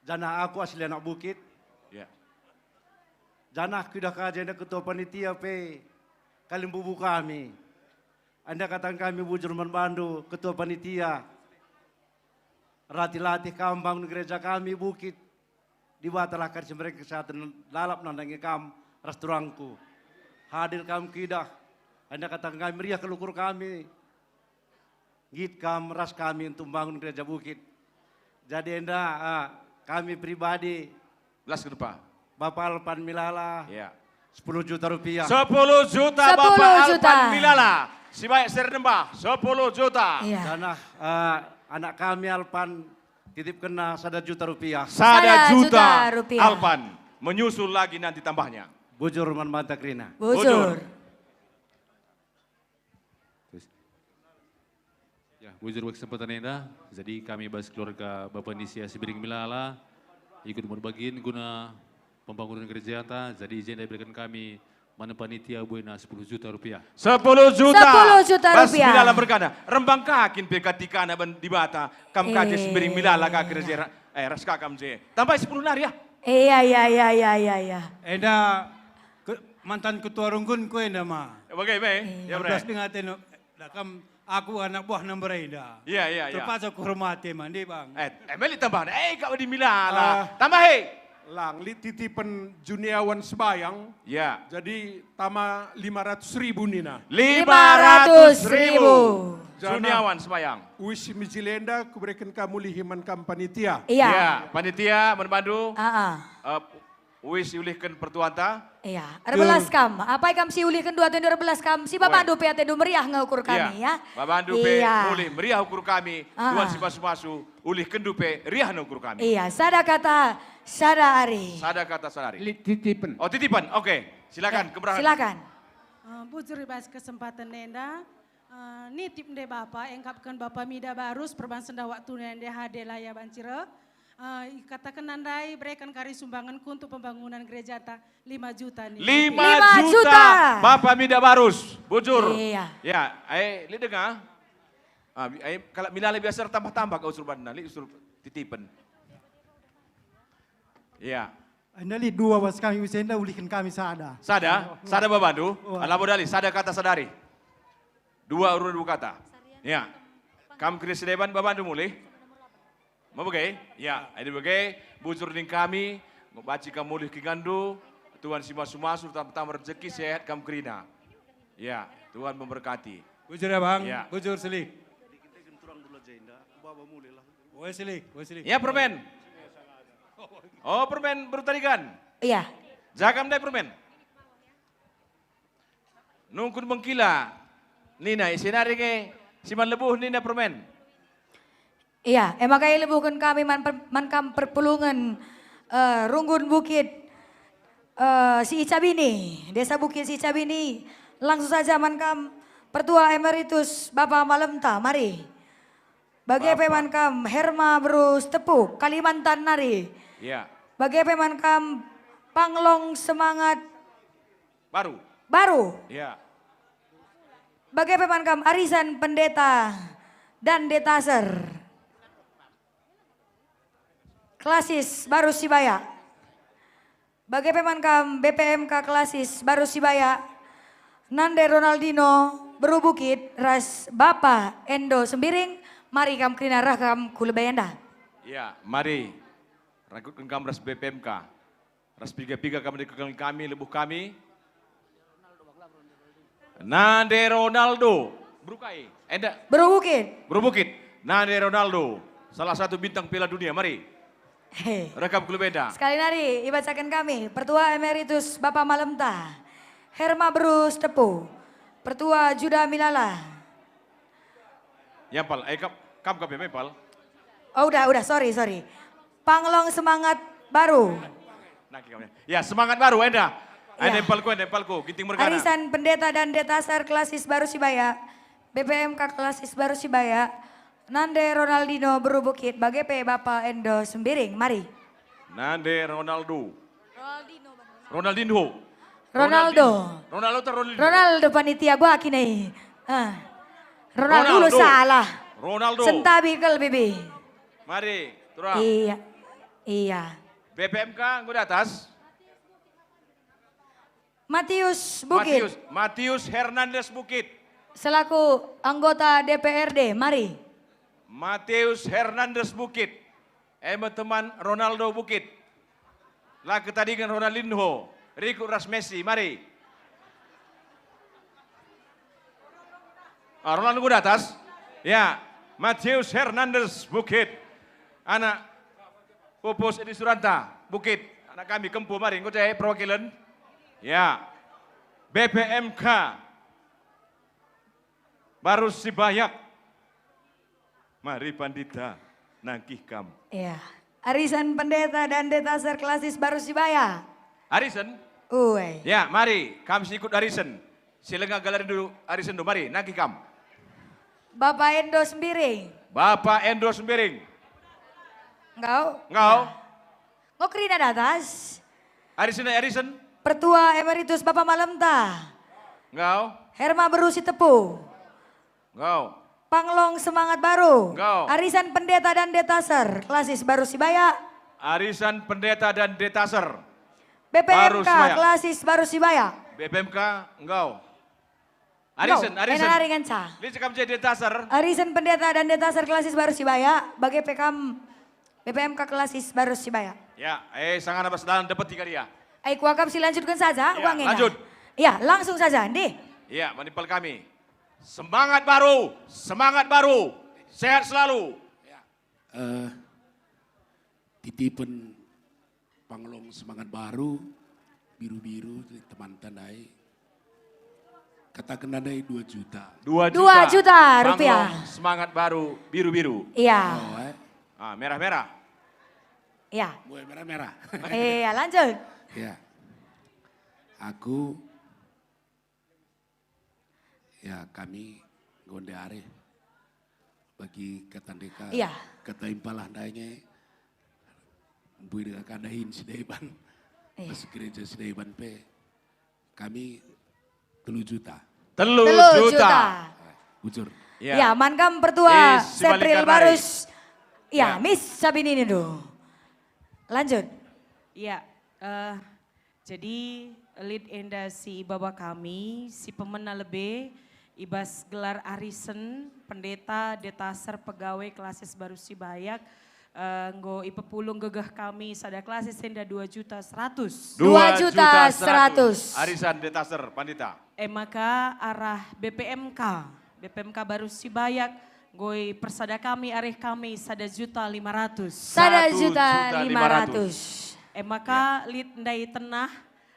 janah aku asli anak Bukit. Ya. Janah kuidah ka jenda ketua panitia pe kalimbubu kami. Enda kataken kami bujur man bandu, ketua panitia. Latih-latih kam bangun gereja kami Bukit. Dibatalah kari si mereken kesehatan lalap nandangi kam ras turangku. Hadir kam kuidah, enda kataken kami meriah kal ukur kami. Nggit kam ras kami untuk bangun gereja Bukit. Jadi enda, ah, kami pribadi Belas ke depan. Bapak Alpan Milala, Ya. Sepuluh juta rupiah. Sepuluh juta Sepuluh Bapak juta. Alpan Milala. Si baik seri nembah, sepuluh juta. Iya. Dan, ah, eh, anak kami Alpan titipkenna sada juta rupiah. Sada Sada juta juta rupiah. Alpan. Menyusul lagi nanti tambahnya. Bujur man banta kerina. Bujur. Bujur. Terus. Ya, bujur bagi kesempatan enda. Jadi kami bas keluarga Bapak Nisia Sibiring Milala ikut merbagin guna pembangunan gerejata. Jadi izin diberikan kami mana panitia buena sepuluh juta rupiah. Sepuluh juta. Sepuluh juta Bas rupiah. Milala mergana. Rembang kakin pe katikana ban Dibata. Kam kaje Iya. Sibiring Milala ka gereja. Eh, ras ka kam je. Tambah sepuluh nari ya. Iya, iya, iya, iya, iya, iya. Enda ke, mantan ketua runggun ku enda ma. Oke, baik. Iya. Ya, Bre. Belas dengan teno. Dah kam, aku anak buah nomor enda. Iya, iya, iya. Terpaksa kuhormati, Mandi, Bang. Eh, eh, meli tambah. Eh, kau di Milala. Ah. Tambah, he. Lang, lit titipen Juniawan Sebayang. Ya. Jadi, tama lima ratus ribu nina. Lima ratus ribu. Lima ratus ribu. Jana. Juniawan Sebayang. Uis mijilenda, kubereken kamu lihiman kam panitia. Iya. Ya, panitia, man bandu. Ah, ah. Eh, Uis iulihken pertuanta. Iya, erbelas kam. Apai kam si ulihken dua tendu erbelas kam, si Oi. Babandu pe atendu meriah nge ukur Iya. Kami, ya. Babandu pe Iya. Mulih meriah ukur kami. Ah. Tuhan si masu-masu, ulihkenndu pe riah nge ukur kami. Iya, sada kata, sada ari. Sada kata, sada ari. Lit titipen. Oh, titipen. Oke, silakan, Ya, kemerahan. Silakan. Eh, bujur i bas kesempatan enda, Eh, nitip nde Bapa, engkapken Bapa Mida Barus, perban sendah waktuna nde hade laya banci reh. Eh, ikataken ndai, bereken kari sumbangenku untuk pembangunan gerejata, lima juta nih. Lima Lima juta. Juta. Bapa Mida Barus, bujur. Iya. Ya, ai, lit denga. Ah, bi-, ai, kalak Milala biasa tambah-tambah kau suruh banna, lit suruh titipen. Iya. Enda lit dua bas kami, uis enda ulihken kami sada. Sada? Sada babandu? Wah. Alah, bodali, sada kata sada ari. Dua urun dua kata. Ya. Kam kerina si deban babandu mulih? Mabege? Ya, adi bage, bujur ning kami, banci kam mulih kinganndu, Tuhan si masu-masu, tama-tama rejeki, sehat kam kerina. Ya, Tuhan memberkati. Bujur ya, Bang? Ya. Bujur, Seli. Jadi kita genturang dulu aja, Indah. Baba mulih lah. Woi, Seli, woi, Seli. Ya, permen. Oh, permen berutarigan. Iya. Jagam dai permen. Nungkun bengkila. Nina, ise nari nge si man lebuh nina permen. Iya, e maka ilebuhken kami man per-, man kam perpulungen, eh, Runggun Bukit, eh, Siicabini, Desa Bukit Siicabini. Langsung saja man kam Pertua Emeritus Bapa Malemta, mari. Bage pe Bapa. Man kam Herma Beru Sitepu, Kalimantan nari. Iya. Bage pe man kam Panglong Semangat Baru. Baru. Iya. Bage pe man kam arisan pendeta dan detaser. Klasis Baru Sibaya. Bage pe man kam B P M K Klasis Baru Sibaya. Nande Ronaldino Beru Bukit ras Bapa Endo Sembiring, mari kam kerina reh kam ku lebe enda. Iya, mari. Rangkutken kam ras B P M K. Ras piga-piga kami dikengken kami, lebuh kami. Nande Ronaldo. Beru kai? Enda. Beru Bukit. Beru Bukit. Nande Ronaldo. Salah satu bintang Piala Dunia. Mari. He. Rekam klub enda. Sekali nari, ibacaken kami, Pertua Emeritus Bapa Malemta. Herma Beru Sitepu. Pertua Juda Milala. Ya, Pal. Eh, kam, kam, kam, ya, Pal. Oh, udah, udah, sorry, sorry. Panglong Semangat Baru. Nangki kam, ya. Ya, Semangat Baru, enda. Ya. Enda empalku, enda empalku. Ginting mergana. Arisan Pendeta dan Detaser Klasis Baru Sibaya, B P M K Klasis Baru Sibaya, Nande Ronaldino Beru Bukit, bage pe Bapa Endo Sembiring. Mari. Nande Ronaldo. Ronaldinho. Ronaldo. Ronaldo atau Ronaldinho? Ronaldo panitia gua kini. Ah. Ronaldo lo Ronaldo. Salah. Ronaldo. Sentabi kal bibi. Mari, turang. Iya. Iya. B P M K, enggo di atas. Matius Bukit. Matius, Matius Hernandez Bukit. Selaku anggota D P R D, mari. Mateus Hernandez Bukit, e me teman Ronaldo Bukit. La ketadingen Ronaldinho, rikut ras Messi, mari. Ah, Ronaldo ku datas. Ya, Mateus Hernandez Bukit, anak pupus Edi Suranta Bukit, anak kami Kempu, mari, enggo je perwakilen. Ya, B P M K Barus Sibayak. Mari Pandita, nangkih kam. Ya, arisan pendeta dan detaser klasis Barus Sibaya. Arisen? Uwe. Ya, mari, kam si ikut arisen. Si langa galar dulu arisen dulu, mari, nangkih kam. Bapak Endo Sembiring. Bapak Endo Sembiring. Enggau? Enggau. Nah. Ngo kerina datas. Arisen, arisen. Pertua Emeritus Bapak Malemta. Enggau. Herma Beru Sitepu. Enggau. Panglong Semangat Baru. Enggau. Arisan Pendeta dan Detaser, klasis Barus Sibaya. Arisan Pendeta dan Detaser. Barus Sibaya. B P M K, klasis Barus Sibaya. B P M K, enggau. Arisen, enggau. Arisen. Ena nari ngenca. Lit kam je Detaser. Arisen Pendeta dan Detaser, klasis Barus Sibaya. Bage pe kam B P M K, klasis Barus Sibaya. Ya, eh, sangana bas dalan dapet tiga dia. Ai kuakap si lanjutkan saja, ya, uang enda. Lanjut. Ya, langsung saja, ndih. Ya, manimpal kami. Semangat baru, semangat baru, sehat selalu. Eh, titipen Panglong Semangat Baru, biru-biru, temanta ndai. Kataken ndai dua juta. Dua juta. Dua juta rupiah. Panglong Semangat Baru, biru-biru. Iya. Oh, eh. Ah, merah-merah. Iya. Mulai merah-merah. Iya, lanjut. Iya. Aku Ya, kami nggo ndai arih bagi kata ndeka, iya, kata impalah ndai nge, mbue deka kadahin si deban. Iya. Pas gereja si deban pe, kami telu juta. Telu juta. Telu juta. Eh, bujur. Iya. Iya, man kam pertua Sepril Barus. Iya, iya. Mis Sabini nindu. Lanjut. Iya, eh, Jadi, lit enda si ibaba kami, si pemena lebe, i bas gelar arisen, pendeta, detaser, pegawai, klasis Barus Sibayak, eh, enggo ipepulung gegeh kami sada klasis enda dua juta seratus. Dua juta seratus. Arisan detaser, Pandita. E maka arah B P M K, B P M K Barus Sibayak, nggoi persada kami arih kami sada juta lima ratus. Sada juta lima ratus. E maka, ya, lit ndai tenah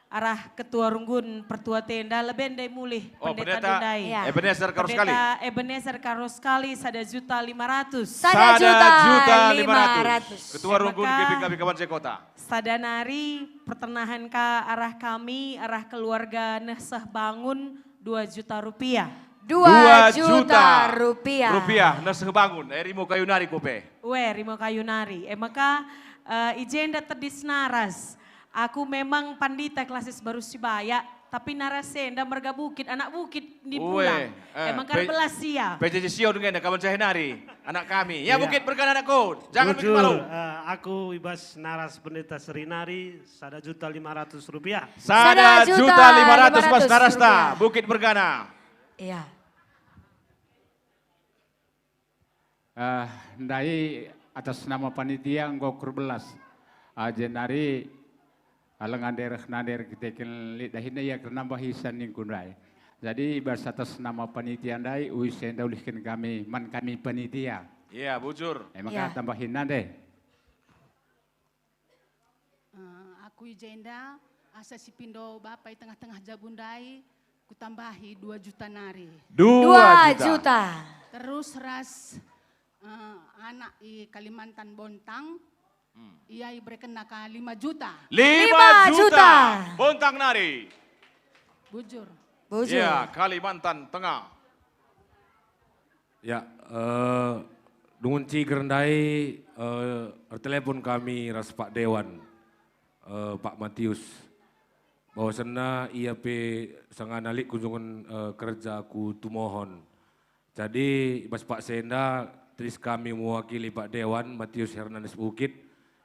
arah ketua runggun pertua tenda lebe ndai mulih. Oh, pendeta, pendeta ndai. Ya. Ebenezer Karoskali. Pendeta Ebenezer Karoskali sada juta lima ratus. Sada juta lima ratus. Sada juta lima ratus. Ketua runggun, e maka, G B K B Kabupaten Kota. Sada nari pertenahan ka arah kami, arah keluarga Nehseh Bangun, dua juta rupiah. Dua juta rupiah. Dua juta rupiah, Nehseh Bangun, eh, Rimo Kayu nari kupe. Ue, Rimo Kayu nari. E maka, eh, i jenda tedis naras. Aku memang pandita klasis Barus Sibayak, tapi naras enda merga bukit, anak bukit ndi pulang. Ue, eh, e maka pe-, erbelas ia. P J J Sio denga kaban jahe nari, anak kami. Ya, iya. Bukit bergana anakku, jangan bikin malu. Bujur, eh, aku i bas naras pendeta seri nari, sada juta lima ratus rupiah. Sada juta lima ratus, sada juta lima ratus, Mas, narasta, rupiah. Bukit Bergana. Iya. Eh, ndai atas nama panitia enggo ku erbelas. Ah, jenari, ah, langa ndereh nander kiteken lit dahinna ia kernambahi sa ningku ndai. Jadi, i bas atas nama panitia ndai, uis enda ulihken kami, man kami panitia. Iya, bujur. E maka, iya, tambahin nande. Eh, aku i jenda, asa sipindo bapa i tengah-tengah jabu ndai, kutambahi dua juta nari. Dua juta. Dua juta. Terus ras, eh, anak i Kalimantan Bontang, hmm, ia iberekenna ka lima juta. Lima juta. Lima juta. Bontang nari. Bujur. Bujur. Iya, Kalimantan Tengah. Ya, eh, dungun ciger ndai, eh, ertelepon kami ras Pak Dewan, eh, Pak Matius, bahwasanna ia pe sangana lit kunjungen, eh, kerja ku Tumohon. Jadi, i bas paksa enda, tedis kami mewakili Pak Dewan, Matius Hernandez Bukit,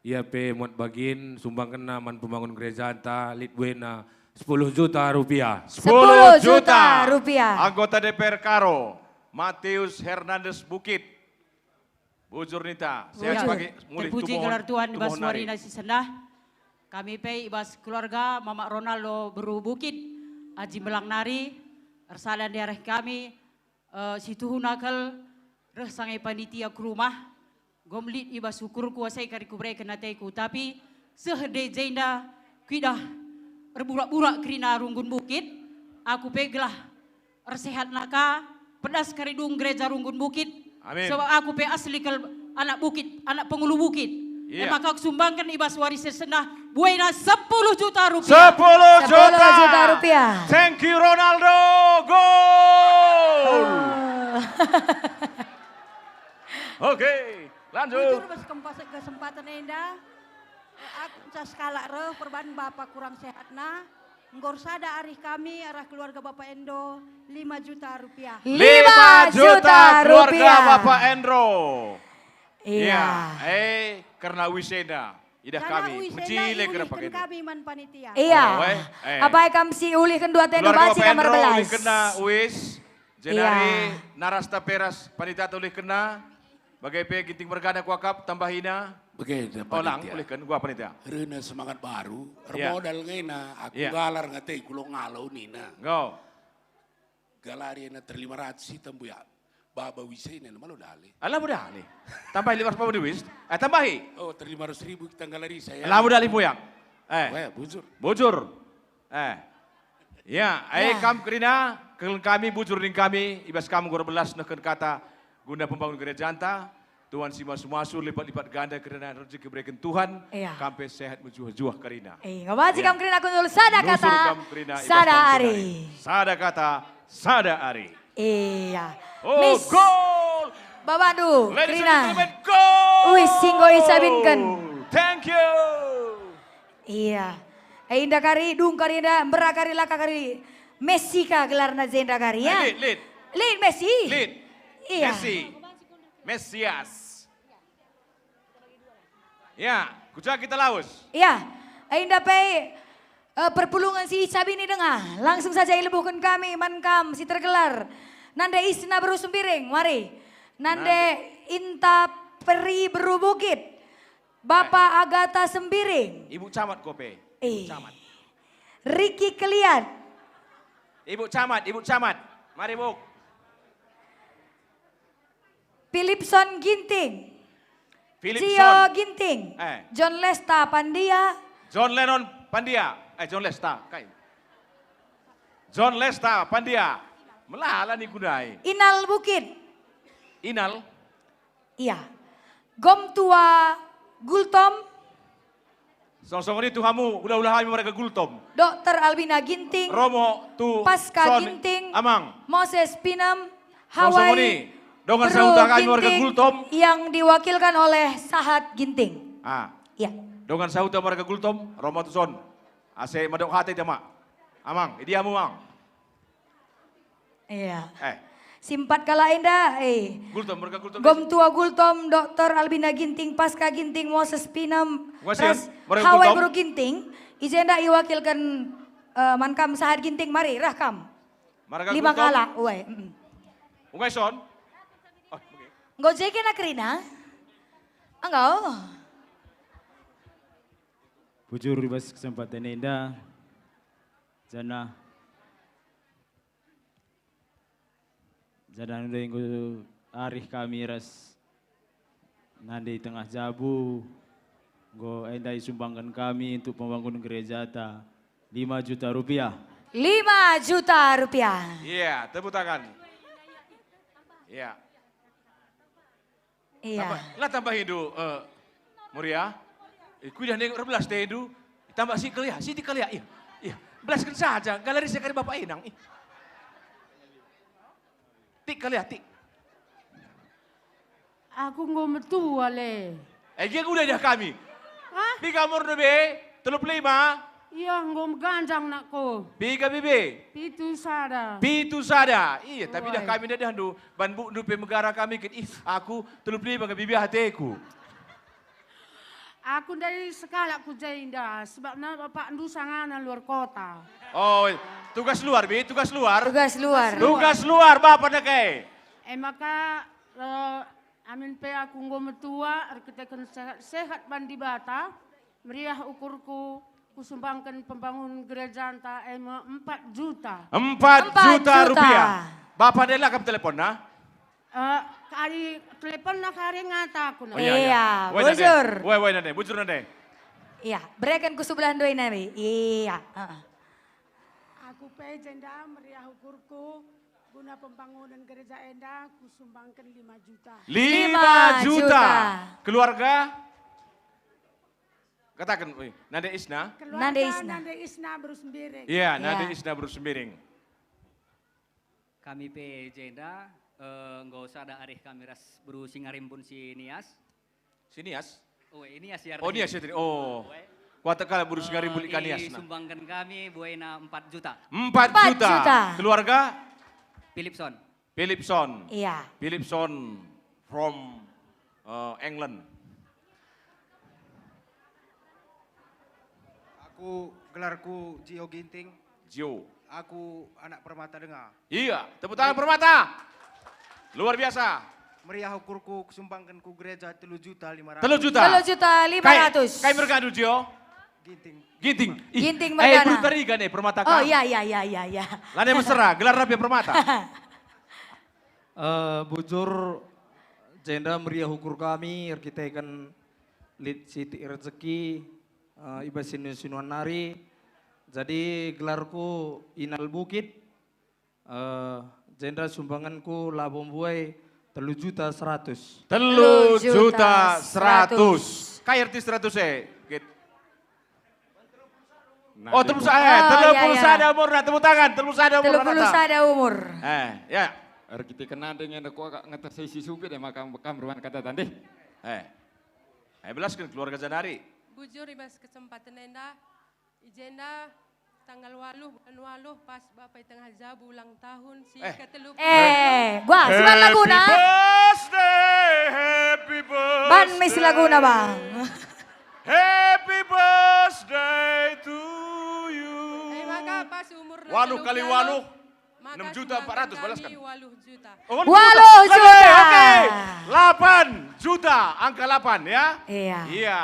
ia pe muat bagin sumbangkenna man pembangun gerejanta, lit buena Sepuluh juta rupiah. Sepuluh juta rupiah. Anggota D P R Karo, Matius Hernandez Bukit. Bujur ninta, sehat. Bujur. Pagi, mulih. Terpuji tubuhon, gelar Tuhan i bas tubuhon nari. Warina si sendah. Kami pe i bas keluarga Mamak Ronaldo Beru Bukit, Aji Melang nari, ersada ndiarah kami, eh, si tuhuna kal reh sangai panitia ku rumah, gom lit i bas ukurku asai kari kubereken ateku, tapi seh de jenda kuidah erburak-burak kerina Runggun Bukit, aku pe gelah ersehatna ka, pedas kari dung gereja Runggun Bukit. Amin. Sebab aku pe asli kal anak Bukit, anak pengulu Bukit. Iya. E maka kusumbangken i bas wari si sendah buena sepuluh juta rupiah. Sepuluh juta. Sepuluh juta rupiah. Thank you, Ronaldo. Gol. Oh. Oke, lanjut. Bujur bas kempas-, kesempatan enda. Aku nca sekalak reh perban bapa kurang sehatna. Enggo ersada arih kami arah keluarga Bapa Endo lima juta rupiah. Lima juta keluarga rupiah. Bapa Endro. Iya. Iya, eh, kerna uis enda, idah kami, uis enda mejile kerna iulihken kami man panitia. Iya. Oh, eh, eh. Apai kam si ulihken dua tendu banci kam erbelas. Keluarga Bapa Endro ulihkenna uis, jenari narasta peras panitia ulihkenna. Bage pe Ginting mergana kuakap tambahina. Bage, oh, lang, panitia. Ulihken, gua panitia. Rena semangat baru, iya, ermodal ngena, aku, iya, nggalar ngate kulo ngalo nina. Enggo. Galari ena terlima ratus si tembu ya. Baba wisa ina malo dale. Alah, mudah nih. Tambahi lima ratus baba duit. Eh, tambahi. Oh, terlima ratus ribu kita galari saya. Alah, mudah lih muyang. Eh. Weh, bujur. Bujur. Eh. Ya, eh, ya. Kam kerina, kelen kami, bujur ning kami, i bas kam gor belas nehken kata guna pembangun gerejanta, Tuhan si masu-masu lipat-lipat ganda kerina rezeki bereken Tuhan, iya, kam pe sehat mejuah-juah kerina. Eh, ngawaji, iya, kam kerina kundul sada kata, sada ari. Sada kata, sada ari. Iya. Oh, Miss, gol! Babandu, ladies and kerina, gentlemen, gol! Wis, si enggo icabinken. Thank you. Iya. Eh, inda kari, dung kari inda, mbera kari, laka kari. Messi ka gelarna jenda kari, ya? Eh, lit, lit. Lit Messi. Lit. Iya. Messi. Mesias. Ya, kuja kita lawes. Iya. Eh, inda pe, eh, perpulungen si icabini denga. Langsung saja ilebuhken kami man kam si tergelar. Nande Isna Beru Sembiring, mari. Nande, nande Inta Peri Beru Bukit. Bapa, eh, Agata Sembiring. Ibu Camat kope. Ibu, eh, Camat. Riki Kelian. Ibu Camat, Ibu Camat. Mari, Bu. Philipson Ginting. Philipson. Cio Ginting. Eh. John Lesta Pandia. John Lennon Pandia. Eh, John Lesta, kai. John Lesta Pandia. Melala ni kunai. Inal Bukit. Inal. Iya. Gom Tua Gultom. Song-song ni tu hamu, ula-ula hami marga Gultom. Dokter Albina Ginting. Romo tu Paska Son Ginting. Amang. Moses Pinem. Song-song ni. Dongan sahuta kami marga Gultom. Yang diwakilkan oleh Sahat Ginting. Ah. Iya. Dongan sahuta marga Gultom, Romo tu Son. Ase madok hati dia, Mak. Amang, idia mu, Mang. Iya. Eh. Simpat kalak enda, eh. Gultom, mereka Gultom. Gom Tua Gultom, Dokter Albina Ginting, Paska Ginting, Moses Pinem, ras Hawai Gultom. Beru Ginting. I jenda iwakilken, eh, man kam Sahat Ginting, mari, reh kam. Marga Gultom. Lima kalak, uai. Mm-mm. Ungai son. Oh, oke. Enggo jege na kerina? Enggo. Bujur i bas kesempatan enda, janah Janah ndai enggo arih kami ras nande i tengah jabu, enggo enda isumbangken kami untuk pembangunen gerejata lima juta rupiah. Lima juta rupiah. Iya, tepuk tangan. Iya. Iya. Tambah, la tambahindu, eh, Muria. Eh, kuidah nengok erbelas tendu. Tambah si kaliah, si kaliah, iya. Iya. Belasken saja, galari sekali Bapak Inang. Ih. Tik kaliah, tik. Aku enggo metua, le. Eh, gia udah dah kami. Hah? Piga umurndu, Be? Telu puluh lima? Iya, enggo meganjang nakku. Piga, Bibi? Pitu sada. Pitu sada. Iya, tapi dah kami ndahndu. Ban bukndu pe megara kami kin. Ih, aku telu puluh lima nge Bibi ateku. Aku ndai sekalak ku jenda, sebabna bapakndu sangana luar kota. Oh, tugas luar, Bi, tugas luar. Tugas luar. Tugas luar, Bapak neke. E maka, eh, amin pe aku enggo metua, erkiteken sehat-sehat man Dibata, meriah ukurku, kusumbangken pembangun gerejanta, e me empat juta. Empat juta rupiah. Empat juta. Bapak ndai la kam telepon, nah? Eh, kari telepon na kari ngataku na. Oh, iya, iya. Iya, weh, nande. Bujur. Weh, weh, nande. Bujur, nande. Iya, bereken ku sebelah dua nari. Iya, heeh. Aku pe jenda meriah ukurku guna pembangunan gereja enda kusumbangken lima juta. Lima juta. Lima juta. Keluarga? Kataken, weh, Nande Isna? Keluarga Nande Isna. Nande Isna Berus Mbiring. Iya, Nande Isna Berus Mbiring. Kami pe jenda, eh, enggo sada arih kami ras beru si ngarimbun si Nias. Si Nias? Oh, eh, Nias ya. Oh, artinya. Nias ya tadi. Oh. Kuatek kalak beru si ngarimbun. Eh, ikan Nias, nah. Isumbangken kami buena empat juta. Empat juta. Empat juta. Keluarga? Philipson. Philipson. Iya. Philipson from, eh, England. Aku gelarku Jio Ginting. Jio. Aku anak Permata denga. Iya, tepuk tangan Permata. Luar biasa. Meriah ukurku, kusumbangken ku gereja telu juta lima ratus. Telu juta. Telu juta lima ratus. Kai, kai mergadu, Jio? Ginting. Ginting. Ih, Ginting eh, mergana. Bulu Tarigan, eh, Permata. Oh, kam. Iya, iya, iya, iya, iya. Lane mesera, gelar rapi Permata. Eh, bujur, jenda meriah ukur kami, erkiteken lit sitik rezeki, eh, i bas sinuan-sinuan nari. Jadi, gelarku Inal Bukit, eh, jenda sumbangenku labo mbuai telu juta seratus. Telu juta seratus. Telu juta seratus. Kai arti seratus e? Git. Nah, oh, telu puluh sada, eh, oh, iya, iya. Telu puluh sada umur, nah, tepuk tangan, telu puluh sada umur, telu puluh sada umur. Eh, ya. Erkiteken nande nge aku agak ngeter sesi supit ya, maka kam ruan kata tadi. Eh. Eh, belasken keluarga Janari. Bujur i bas kesempatan enda, i jenda tanggal waluh, bulan waluh, pas Bapak i tengah jabu ulang tahun si eh. Ketelu puluh. Eh, gua, siban laguna. Happy birthday, happy birthday. Ban mis laguna, Bang. Happy birthday to you. Eh, maka pas umur waluh kali waluh, maka enam juta empat ratus, sumbangan kami balaskan. Waluh juta. Oh, waluh juta. Lebih, oke. Delapan juta, angka delapan ya. Iya. Iya.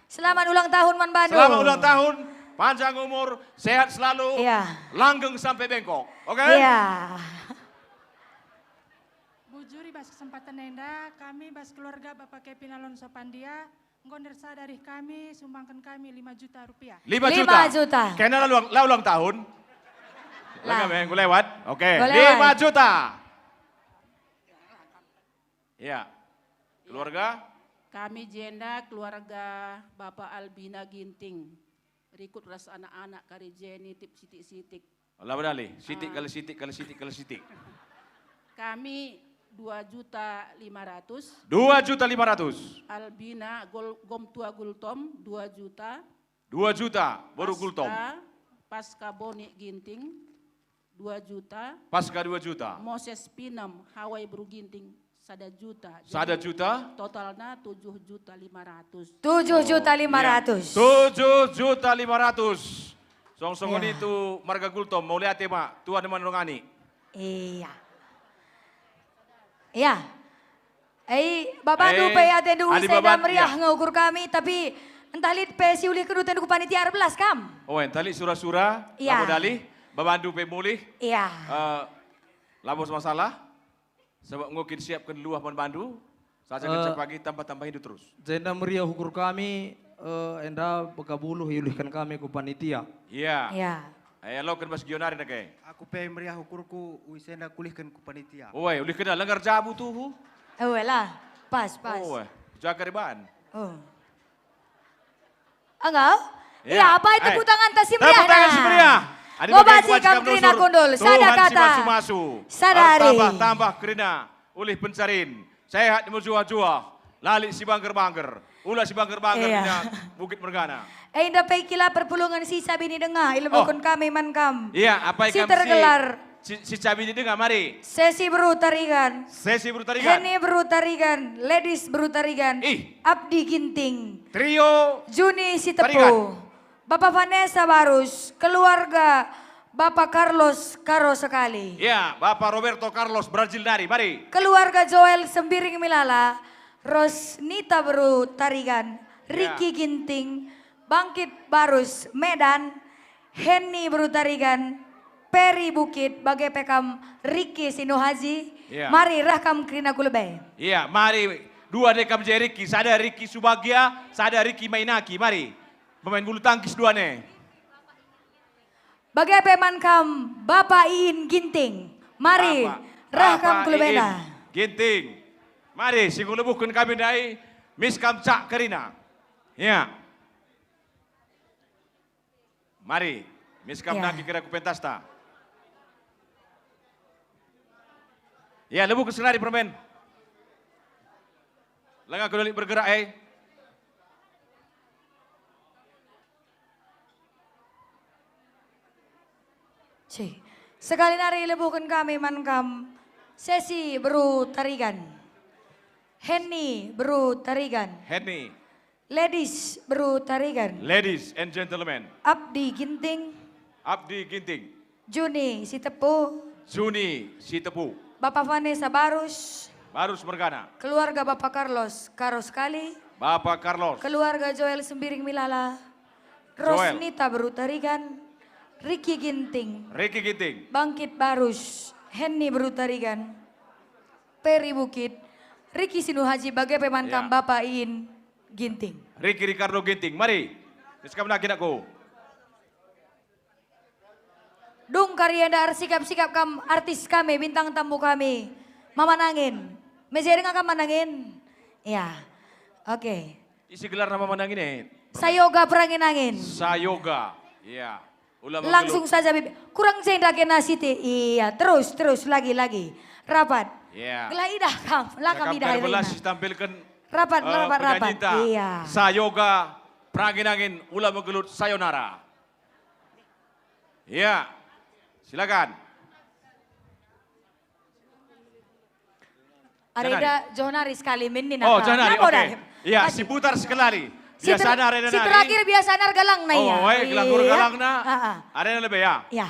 Selamat ulang tahun, Man Bandu. Selamat ulang tahun, panjang umur, sehat selalu, iya. Langgeng sampai bengkok. Oke? Iya. Bujur i bas kesempatan enda, kami bas keluarga Bapak Kevin Alonso Pandia, enggo ndersa dari kami, sumbangken kami lima juta rupiah. Lima juta. Lima juta. Kena la ulang, la ulang tahun. Lah. Lengkap ya, enggo lewat. Oke, enggo lewat. Lima juta. Ya. Keluarga? Kami jenda keluarga Bapak Albina Ginting. Rikut ras anak-anak kari je nitip sitik-sitik. Lah, bedali. Sitik kali sitik kali sitik kali sitik. Kami dua juta lima ratus. Dua juta lima ratus. Albina Gol-, Gom Tua Gultom, dua juta. Dua juta, baru Gultom. Paska, Paska Boni Ginting, dua juta. Paska dua juta. Moses Pinem, Hawai Beru Ginting, sada juta. Jadi, sada juta. Totalna tujuh juta lima ratus. Tujuh juta lima ratus. Oh, iya. Tujuh juta lima ratus. Song-song ini tu marga Gultom, mau lihat ya, Mak. Tuan man rongani. Iya. Iya. Eh, Bapak Adu, eh, pe atendu adi ise Bapak, meriah ya. Nge ukur kami, tapi entah lit pe si ulih kedutan ku panitia erbelas kam. Oh, entah lit sura-sura, iya. Labo dalih, Bapak Adu pe mulih. Iya. Eh, labo masalah, sebab enggo kin siapken luah man bandu, saja eh, ngenca pagi tambah-tambah hidup terus. Jenda meriah ukur kami, eh, enda begabuluh iulihken kami ku panitia. Iya. Iya. Eh, aloken bas gionari nage. Aku pe meriah ukurku, uis enda kulihken ku panitia. Oe, ulihken lengar jabu tuhu. Oe lah, pas, pas. Oe, jaga riban. Oh. Enggak? Iya. Iya, apa itu eh, tepuk tangan si meriah? Tepuk tangan si meriah. Adi bagi kuat kam kerina kundul. Tuhan sada kata. Sada hari. Tambah-tambah kerina. Ulih pencarin. Sehat mejuah-juah. Lali si bangger-bangger. Ula si bangger-bangger iya. Nina Bukit Mergana. Eh, indah pe kila perpulungen si sabi ni denga, ilebokon oh. Kami man kam. Iya, apa si tergelar Si, si cabi ni denga, mari. Sesi Beru Tarigan. Sesi Beru Tarigan. Heni Beru Tarigan, Ladies Beru Tarigan. Ih. Abdi Ginting. Trio Juni Sitepu. Tarigan. Bapa Vanessa Barus, keluarga Bapa Carlos Karo Sekali. Ya, Bapa Roberto Carlos Brazil nari, mari. Keluarga Joel Sembiring Milala, Rosnita Beru Tarigan, ya. Riki Ginting, Bangkit Barus Medan, Henni Beru Tarigan, Peri Bukit, bage pe kam Riki Sinuhaji, ya. Mari reh kam kerina ku lebe. Iya, mari dua deh kam je Riki, sada Riki Subagia, sada Riki Mainaki, mari. Pemain bulu tangkis dua ne. Bage pe man kam Bapa Iin Ginting, mari Bapa, reh kam Bapa ku lebe Iin enda. Ginting, mari si ngelebuhken kami ndai, mis kam cak kerina. Ya. Mari, mis kam ya. Nangkih kira ku pentasta. Ya, lebuhken senari permen. Langa kedolik bergerak, eh. Cih. Sekali nari lebuhken kami man kam Sesi Beru Tarigan. Henni Beru Tarigan. Henni. Ladies Beru Tarigan. Ladies and gentlemen. Abdi Ginting. Abdi Ginting. Juni Sitepu. Juni Sitepu. Bapa Vanessa Barus. Barus mergana. Keluarga Bapa Carlos Karo Sekali. Bapa Carlos. Keluarga Joel Sembiring Milala. Joel. Rosnita Beru Tarigan. Riki Ginting. Riki Ginting. Bangkit Barus. Henni Beru Tarigan. Peri Bukit. Riki Sinuhaji bage pe man kam ya. Bapa Iin Ginting. Riki Ricardo Ginting, mari. Mis kam nangkih nakku. Dung kari enda ersikap-sikap kam artis kami, bintang tamu kami. Mama Nangin. Meja denga kam Mama Nangin? Ya. Oke. Isi gelarna Mama Nangin, eh? Sayoga Perangin Angin. Sayoga. Iya. Ula langsung menggelut. Saja, Bibi. Kurang jenda kena siti. Iya, terus, terus, lagi, lagi. Rapat. Iya. Gelah idah kam, la kam idah. Cakapkan belas ditampilkan, rapat, eh, rapat, rapat. Penyanyi ta. Iya. Sayoga, Perangin Angin, ula menggelut, sayonara. Iya. Silakan. Areda Johnari sekali min nina. Oh, Johnari, oke. Iya, siputar sekali. Biasana areda nari. Si terakhir biasana ergalangna ia. Oh, eh, gelang, iya. Ergalangna. Heeh. Areda lebe ya. Ya.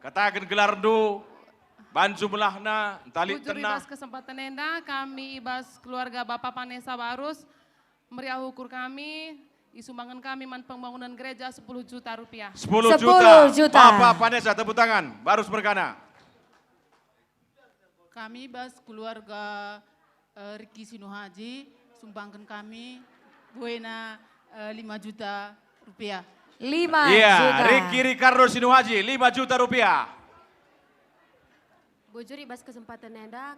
Kataken gelarndu, banju melahna, ntah lit tenah. Bujur i bas kesempatan enda, kami i bas keluarga Bapa Vanessa Barus, meriah ukur kami, isumbangen kami man pembangunan gereja sepuluh juta rupiah. Sepuluh juta. Sepuluh juta. Bapa Vanessa, tepuk tangan. Barus mergana. Kami bas keluarga, eh, Riki Sinuhaji, sumbangken kami buena, eh, lima juta rupiah. Lima juta. Iya, Riki Ricardo Sinuhaji, lima juta rupiah. Bujur i bas kesempatan enda,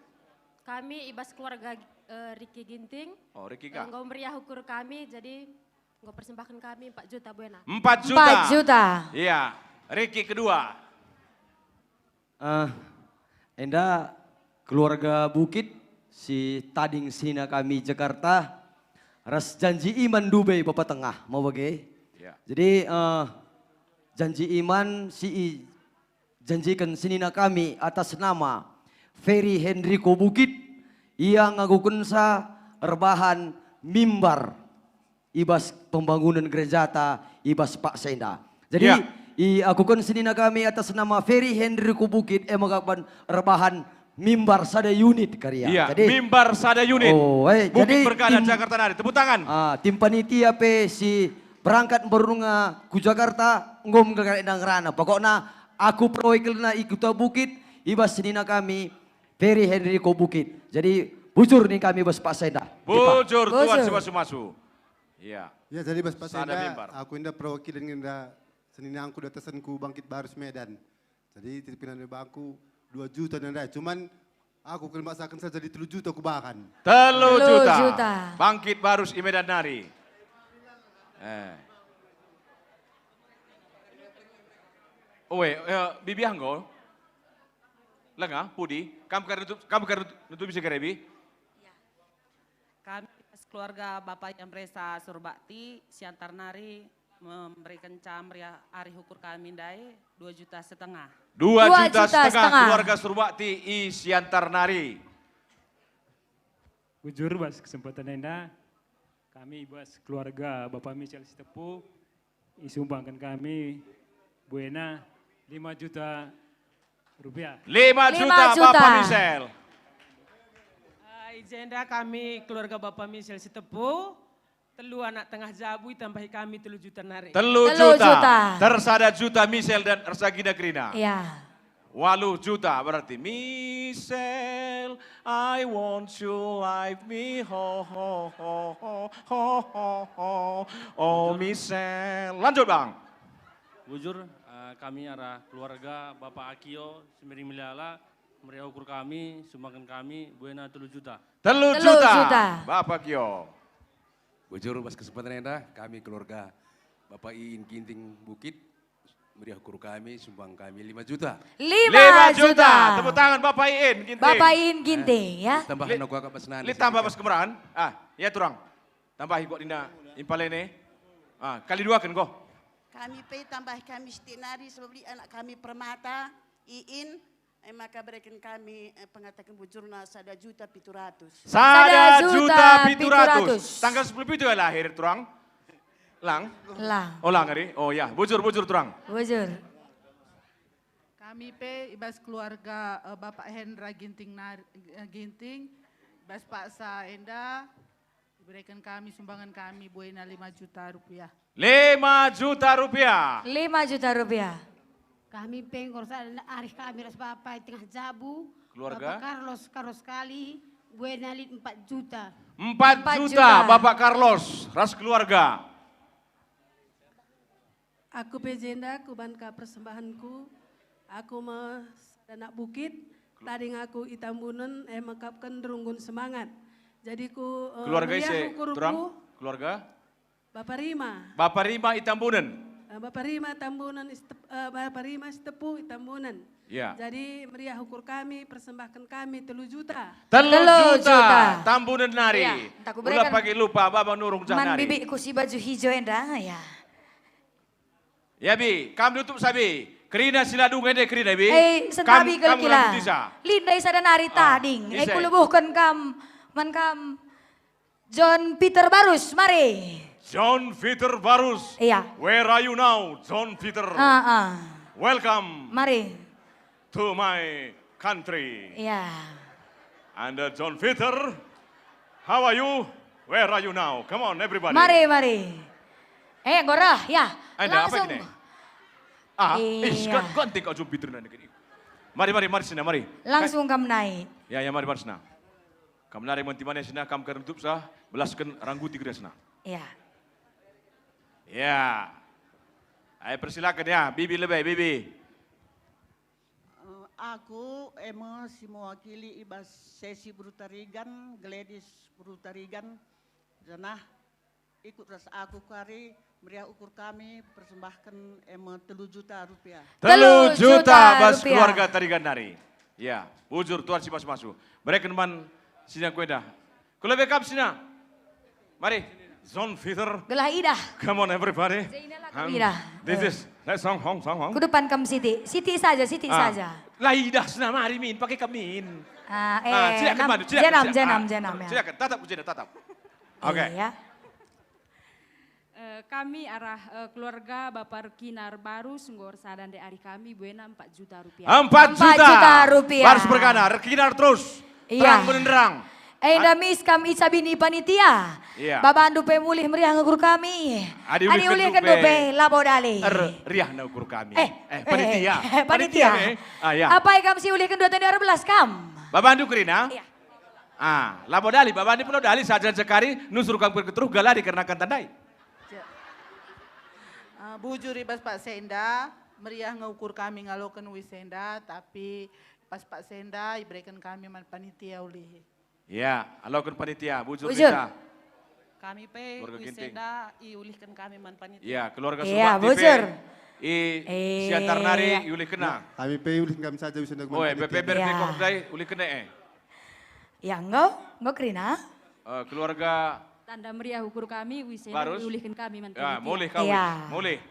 kami i bas keluarga, eh, Riki Ginting, oh, Riki, eh, Kak. Enggo meriah ukur kami, jadi enggo persembahken kami empat juta buena. Empat juta. Empat juta. Iya, Riki kedua. Eh, enda keluarga Bukit si tading senina kami Jakarta ras Janji Iman Dubai Bapa Tengah, mau bage? Ya. Jadi, eh, Janji Iman si ijanjiken senina kami atas nama Ferry Henrico Bukit, ia ngakukensa erbahan mimbar i bas pembangunen gerejata i bas paksa enda. Jadi, ya. Iakuken senina kami atas nama Ferry Henry Kubukit, e maka erbahan mimbar sada unit kari ya. Iya, jadi, mimbar sada unit. Oh, eh, Bukit jadi Bergana, tim, Jakarta nari. Tepuk tangan. Ah, tim panitia pe si berangkat mbarunga ku Jakarta, enggo menggelar enda ngerana. Pokokna aku perwakilenna i Kuta Bukit, i bas senina kami, Ferry Henry Kubukit. Jadi, bujur ning kami bas paksa enda. Bujur, Tuan, bujur. Simasu-masu. Iya. Ya, jadi bas paksa enda, mimbar. Aku enda perwakilen enda seninangku datasenku Bangkit Barus Medan. Jadi titipken enda bangku dua juta nandai. Cuman aku kena maksaken saja jadi telu juta kubahan. Telu juta. Telu juta. Bangkit Barus i Medan nari. Eh. Oe, eh, Bibi enggo? Lenga, pudi? Kam kari nutup, kam kari nutup, nutupi si kari, Bi? Ya. Kami keluarga Bapak Yamresa Surbakti, Siantar nari, Memberikan cam meriah arih ukur kami ndai dua juta setengah. Dua juta setengah. Keluarga Surbakti i Siantar nari. Bujur bas kesempatan enda, kami bas keluarga Bapak Michel Sitepu, isumbangken kami buena lima juta rupiah. Lima juta, Bapak Michel. Eh, i jenda kami keluarga Bapak Michel Sitepu, telu anak tengah jabu itambahi kami telu juta nari. Telu juta. Telu juta. Tersada juta Michel dan ersagina kerina. Ya. Waluh juta berarti. Michel, I want you like me, ho, ho, ho. Oh, Michel. Lanjut, Bang. Bujur, eh, kami arah keluarga Bapak Akio, Sembiring Melala, meriah ukur kami, sumbangan kami, buena telu juta. Telu juta. Telu juta. Bapak Akio. Bujur, bas kesempatan enda, kami keluarga Bapak Iin Ginting Bukit, meriah ukur kami, sumbang kami lima juta. Lima juta. Lima juta. Tepuk tangan Bapak Iin Ginting. Bapak Iin Ginting, ya. Tambah Li-, nang kuakap bas nani, li tambah bas kemerahan. Ah, ya, turang. Tambahi kok dina impalene. Ah, kali duaken ko. Kami pe tambah kami sitik nari sebab lit anak kami permata, Iin, e maka bereken kami, eh, pengataken bujurna sada juta pitu ratus. Sada juta pitu ratus. Sada juta pitu ratus. Tanggal sepuluh pitu ya lahir, turang? Lang? Lang. Oh, lang, ari? Oh, ya. Bujur, bujur, turang. Bujur. Kami pe i bas keluarga, eh, Bapak Hendra Ginting Nar-, eh, Ginting, bas paksa enda, ibereken kami sumbangan kami buena lima juta rupiah. Lima juta rupiah. Lima juta rupiah. Kami pe enggo ersada arih kami ras Bapa i tengah jabu. Keluarga? Bapa Carlos, Carlos kali, buena lit empat juta. Empat juta. Empat juta, Bapa Carlos ras keluarga. Aku pe jenda kubanka persembahanku, aku me sada anak bukit, tading aku i Tambunen, e mekapken runggun semangat. Jadi ku, eh, keluarga meriah ise, ukurku. Turang? Keluarga? Bapa Rima. Bapa Rima i Tambunen. Eh, Bapa Rima Tambunen, Sitep-, eh, Bapa Rima Sitepu i Tambunen. Ya. Jadi meriah ukur kami, persembahken kami telu juta. Telu juta. Telu juta. Tambunen nari. Ya, entah kubereken. Ula pagi lupa, Baba nurung man janari. Bibikku si baju hijau enda, ya. Ya, Bi, kam tutup sa, Bi. Kerina si la dung ende kerina, Bi. Eh, sentabi kam, kal kam kila. Rambut isa. Lindai sada nari tading. Ah, eh, ise? Kulebuhken kam, man kam. John Peter Barus, mari. John Peter Barus. Iya. Where are you now, John Peter? Ah, ah. Welcome. Mari. To my country. Iya. And, uh, John Peter, how are you? Where are you now? Come on, everybody. Mari, mari. Eh, gorah, ya. Enda, apa langsung ini? Ah, iya. Ih, kan ganti kau John Peter nanti. Mari, mari, mari sini, mari. Langsung kam naik. Ya, ya, mari, mari sini. Kam nari menti mane sina, kam karuntupsa, belasken rangguti geras sina. Ya. Ya. Ai persilaken ya, Bibi lebe, Bibi. Eh, aku, e me, si mewakili i bas sesi Beru Tarigan, Gladys Beru Tarigan, janah ikut ras aku kari meriah ukur kami persembahken, e me, telu juta rupiah. Telu juta bas keluarga Tarigan nari. Ya, bujur Tuhan si masu-masu. Bereken man sina kuenda. Ku lebe kam sina. Mari, John Peter. Gelah idah. Come on, everybody. Zainal aku idah. This is, let's song, song, song, song. Ku depan kam siti. Siti saja, siti saja. Ah, lah idah sina mari min, pakai kamin. Ah, eh, silakan, janam, janam, ya. Silakan, tatap ku jenda, tatap. Oke. Iya. Eh, kami arah, eh, keluarga Bapak Rekinar Barus enggo ersada ndai arih kami buena empat juta rupiah. Empat juta. Empat juta rupiah. Barus berkana, Rekinar terus. Iya. Terang menerang. Eh, enda mis kam ica bini panitia. Iya. Babandu pe mulih meriah ngukur kami. Adi ulihken dupe, labo dali. Er, riah na ukur kami. Eh, eh, panitia. Eh, panitia. Panitia, eh. Ah, ya. Apai kam si ulihken dua tani dua belas kam? Babandu kerina? Iya. Ah, labo dali, babandu pe labo dali, saja-saja kari, nusur kam keteruh, galari kerna kan tandai. Ja-, ah, bujur i bas paksa enda, meriah nge ukur kami ngaloken uis enda, tapi pas paksa enda ibereken kami man panitia ulih. Ya, aloken panitia, bujur. Bujur. Kita. Kami pe uis enda iulihken kami man panitia. Ya, keluarga Surbakti pe i Siantar nari iulihkenna. Kami pe iulihken kami saja uis enda man panitia. Oe, B P B R P kok ndai ulihkenna, eh. Ya, enggo, enggo kerina. Eh, keluarga Tanda meriah ukur kami, ui senda Barus? Iulihken kami man Ya, panitia. Mulih kau, Iya. Mulih.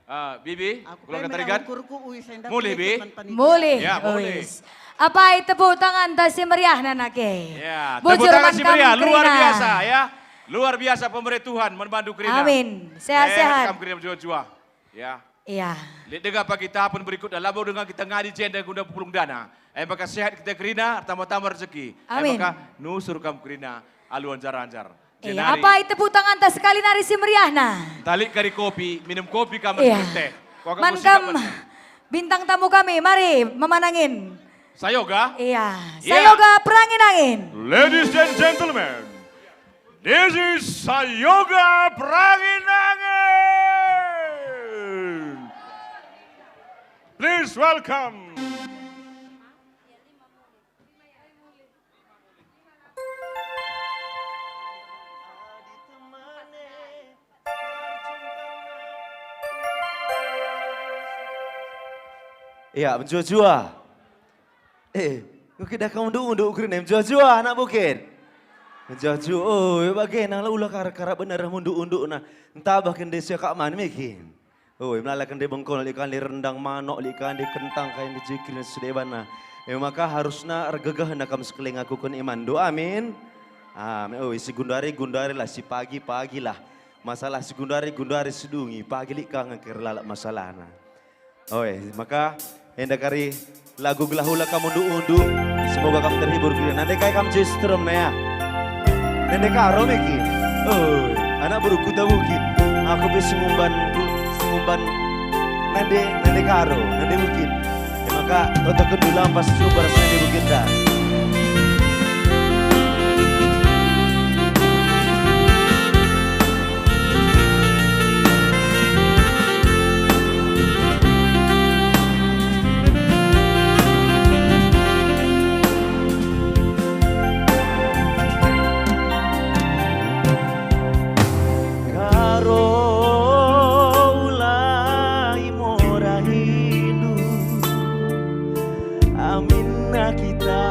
Ah, Bibi, Aku keluarga pe meriah Tarigan? Ukurku, ui senda Mulih, Bi? Ikut man panitia. Mulih, Ya, mulih. Uis. Apai tepuk tangan ta si meriahna nake. Ya, Bujur tepuk tangan man si kam meriah, luar kerina. Biasa, ya. Luar biasa pemere Tuhan man bandu kerina. Amin. Sehat-sehat. Eh, kam kerina mejuah-juah. Ya. Iya. Lit denga pagi tahapen berikutna, labo denga kita ngadi jenda guna pepulung dana. Eh, maka sehat kita kerina, tambah-tambah rezeki. Eh, Amin. Maka nusur kam kerina alu anjar-anjar. Iya, jenari apai tepuk tangan ta sekali nari si meriahna. Talik kari kopi, minum kopi kam Iya. Teh. Kau akan Man musik kam apa? Bintang tamu kami, mari memanangin. Sayoga? Iya, Iya. Sayoga Perangin Angin. Ladies and gentlemen, this is Sayoga Perangin Angin. Please welcome. Iya, mejuah-juah. Eh, enggo kin dah kam unduk-unduk ukur nem, juah-juah anak bukit. Juah-juah, oh, bage nang la ula karap-karap bener unduk-undukna. Ntabah kin desa kak man mekin. Oh, melala kin de bengkol, lit kan de rendang manok, lit kan de kentang, kai de jikir, sude banna. E maka harusna ergegehna kam sekali ngakuken imanndu. Amin. Amin. Oh, isi gundari-gundari lah, si pagi-pagi lah. Masalah si gundari-gundari sedungi, pagi lit ka ngker lalap masalahna. Oe, maka enda kari lagu gelah ula kam unduk-unduk. Semoga kam terhibur gila. Nande kai kam jestrum na ya. Nande karo meki. Oh, anak beru Kuta Bukit. Aku pe sengumban, sengumban. Nande, nande karo, nande bukit. E maka, otakkendu lampas sumber nande bukit dah. Karo ulai morahindu, aminna kita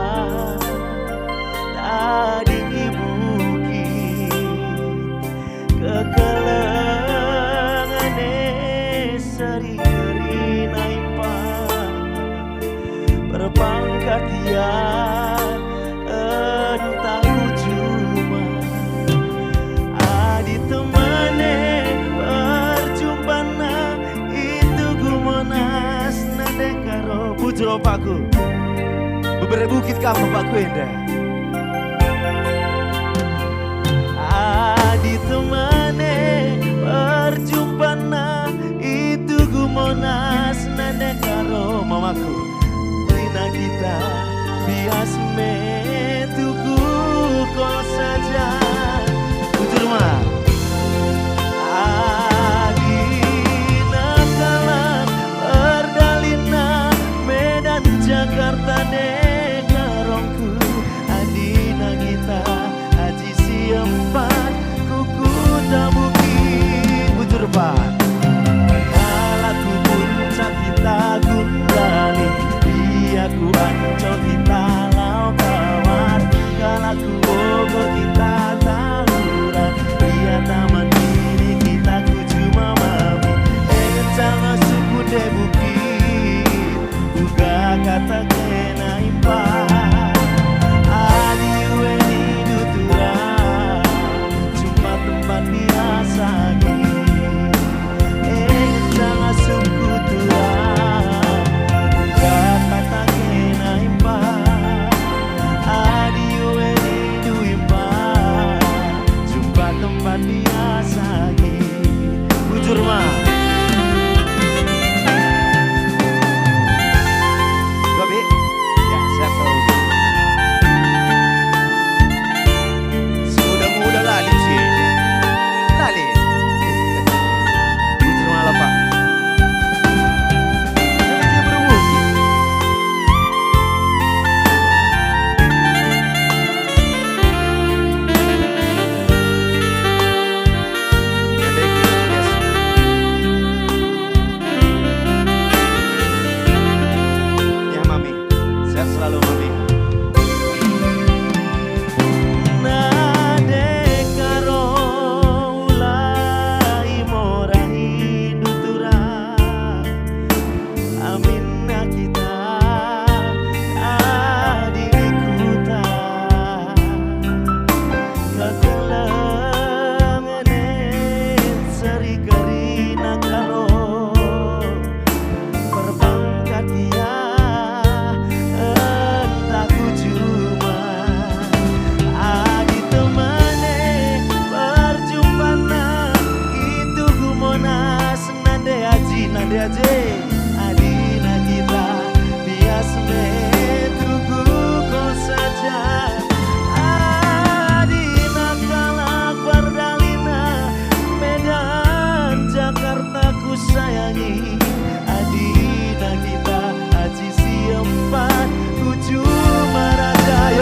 tading i bukit. Kekelengen e seri-seri naimpa, perpangkat ia entah ku juma. Adi temane perjumpana itu ku Monas nande karo bujur opakku. Bebere bukit kam opakku enda. Adi temane perjumpana itu ku Monas nande karo mamaku. Lina kita bias me tuku kol saja. Bujur ma. Adi nakalan erdalina Medan Jakarta de karongku. Adina kita aji si empat ku Kuta Bukit. Bujur pa. Kalak ku Puncak kita gundali, ia ku Ancol kita lau kawat. Kalak ku Bogor kita Tahura, ia Taman Mini kita ku juma mami. Dengan sama suku de Bukit. Uga kata kena impa, adi weni dutura, cuma tempat biasa gi.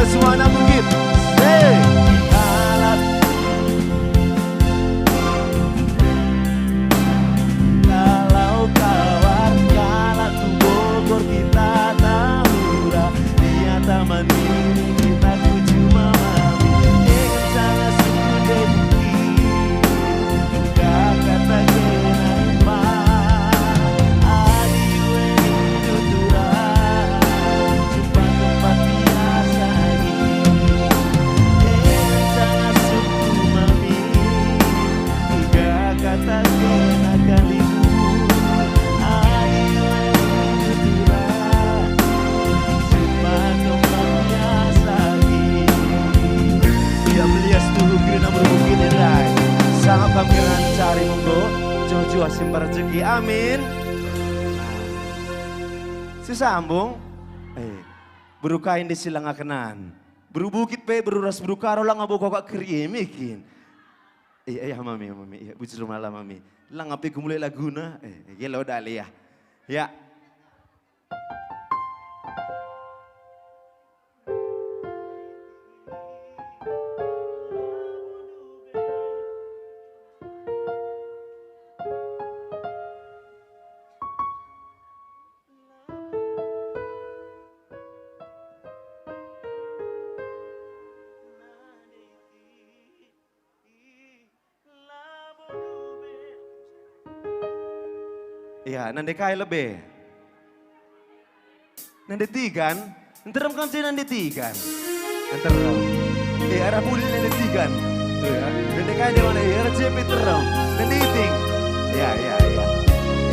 Suara bukit. Hei. Kalau kawan kalak tu Bogor kita Tahura, ia taman ini kita ku cuma mami. Jangan salah suku deh bukit, udah kata kena empat. Adi ue itu turang, jumpa tempat biasa ini. Eh, jangan suku mami. Uga kata kena kalimu, ayo tutura, sumpah tempat biasa. Ia melias tuhu kerina berbukit ndai, sangap kam kerina cari munggo, joh-joh simbar rejeki. Amin. Sisambung. Eh, beru kai ndai si langa kenan? Beru bukit pe, beru ras beru karo langa bo kaka kerie mikin. Iya, iya, mami, mami, iya, bujur mala, mami. Langa pe kumulai laguna, eh, gelo dali ya. Ya. Iya, nande kai lebe? Nande tigan? Nterem kam je nande tigan? Nterem. Eh, arah pulih nande tigan. Tuh ya. Nande kai dewana, eh, arah jepe terem. Nande iting. Ya, ya, ya.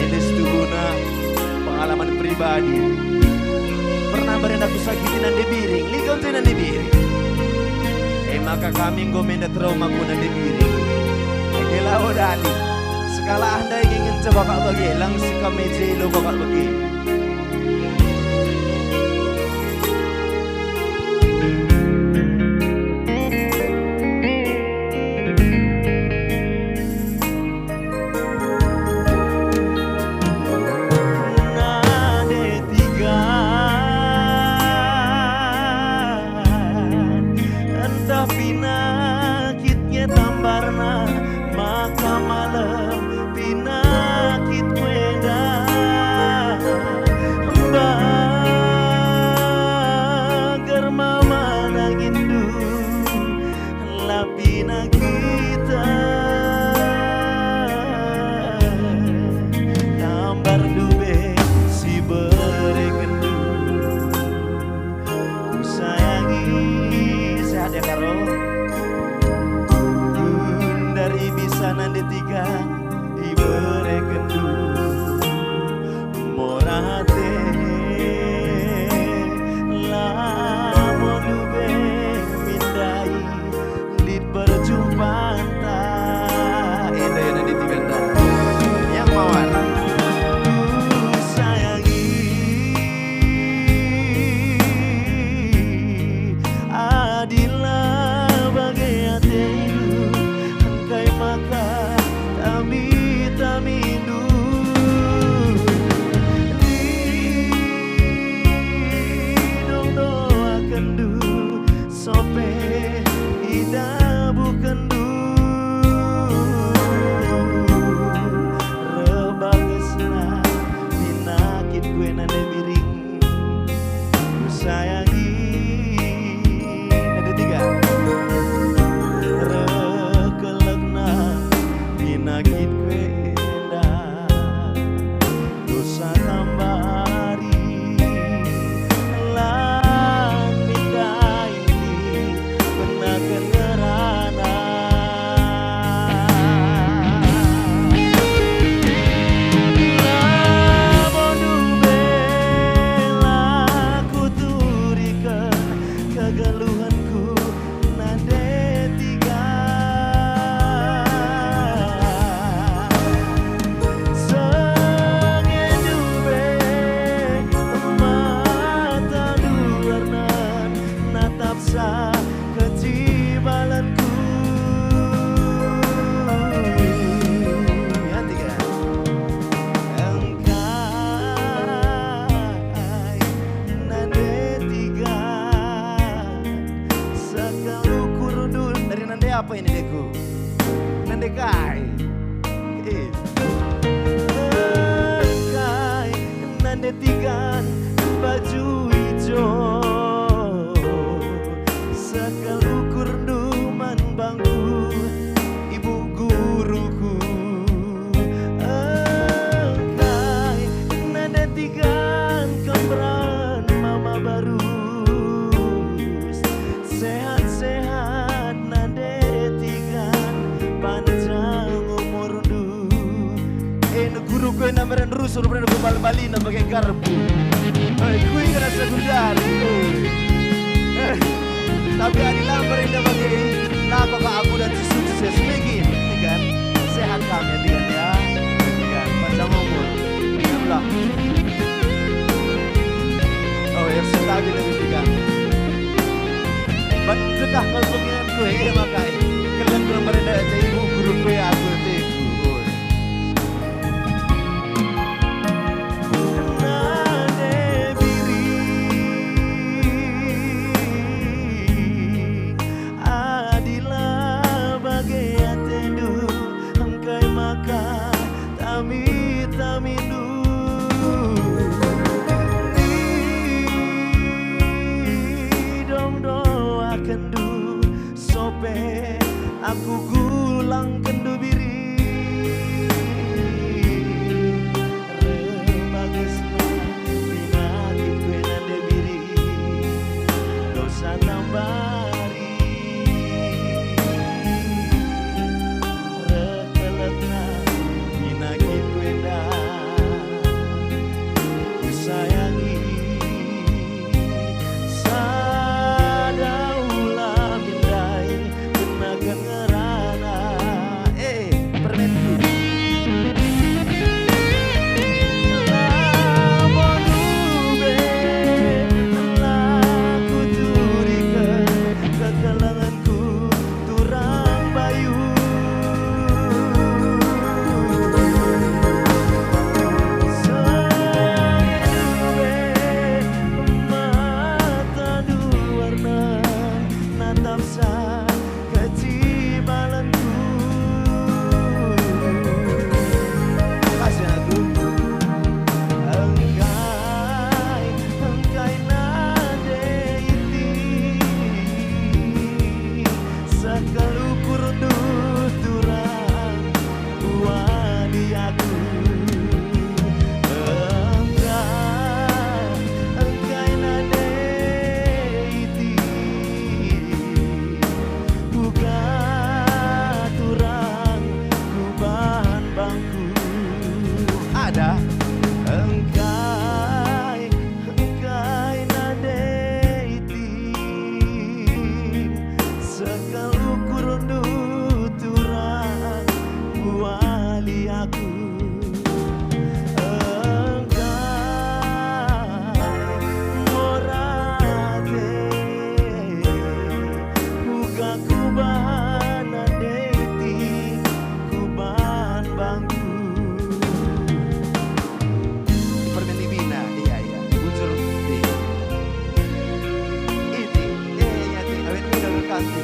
Ini setuhuna pengalaman pribadi. Pernah meren aku sakiti nande biring. Lit kam je nande biring. E maka kami enggo menda trauma guna nande biring. Age lao dali. Sekalak ndai nge ngenca bakak bage, lang si kam meje lo bakak bage. Nande tiga, ntah pinakit nge tambarna, maka malem pinakit kuenda. Hai. Eh. Engkai nande tigan baju ijo, sekel ukurndu man bangku, ibu guruku. Engkai nande tigan kemberen mama barus, sehat-sehat nande tigan panjang umurndu. Eh, guruku enda meren rusur, meren ku bal-balina bage garpu. Hei, kui ngerasa gundari, oi. Eh, tapi adi la meren enda bage, lako ka aku dan sukses, begin, ya kan? Sehat kami, ya kan, ya? Ya kan? Panjang umur. Ya Allah. Oh, ya, stabil lebih tiga. Bat dekah kal pengiranku, eh, makai. Kalian kurang merenda aja ibu guru kue aku, eh, oi. Nande biri, adila bage atendu, engkai maka tami-tamindu. Didongdoakenndu sope aku gulangkenndu biri. Rebagesna pinakitku e nande biri, dosa nambari. Rekelekna pinakitku enda kusayangi. Sada ulah min ndai kenaken ngerana. Eh, permenku. Labo ndube, la kuturiken kekelengenku turang bayu. Sangadu be mata duarna natapsa kecibalenku. Kasih aku. Engkai, engkai nande iti. Sekel ukurndu turang, kuali aku. Engkai, engkai nande iti. Uga turang kubahan bangku. Ada. Engkai, engkai nande iti. Sekel ukurndu turang, kuali aku. Engkai, mora ate, uga kubahan nande iti, kubahan bangku. Permen ibina, iya, iya. Bujur, iya. Iti, eh, iya, ti. Awet muda ngekanti.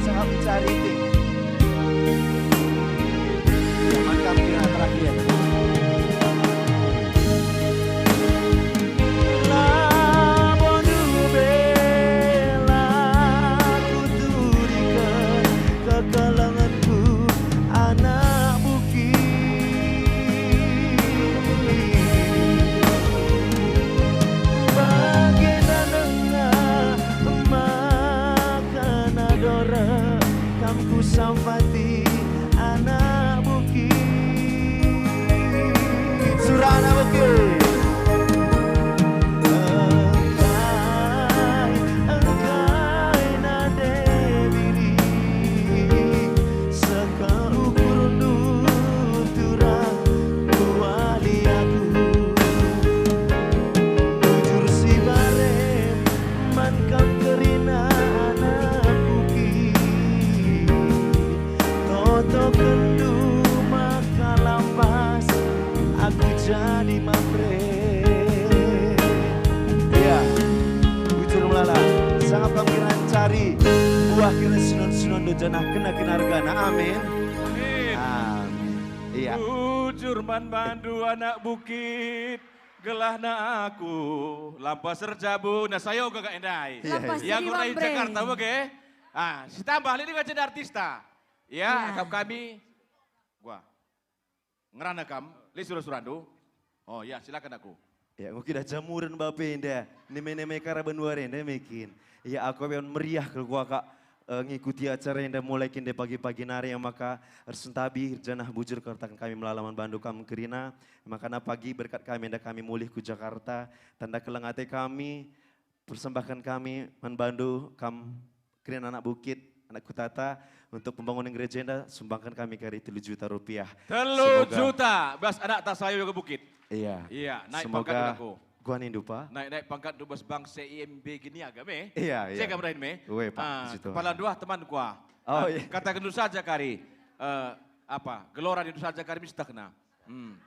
Sangap mencari, ti. Zaman kami kena terakhir. Labo ndube la kuturiken kekelengenku anak buki. Bagenda denga maka nador kam kusampati anak buki. Surana buki. Engkai, engkai nande biri, sekel ukurndu turang, kuali aku. Bujur si barem man kam kerina anak buki. Totokenndu maka lampas aku jadi mamre. Iya, bujur melala. Sangap kam kena ncari buah kena sinon-sinonndu janah kena kinargana. Amin. Amin. Ah, Iya. Bujur man bandu anak bukit, gelahna aku Lampas Erjabu. Nah, sayo gagak endai. Iya, Lampas iya. Yang Seri guna i Mamre. Jakarta, oke? Ah, si tambah, ini kan jadi artista. Ya, iya. Akap kami, gua. Ngerana kam, lit sura-surandu. Oh ya, silakan aku. Ya, enggo idah jamuren bape enda, neme-neme karaban wari enda mekin. Ya, aku pe meriah kal kuakap, eh, ngikuti acara enda mulai kin ndai pagi-pagi nari, ya maka ersentabi janah bujur kataken kami melala man bandu kam kerina. Makana pagi berkat kami enda kami mulih ku Jakarta, tanda keleng ate kami, persembahken kami man bandu kam kerina anak bukit, anak kutata, untuk pembangunan gereja enda, sumbangken kami kari telu juta rupiah. Telu juta, bas anak ta sayo ke bukit. Iya. Iya, naik pangkat aku. Semoga guah nindu, Pak. Naik-naik pangkat tu bas bangsa I M B gini agak me. Iya, iya. Saya gak merahin me. Uwe, Pak, ah, situ. Kepala dua teman kuah. Oh, ah, iya. Katakan dulu saja kari, eh, apa, gelora dulu saja kari mistahna. Hmm.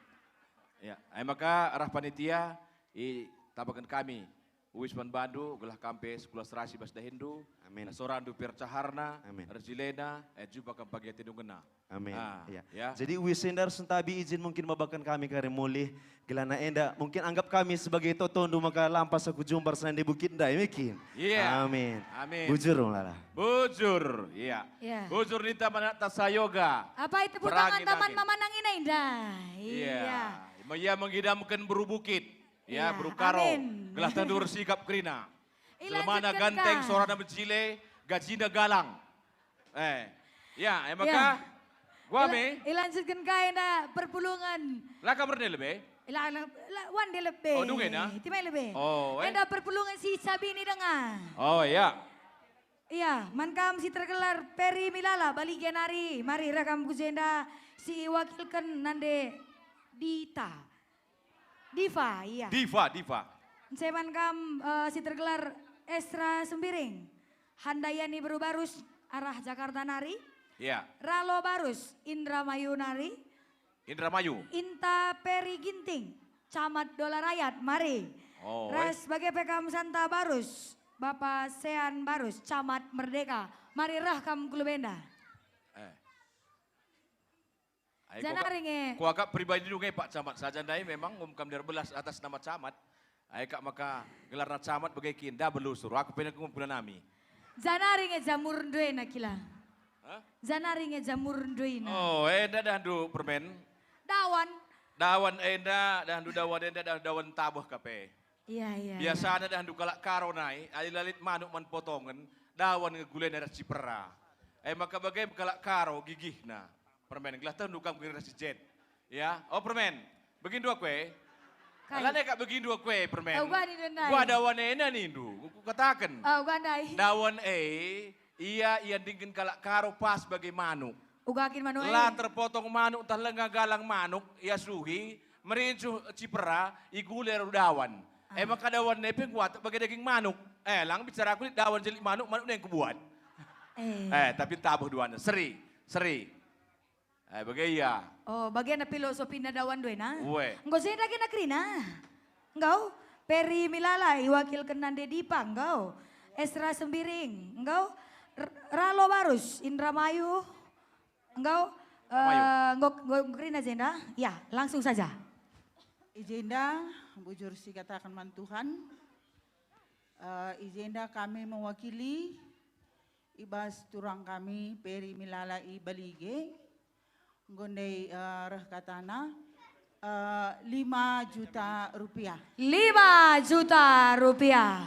Ya, ai maka arah panitia, i, tambahken kami. Uis man bandu, gelah kam pe sekulah serasi bas dahinndu. Amin. Sorandu pe ercaharna, amin, erjilena, eh, jumpa kam pagi atendu ngena. Amin. Ah, iya. Ya. Jadi uis enda ersentabi ijin mungkin mabakan kami kari mulih, gelahna enda mungkin anggap kami sebagai totondu maka lampas aku jumbar senande bukit ndai, mekin. Iya. Amin. Amin. Bujur, Lala. Bujur, iya. Iya. Bujur nita mana ta sayo ga. Apa itu tepuk tangan taman mama nang ina indah? Iya. Iya. Ia mengidamkan beru bukit. Ya, iya, beru Karo. Amin. Gelah tendu ersikap kerina. Jelemana ganteng, sorana mejile, gajina galang. Eh, ya, emaka. Ya. Gua me. Ilanjutken kai na perpulungen. Laka berne lebe? Ila, ila, ila, wan de lebe. Oh, dunge na? Timai lebe. Oh, eh. Enda perpulungen si Sabini denga. Oh, ya. Iya, man kam si tergelar Peri Milala, Balige nari, mari reh kam ku jenda si iwakilken nande Dita. Diva, iya. Diva, Diva. Nceman kam, eh, si tergelar Esra Sembiring, Handayani Beru Barus, arah Jakarta nari. Iya. Ralo Barus, Indramayu nari. Indramayu. Inta Peri Ginting, Camat Dola Rayat, mari. Oh, eh. Ras bage pe kam Santa Barus, Bapa Sean Barus, Camat Merdeka, mari reh kam ku lebe enda. Eh. Ai, janari nge. Kuakap pribadi nge Pak Camat saja ndai memang ngumkam ndeher belas atas nama Camat. Ai kak maka gelarna Camat bage kin, da belusur, aku pe ngumkam nami. Janari nge jamur nduena kila. Hah? Janari nge jamur nduena. Oh, enda dahndu permen. Dawan. Dawan enda, dahndu dawan enda, dah dawan tabeh kape. Iya, iya, iya. Biasana dahndu kalak Karo nai, adi la lit manuk man potongen, dawan nge gulena ras cipera. E maka bage kalak Karo gigihna. Permen, gelah tendu kam gina si Jen. Ya, oh permen. Begindu aku e. Kai? Alana kak begindu aku e, permen. Au gua nindu ndai. Gua dawan ena nindu. Ku, kukataken. Au gua ndai. Dawan e, ia iandingken kalak Karo pas bage manuk. Uga kin manuk e? La terpotong manuk ntah lenga galang manuk, ia suhi, merincuh cipera, igule alu dawan. Ah. E maka dawan e pe kuat bage daging manuk. E, lang bicara aku lit dawan jelik manuk, manuk neng kubuat. Eh. Eh, tapi tabuh duana. Seri, seri. Eh, bage ia. Oh, bagena filosofina dawan nduena. Ue. Enggo jenda gena kerina. Enggo, Peri Milala iwakilken nande Dipa, enggo. Esra Sembiring, enggo. R-, Ralo Barus, Indramayu, enggo. Indramayu. Eh, enggo, enggo kerina jenda. Ya, langsung saja. I jenda, bujur si kataken man Tuhan. Eh, i jenda kami mewakili i bas turang kami Peri Milala i Balige, enggo ndai, eh, reh katana, eh, lima juta rupiah. Lima juta rupiah.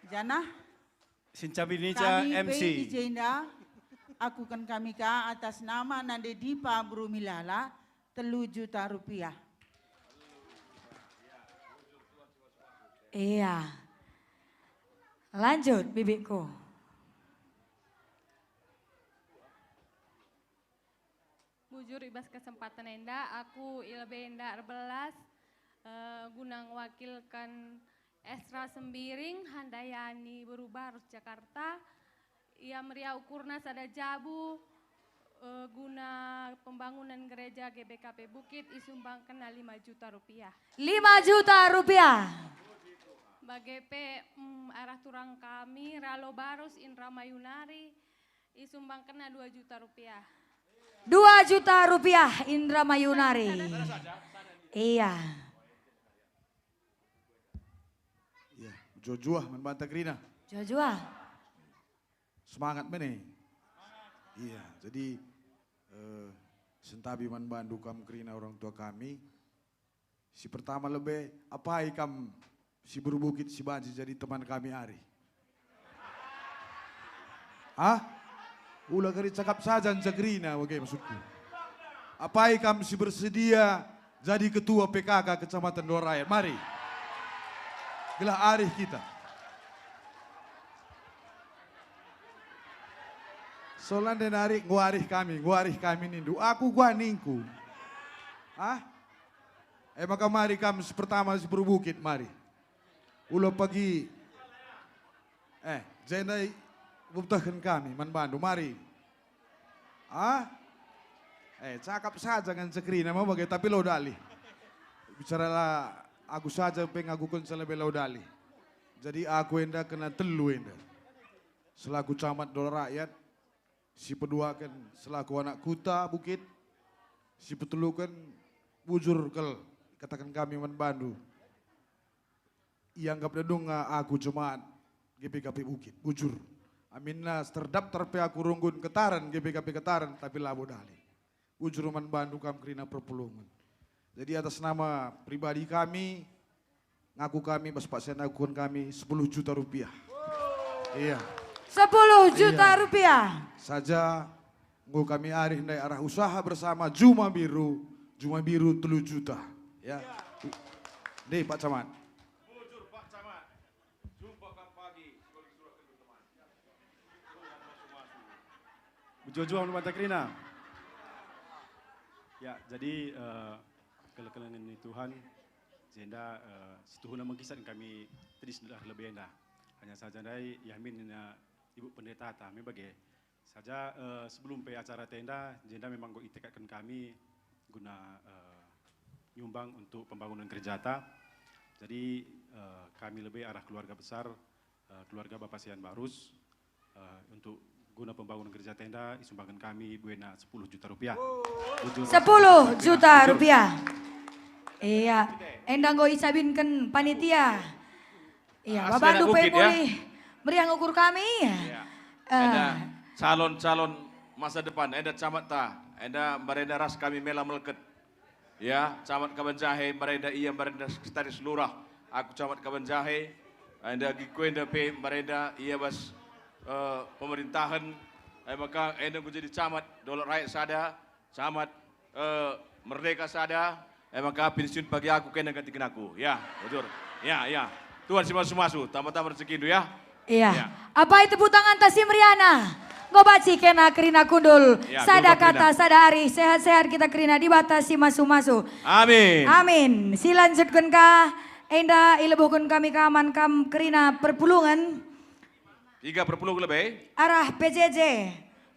Janah sincabini ca kami M C. Pe i jenda, akuken kami ka atas nama nande Dipa Beru Milala, telu juta rupiah. Iya. Lanjut, bibikku. Bujur i bas kesempaten enda, aku i lebe enda erbelas, eh, guna ngewakilken Esra Sembiring, Handayani Beru Barus Jakarta, ia meriah ukurna sada jabu, eh, guna pembangunan gereja G B K P Bukit, isumbangkenna lima juta rupiah. Lima juta rupiah. Bage pe, mm, arah turang kami, Ralo Barus, Indramayu nari, isumbangkenna dua juta rupiah. Dua juta rupiah Indramayu nari. Iya. Ya, juah-juah man banta kerina. Juah-juah. Semangat mene. Iya, jadi, eh, sentabi man bandu kam kerina orang tua kami. Si pertama lebe, apai kam si beru bukit si banci jadi teman kami ari? Hah? Ula kari cakap saja nca kerina bage maksudku. Apai kam si bersedia jadi ketua P K K Kecamatan Dua Rayat? Mari. Gelah arih kita. Solan denari nguarih kami, nguarih kami nindu. Aku gua ningku. Ah? Eh, maka mari kam si pertama si beru bukit, mari. Ula pagi. Eh, jenda bebetehken kami man bandu, mari. Ah? Eh, cakap saja ngenca kerina mau bage, tapi lau dalih. Bicaralah aku saja pe ngakuken salah be lau dalih. Jadi aku enda kena telu enda. Selaku camat Dua Rayat, si peduaken selaku anak kuta Bukit, si peteluken bujur kal kataken kami man bandu. Ianggap dedunga aku jemaat G P K P Bukit, bujur. Aminna terdaftar pe aku runggun Ketaren, G P K P Ketaren, tapi labo dalih. Bujur man bandu kam kerina perpulungen. Jadi atas nama pribadi kami, ngaku kami, bas paksa ngakuken kami sepuluh juta rupiah. Iya. Sepuluh juta Iya. rupiah. Saja, enggo kami arih ndai arah usaha bersama Juma Biru, Juma Biru telu juta. Ya. Deh, Pak Camat. Bujur, Pak Camat. Jumpa kam pagi, sebagai surah kedua teman. Bejuah-juah man banta kerina. Ya, jadi, eh, keleng-kelengen ni Tuhan, jenda, eh, situhuna mengkisar kami tedis dah lebe enda. Hanya saja ndai, yamin nina Ibu Pendeta ta, me bage. Saja, eh, sebelum pe acara tenda, jenda memang enggo itekatken kami guna, eh, nyumbang untuk pembangunan gereja ta. Jadi, eh, kami lebe arah keluarga besar, eh, keluarga Bapa Sian Barus, eh, untuk guna pembangunan gereja tenda, isumbangken kami buena sepuluh juta rupiah. Bujur. Sepuluh juta Bujur. rupiah. Iya, enda enggo isabinken panitia. Iya, Asli Bapak anak Dupe Bukit, ya. Mulih meriah ngukur kami. Iya. Eh. Enda calon-calon masa depan, enda camat ta, enda mbarenda ras kami mela melket. Ya, camat Kabanjahe, mbarenda ia, mbarenda sekretaris lurah. Aku camat Kabanjahe, enda giku enda pe mbarenda ia bas, eh, pemerintahan. Eh, maka enda ku jadi camat, Dolok Rayat sada, camat, eh, Merdeka sada, eh, maka pensiun pagi aku kena gantiken aku. Ya, bujur. Ya, ya. Tuhan si masu-masu, tambah-tambah rezekindu ya. Iya. Ya. Apai tepuk tangan ta si meriahna. Enggo banci kena kerina kundul. Ya, sada kundul kata, kerina. Sada ari, sehat-sehat kita kerina Dibata si masu-masu. Amin. Amin. Si lanjutken ka, enda ilebuhken kami ka man kam kerina perpulungen. Piga perpulung lebe? Arah P J J,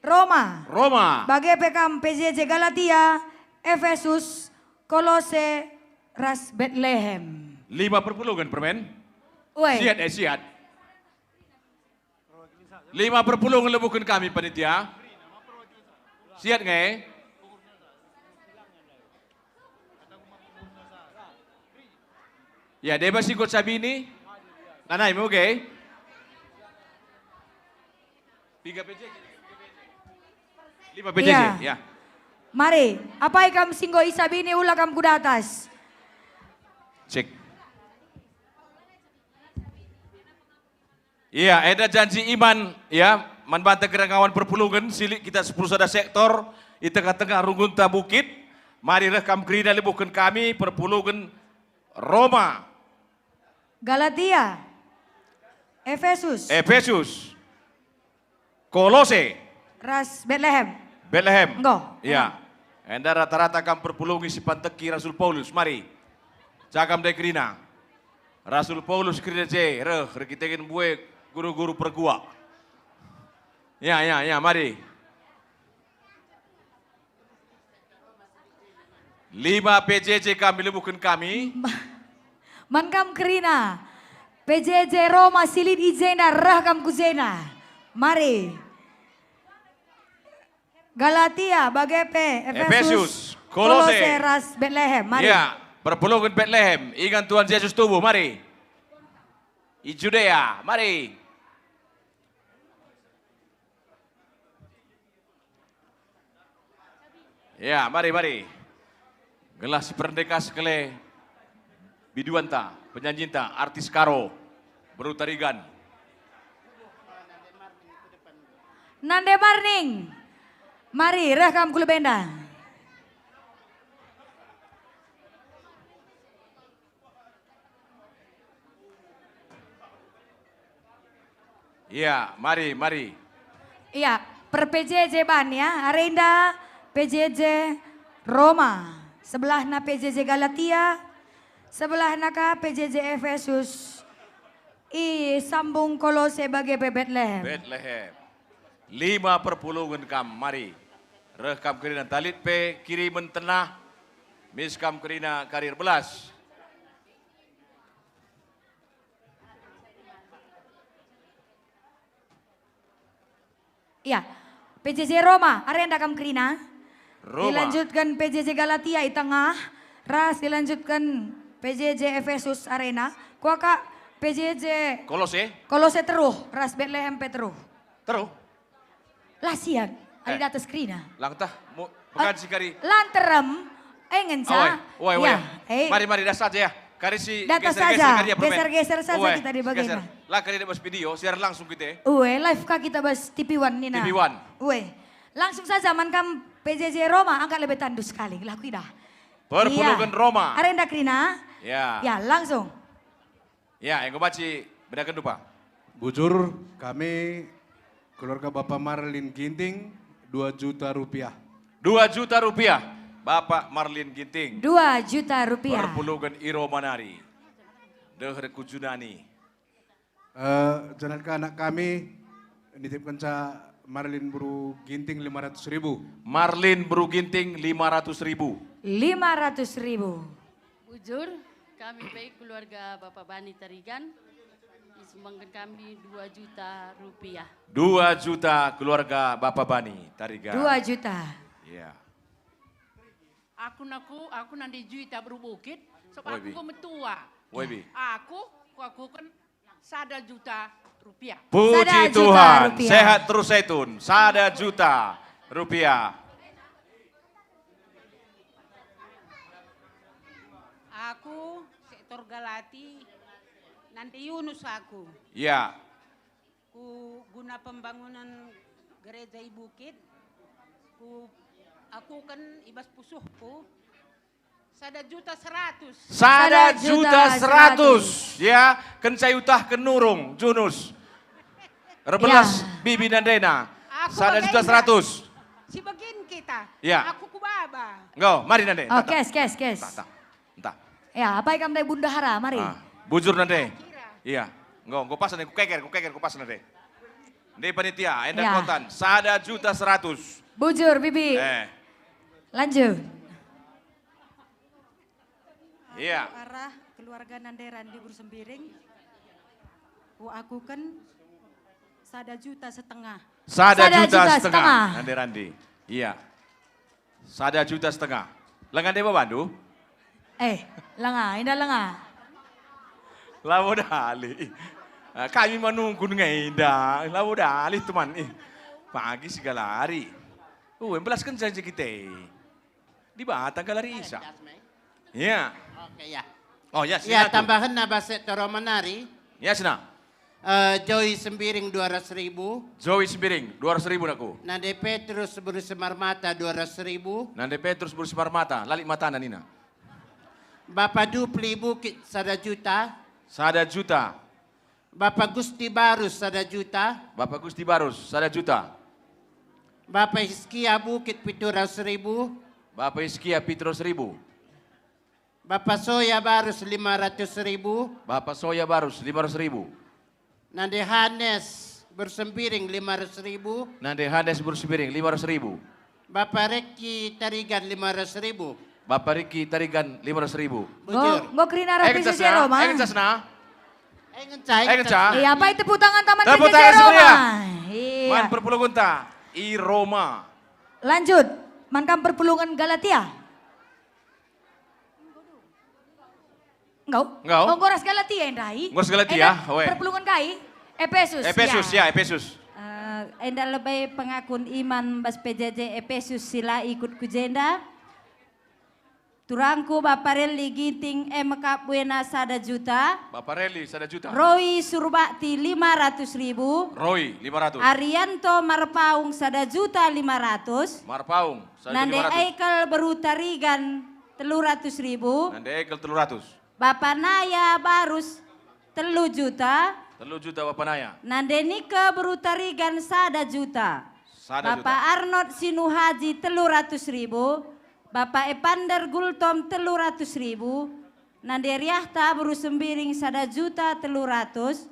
Roma. Roma. Bage pe kam P J J Galatia, Efesus, Kolose, ras Betlehem. Lima perpulungen permen? Ue. Siat, eh, siat. Lima perpulungen lebuhken kami, panitia. Siat nge? Ya, deba si ikut Sabini. Nanai, oke. Piga P J J? Lima P J J, Iya. ya. Mari, apai kam si enggo isabini, ula kam ku datas. Cek. Iya, enda janji iman, ya, man banta kerina ngawan perpulungen, silik kita sepuluh sada sektor, i tengah-tengah runggunta bukit, mari reh kam kerina lebuhken kami, perpulungen Roma. Galatia. Efesus. Efesus. Kolose. Ras Betlehem. Betlehem. Enggo. Ya. Enda rata-rata kam perpulungen si panteki Rasul Paulus. Mari. Cakam ndai kerina. Rasul Paulus kerina je, reh, erkiteken mbue guru-guru perguak. Ya, ya, ya, mari. Lima P J J kami lebuhken kami. Man kam kerina. P J J Roma si lit i jenda, reh kam ku jenda. Mari. Galatia, bage pe Efesus, Efesus, Kolose. Kolose ras Betlehem. Mari. Ya, perpulungen Betlehem, ingan Tuhan Yesus tubuh, mari. I Judea, mari. Ya, mari, mari. Gelah si perdekas kele biduanta, penyanjinta, artis Karo, Beru Tarigan. Nande Marning. Mari, reh kam ku lebe enda. Iya, mari, mari. Iya, per P J J ban ya, arenda P J J Roma, sebelahna P J J Galatia, sebelahna ka P J J Efesus, i sambung Kolose bage pe Betlehem. Betlehem. Lima perpulungen kam, mari. Reh kam kerina ntalit pe kirimen tenah, mis kam kerina kari erbelas. Ya, P J J Roma, arenda kam kerina. Roma. Dilanjutkan P J J Galatia i tengah, ras dilanjutkan P J J Efesus arena. Kuaka P J J Kolose. Kolose teruh, ras Betlehem pe teruh. Teruh. Lasian, eh, adi datas kerina. Lang tah, mu, eh, pekan si kari. Lanterem, eh, ngenca. Awai, awai, awai. Ya, eh. Mari, mari, das saja ya. Kari si datas geser-geser saja, kari ya, permen. Geser-geser saja. Awai, kita di bagian geser. Lah kari di bas video, siar langsung kita. Ue, live ka kita bas T V One nina. T V One. Ue. Langsung saja man kam P J J Roma, angkat lebe tandu sekali. Lah kuidah. Perpulungen, iya, Roma. Arenda kerina. Ya. Ya, langsung. Ya, enggo banci bedaken dupa. Bujur, kami keluarga Bapa Marlin Ginting, dua juta rupiah. Dua juta rupiah, Bapak Marlin Ginting. Dua juta rupiah. Perpulungen i Roma nari. Deher ku Junani. Eh, janat ka anak kami, nitipkenca Marlin Beru Ginting lima ratus ribu. Marlin Beru Ginting lima ratus ribu. Lima ratus ribu. Bujur, kami pe keluarga Bapa Bani Tarigan, isumbangken kami dua juta rupiah. Dua juta keluarga Bapa Bani Tarigan. Dua juta. Iya. Aku naku, aku nande juta beru bukit, sebab aku enggo metua. Woi, Bi. Aku, kuakuken sada juta rupiah. Puji Tuhan. Sada juta rupiah. Sehat terus Zaitun. Sada juta rupiah. Aku sektor Galati, nande Yunus aku. Ya. Ku guna pembangunan gereja i bukit, ku akuken i bas pusuhku. Sada juta seratus. Sada juta seratus. Ya, kenca iutahken nurung, Junus. Erbelas, ya, bibi nandena. Sada juta seratus. Si begin kita. Ya. Aku ku baba. Enggo, mari nande. Oh, kes, kes, kes. Entah, entah. Entah. Ya, apai kam ndai bundahara, mari. Ah, bujur nande. Iya. Enggo, enggo pas nande, kukeker, kukeker, kupas nande. Nande panitia, enda kontan, sada juta seratus. Bujur, bibi. Eh. Lanjut. Iya. Arah keluarga nande Randi Beru Sembiring, kuakuken sada juta setengah. Sada juta setengah, nande Randi. Iya. Sada juta setengah. Lenga nande babandu? Eh, lenga, enda lenga. Labo dalih. Ah, kami menunggu nge enda. Labo dalih, teman. Ih, pagi sigalari. Uh, embelasken janji kita. Dibata galari isa. Iya. Oke, ya. Oh, ya, ya, tambahenna bas sektor Roma nari. Ya, sina. Eh, Joy Sembiring dua ratus ribu. Joy Sembiring, dua ratus ribu naku. Nande Petrus Beru Simarmata dua ratus ribu. Nande Petrus Beru Simarmata, lali matana nina. Bapa Dupli Bukit sada juta. Sada juta. Bapa Gusti Barus sada juta. Bapa Gusti Barus, sada juta. Bapa Hiskia Bukit pitu ratus ribu. Bapa Hiskia pitu ratus ribu. Bapa Soya Barus lima ratus ribu. Bapa Soya Barus lima ratus ribu. Nande Hanes Beru Sembiring lima ratus ribu. Nande Hanes Beru Sembiring lima ratus ribu. Bapa Reki Tarigan lima ratus ribu. Bapa Reki Tarigan lima ratus ribu. Bujur. Enggo, enggo kerina arah P J J Roma. Eh, ngenca, eh, ngenca. Eh, ngenca. Iya, apai tepuk tangan taman P J J Roma. Tepuk tangan semeriah. Iya. Man perpulungenta i Roma. Lanjut, man kam perpulungen Galatia? Enggau? Enggau. Oh, enggo ras Galatia enda i. Enggo ras Galatia, enda we. Perpulungen kai? Epesus, Epesus, ya. Ya, Epesus. Eh, enda lebe pengakun iman bas P J J Epesus si la ikut ku jenda. Turangku Bapa Reli Ginting e me kap buena sada juta. Bapa Reli, sada juta. Roy Surbakti lima ratus ribu. Roy, lima ratus. Arianto Marpaung sada juta lima ratus. Marpaung, sada juta lima ratus. Nande Ekel Beru Tarigan telu ratus ribu. Nande Ekel telu ratus. Bapa Naya Barus telu juta. Telu juta Bapa Naya. Nande Nike Beru Tarigan sada juta. Sada juta. Bapa Arnold Sinuhaji telu ratus ribu. Bapa Epander Gultom telu ratus ribu. Nande Riahta Beru Sembiring sada juta telu ratus.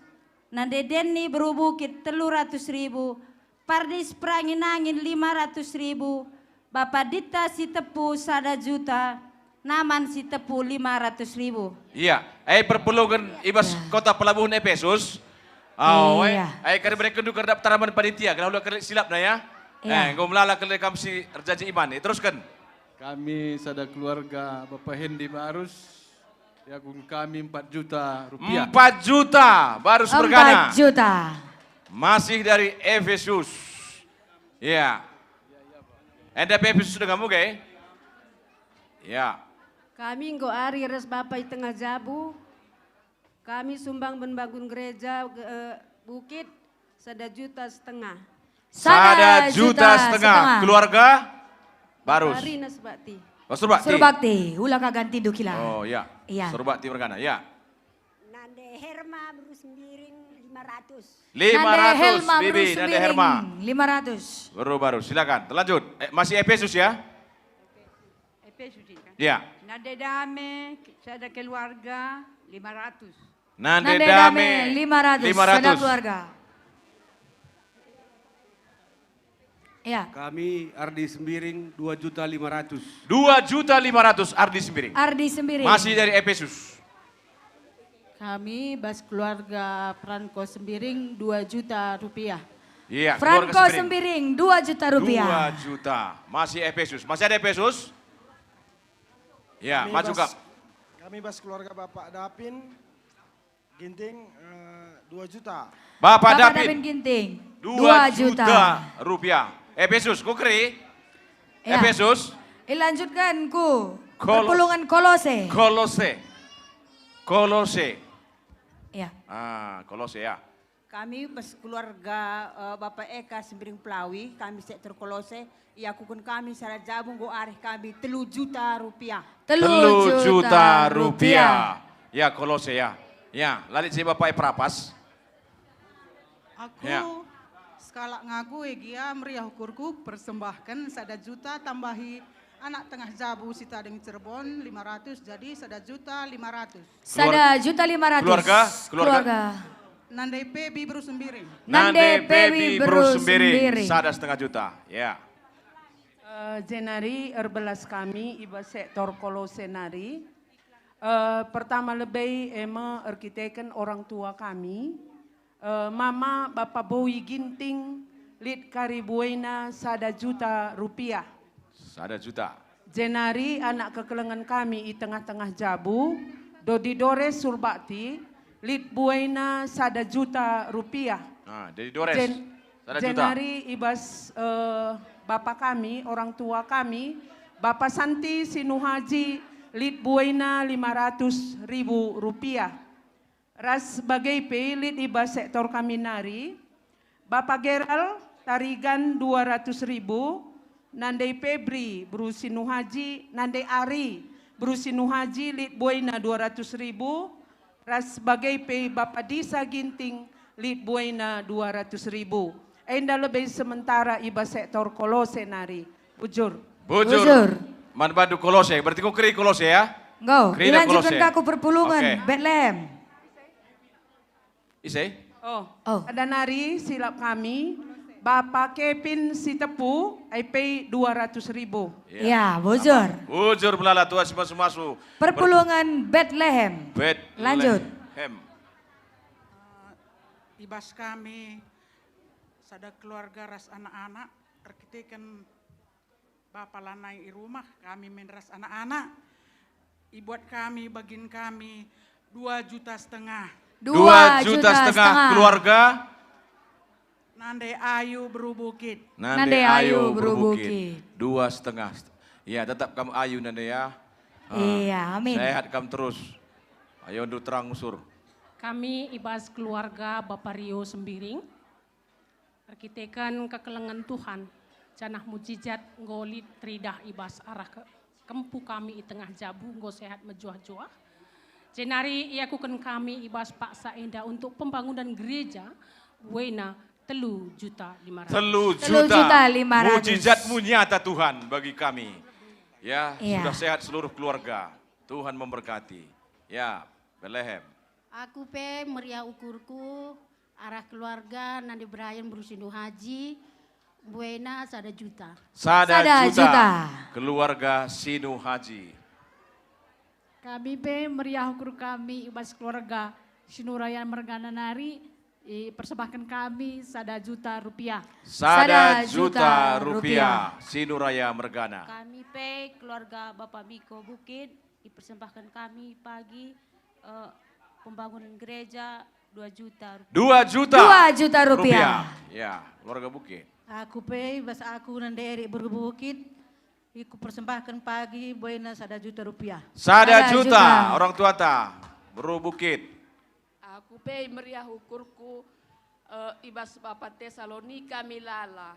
Nande Denny Beru Bukit telu ratus ribu. Pardis Perangin-angin lima ratus ribu, Bapa Dita Sitepu sada juta, Naman Sitepu lima ratus ribu. Iya, eh, perpulungen i bas kota pelabuhen Epesus. Au, eh, iya. Eh, kari mereken duka daftar man panitia, kena ulah kali silapna ya. Iya. Eh, enggo melala kali kam si erjanji iman, eh, terusken. Kami sada keluarga Bapa Hendi Barus, iakun kami empat juta rupiah. Empat juta, Barus Mergana. Empat juta. Masih dari Efesus. Iya. Enda pe Efesus dengamu, ge? Iya. Kami enggo ari ras Bapa i tengah jabu. Kami sumbang ben bangun gereja, eh, bukit sada juta setengah. Sada juta setengah. Keluarga Barus. Bapa Rina Surbakti. Oh, Surbakti. Surbakti, ula ka ganti dukila. Oh, iya. Iya. Surbakti Mergana, iya. Nande Herma Beru Sembiring lima ratus. Lima ratus, Nande Herma Beru Sembiring, lima ratus. Beru Barus, silakan. Terlanjut. Eh, masih Efesus ya? Efesus ini kan? Iya. Nande Dame, sada keluarga, lima ratus. Nande Dame, lima ratus, sada keluarga. Iya. Kami Ardi Sembiring, dua juta lima ratus. Dua juta lima ratus Ardi Sembiring. Ardi Sembiring. Masih dari Efesus. Kami bas keluarga Franco Sembiring, dua juta rupiah. Iya, keluarga Franco Sembiring. Sembiring, dua juta rupiah. Dua juta. Masih Efesus. Masih ada Efesus? Ya, maju, Kak. Kami bas keluarga Bapak Dapin Ginting, eh, dua juta. Bapak Dapin Ginting, dua juta rupiah. Efesus, ku keri? Ya. Efesus. Ilanjutkan ku perpulungen Kolose. Kolose. Kolose. Ya. Ah, Kolose ya. Kami bas keluarga, eh, Bapak Eka Sembiring Pelawi, kami sektor Kolose, iakuken kami sada jabu enggo arih kami telu juta rupiah. Telu juta rupiah. Ya, Kolose ya. Ya, la lit si Bapak Eperapas. Aku sekalak ngaku, e gia meriah ukurku, persembahken sada juta tambahi anak tengah jabu si tading Cirebon, lima ratus, jadi sada juta lima ratus. Sada juta lima ratus. Keluarga, keluarga. Nande Pebi Beru Sembiring. Nande Pebi Beru Sembiring, sada setengah juta. Ya. Eh, jenari erbelas kami i bas sektor Kolose nari. Eh, pertama lebei e me erkiteken orang tua kami, eh, mama bapa Boy Ginting, lit kari buena sada juta rupiah. Sada juta. Jenari anak kekelengen kami i tengah-tengah jabu, Dodi Dores Surbakti, lit buena sada juta rupiah. Ah, Dodi Dores, sada juta. Jenari i bas, eh, bapa kami, orang tua kami, Bapa Santi Sinuhaji, lit buena lima ratus ribu rupiah. Ras bage pe lit i bas sektor kami nari, Bapa Geral Tarigan dua ratus ribu, Nande Pebri Beru Sinuhaji, Nande Ari Beru Sinuhaji lit buena dua ratus ribu, ras bage pe Bapa Disa Ginting lit buena dua ratus ribu. Enda lebe sementara i bas sektor Kolose nari. Bujur. Bujur. Bujur. Man bandu Kolose, berarti ku keri Kolose ya? Enggo, ilanjutken ka ku perpulungen Betlehem. Ise? Oh, oh. Ada nari silap kami, Bapa Kevin Sitepu, I P dua ratus ribu. Ya, bujur. Bujur melala, Tuhan si masu-masu. Perpulungen Betlehem. Betlehem. Lanjut. Eh, i bas kami sada keluarga ras anak-anak, erkiteken Bapa lanai i rumah, kami min ras anak-anak, ibuat kami bagin kami dua juta setengah. Dua juta setengah. Keluarga Nande Ayu Beru Bukit. Nande Ayu Beru Bukit. Dua setengah. Ya, tetap kam ayu, Nande, ya. Ah, iya, amin. Sehat kam terus. Ayo, ndu terang usur. Kami i bas keluarga Bapa Rio Sembiring, erkiteken kekelengen Tuhan, janah mujijat enggo lit teridah i bas arah ke-, kempu kami i tengah jabu enggo sehat mejuah-juah. Jenari iakuken kami i bas paksa enda untuk pembangunan gereja, buena telu juta lima ratus. Telu juta. Telu juta lima ratus. Mujizatmu nyata, Tuhan, bagi kami. Ya, iya, sudah sehat seluruh keluarga. Tuhan memberkati. Ya, Betlehem. Aku pe meriah ukurku, arah keluarga Nande Brian Beru Sinu Haji, buena sada juta. Sada juta. Sada juta. Keluarga Sinu Haji. Kami pe meriah ukur kami i bas keluarga Sinurayan mergana nari, ipersembahken kami sada juta rupiah. Sada juta rupiah, Sinuraya mergana. Kami pe keluarga Bapak Miko Bukit, ipersembahken kami pagi, eh, pembangunan gereja dua juta rupiah. Dua juta rupiah. Dua juta rupiah. Ya, keluarga Bukit. Aku pe, bas aku Nande Erik Beru Bukit, iku persembahken pagi buena sada juta rupiah. Sada juta. Sada juta. Orang tuata, Beru Bukit. Aku pe meriah ukurku, eh, i bas Bapa Tesalonika Milala.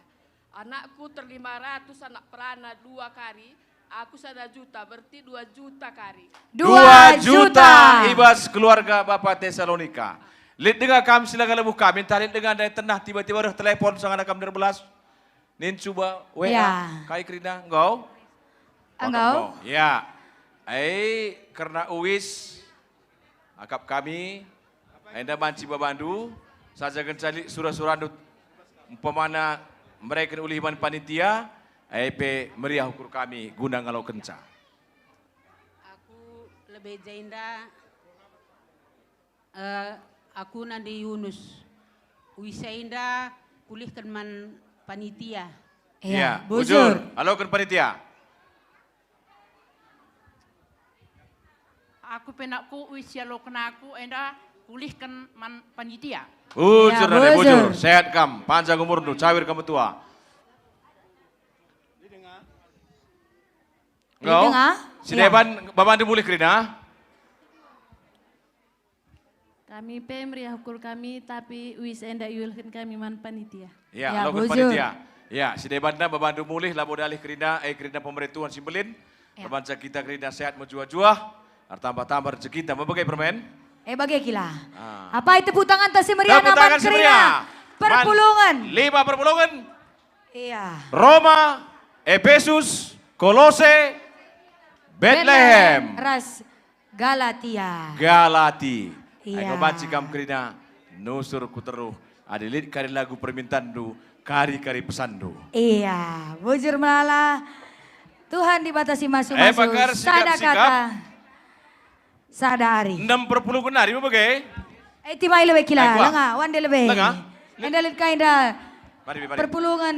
Anakku terlima ratus anak perana dua kari, aku sada juta, berarti dua juta kari. Dua juta. Dua juta i bas keluarga Bapa Tesalonika. Lit denga kam si la ngelebuh kami, ntah lit denga ndai tenah tiba-tiba reh telepon sangana kam nderbelas. Nin cuba W A, ya, kai kerina? Enggau? Enggau. Enggau. Ya. Ai, kerna uis, akap kami, enda banci babandu, saja kenca lit sura-surandu, umpamana mereken ulih man panitia, ai pe meriah ukur kami guna ngalokenca. Aku lebe jenda. Eh, aku Nande Yunus. Uis enda kulihken man panitia. Iya, iya, bujur. Bujur. Aloken panitia. Aku pe nakku uis si aloken aku enda kulihken man panitia. Bujur, iya, Nande, bujur. Bujur. Sehat kam, panjang umurndu, cawir kam metua. Enggo? Didenga? Iya. Si deban, babandu mulih kerina? Kami pe meriah ukur kami, tapi uis enda iulihken kami man panitia. Ya, ya, aloken bujur. Panitia. Ya, si debanna babandu mulih, labo dalih kerina, eh, kerina pemere Tuhan si mbelin. Ya. Erbanca kita kerina sehat mejuah-juah, ertambah-tambah rejekinta. Mebage permen? Eh, bage kila. Ah. Apai tepuk tanganta si meriah man kerina? Tepuk tangan si meriah. Perpulungen. Man lima perpulungen. Iya. Roma, Epesus, Kolose, Betlehem. Betlehem ras Galatia. Galati. Iya. Enggo banci kam kerina nusur ku teruh. Adi lit kari lagu permintanndu, kari-kari pesanndu. Iya, bujur melala. Tuhan Dibata si masu-masu. Eh, pakar, sikap, sada sikap. Kata, sada ari. Enem perpulungen ari, mebage? Eh, timai lebe kila, eh, lenga, wande lebe. Lenga? Enda lit kai enda. Mari, mari. Perpulungen.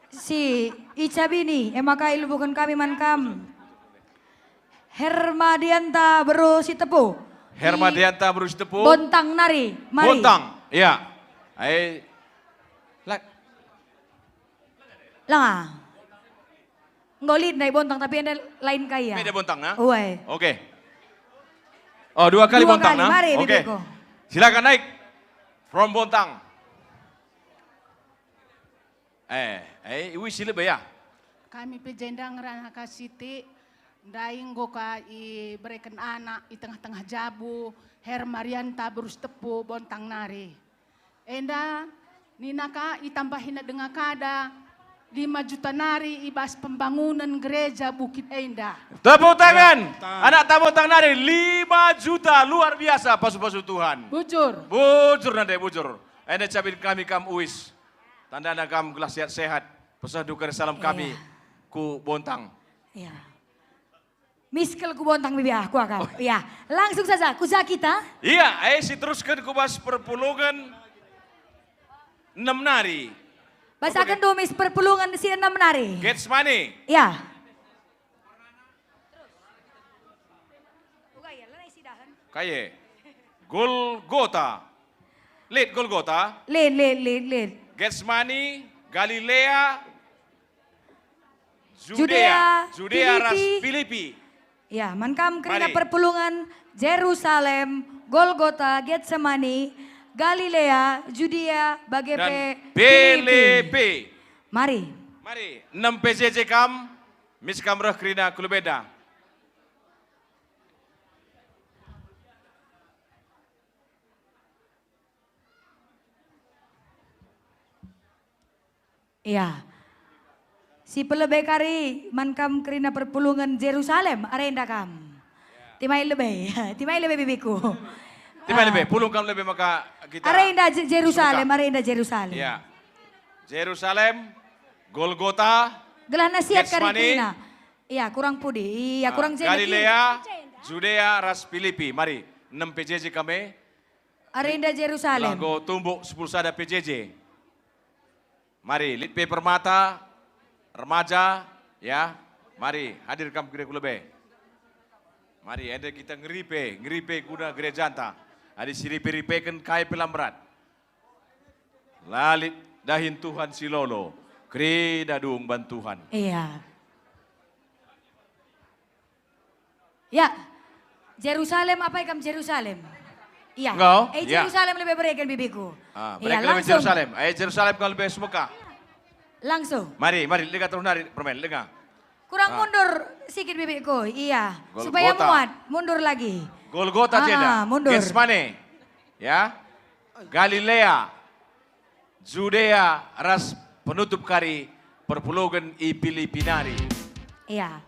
Si Ica Bini, e maka ilebuhken kami man kam. Hermadianta Beru Sitepu. Hermadianta Beru Sitepu. Bontang nari, mari. Bontang, iya. Ai, la-, langa. Enggo lit ndai Bontang, tapi enda lain kai ya. Beda Bontang, nah? Uai. Oke. Oh, dua kali Bontang, nah? Dua kali, mari, oke. Bibiko. Silakan naik. From Bontang. Eh, eh, iwi si lebe ya? Kami pe jenda ngerana ka sitik, ndai enggo ka ibereken anak i tengah-tengah jabu, Hermadianta Beru Sitepu Bontang nari. Enda nina ka itambahina denga kada, lima juta nari i bas pembangunen gereja Bukit enda. Tepuk tangan, ya, tangan. Anak Bontang nari, lima juta, luar biasa pasu-pasu Tuhan. Bujur. Bujur, Nande, bujur. Enda cabin kami kam uis. Tandana kam gelah sehat-sehat. Pesehndu kari salam kami, iya, ku Bontang. Iya. Miskel ku Bontang bibi ah, ku akap. Oh. Iya. Langsung saja, ku ja kita. Iya, eh, si terusken ku bas perpulungen enem nari. Basaken dulu mis perpulungen si enem nari. Getsemani. Ya. Uga ya, lanai sidahen. Kaye. Golgota. Lit Golgota. Lit, lit, lit, lit. Getsemani, Galilea, Judea, Judea, Judea ras Filipi. Filipi. Ya, man kam kerina Mari. Perpulungen, Jerusalem, Golgota, Getsemani, Galilea, Judea, bage Dan pe Filipi. Filipi. Mari. Mari, enem P J J kam, mis kam reh kerina ku lebe enda. Iya. Si pelebe kari man kam kerina perpulungen Jerusalem, arenda kam. Timai lebe, timai lebe bibiku. Timai lebe, Ah. Pulung kam lebe maka kita Arenda Je-, Jerusalem, sebentar. Arenda Jerusalem. Iya. Jerusalem, Golgota, Gelah nasihat kari Getsemani. Kerina. Iya, kurang pudi. Iya, Ah, kurang jenek. Galilea, Judea, ras Filipi. Mari, enem P J J kami. Arenda Jerusalem. Gelah enggo tumbuk sepuluh sada P J J. Mari, lit pe permata, remaja, ya. Mari, hadir kam ku lebe. Mari, enda kita ngeripe, ngeripe guna gerejanta. Adi siripe-ripeken kai pe la mberat. La lit dahin Tuhan si lolo, kerina dung ban Tuhan. Iya. Ya. Jerusalem, apai kam Jerusalem? Iya. Enggo, Eh, ya. Jerusalem lebe bereken bibiku. Ah, Iya, bereken lebe langsung. Jerusalem. Eh, Jerusalem kam lebe semekah. Langsung. Mari, mari, denga terus nari permen, denga. Kurang Ah. mundur sikit bibiku, iya. Supaya Golgota. Muat, mundur lagi. Golgota Ah, jenda. Mundur. Getsemane. Ya. Galilea. Judea ras penutup kari perpulungen i Filipi nari. Iya.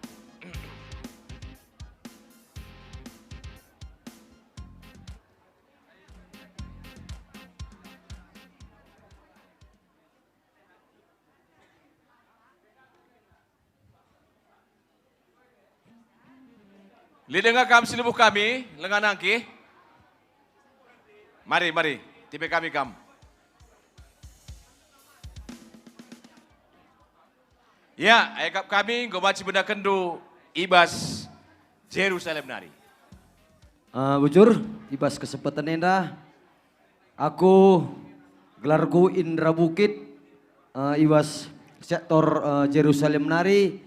Lit denga kam si lebuh kami, lenga nangkih. Mari, mari, tipe kami kam. Ya, akap kami enggo banci bedakenndu i bas Jerusalem nari. Eh, bujur, i bas kesempatan enda, aku gelarku Indra Bukit, eh, i bas sektor, eh, Jerusalem nari,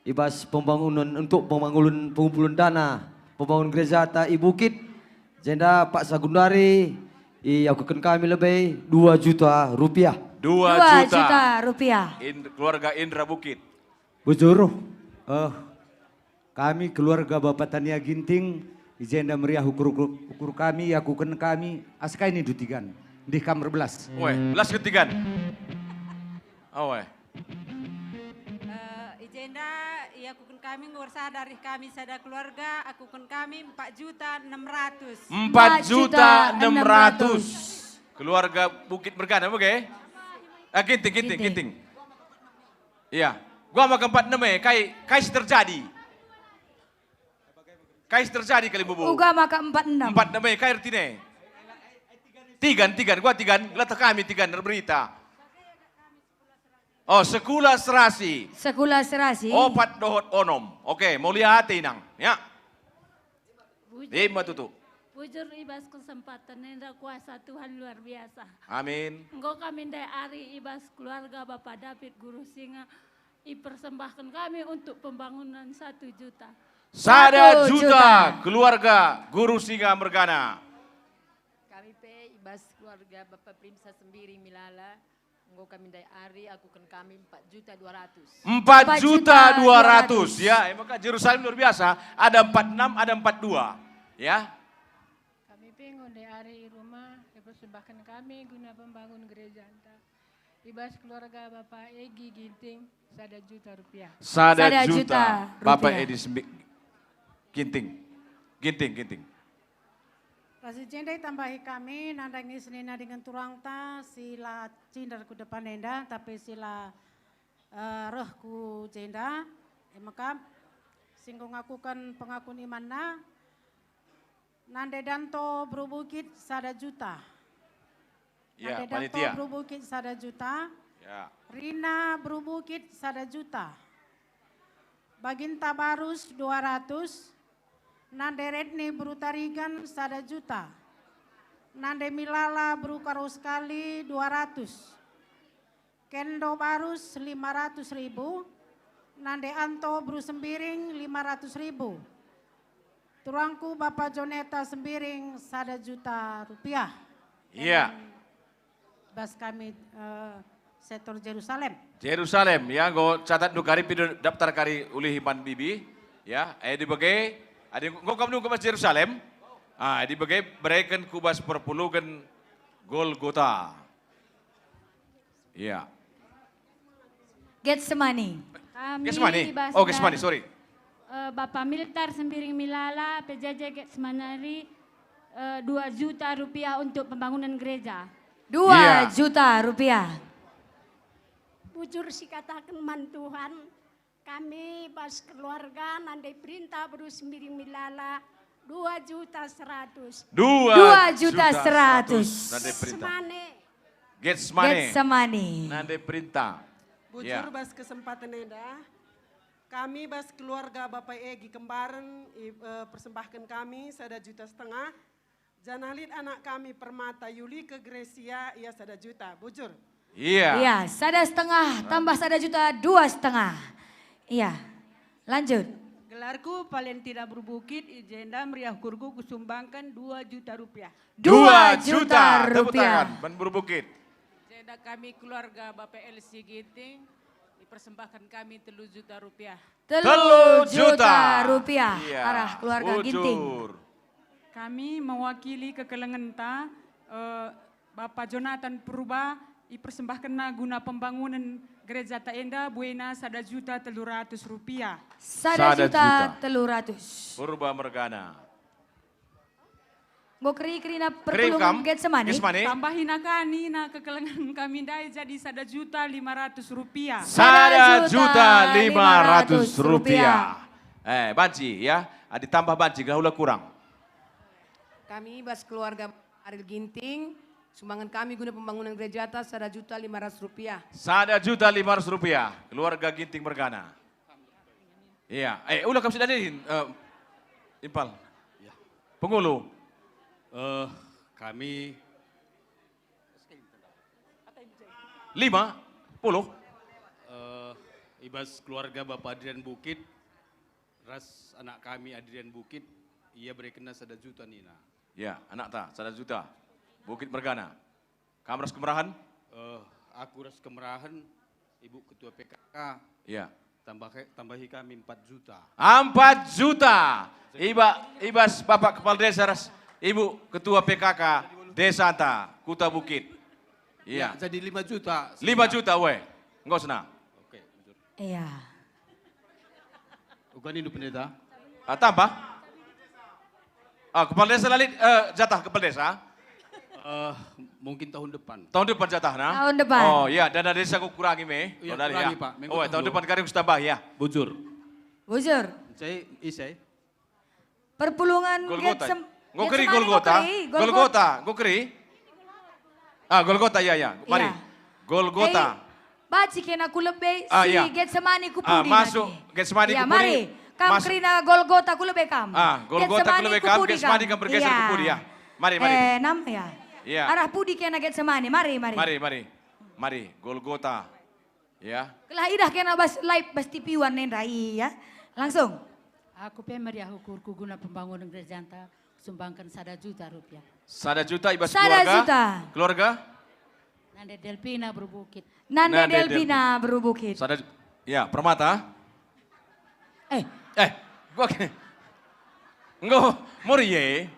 i bas pembangunan, untuk pembangunan, pengumpulan dana pembangunan gerejata i Bukit, jenda paksa genduari iakuken kami lebe dua juta rupiah. Dua Dua juta. Juta rupiah. In-, keluarga Indra Bukit. Bujur, eh, kami keluarga Bapa Tania Ginting, i jenda meriah ukur, ukur, ukur kami, iakuken kami, asa kai nindu Tigan. Ndih kam erbelas. Weh, belas ke Tigan. Awe. Eh, i jenda iakuken kami enggo ersada arih kami sada keluarga, akuken kami empat juta enam ratus. Empat juta enam ratus. Keluarga Bukit Mergana, oke? Ah, Ginting, Ginting, Ginting. Ginting. Iya. Gua maka empat enam e, kai, kai si terjadi? Kai si terjadi kali bubu? Uga maka empat enam. Empat enam e, kai ertina e? Tigan, Tigan, gua Tigan, gelah teh kami Tigan erberita. Oh, sekula serasi. Sekula serasi. Opat dohot onom. Oke, mulia ate inang, ya. Bujur. Lima tutu. Bujur i bas kesempatan enda kuasa Tuhan luar biasa. Amin. Enggo kami ndai ari i bas keluarga Bapa David Guru Singa, ipersembahken kami untuk pembangunan satu juta. Sada Satu juta juta. Keluarga Guru Singa Mergana. Kami pe i bas keluarga Bapa Primsa Sembiring Milala, enggo kami ndai ari akuken kami empat juta dua ratus. Empat juta dua ratus. Empat juta dua ratus. Ya, e maka Jerusalem luar biasa. Ada empat enam, ada empat dua. Ya. Kami pe enggo ndai ari i rumah, ipersembahken kami guna pembangun gerejanta. I bas keluarga Bapa Egi Ginting, sada juta rupiah. Sada Sada juta, juta Bapa rupiah. Edi Sembi-, Ginting. Ginting, Ginting. Ras i jenda itambahi kami nandangi senina dingen turangta si la cinder ku depan enda, tapi si la, eh, reh ku jenda. E maka, si enggo ngakuken pengakun imanna, Nande Danto Bru Bukit sada juta. Ya, Nande Danto panitia. Bru Bukit sada juta. Ya. Rina Beru Bukit sada juta. Baginta Barus dua ratus. Nande Retni Beru Tarigan sada juta. Nande Milala Beru Karo Sekali dua ratus. Kendo Barus lima ratus ribu. Nande Anto Beru Sembiring lima ratus ribu. Turangku Bapa Joneta Sembiring sada juta rupiah. Iya. Bas kami, eh, sektor Jerusalem. Jerusalem, ya, enggo catat ndu kari, pindo daftar kari ulihi man bibi, ya, eh, dibage, adi enggo kam nungkun bas Jerusalem, ah, dibage bereken ku bas perpulungen Golgota. Iya. Getsemani. Kami Getsemani? Bas Oh, Getsemani, sorry. Eh, Bapa Miltar Sembiring Milala, P J J Getsemani, eh, dua juta rupiah untuk pembangunan gereja. Dua Iya. juta rupiah. Bujur sikataken man Tuhan, kami bas keluarga nande Perinta Beru Sembiring Milala, dua juta seratus. Dua juta seratus. Nande Perinta. Semane. Getsemani. Getsemani. Nande Perinta. Bujur Ya. bas kesempatan enda, kami bas keluarga Bapak Egi Kembaren, i, eh, persembahken kami sada juta setengah. Janah lit anak kami Permata Yulike Gracia, ia sada juta. Bujur. Iya. Iya, sada setengah tambah sada juta, dua setengah. Iya. Lanjut. Gelarku Valentina Beru Bukit, i jenda meriah ukurku kusumbangken dua juta rupiah. Dua juta Tepuk rupiah. tangan, man Beru Bukit. Jenda kami keluarga Bapak L C Ginting, dipersembahkan kami telu juta rupiah. Telu juta rupiah Iya, arah keluarga Ginting. Bujur. Kami mewakili kekelengenta, eh, Bapa Jonathan Purba, ipersembahkenna guna pembangunan gereja ta enda buena sada juta telu ratus rupiah. Sada juta telu ratus. Purba mergana. Enggo keri-, kerina Keri perpulungen kam? Getsemani. Getsemani. Tambahina ka nina kekelengen kami ndai jadi sada juta lima ratus rupiah. Sada juta lima ratus rupiah. Eh, banci ya. Adi tambah banci, gelah ula kurang. Kami bas keluarga Ariel Ginting, sumbangan kami guna pembangunan gerejata sada juta lima ratus rupiah. Sada juta lima ratus rupiah, keluarga Ginting mergana. Iya, eh, ula kam sidadin, eh, Impal. Ya. Pengulu. Eh, kami Lima puluh. Eh, i bas keluarga Bapak Adrian Bukit, ras anak kami Adrian Bukit, ia berekenna sada juta nina. Ya, anakta, sada juta. Bukit mergana. Kam ras kemerahen? Eh, aku ras kemerahen, Ibu Ketua P K K. Ya. Tambahi, tambahi kami empat juta. Empat juta. Iba, i bas Bapak Kepala Desa ras Ibu Ketua P K K Desanta, Kuta Bukit. Iya. Ya, jadi lima juta. Lima juta, weh. Enggo senang. Oke, betul. Iya. Uga nindu pendeta. Ah, tambah? Ah, Kepala Desa la lit, eh, jatah Kepala Desa? Eh, mungkin tahun depan. Tahun depan jatahna? Tahun depan. Oh, iya, dana desa ku kurangi me. Iya, kurangi, Pak. Minggu Oh, tahun tahun depan kari ku tambah, ya. Bujur. Bujur. Saya, isai. Perpulungen Golgota. Getsem-, Enggo keri Getsemani, Golgota. Enggo keri. Golgota. Golgota, enggo keri. Ah, Golgota, ya, ya. Mari. Iya. Golgota. Eh, banci kena ku lebe Ah, si iya. Getsemani ku Ah, pudi masuk nari. Getsemani Iya, ku pudi. Mari. Kam Mas- kerina Golgota ku lebe kam. Ah, Golgota ku lebe Getsemani kam, ku pudi Getsemani kam. Kam bergeser ku Iya. pudi, ya. Mari, mari. Eh, nam, ya. Iya. Arah pudi kena Getsemani. Mari, mari. Mari, mari. Mari, Golgota. Ya. Gelah idah kena bas live bas T V One nenda, iya. Langsung. Aku pe meriah ukurku guna pembangunan gerejanta, sumbangken sada juta rupiah. Sada juta i bas Sada keluarga? juta. Keluarga? Nande Delpina Beru Bukit. Nande Nande Delpina Delpina. Beru Bukit. Sada ju-, ya, Permata. Eh. Eh, gua gini. Enggo, Moria.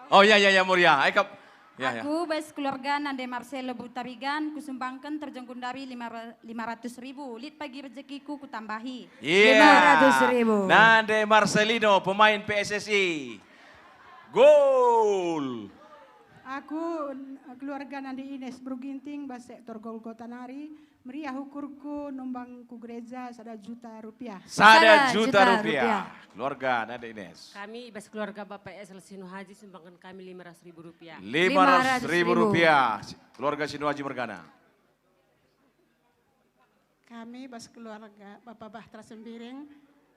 Oh, ya, ya, ya, Moria. Ai kap-, ya, ya. Aku bas keluarga Nande Marcelo Beru Tarigan, kusumbangken terjeng gundari lima ra-, lima ratus ribu. Lit pagi rejekiku kutambahi. Iya. Lima ratus ribu. Nande Marcelino, pemain P S S I. Gol. Aku, n-, keluarga Nande Ines Beru Ginting, bas sektor Golgota nari. Meriah ukurku numbang ku gereja sada juta rupiah. Sada juta Sada juta rupiah. rupiah. Keluarga Nande Ines. Kami i bas keluarga Bapak Esel Sinuhaji sumbangken kami lima ratus ribu rupiah. Lima ratus ribu rupiah. Keluarga Sinuhaji mergana. Kami bas keluarga Bapa Bahtera Sembiring,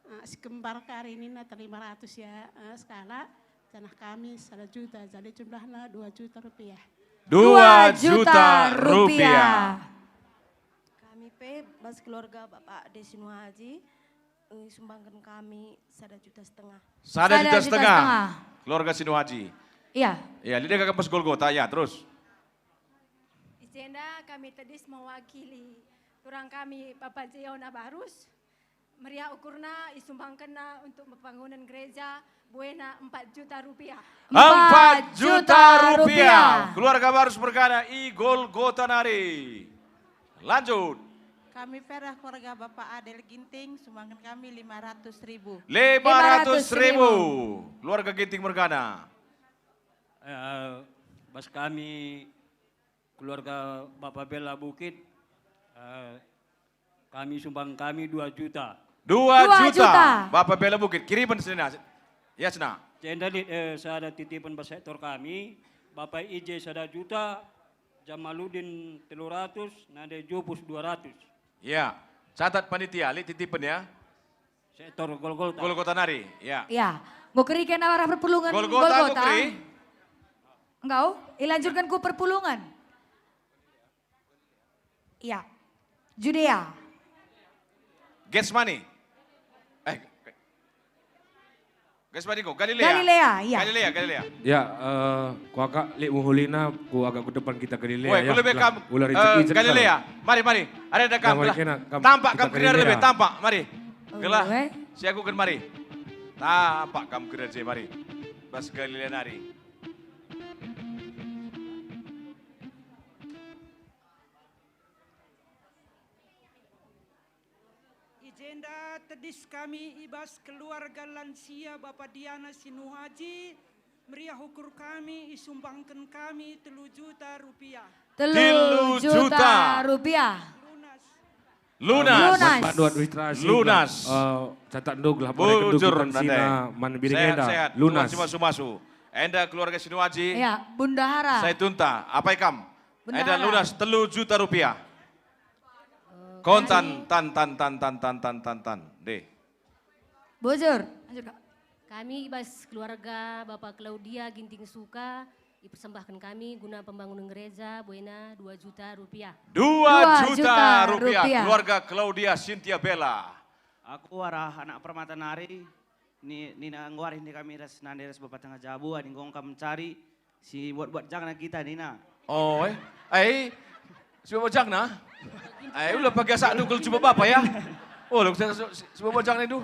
eh, si kembar kari nina terlima ratus ya, eh, sekalak, janah kami sada juta, jadi jumlahna dua juta rupiah. Dua juta rupiah. Kami pe bas keluarga Bapak Ade Sinuhaji, eh, sumbangken kami sada juta setengah. Sada juta setengah. Keluarga Sinuhaji. Iya. Iya, lit ka bas Golgota, ya, terus. I jenda kami tedis mewakili turang kami Bapak Jeyona Barus. Meriah ukurna isumbangkenna untuk pembangunan gereja, buena empat juta rupiah. Empat juta rupiah. Keluarga Barus mergana i Golgota nari. Lanjut. Kami perah keluarga Bapak Adel Ginting, sumbangken kami lima ratus ribu. Lima ratus ribu. Keluarga Ginting mergana. Eh, bas kami keluarga Bapak Bella Bukit, eh, kami sumbang kami dua juta. Dua juta. Bapak Bella Bukit, kirimen senina. Ya, senina. Jenda lit, eh, sada titipen bas sektor kami, Bapak I J sada juta, Jamaludin telu ratus, Nande Jupus dua ratus. Ya, catat panitia, lit titipen ya. Sektor Golgota. Golgota nari, ya. Ya, enggo keri kena arah perpulungen Golgota, enggo Golgota. Keri. Enggau, ilanjutkan ku perpulungen. Ya. Judea. Getsemani. Eh, Getsemani enggo, Galilea. Galilea, ya. Galilea, Galilea. Ya, eh, kuakap lit mehulina, kuakap ku depan kita Galilea. Weh, ya, ku lebe lah, kam, ular eh, ijek-ijek Galilea. Kal. Mari, mari. Ada, ada kam, mari lah. Kena kam, tampak kita kam kena Galilea. Lebih, tampak, mari. Oh, gelah, eh. Si aku kan mari. Tampak kam kena je, mari. Bas Galilea nari. I jenda tedis kami i bas keluarga lansia Bapa Diana Sinuhaji, meriah ukur kami, isumbangken kami telu juta rupiah. Telu juta rupiah. Lunas. Lunas. Lunas. Man bandu administrasi, lunas. Eh, catat nduk lah, bujur, nande. Man biring enda. Sehat, sehat. Lunas. Tuhan si masu-masu. Enda keluarga Sinuhaji. Ya, Bundahara. Saya tunta. Apai kam? Bundahara. Enda lunas telu juta rupiah. Kontan, tan, tan, tan. Deh. Bujur. Lanjut, Kak. Kami i bas keluarga Bapak Claudia Ginting Suka, ipersembahken kami guna pembangunan gereja, buena dua juta rupiah. Dua juta rupiah. Dua juta rupiah. Keluarga Claudia Cynthia Bella. Aku arah anak permata nari, ni, nina enggo arih ni kami ras nande ras Bapa Tengah Jabu, adi enggo kam mencari, si buat-buat jangna kita nina. Oh, eh. Eh, si buat-buat jangna? Eh, ula pagi asak dukul coba bapa ya. Oh, lo si, si, si buat-buat jangna itu.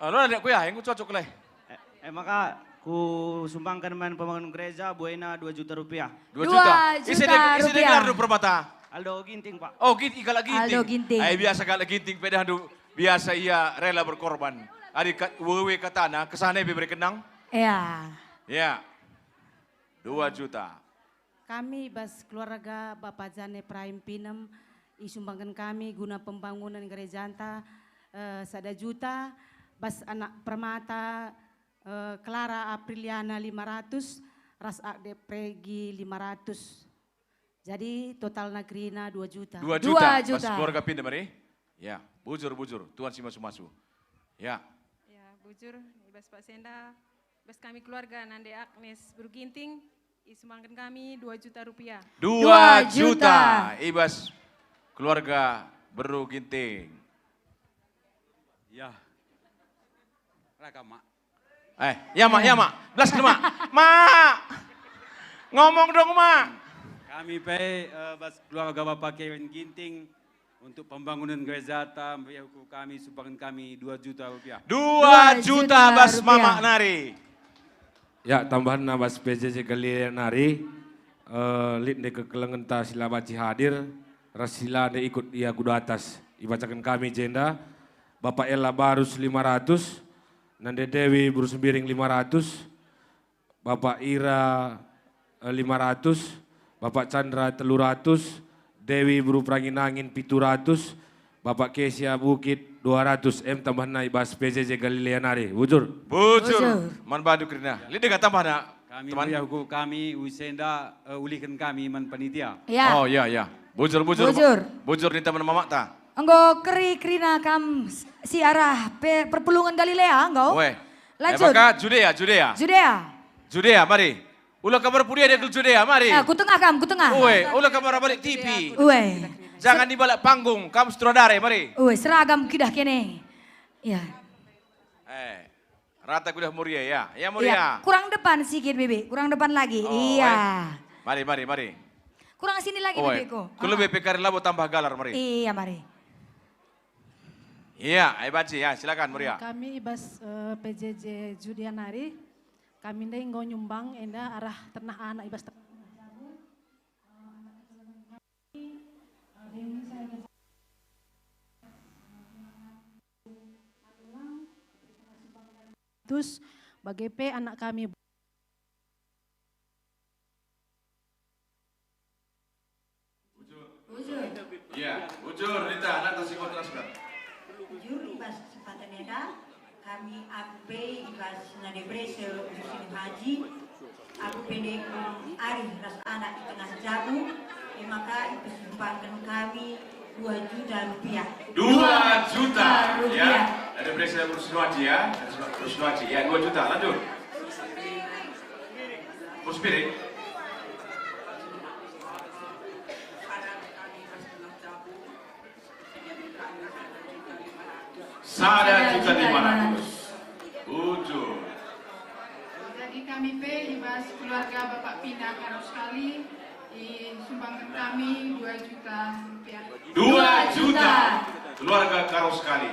Ah, lo anak ku ya, yang ku cocok lah. Eh, eh, maka ku sumbangkan man pembangun gereja, buena dua juta rupiah. Dua juta. Dua juta rupiah. Ise de, ise de gelar du permata? Aldo Ginting, Pak. Oh, Gin-, i kalak Ginting. Aldo Ginting. Eh, biasa kalak Ginting, pedah du, biasa ia rela berkorban. Adi ka-, wewe katana, kesahna ibereken nang? Ya. Ya. Dua juta. Kami bas keluarga Bapa Jane Praim Pinem isumbangken kami guna pembangunan gerejanta, eh, sada juta, bas anak permata, eh, Clara Apriliana lima ratus, ras Ade Pregi lima ratus. Jadi totalna kerina dua juta. Dua juta. Dua juta. Bas keluarga Pinem ari? Ya, bujur, bujur. Tuhan si masu-masu. Ya. Ya, bujur, i bas Pak Senda. Bas kami keluarga nande Agnes Beru Ginting, isumbangken kami dua juta rupiah. Dua juta. Dua juta. I bas keluarga Beru Ginting. Ya. Raka, Mak. Eh, ya, Mak, ya, Mak. Belas ke, Mak. Mak. Ngomong dong, Mak. Kami pe, eh, bas keluarga Bapak Kevin Ginting, untuk pembangunan gerejata, meriah ukur kami, sumbangan kami dua juta rupiah. Dua juta bas mamak nari. Ya, tambahanna bas P J J Galilea nari, eh, lit nde kekelengenta si la banci hadir, ras si la nde ikut ia ku datas. Ibacaken kami jenda, Bapak Ella Barus lima ratus, Nande Dewi Beru Sembiring lima ratus, Bapak Ira, eh, lima ratus, Bapak Chandra telu ratus, Dewi Beru Perangin-angin pitu ratus, Bapak Kesia Bukit dua ratus, em tambahanna i bas P J J Galilea nari. Bujur. Bujur. Bujur. Man bandu kerina. Lit denga tambahna, kami teman? Meriah ukur kami, Wisenda, eh, ulihken kami man panitia. Ya. Oh, ya, ya. Bujur, bujur. Bujur. Bujur ninta man mamakta. Enggo keri kerina kam s-, si arah pe-, perpulungen Galilea, enggo? Weh. Lanjut. Eh, maka Judea, Judea. Judea. Judea, mari. Ula kam erpudi adi kal Judea, mari. Eh, ku tengah kam, ku tengah. Weh, ula kam arah balik T V. Weh. Jangan di balik panggung, kam sutradara, mari. Weh, seragam kidah kene. Ya. Eh, rata kudah Moria, ya. Ya, Moria. Iya, kurang depan sikit, Bibi. Kurang depan lagi. Oh, iya. Eh. Mari, mari, mari. Kurang sini lagi, oh, eh. Bibiku. Ku lebe pe kari labo tambah galar, mari. Iya, mari. Iya, ayo banci, ya, silakan, Moria. Kami i bas, eh, P J J Judea nari, kami ndai enggo nyumbang enda arah ternah anak i bas ternah jabu. Terus bage pe anak kami. Bujur. Iya, bujur, Rita, anak si kau teraskan. Bujur, i bas kesempatan enda, kami aku pe i bas nande berese Rusino Haji, aku pe ndai enggo arih ras anak i tengah jabu, e maka ipersembahken kami dua juta rupiah. Dua juta, dua juta rupiah. Ya. Nande berese Rusino Haji, ya. Rusino Haji, ya, dua juta, lanjut. Bos Piring. Sada juta lima ratus. Bujur. Jadi kami pe i bas keluarga Bapak Pina Karo Sekali, isumbangken kami dua juta rupiah. Dua juta. Keluarga Karo Sekali.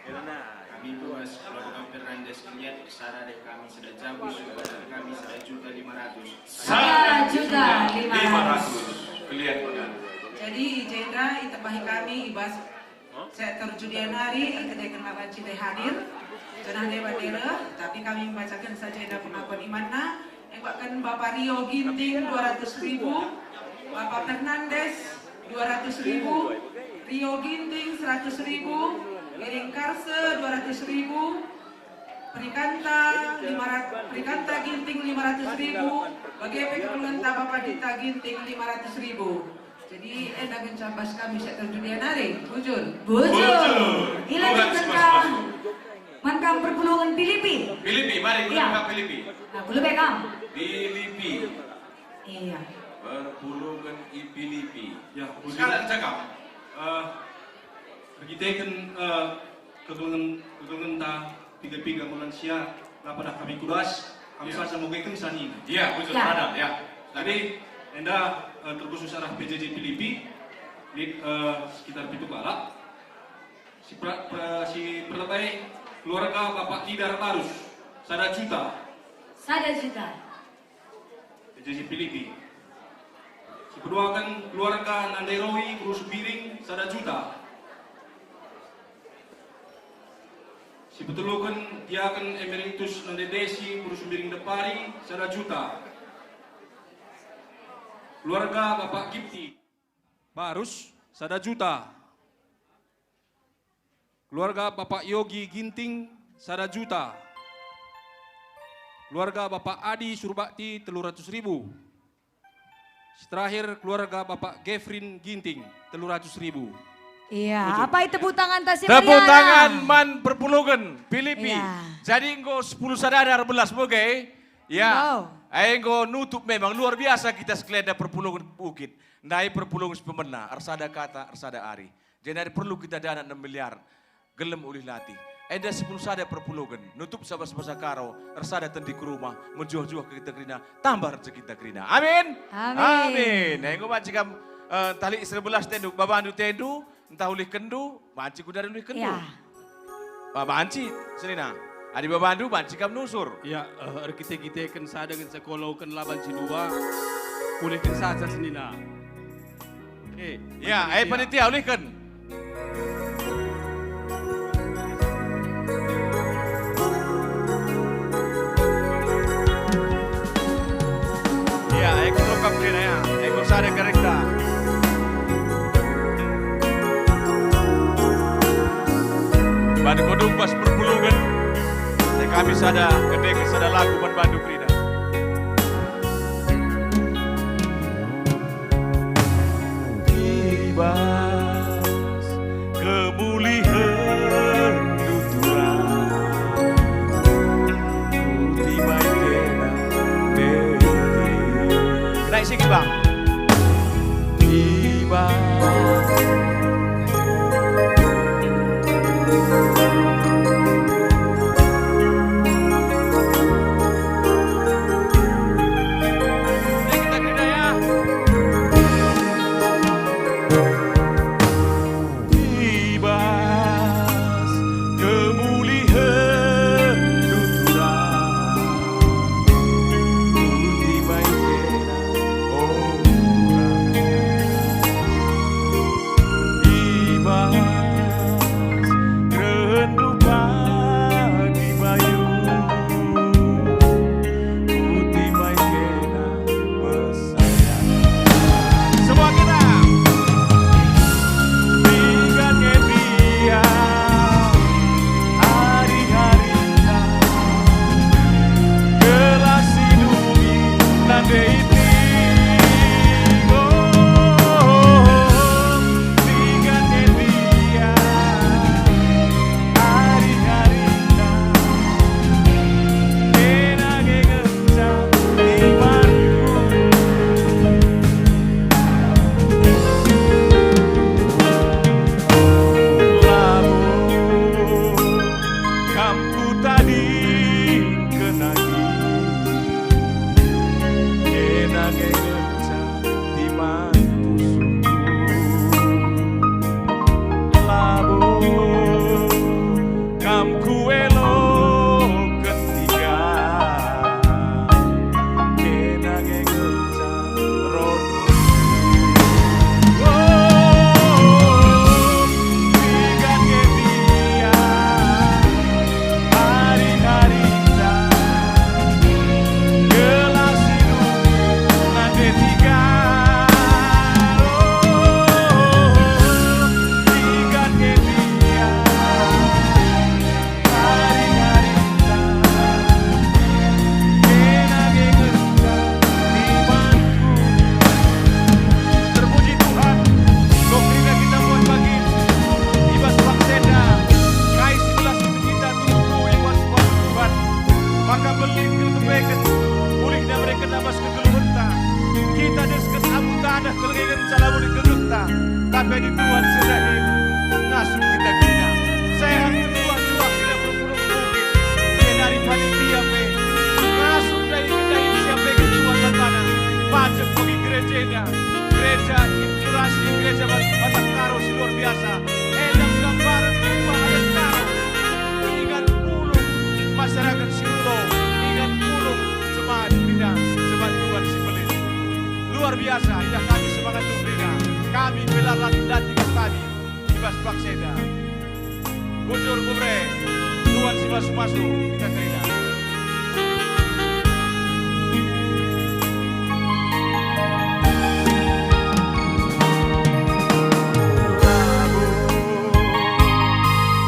Kami pe i bas keluarga Fernandes Keliat, sada deh kami sada jabu, sada kami sada juta lima ratus. Sada juta lima ratus. Keliat benar. Jadi, i jenda itambahi kami i bas sektor Judea nari, kedeken la banci ndai hadir, janah ndai banci reh, tapi kami membacaken saja enda pengakuan imanna. Enggo kin Bapak Rio Ginting dua ratus ribu, Bapak Fernandes dua ratus ribu, Rio Ginting seratus ribu, Iring Karse dua ratus ribu, Perikanta lima ratus, Perikanta Ginting lima ratus ribu, bage pe keperluenta Bapak Dita Ginting lima ratus ribu. Jadi, enda ngenca bas kami sektor Judea nari, bujur. Bujur. Bujur. Ilanjutken ka man kam perpulungen Pilipi. Pilipi, mari, iya. Kita ke Pilipi. Nah, ku lebe kam. Pilipi. Iya. Perpulungen i Pilipi. Ya, bujur. Sekarang cakap. Eh, erkiteken, eh, kekelengen, kekelengenta piga-piga bulan sia, la pernah kami kudas, kami saja mogekenca nina. Iya, bujur, ya. Ada, ya. Jadi, enda, eh, terkhusus arah P J J Pilipi, lit, eh, sekitar pitu kalak. Si pra-, pra-, si perlebe keluarga Bapak Nidar Barus, sada juta. Sada juta. P J J Pilipi. Si peduaken keluarga Nande Roy, Bruce Biring, sada juta. Si peteluken Diaken Emeritus Nande Desi, Bruce Biring Depari, sada juta. Keluarga Bapak Gipti Barus, sada juta. Keluarga Bapak Yogi Ginting, sada juta. Keluarga Bapak Adi Surbakti, telu ratus ribu. Si terakhir, keluarga Bapak Gefrin Ginting, telu ratus ribu. Iya, betul. Apai tepuk tangan tasi meriahna? Tepuk tangan man perpulungen Pilipi. Iya. Jadi enggo sepuluh sada ada erbelas moge. Ya. Enggo. Eh, enggo nutup memang luar biasa kita sekalian dan perpulungen Bukit. Ndai perpulungen si pemena, ersada kata, ersada ari. Jenari perlu kita dana enam miliar. Gelem ulih latih. Enda sepuluh sada perpulungen, nutup sabas basa Karo, ersada tendi ku rumah, mejuah-juah kita kerina, tambah rejekinta kerina. Amin. Amin. Amin. Nah, enggo banci kam, eh, tali sebelas tendu, babandu tendu, ntah ulihkenndu, banci kudari ulihkenndu. Ya. Ba-, banci, senina. Adi babandu, banci kam nusur. Ya, eh, erkite-kiteken sada ngenca kualoken la banci dua, kulihken saja senina. Eh, ya, eh, panitia, ulihken. Ya, eh, kelengkap kerina, ya. Eh, kok sada kereta. Bandu kodung bas perpulungen. Eh, kami sada, kedeng sada lagu man bandu kerina. I bas I bas kemulihen Tuhan, putih baik kena, o Tuhan. I bas kerendu pagi bayu, putih baik kena, semua kita. Ingan nge biar hari-hari gelah si duri nande iti. Oh, ingan nge biar hari-hari kena nge ngenca imanku. Labo kam kutadingken agi, kena nge ngenca timanku sungguh. Labo kam kueloken tiga, kena nge ngenca rondu. Oh, tiga nge dia hari-hari ta, gelah si duri nande tiga. Oh, tiga nge dia hari-hari ta, kena nge ngenca imanku. Terpuji Tuhan, enggo kerina kita muat bagi i bas paksa enda, kai si gelah kita tuhu-tuhu i bas kuasa Tuhan. Maka mbelin kebeken, ulihna mereken bas kegeluhenta. Kita desken abu taneh, kal nge ngenca labo lit gegehta, tapi adi Tuhan si dahin ngasup kita kerina. Sehat kedua-dua kerina perpulungen bukit, jenari panitia pe ngasup dahin-dahin si iapeken Tuhan man bana. Pacet bagi gereja enda, gereja Inspirasi, gereja Batak Karo si luar biasa. Enda penggambaren kehidupan adat Karo. Ingan pulung masyarakat si ulo, ingan pulung jemaat kerina, jemaat Tuhan si mbelin. Luar biasa, idah kami semangat tu kerina. Kami pe la latih-latih kami i bas paksa enda. Bujur kuberre, Tuhan si masu-masu kita kerina. Labo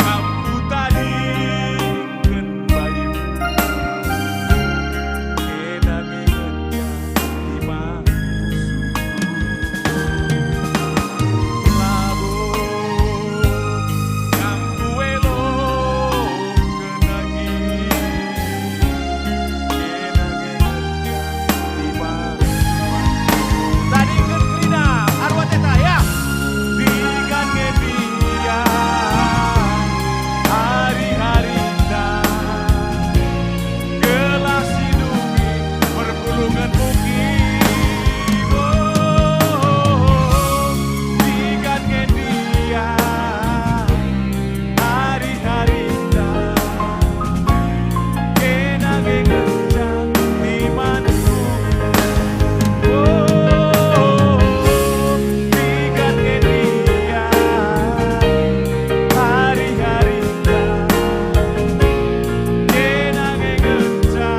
kam kutadingken bayu, kena nge ngenca imanku sungguh. Labo kam kueloken agi, kena nge ngenca imanku. Tadingken kerina, alu ateta, ya. Tiga nge dia hari-hari ta, gelah si duri perpulungen bukit. Oh, tiga nge dia hari-hari ta, kena nge ngenca imanku. Oh, tiga nge dia hari-hari ta, kena nge ngenca.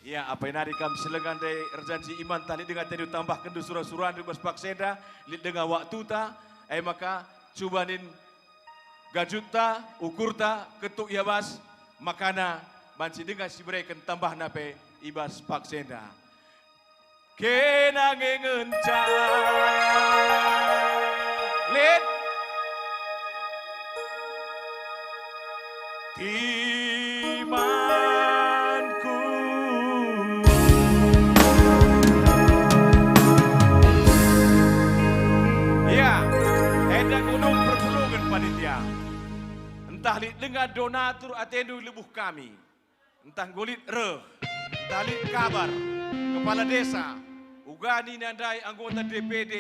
Ya, apai nari kam si lenga ndai erjanji imanta, lit denga atendu tambahkenndu sura-surandu bas paksa enda, lit denga waktuta, e maka cuba nin gajutta, ukurta, ketuk ia bas, makana banci denga sibereken tambahna pe i bas paksa enda. Kena nge ngenca lit timanku. donatur atendu lebuh kami. Ntah enggo lit reh, ntah lit kabar, kepala desa, uga nina ndai anggota D P D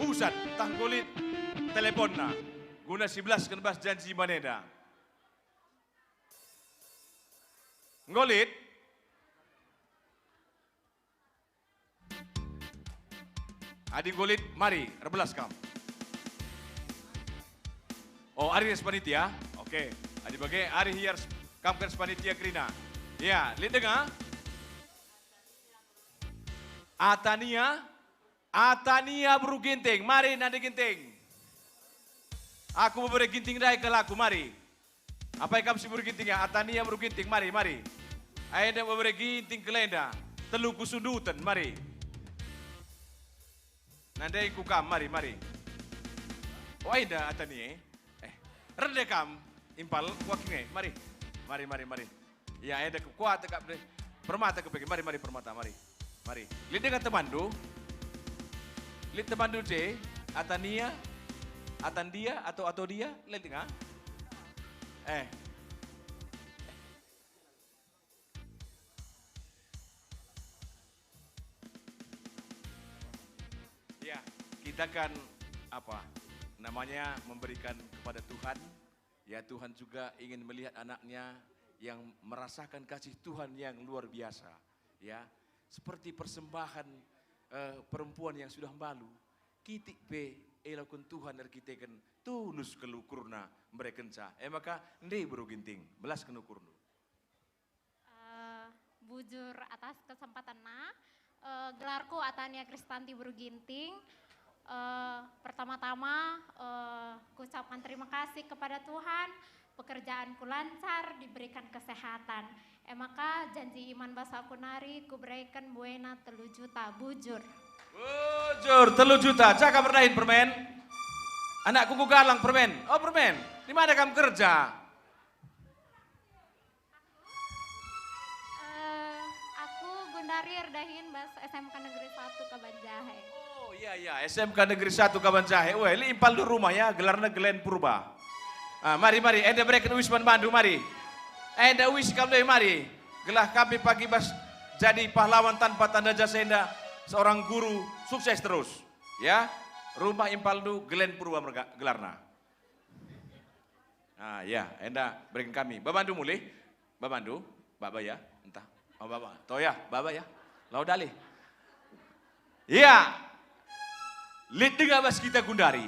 pusat, ntah enggo lit teleponna, guna sibelasken bas janji man enda. Enggo lit? Adi enggo lit, mari, erbelas kam. Oh, ari ras panitia? Oke. Adi bage, ari hiar s-, kam ras panitia kerina. Ya, lit denga? Atania, Atania beru Ginting, mari nande Ginting. Aku bebere Ginting ndai kal aku, mari. Apai kam si beru Ginting ya? Atania beru Ginting, mari, mari. Enda bebere Ginting kal enda. Telu kusunduten, mari. Nandai ku kam, mari, mari. Oh, enda Atania, eh. Eh, rende kam, impal, kuakinge, mari. Mari, mari, mari. Ya, enda ku-, kuat kap deh. Permata kepeke, mari, mari, Permata, mari. Mari. Lit denga temanndu? Lit temanndu je? Atania? Atandia atau Atodia? Lit denga? Eh. Ya, kita kan, apa namanya, memberikan kepada Tuhan. Ya, Tuhan juga ingin melihat anaknya yang merasakan kasih Tuhan yang luar biasa. Ya, seperti persembahan, eh, perempuan yang sudah mbalu, kitik pe ialoken Tuhan erkiteken tulus kal ukurna merekenca. E maka, nde beru Ginting, belasken ukurndu. Eh, bujur atas kesempatanna. Eh, gelarku Atania Kristanti Beru Ginting. Eh, pertama-tama, eh, kuucapkan terima kasih kepada Tuhan, pekerjaanku lancar, diberikan kesehatan. E maka janji iman bas aku nari kubereken buena telu juta, bujur. Bujur, telu juta. Cakap erdahin, Permen. Anakku ku galang, Permen. Oh, Permen, di mana kam kerja? Eh, aku gundari erdahin bas S M K Negeri satu Kabanjahe. Oh, iya, iya, S M K Negeri satu Kabanjahe. Weh, lit impalndu rumah ya, gelarna Glenn Purba. Ah, mari, mari, enda bereken uis man bandu, mari. Enda uis kam deh, mari. Gelah kami pagi bas jadi pahlawan tanpa tanda jasa enda, seorang guru, sukses terus. Ya, rumah impalndu Glenn Purba merga-, gelarna. Ah, ya, enda bereken kami. Babandu mulih? Babandu? Baba ya? Entah. Oh, baba. Toya, baba ya? Lau dalih. Ya. Lit denga bas kita gundari.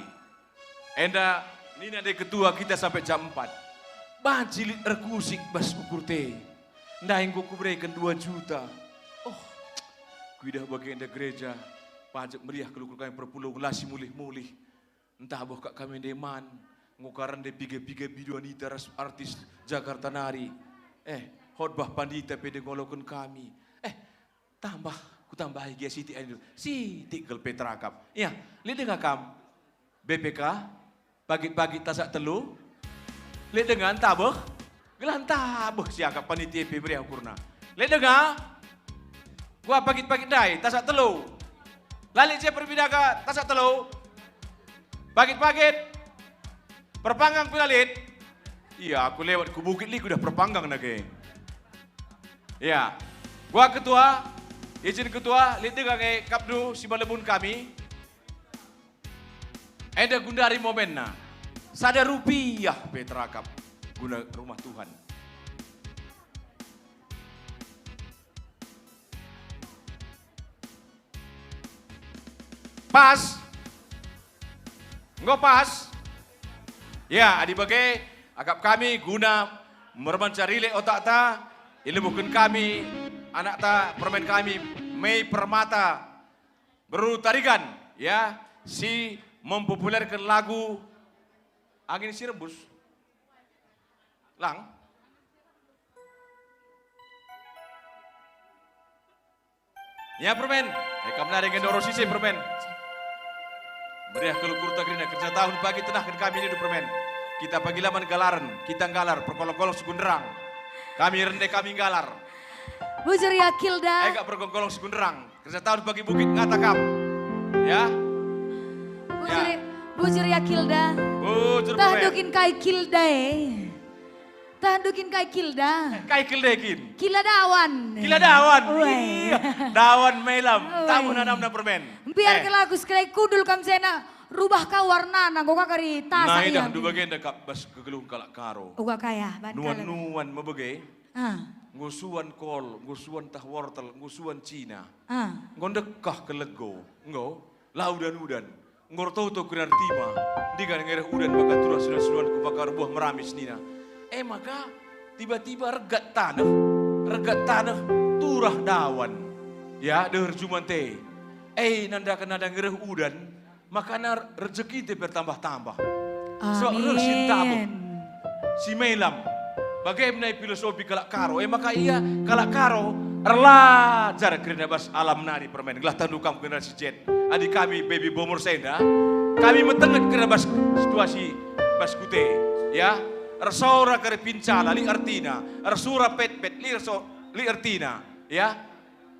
Enda nina ndai ketua kita sampai jam empat. Banci lit erkusik bas ukur te. Ndai enggo kubereken dua juta. Oh, kuidah bagenda gereja. Pajak meriah kal ukur kami perpulungen la si mulih-mulih. Ntah boh kak kami ndeman, ngukaren nde piga-piga biduanita ras artis Jakarta nari. Eh, khotbah pandita pe nde ngaloken kami. Eh, tambah, kutambahi gia sitik aja. Sitik kal pe terakap. Ya, lit denga kam. B P K, pagit-pagit tasak telu. Lit denga ntabeh. Gelah ntabeh siakap panitia pe meriah ukurna. Lit denga. Gua pagit-pagit ndai, tasak telu. La lit je perbinaka, tasak telu. Pagit-pagit. Perpanggang pe la lit. Iya, aku lewat ku bukit lit, udah perpanggang nage. Iya. Gua ketua, izin ketua, lit denga nge kapdu si malebun kami. Enda gundari momenna. Sada rupiah pe terakap guna rumah Tuhan. Pas. Enggo pas. Ya, adi bage, akap kami guna mermanca rilek otakta, ilebuhken kami anakta, permen kami, Mei Permata. Beru Tarigan, ya, si mempopulerken lagu Angin Si Rembus. Lang. Ya, permen. Eh, kam nari ngendoro sisi, permen. Meriah kal ukurta kerina, kerja tahun pagi tenahken kami nindu, permen. Kita pagi la man galaren, kita nggalar perkolong-kolong si ku nderang. Kami rende, kami nggalar. Bujur ya, Kilda. Eh, kak perkolong-kolong si ku nderang. Kerja tahun bagi bukit ngata kam. Ya. Bujur, ya. Bujur ya, Kilda. Bujur, tah permen. Dokin kai Kilda, eh. Tahndu kin kai Kilda? Kai Kilda kin? Kila dawan. Kila dawan. Weh. Iya, dawan Melam. Weh. Tamu nanamna permen. Mbiar Eh. ke lagu sekali kundul kam sena rubah ka warnana, enggo ka kari tasa Nah, idah, iam. du bagenda kap bas kegeluhen kalak Karo. Uga kaya, ban kalak. Nuan-nuan mebege. Ah. Enggo suan kol, enggo suan tah wortel, enggo suan Cina. Ah. Enggo ndekah kelego. Enggo. La udan-udan, enggo ertoto kerina ertima, ndigan nge reh udan maka turah sinuan-sinuan ku bakar buah meramis nina. E maka, tiba-tiba regat taneh, regat taneh, turah dawan. Ya, deher jumante. E, nandaken nanda nge reh udan, makana rejekinte pe ertambah-tambah. Sebab reh si ntabeh. Amin. Si Melam. Bage me nai filosofi kalak Karo. E maka ia kalak Karo erlajar kerina bas alam nari permen. Gelah tahndu kam generasi Z. Adi kami baby boomers enda, kami metenget kerina bas situasi bas kute. Ya, ersora kari pincala, lit ertina. Ersura petpet, lit erso-, lit ertina. Ya,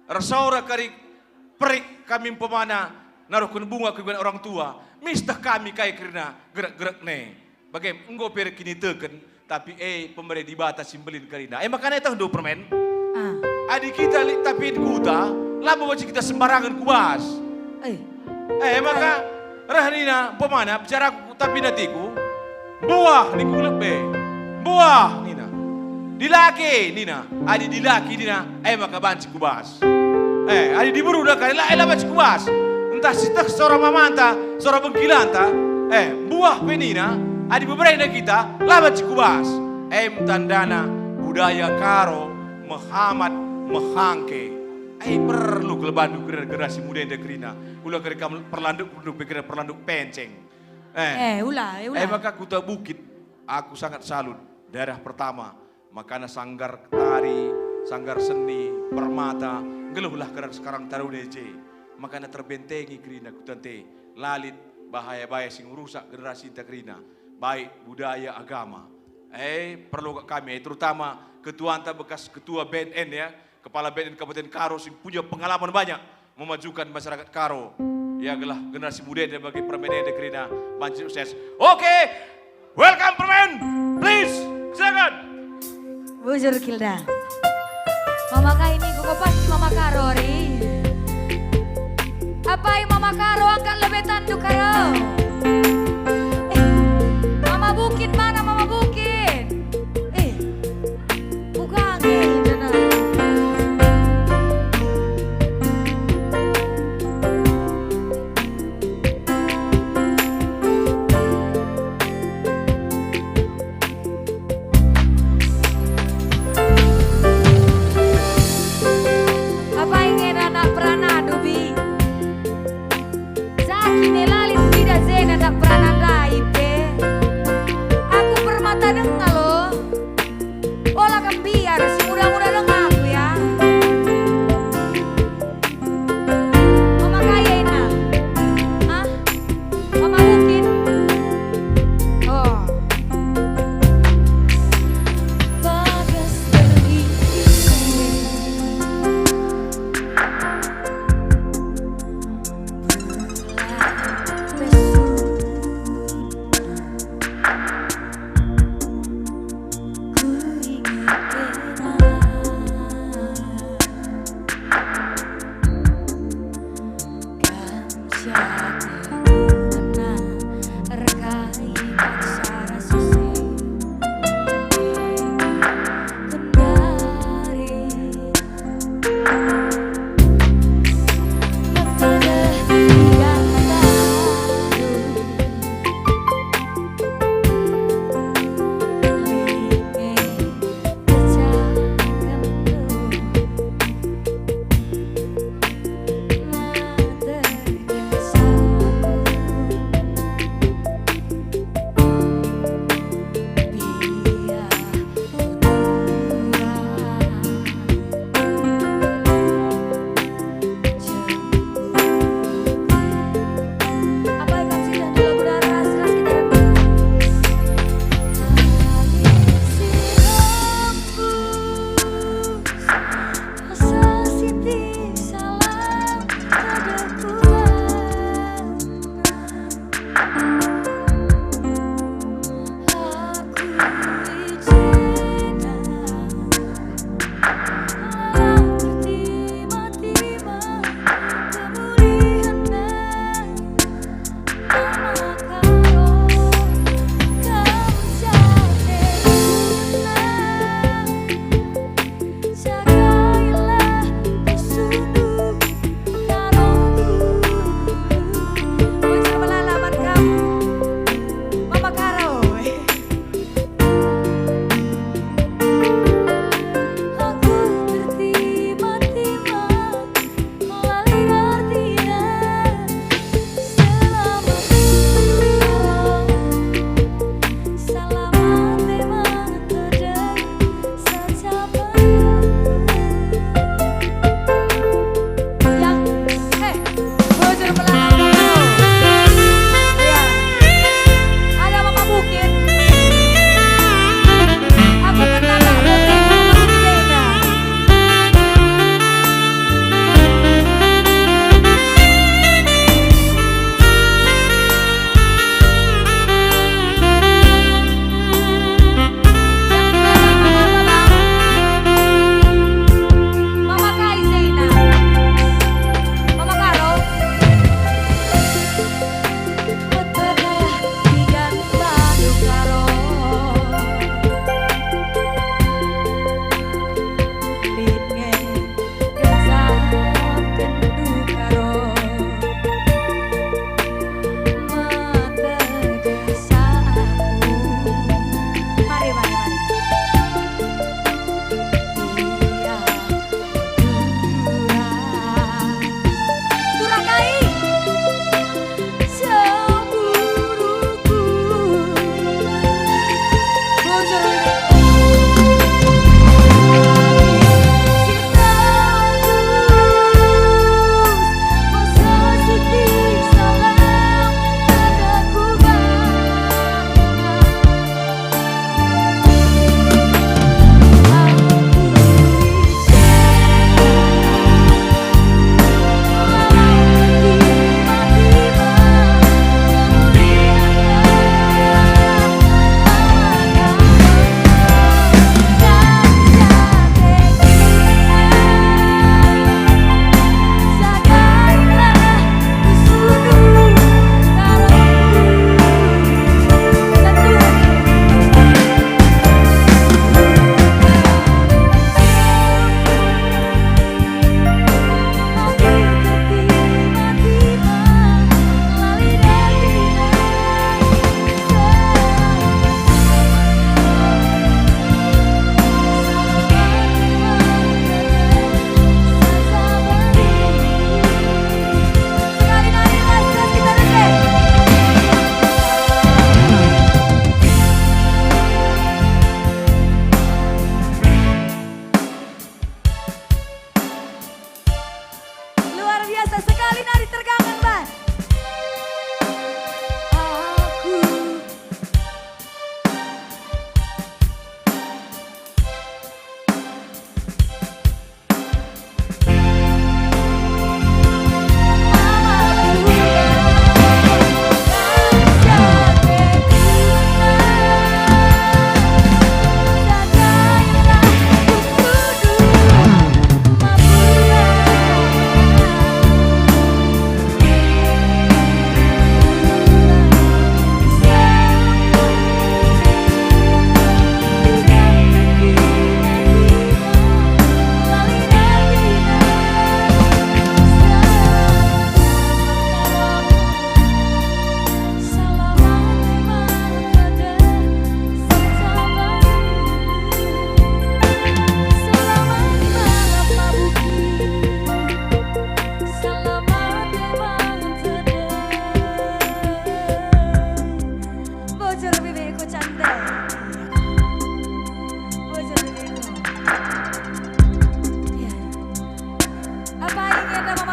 ersora kari perik kami umpamana naruhken bunga ku ingan orang tua, misteh kami kai kerina gerek-gerek ne. Bage enggo pe erkiniteken, tapi e pemere Dibata si mbelin kerina. E maka nai tehndu permen. Ah. Adi kita lit tapin kuta, labo banci kita sembarangen ku bas. Eh. E maka reh nina umpamana bicaraku ku tapin atiku, "Mbuah," ningku lebe. "Mbuah," nina. "Dilaki," nina. Adi dilaki nina, e maka banci ku bas. Eh, adi diberu dakari la, e la banci ku bas. Ntah si teh sora mamanta, sora bengkilanta, eh, mbuah pe nina, adi beberena kita, la banci ku bas. Em tandana budaya Karo mehamat mehangke. Eh, perlu kelebandu kerina generasi muda enda kerina. Ula kari kam perlanduk, perlu pe kerina perlanduk penceng. Eh. Eh, ula, eh, ula. Eh, maka kuta bukit, aku sangat salut. Daerah pertama, makana sanggar tari, sanggar seni, permata, nggeluhlah kerina sekarang taruna i je. Makana terbentengi kerina kutante, la lit bahaya-bahaya si ngerusak generasinta kerina, baik budaya, agama. Eh, perlu kak kami, eh, terutama ketuanta bekas ketua B N N ya, kepala B N N Kabupaten Karo si punya pengalaman banyak memajukan masyarakat Karo. Ya, gelah generasi muda enda bagi permen enda kerina banci sukses. Oke, welcome permen, please, silakan. Bujur Kilda. Mama kai minggu ko pasti Mama Karo ari. Apai Mama Karo angkat lebe tandu Karo. Eh, Mama Bukit mana Mama Bukit? Eh, Uga nge, Jana. Apai nge anak perana dubi. Zaki ne lalin tidak ze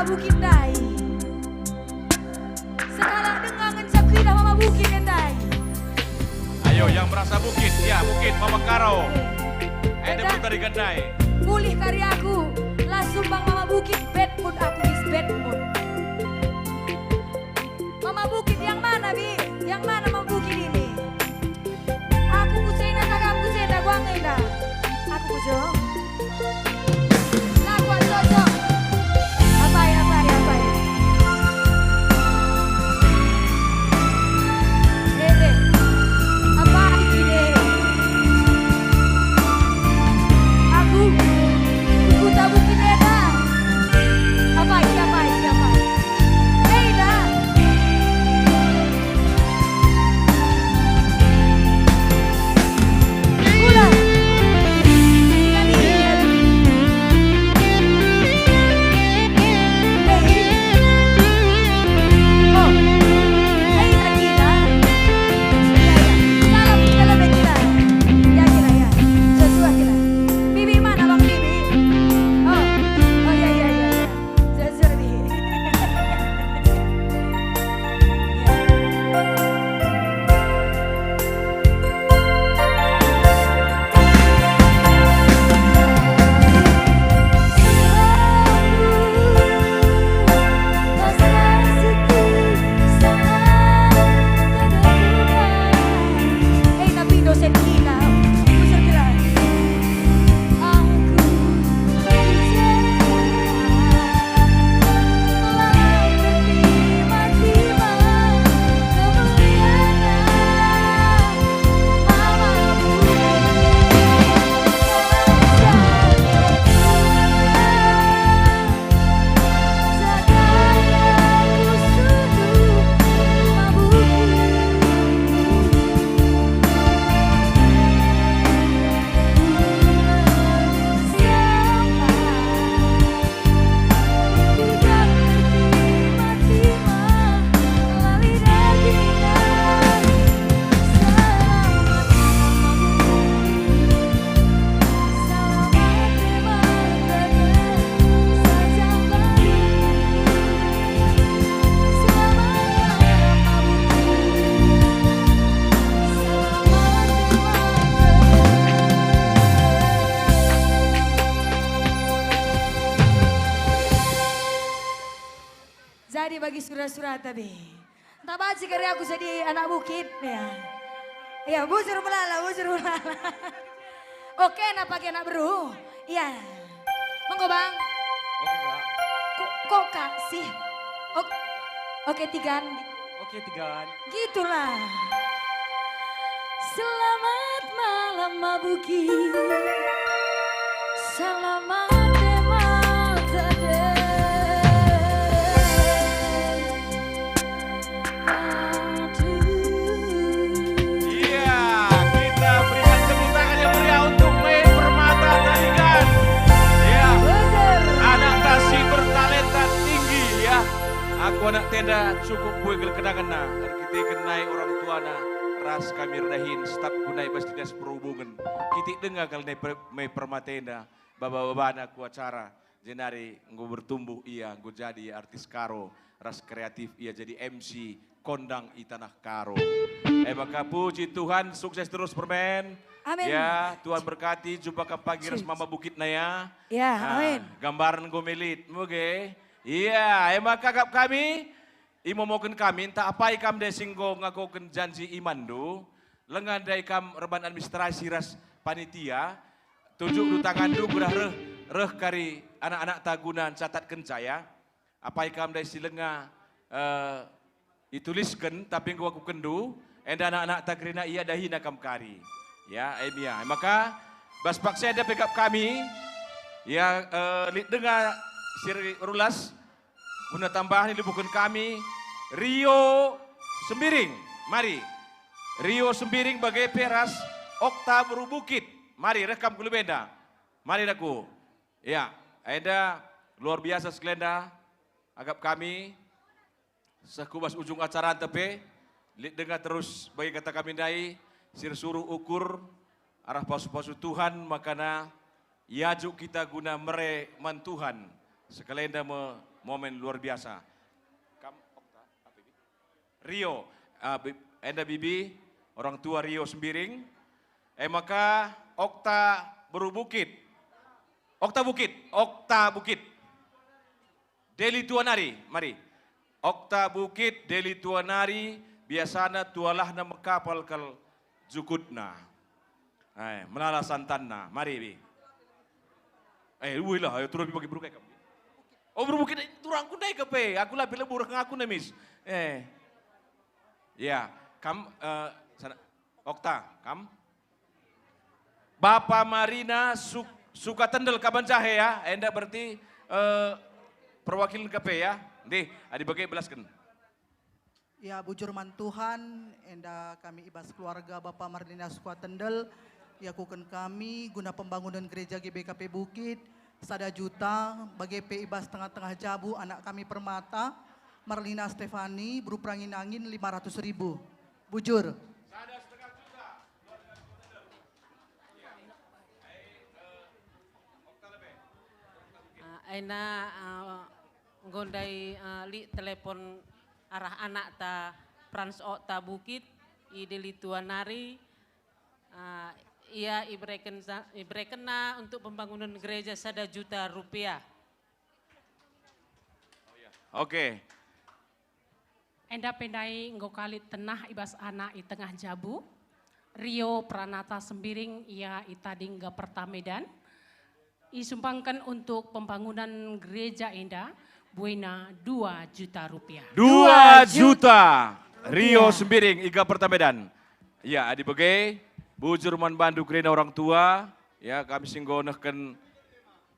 Bukit ndai. Sekalak denga ngenca kuidah Mama Bukit ndai. Ayo, yang merasa Bukit, ya, Bukit, Mama Karo. Oke. Enda Enda, pun tari gandai. Mulih kari aku, la sumbang Mama Bukit, bad mood aku, is bad mood. Mama Bukit yang mana, Bi? Yang mana Mama Bukit ini? Aku kucena kagam kucena guang enda. Aku kujo. Lagu ajo-ajo. Apai, apai, apai. Eh, eh. Apai, ide. Aku, ku Kuta Bukit enda. Apai, apai, apai. Enda. Jujur, Bi. Oh, oh, ya, ya, ya, ya. Jujur, Bi. Ya. Eh, tapi dosen kita. Jujur, Bi. Jadi bagi sura-surata, Bi. Ntah banci kari aku jadi anak bukit, ya. Ya, bujur melala, bujur melala. Oke, na pagi anak beru? Ya. Monggo, Bang. Oke, Kak. Ko-, kok, Kak, sih? Ok-, oke, Tigan. Oke, Tigan. Gitulah. Selamat malam, Mabuki. Selamat de mata de. Iya, kita berikan tepuk tangan yang meriah untuk Mei Permata Tarigan. Iya, anak tasi bertalenta tinggi, ya. Aku anak tenda cukup bue gel kenangenna, erkiteken nai orang tuana ras kami erdahin staf ku nai bas dinas perhubungen. Kitik denga kal nai per-, Mei Permata enda. Baba-babana ku acara, jenari enggo bertumbuh ia, enggo jadi artis Karo, ras kreatif ia jadi M C kondang i tanah Karo. E maka puji Tuhan, sukses terus permen. Amin. Ya, Tuhan berkati, jumpa kam pagi ras Mama Bukit nai ya. Ya, amin. Gambaren enggo melit, muge. Iya, e maka kap kami, imomoken kami, ntah apai kam ndai si enggo ngakoken janji imanndu, lenga ndai kam erban administrasi ras panitia, tunjukndu tanganndu gelah reh, reh kari anak-anakta guna ncatatkenca, ya. Apai kam ndai si lenga, eh, itulisken, tapi enggo akukenndu, enda anak-anakta kerina iadahina kam kari. Ya, em ya. Maka, bas paksa enda pe kap kami, ya, eh, lit denga si rulas, guna tambahen ilebuhken kami Rio Sembiring. Mari. Rio Sembiring bage pe ras Okta Beru Bukit. Mari, reh kam ku lebe enda. Mari daku. Ya, enda luar biasa sekalenda akap kami. Seh ku bas ujung acaranta pe, lit denga terus bagi kata kami ndai, si ersuruh ukur arah pasu-pasu Tuhan, makana iajuk kita guna mere man Tuhan, Sekalenda me momen luar biasa. Kam, Okta, apa ini? Rio, ah, bi-, enda bibi, orang tua Rio Sembiring. E maka Okta Beru Bukit. Okta Bukit, Okta Bukit. Deli tua nari, mari. Okta Bukit, Deli tua nari, biasana tualahna mekapal kal jukutna. Eh, melala santanna, mari, bi. Eh, uilah, ayo turun bagi beru kai kam. Oh, beru Bukit, turangku ndai ke pe, aku la pe lebuh reh ngaku nemis. Eh. Ya, kam, eh, sana, Okta, kam? Bapa Marina Suk-, Sukatendel kaban jahe ya, enda berarti, eh, perwakilan K P ya. Ndih, adi bage belasken. Ya, bujur man Tuhan, enda kami ibas keluarga Bapa Marlina Sukatendel, iakuken kami guna pembangunan gereja G B K P Bukit, sada juta, bage pe ibas tengah-tengah jabu anak kami permata, Marlina Stefani, beru Perangin Angin, lima ratus ribu. Bujur. Ah, ena, ah, enggo ndai, ah, lit telepon arah anakta Frans Okta Bukit, i Deli tua nari, ah, ia ibereken sa-, iberekenna untuk pembangunan gereja sada juta rupiah. Oke. Enda pe ndai enggo ka lit tenah ibas anak i tengah jabu, Rio Pranata Sembiring, ia i Tading Gaperta Medan, isumbangken untuk pembangunan gereja enda, buena dua juta rupiah. Dua juta. Rio Sembiring, i Gaperta Medan. Ya, adi bage, bujur man bandu kerina orang tua, ya, kami si enggo nehken,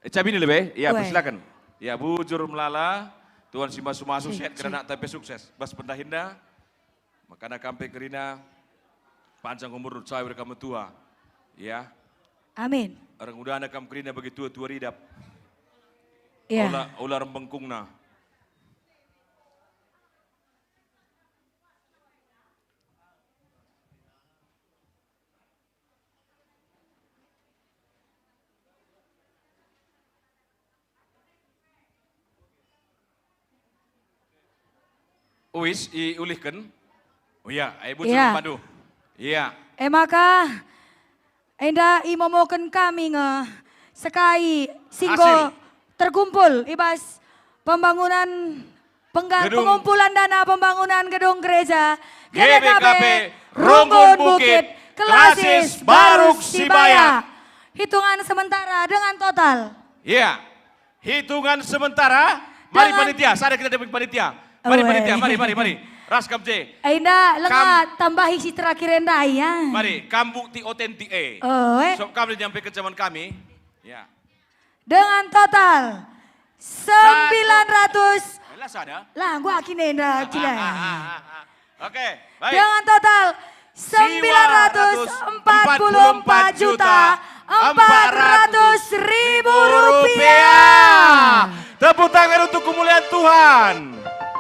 eh, cabini lebe? Ya, persilaken. Ya, bujur melala, Tuhan si masu-masu, sehat kerina tapi sukses. Bas pendahinna, makana kam pe kerina, panjang umur, cawe kam metua. Ya. Amin. Ereng udana kam kerina bagi tua-tua ridap. Ya. Ola, ola rembengkungna. Uis, iulihken. Oh ya, ai bujur. Iya. Padu. Iya. E maka, enda imomoken kami nge sekai si enggo terkumpul i bas pembangunan pengga-, gedung, pengumpulan dana pembangunan gedung gereja G B K P Runggun Bukit, Klasis Baruk Sibaya. Hitungan sementara dengan total. Iya. Hitungan sementara. Mari panitia, sada kita demi panitia. Mari panitia, mari, mari, mari. Ras kam je. Enda lenga tambahi si terakhir enda ya. Mari, kam bukti otentik e. Oh, eh. Sop kam nyampe ke zaman kami. Ya. Dengan total sembilan ratus. Lah, sada. Lah, gua kini enda, cilai. Oke, baik. Dengan total sembilan ratus empat puluh empat juta empat ratus ribu rupiah. Tepuk tangan untuk kemuliaan Tuhan.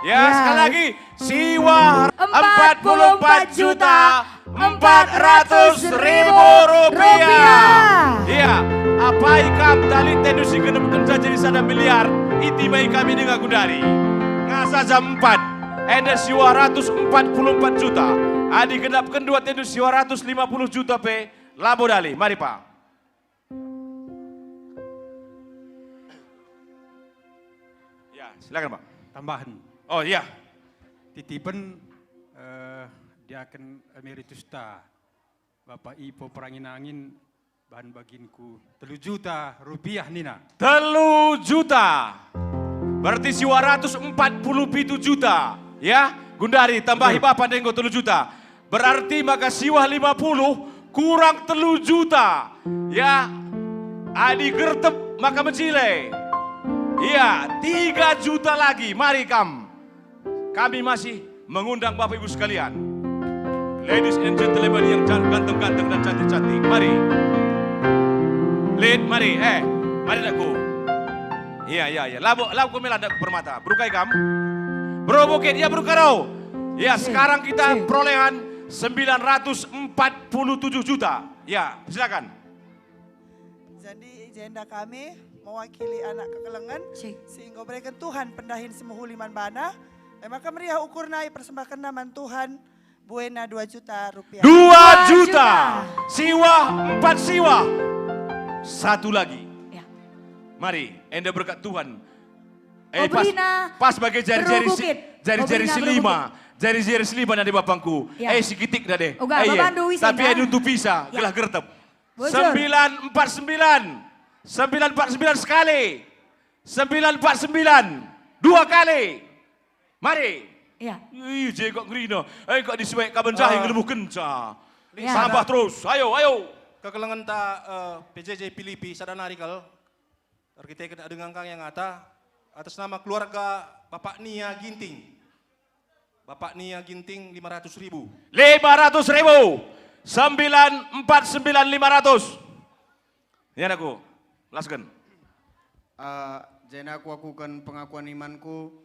Ya, sekali lagi, siwah empat puluh empat juta empat ratus ribu rupiah. Iya, apai kam tali tendu si genep kenca jadi sada miliar, itimai kami denga gundari. Ngasa jam empat. Enda siwah ratus empat puluh empat juta. Adi genapken dua tendu siwah ratus lima puluh juta pe, labo dali. Mari, Pak. Ya, silakan, Pak. Tambahan. Oh, iya. Titipen, eh, Diaken Emeritusta. Bapak Ipo Perangin-angin, bahan baginku telu juta rupiah nina. Telu juta. Berarti siwah ratus empat puluh pitu juta. Ya, gundari tambahi bapa ndai enggo telu juta. Berarti maka siwah lima puluh kurang telu juta. Ya, adi gertep maka mejile. Iya, tiga juta lagi. Mari kam. Kami masih mengundang Bapak Ibu sekalian, ladies and gentlemen yang jan-, ganteng-ganteng dan cantik-cantik, mari. Lit, mari, eh, mari, anakku. Iya, iya, iya. Labo, labo mela, anakku permata. Beru kai kam? Beru Bukit, ya, beru Karo. Ya, sekarang kita perolehan sembilan ratus empat puluh tujuh juta. Ya, silakan. Jadi, i jenda kami mewakili anak kekelengen Cik. Si enggo bereken Tuhan pendahin si mehuli man bana. E maka meriah ukurna ipersembahkenna man Tuhan buena dua juta rupiah. Dua juta. Siwah, empat siwah. Satu lagi. Ya. Mari, enda berkat Tuhan. Eh, pas, pas bage jari-jari si, jari-jari si lima. Jari-jari si lima nade bapangku. Ya. Eh, sikitik nade. Uga, eh, iya. Tapi enda nuntu pisa, ya. Gelah gertep. Bujur. Sembilan empat sembilan. Sembilan empat sembilan sekali. Sembilan empat sembilan. Dua kali. Mari. Iya. Ih, je kok ngerina. Eh, kok disuek kaban jahe ngelebuhkenca. Iya. Tambah terus. Ayo, ayo. Kekelengenta, eh, P J J Pilipi, sada nari kal. Erkiteken adeng angkang yang ngata, atas nama keluarga Bapak Nia Ginting. Bapak Nia Ginting, lima ratus ribu. Lima ratus ribu. Sembilan empat sembilan lima ratus. Ya, aku. Lasken. Eh, jenda aku akuken pengakuan imanku,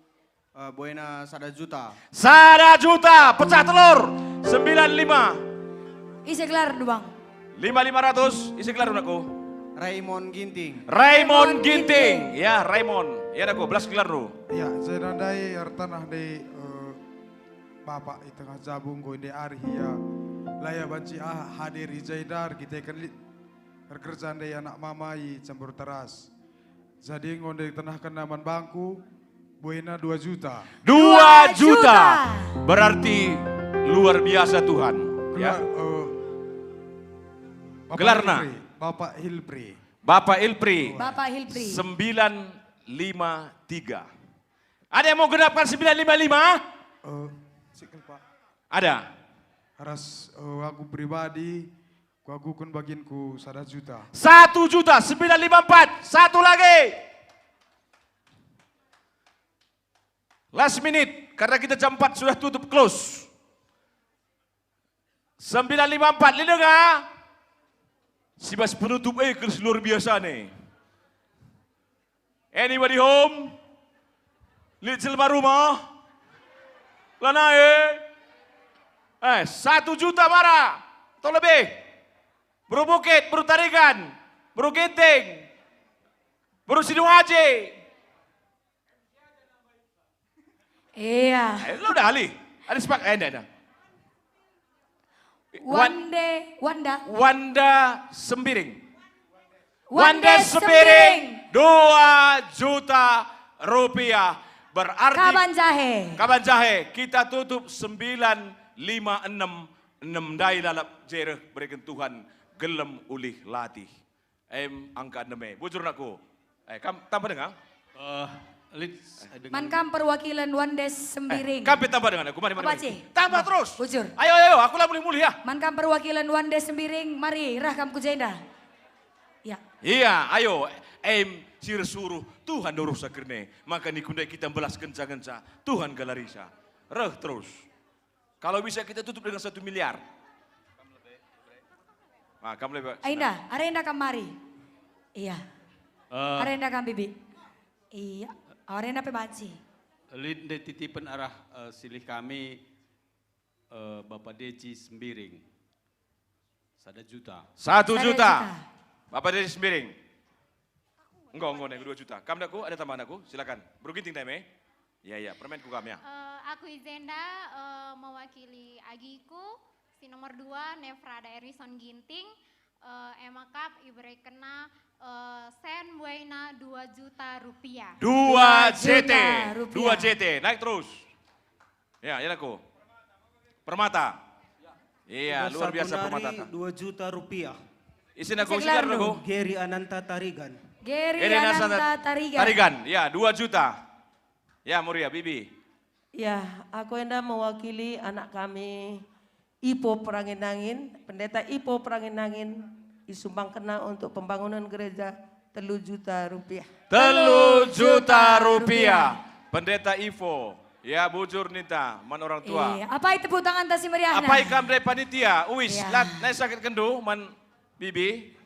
eh, buena sada juta. Sada juta, pecah telur. Sembilan lima. Ise gelarndu, Bang? Lima lima ratus, ise gelarndu, anakku? Raymond Ginting. Raymond Ginting. Ya, Raymond. Ya, anakku, belas gelarndu. Ya, jenda ndai ertanah ndai, eh, Bapak i tengah jabu enggo ndai arih ia. La ia banci ah hadir i jenda erkiteken lit erkerja ndai anak mama i Cemburu Teras. Jadi enggo ndai tenahkenna man bangku, buena dua juta. Dua juta. Berarti luar biasa Tuhan. Ya. Gelar, eh, Bapak Hilpri. Bapak Hilpri. Bapak Hilpri. Sembilan lima tiga. Ada yang mau genapkan sembilan lima lima? Eh, sikel, Pak. Ada. Ras, eh, aku pribadi, kuakuken baginku sada juta. Satu juta, sembilan lima empat. Satu lagi. Last minute, karena kita jam empat sudah tutup close. Sembilan lima empat, lit denga? Si bas penutup e kers luar biasa ne. Anybody home? Lit jelma rumah? Lanai? Eh, satu juta mara atau lebih. Beru Bukit, Beru Tarigan, Beru Ginting, Beru Sidohaji. Iya. Eh, lo udah ahli. Ada sepak, eh, enggak, enggak. Wan-, Wande, Wanda. Wanda Sembiring. Wande Sembiring. Dua juta rupiah. Berarti kaban jahe. Kaban jahe. Kita tutup sembilan lima enam, enam ndai lalap jereh bereken Tuhan gelem ulih latih. Em, angka enem e. Bujur, nakku. Eh, kam tambah denga? Eh, lit, eh, dengan man kam perwakilan Wande Sembiring. Eh, kam pe tambah denga, aku mari, mari, mari. Tambah terus. Bujur. Ayo, ayo, ayo, aku lah mulih-mulih ya. Man kam perwakilan Wande Sembiring, mari rah kam ku jenda. Ya. Iya, ayo. Em, si ersuruh Tuhan doruh sakerne. Maka niku ndai kita mbelas kenca-kenca. Tuhan galarisa. Reh terus. Kalau bisa kita tutup dengan satu miliar. Ah, kam lebe. Ainda, arenda kam mari. Iya. Eh. Arenda kam, Bibi. Iya, arenda pe banci. Lit ndai titipen arah, eh, silih kami, eh, Bapak Deji Sembiring. Sada juta. Satu juta. Sada juta. Bapak Deji Sembiring. Enggo, enggo, nek dua juta. Kam, nakku, ada tambahan, nakku? Silakan. Beru Ginting, time, eh? Ya, ya, permen ku kam, ya. Eh, aku i jenda, eh, mewakili agiku, si nomor dua, Nefrada Erison Ginting, eh, emakap iberekenna, eh, sen buaina dua juta rupiah. Dua juta rupiah. Dua J T. Naik terus. Ya, ya, nakku. Permata. Iya, luar biasa Permata. Dua juta rupiah. Isi, nakku, isi gelar, nakku. Geri Ananta Tarigan. Geri Ananta Tarigan. Tarigan, ya, dua juta. Ya, Muria, Bibi. Ya, aku enda mewakili anak kami, Ipo Perangin-angin, Pendeta Ipo Perangin-angin, isumbangkenna untuk pembangunan gereja telu juta rupiah. Telu juta rupiah. Pendeta Ivo, ya, bujur ninta man orang tua. Iya, apai tepuk tanganta si meriahna. Apai kam ndai panitia, uis, iya, lat, nai sakit kendu man Bibi.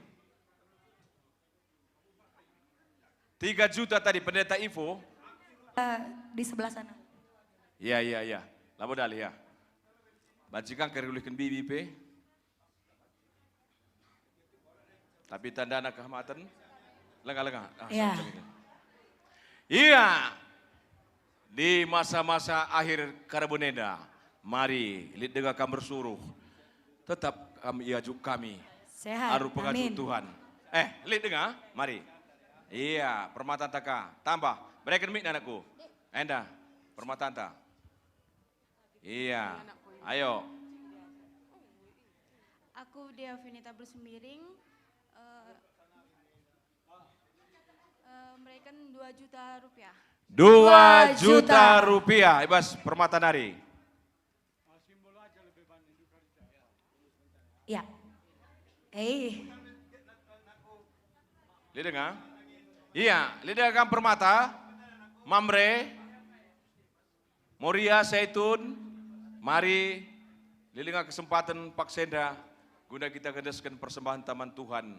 Tiga juta tadi Pendeta Ivo. Eh, di sebelah sana. Iya, iya, iya. Labo dali, ya. Banci kam kari ulihken Bibi pe. Tapi tandana kehamaten? Lengah-lengah. Ah, Ya. sorry, sorry. Iya. Di masa-masa akhir karaben enda, mari, lit denga kam ersuruh, tetap kam iajuk kami. Sehat. Aru pengajak Amin. Tuhan. Eh, lit denga, mari. Iya, permatanta ka. Tambah, bereken mic, anakku. Enda, permatanta. Iya, ayo. Aku Dia Venita Bersemiring, eh, eh, mereken dua juta rupiah. Dua juta rupiah, ibas permata nari. Ya. Eh. Lit denga? Iya, lit denga kam permata. Mamre. Moria Saitun, mari, lit denga kesempaten paksa enda guna kita ngendesken persembahen taman Tuhan.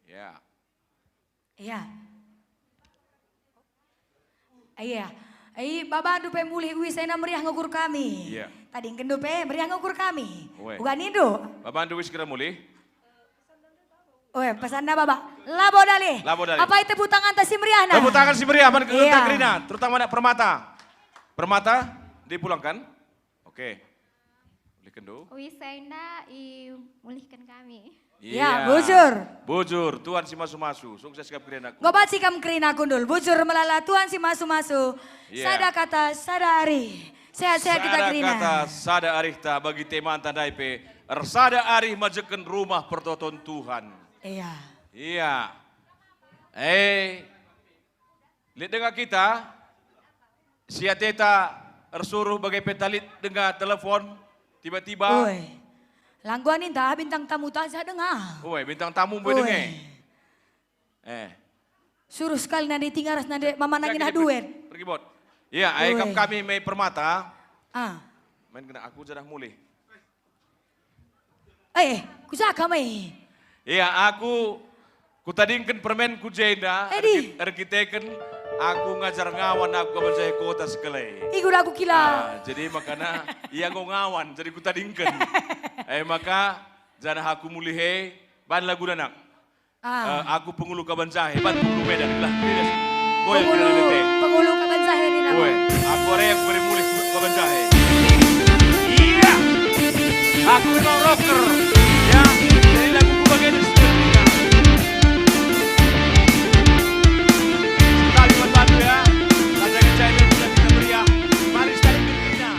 Ya. Iya. Iya. Ai, babandu pe mulih, uis enda meriah ngukur kami. Iya. Tadingkenndu pe meriah ngukur kami. Ue. Uga nindu. Babandu uis kira mulih? Ue, pesanna baba. Labo dali. Labo dali. Apai tepuk tanganta si meriahna? Tepuk tangan si meriah, man Iya. Kerina, terutama anak permata. Permata, dipulangkan. Oke. Mulihkenndu. Uis enda imulihken kami. Iya. Ya, bujur. Bujur, Tuhan si masu-masu. Sukses kap kerina. Ngobatsi kam kerina kundul. Bujur melala Tuhan si masu-masu. Iya. Sada kata, sada arih. Sehat-sehat kita Sada kerina. kata, sada arihta bagi temanta ndai pe. Ersada arih majekken rumah pertoton Tuhan. Iya. Iya. Eh, Lit denga kita, si ateta ersuruh bage pe talit denga telepon, tiba-tiba. Oi. Langguan ninta bintang tamu tak jah denga. Oi, bintang tamu mbe Oi. denge. Eh. Suruh sekali nande tinga ras nande mama nangin Pergi, duet. Pergi, Bot. Iya, ai Oi. kam kami me permata. Ah. Main kena aku jadah mulih. Eh, kuja kam e? Iya, aku kutadingken permenku jenda, Edi. erkit-, erkiteken aku ngajar ngawan aku ka Banjar Kota sekali. Igu aku kila. Ah, jadi makana ia enggo ngawan, jadi kutadingken. Eh, maka janah aku mulih e, ban lagu danak. Ah. Eh, aku pengulu kaban jahe, ban pengulu Medan lah. Goyang Pengulu, kita nanti. Pengulu kaban jahe ni nama. Weh, aku are aku beri mulih kaban jahe. Iya. Aku memang rocker. Ya, jadi lagu ku bagian seperti ini. Sekali buat lagu ya. Kata kecil dan kita meriah. Mari sekali kita.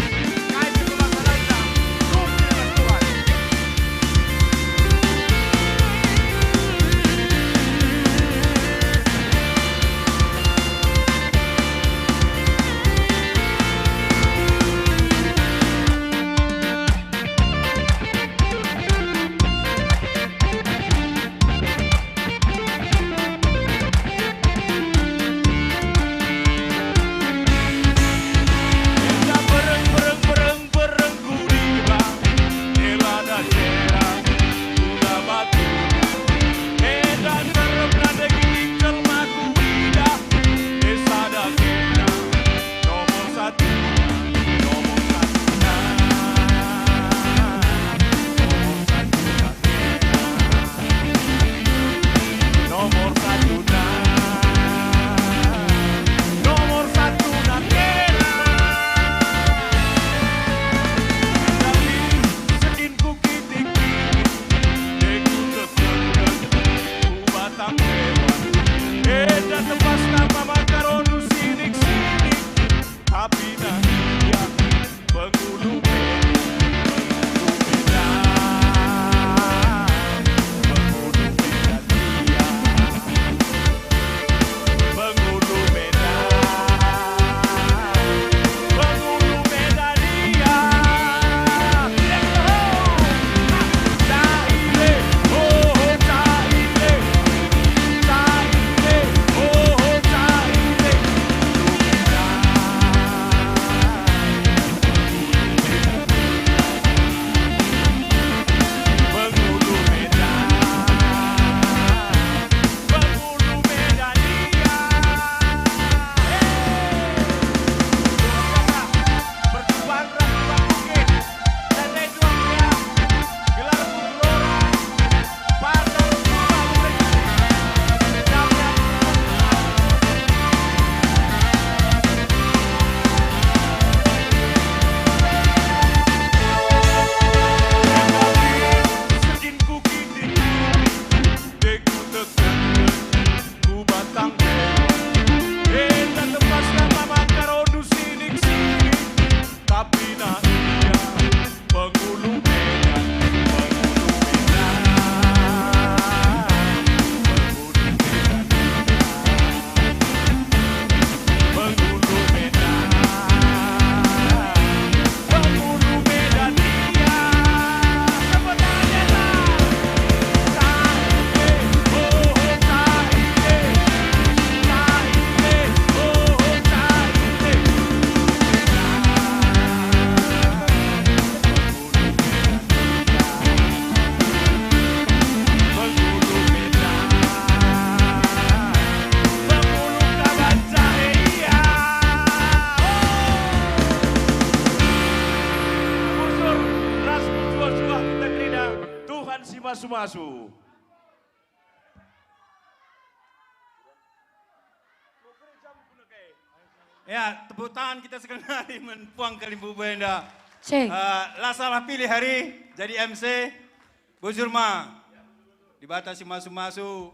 Masu. Ya, tepuk tangan kita sekali nari man puang kalimbubu enda. Cek. Eh, la salah pilih hari jadi M C. Bujur ma. Dibata si masu-masu.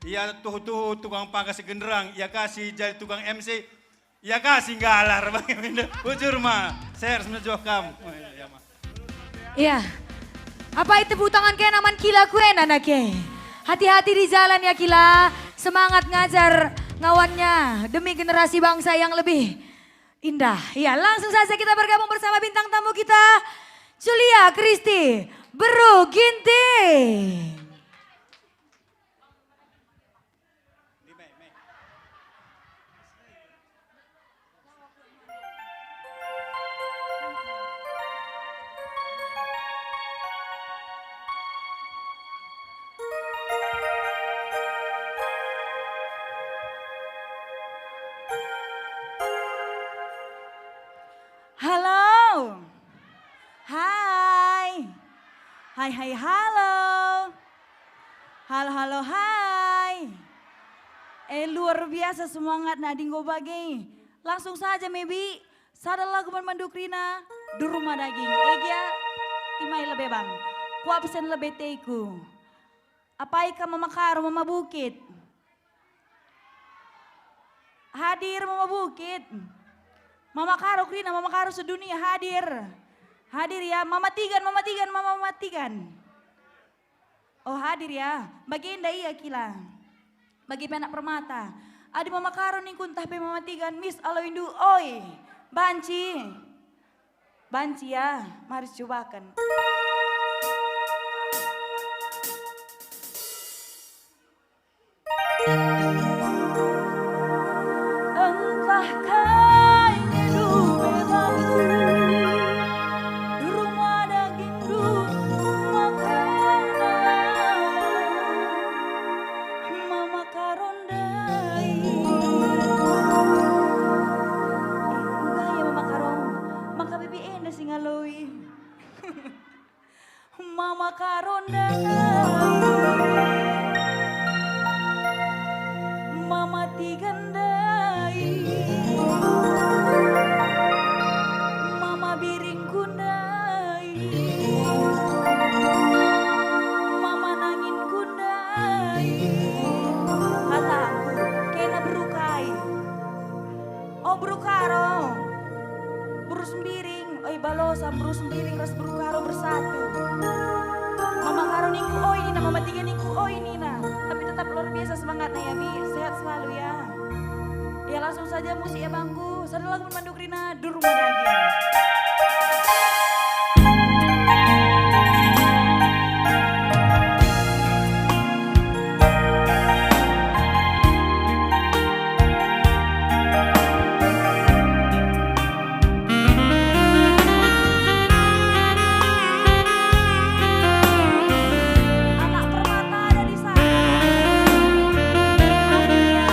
Ia tuhu-tuhu tukang pangkas si genderang, ia ka si jadi tukang M C. Ia ka si nggalar bage minda. Bujur ma, saya harus menjoh kam. Oh, iya, ma. Iya. Apai tepuk tangan kena man Kila kuena nake. Hati-hati di jalan ya Kila. Semangat ngajar ngawannya demi generasi bangsa yang lebih indah. Iya, langsung saja kita bergabung bersama bintang tamu kita, Julia Kristi, Beru Ginting. Halo. Hai. Hai, hai, halo. Halo, halo, hai. Eh, luar biasa semangatna adi enggo bage. Langsung saja me, Bi. Sada lagu man bandu kerina, Durma Daging. Egi ya, timai lebe bang. Kuabsen lebe teku. Apai kam Mama Karo, Mama Bukit? Hadir Mama Bukit. Mama Karo kerina, Mama Karo sedunia hadir. Hadir ya, Mama Tigan, Mama Tigan, Mama, Mama Tigan. Oh, hadir ya. Bagenda ia Kila. Bagi pe anak Permata. Adi Mama Karo ningku ntah pe Mama Tigan, mis alo indu, oi. Banci. Banci ya, mari sicubaken. Engkah kai nge dube bangku, durma dagingndu makanan, Mama Karo ndai. Eh, gaya Mama Karo, maka bibi enda si ngaloi. Mama Karo ndai, Mama Tigan ndai, Mama Biringku ndai, Mama Nanginku ndai. Kataku, kena beru kai. Oh, beru Karo. Beru Sembiring. Oi, balosa, beru Sembiring ras beru Karo bersatu. Mama Karo ningku, oi nina, Mama Tiga ningku, oi nina. Tapi tetap luar biasa semangatnya ya, Bi. Sehat selalu ya. Ya, langsung saja musik ya, bangku. Sada lagu man bandu kerina, Durma Daging. Anak Permata ada di sana. Amin ya.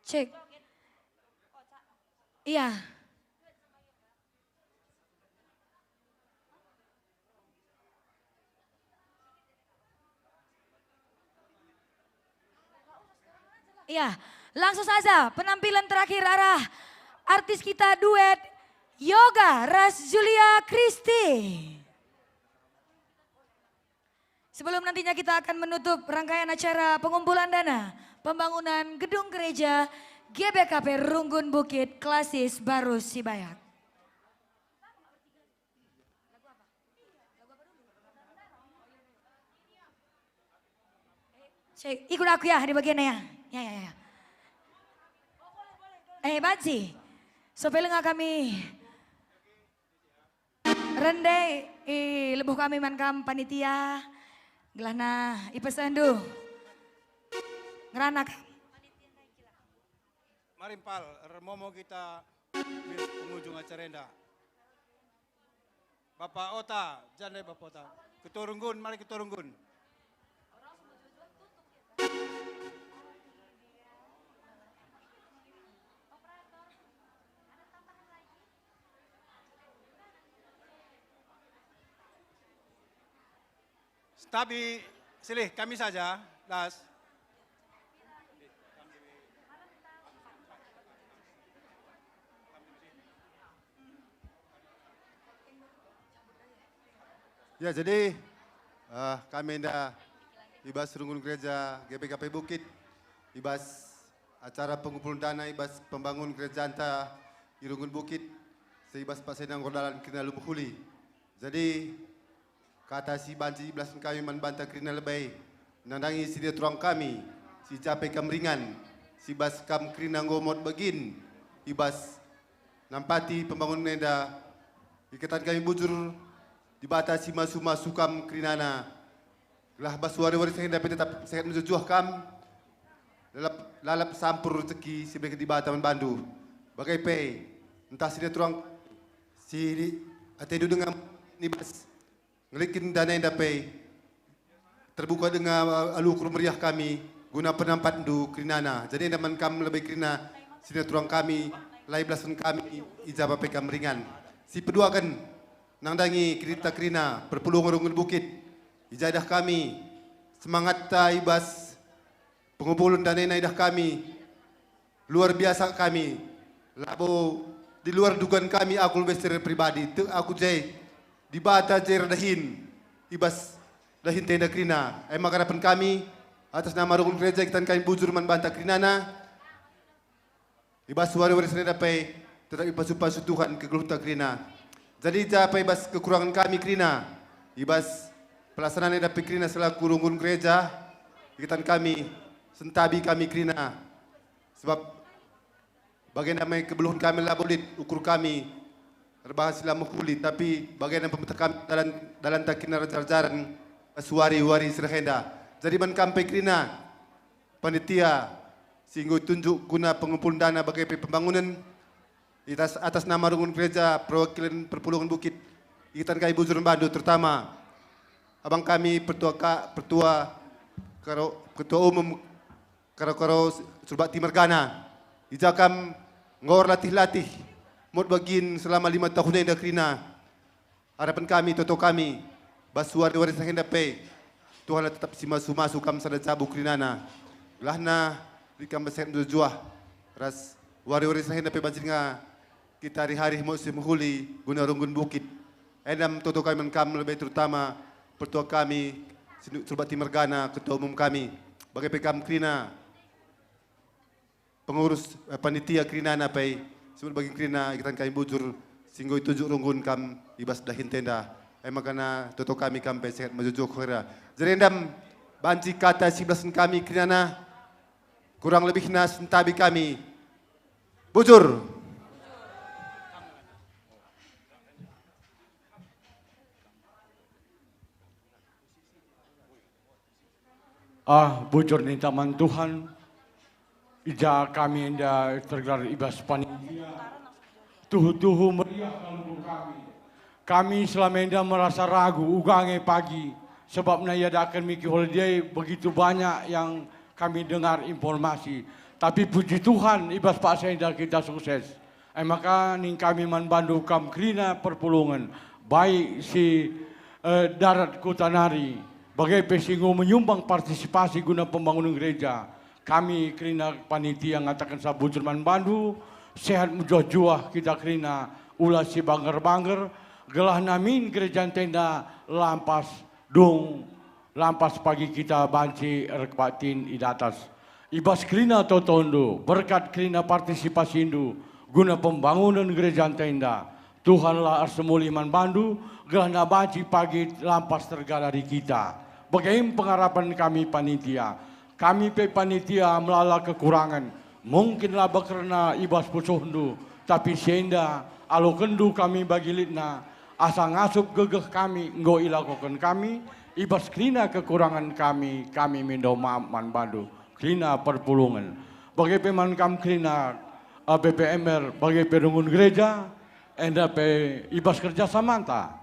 Cek. Iya. Iya, langsung saja penampilan terakhir arah artis kita, duet Yoga ras Julia Christie. Sebelum nantinya kita akan menutup rangkaian acara pengumpulan dana pembangunan gedung gereja G B K P Runggun Bukit Klasis Baru Sibayak. Cek, ikut aku ya di bagian ya. Ya, ya, ya. Eh, banci. Sope lenga kami. Rende, i lebuh kami man kam panitia, gelahna ipesehndu ngerana kam. Mari mpal, ermomo kita di penghujung acara enda. Bapa Ota, jande Bapa Ota. Ketua Runggun, mari Ketua Runggun. Sentabi silih kami saja, las. Ya, jadi, eh, kami enda i bas Runggun Gereja G B K P Bukit, i bas acara pengumpulan dana i bas pembangun gerejanta i Runggun Bukit, si i bas paksa enda enggo erdalan kerina lebe mehuli. Jadi, kata si banci ibelasken kami man banta kerina lebe, nandangi si lit turang kami, si ja pe kam ringan, si bas kam kerina enggo mot bagin, i bas nampati pembangunen enda, ikataken kami bujur, Dibata si masu-masu kam kerinana, gelah bas wari-wari si enda pe tetap sehat mejuah-juah kam, lalap, lalap sampur rezeki si ibereken Dibata man bandu. Bage pe, ntah si lit turang si atendu denga i bas ngeliken dana enda pe, terbuka denga alu ukur meriah kami guna penampatndu kerinana. Jadi enda man kam lebe kerina si lit turang kami, la ibelasken kami i ja pe kam ringan. Si peduaken, nandangi kerita kerina perpulungen Runggun Bukit, i ja idah kami semangatta i bas pengumpulen dana enda idah kami, luar biasa kami, labo di luar dugaan kami aku lebe secara pribadi, tek aku je Dibata je erdahin i bas dahinta enda kerina. E maka arapen kami, atas nama Runggun Gereja, ikataken kami bujur man banta kerinana, i bas wari-wari si enda pe tetap ipasu-pasu Tuhan kegeluhta kerina. Jadi i ja pe i bas kekurangen kami kerina, i bas pelaksanaan enda pe kerina selaku Runggun Gereja, ikataken kami, sentabi kami kerina. Sebab bagenda me kebeluhen kami labo lit ukur kami erbahan si la mehuli, tapi bagenda pemeteh kami dalan, dalanta kerina rajar-rajaren bas wari-wari si reh enda. Jadi man kam pe kerina, panitia si enggo itunjuk guna pengumpulen dana bage pe pembangunen, i atas, atas nama Runggun Gereja Perwakilen Perpulungen Bukit, ikataken kami bujur man bandu, terutama abang kami Pertua Ka-, Pertua Karo-, Ketua Umum Karo-Karo Surbakti mergana. I ja kam enggo erlatih-latih mot bagin selama lima tahun enda kerina. Arapen kami, toto kami, bas wari-wari si reh enda pe, Tuhanlah tetap si masu-masu kam sada jabu kerinana. Gelahna lit kam bas sehat mejuah-juah, ras wari-wari si reh enda pe banci denga kita rih-arih mot si mehuli guna Runggun Bukit. Enda me toto kami man kam lebe terutama pertua kami, Sinduk Surbakti mergana, ketua umum kami. Bage pe kam kerina, pengurus, eh, panitia kerinana pe, sebut bagi kerina, ikataken kami bujur, si enggo itunjuk Runggun kam i bas dahinta enda. E maka toto kami kam pe sehat mejuah-juah kera. Jadi enda me banci kata si ibelasken kami kerinana, kurang lebihna sentabi kami. Bujur. Ah, bujur ninta man Tuhan, i ja kami enda tergelar i bas panitia. Tuhu-tuhu meriah kal ukur kami. Kami selama enda merasa ragu, uga nge pagi, sebabna iadaken Miki Holiday begitu banyak yang kami dengar informasi. Tapi puji Tuhan, i bas paksa enda kita sukses. E maka nina kami man bandu kam kerina perpulungen, baik si, eh, darat kuta nari, bage pe si enggo menyumbang partisipasi guna pembangunen gereja. Kami kerina panitia ngataken sabujur man bandu, sehat mejuah-juah kita kerina, ula si bangger-bangger, gelah namin gereja ntenda lampas dung, lampas pagi kita banci erkebatin i datas. I bas kerina totondu, berkat kerina partisipasindu guna pembangunen gereja ntenda, Tuhanlah ersemulih man bandu, gelah banci pagi lampas tergalari kita. Bage me pengarapen kami panitia. Kami pe panitia melala kekurangen, mungkin la bekerna i bas pusuhndu, tapi si enda alokenndu kami bagi litna, asa ngasup gegeh kami enggo ilakoken kami, i bas kerina kekurangen kami, kami mindo maap man bandu, kerina perpulungen. Bage pe man kam kerina, eh, B P M R, bage pe runggun gereja, enda pe i bas kerja samanta,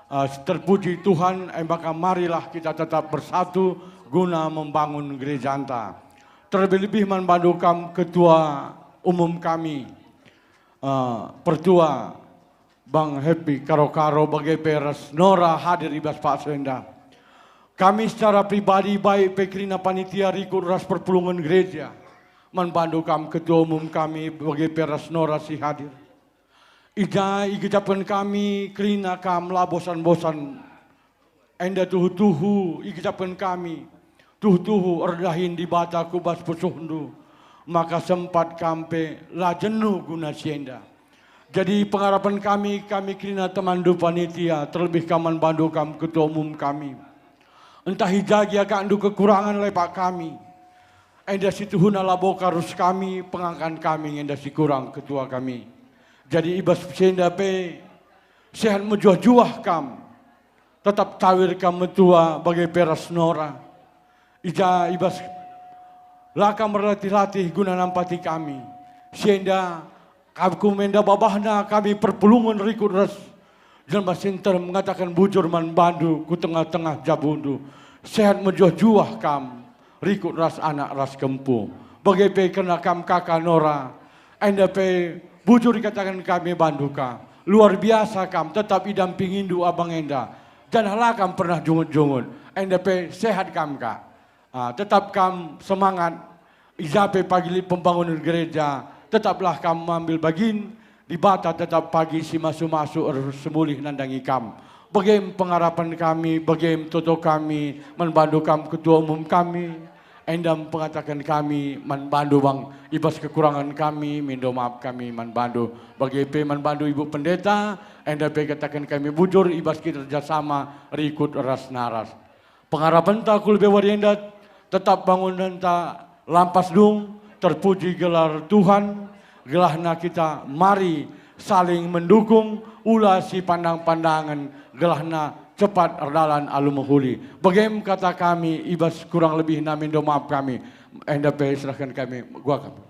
eh, terpuji Tuhan, e maka marilah kita tetap bersatu guna membangun gerejanta. Terlebih-lebih man bandu kam ketua umum kami, eh, pertua Bang Happy Karo-Karo bage pe ras Nora hadir i bas paksa enda. Kami secara pribadi baik pe kerina panitia rikut ras perpulungen gereja, man bandu kam ketua umum kami bage pe ras Nora si hadir. I ja igejapken kami kerina kam la bosan-bosan, enda tuhu-tuhu igejapken kami, tuhu-tuhu erdahin Dibata ku bas pusuhndu, maka sempat kam pe la jenuh guna si enda. Jadi pengarapen kami, kami kerina temanndu panitia, terlebih kam man bandu kam ketua umum kami. Ntah i ja gia akapndu kekurangen lepak kami, enda situhuna labo ka arus kami, pengakan kami nge enda si kurang ketua kami. Jadi i bas si enda pe, sehat mejuah-juah kam, tetap tawir kam metua bage pe ras Nora. I ja i bas la kam erlatih-latih guna nampati kami. Si enda, kam ku enda babahna kami perpulungen rikut ras jelma si nterem ngataken bujur man bandu ku tengah-tengah jabundu. Sehat mejuah-juah kam rikut ras anak ras kempu. Bage pe kerna kam kaka Nora, enda pe bujur ikataken kami bandu ka. Luar biasa kam tetap idampingindu abang enda, janah la kam pernah jungut-jungut. Enda pe sehat kam ka. Ah, tetap kam semangat, i ja pe pagi lit pembangunen gereja, tetaplah kam mambil bagin, Dibata tetap pagi si masu-masu ersemulih nandangi kam. Bage me pengarapen kami, bage me toto kami, man bandu kam ketua umum kami, enda me pengataken kami man bandu bang, i bas kekurangen kami, mindo maap kami man bandu. Bage pe man bandu Ibu Pendeta, enda pe kataken kami bujur i bas kerjasama rikut ras Nora. Pengarapenta ku lebe wari enda, tetap bangunenta lampas dung, terpuji gelar Tuhan, gelahna kita mari saling mendukung, ula sipandang-pandangen, gelahna cepat erdalan alu mehuli. Bage me kata kami, i bas kurang lebihna mindo maap kami, enda pe serahken kami, gua kami.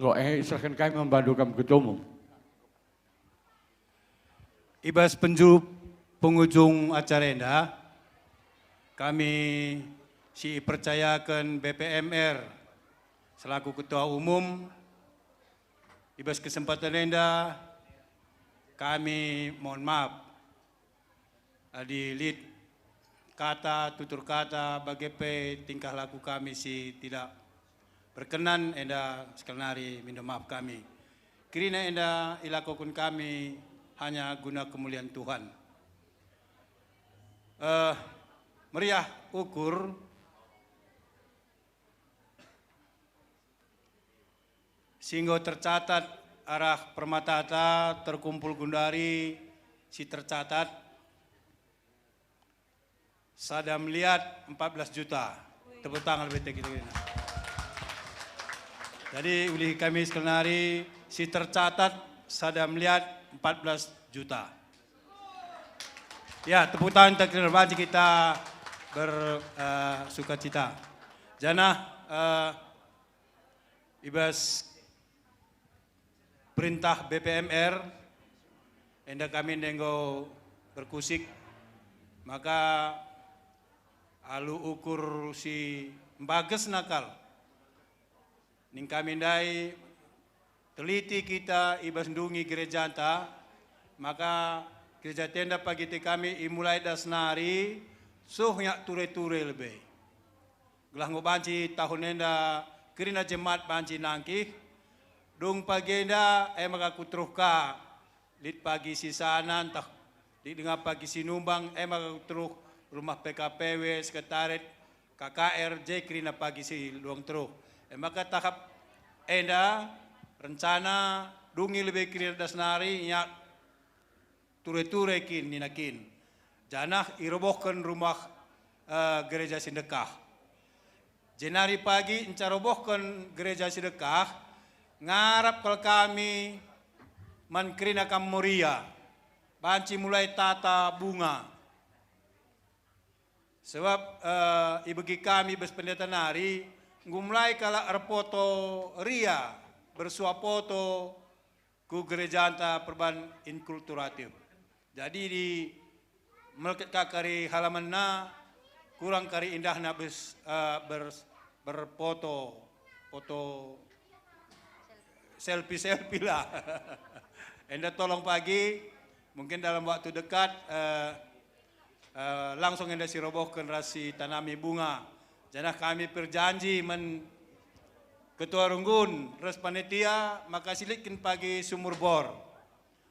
Enggo, eh, serahken kami man bandu kam ketua umum. I bas penju-, pengujung acara enda, kami si ipercayaken B P M R selaku ketua umum, i bas kesempatan enda kami mohon maaf adi lit kata, tutur kata, bage pe tingkah laku kami si tidak berkenan, enda sekali nari mindo maaf kami. Kerina enda ilakoken kami hanya guna kemulian Tuhan. Eh, meriah ukur si enggo tercatat arah permatata terkumpul gundari si tercatat sada miliar empat belas juta. Tepuk tangan lebih tinggi lagi. Jadi, ulih kami sekali nari si tercatat sada miliar empat belas juta. Ya, tepuk tangan terbanci kita ber, eh, sukacita. Janah, eh, i bas perintah B P M R, enda kami enda enggo berkusik, maka alu ukur si mbagesna kal, Ning kami ndai teliti kita i bas ndungi gerejanta, maka gereja enda pagi ate kami imulai das nari, seh nge ture-ture lebe. Gelah enggo banci tahun enda kerina jemaat banci nangkih, dung pagi enda e maka kuteruh ka, lit pagi sisana ntah lit denga pagi si numbang, e maka teruh rumah P K P W, sekretariat, K K R, je kerina pagi si luang teruh. E maka tahap enda rencana dungi lebe kerina das nari, ya, ture-ture kin nina kin. Janah irobohken rumah, eh, gereja si ndekah. Jenari pagi enca robohken gereja si ndekah, ngarap kal kami man kerina kam Moria, banci mulai tata bunga. Sebab, eh, ibegi kami bas pendeta nari, enggo mulai kalak erpoto ria, bersuah poto, ku gerejanta perban inkulturatif. Jadi di melket ka kari halamanna, kurang kari indahna bes, eh, ber-, berpoto, poto selfie-selfie lah. Enda tolong pagi, mungkin dalam waktu dekat, eh, eh, langsung enda sirobohken ras sitanami bunga. Janah kami perjanji man Ketua Runggun ras panitia maka silitken pagi sumur bor.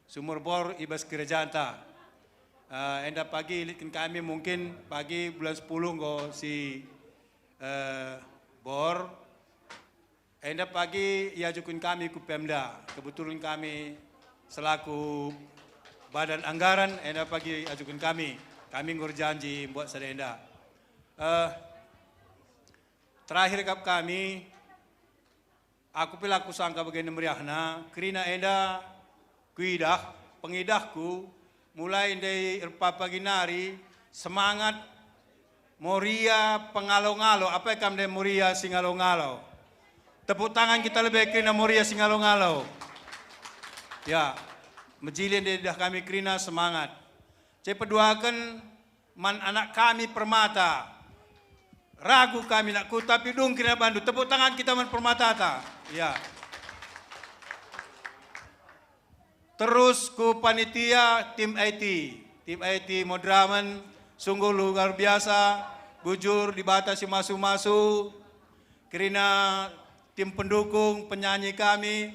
Sumur bor i bas gerejanta. Eh, enda pagi ilitken kami mungkin pagi bulan sepuluh enggo si, eh, bor. Enda pagi iajuken kami ku Pemda. Kebetulan kami selaku badan anggaran, enda pagi iajuken kami. Kami enggo erjanji mbuat sada enda. Eh, terakhir kap kami, aku pe la kusangka bage meriahna, kerina enda kuidah, pengidahku, mulai ndai erpapagi nari, semangat Moria pengalo-ngalo. Apai kam ndai Moria si ngalo-ngalo? Tepuk tangan kita lebe kerina Moria si ngalo-ngalo. Ya, mejile ndai idah kami kerina semangat. Ce peduaken man anak kami Permata. Ragu kami nakku, tapi dung kerina bandu. Tepuk tangan kita man Permatata. Ya. Terus ku panitia tim I T. Tim I T Modramen sungguh luar biasa, bujur Dibata si masu-masu. Kerina tim pendukung, penyanyi kami,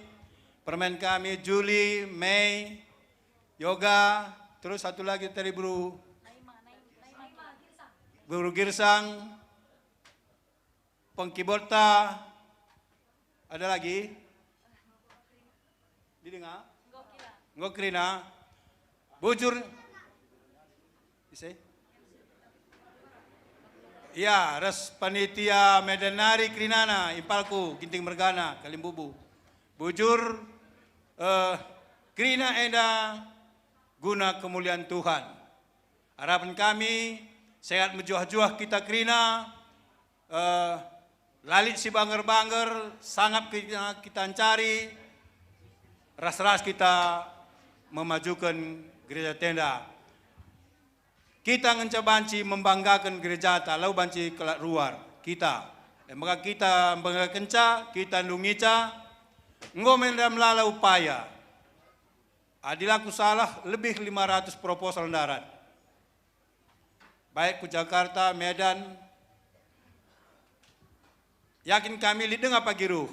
permen kami, Juli, Mei, Yoga, terus satu lagi tadi Bro, Bro Girsang, pengkeyboardta, ada lagi? Didenga? Enggo kerina. Bujur. Ise? Ya, ras panitia Medan nari kerinana, impalku, Ginting mergana, Kalimbubu. Bujur, eh, kerina enda guna kemulian Tuhan. Harapen kami, sehat mejuah-juah kita kerina, eh, la lit si bangger-bangger, sangap kita, kita ncari, ras-ras kita memajuken gereja enda. Kita ngenca banci membanggaken gerejata, lau banci kalak luar. Kita, e maka kita mbanggakenca, kita ndungica, enggo me enda melala upaya. Adi la kusalah, lebih lima ratus proposal ndarat. Baik ku Jakarta, Medan, yakin kami lit denga pagi reh.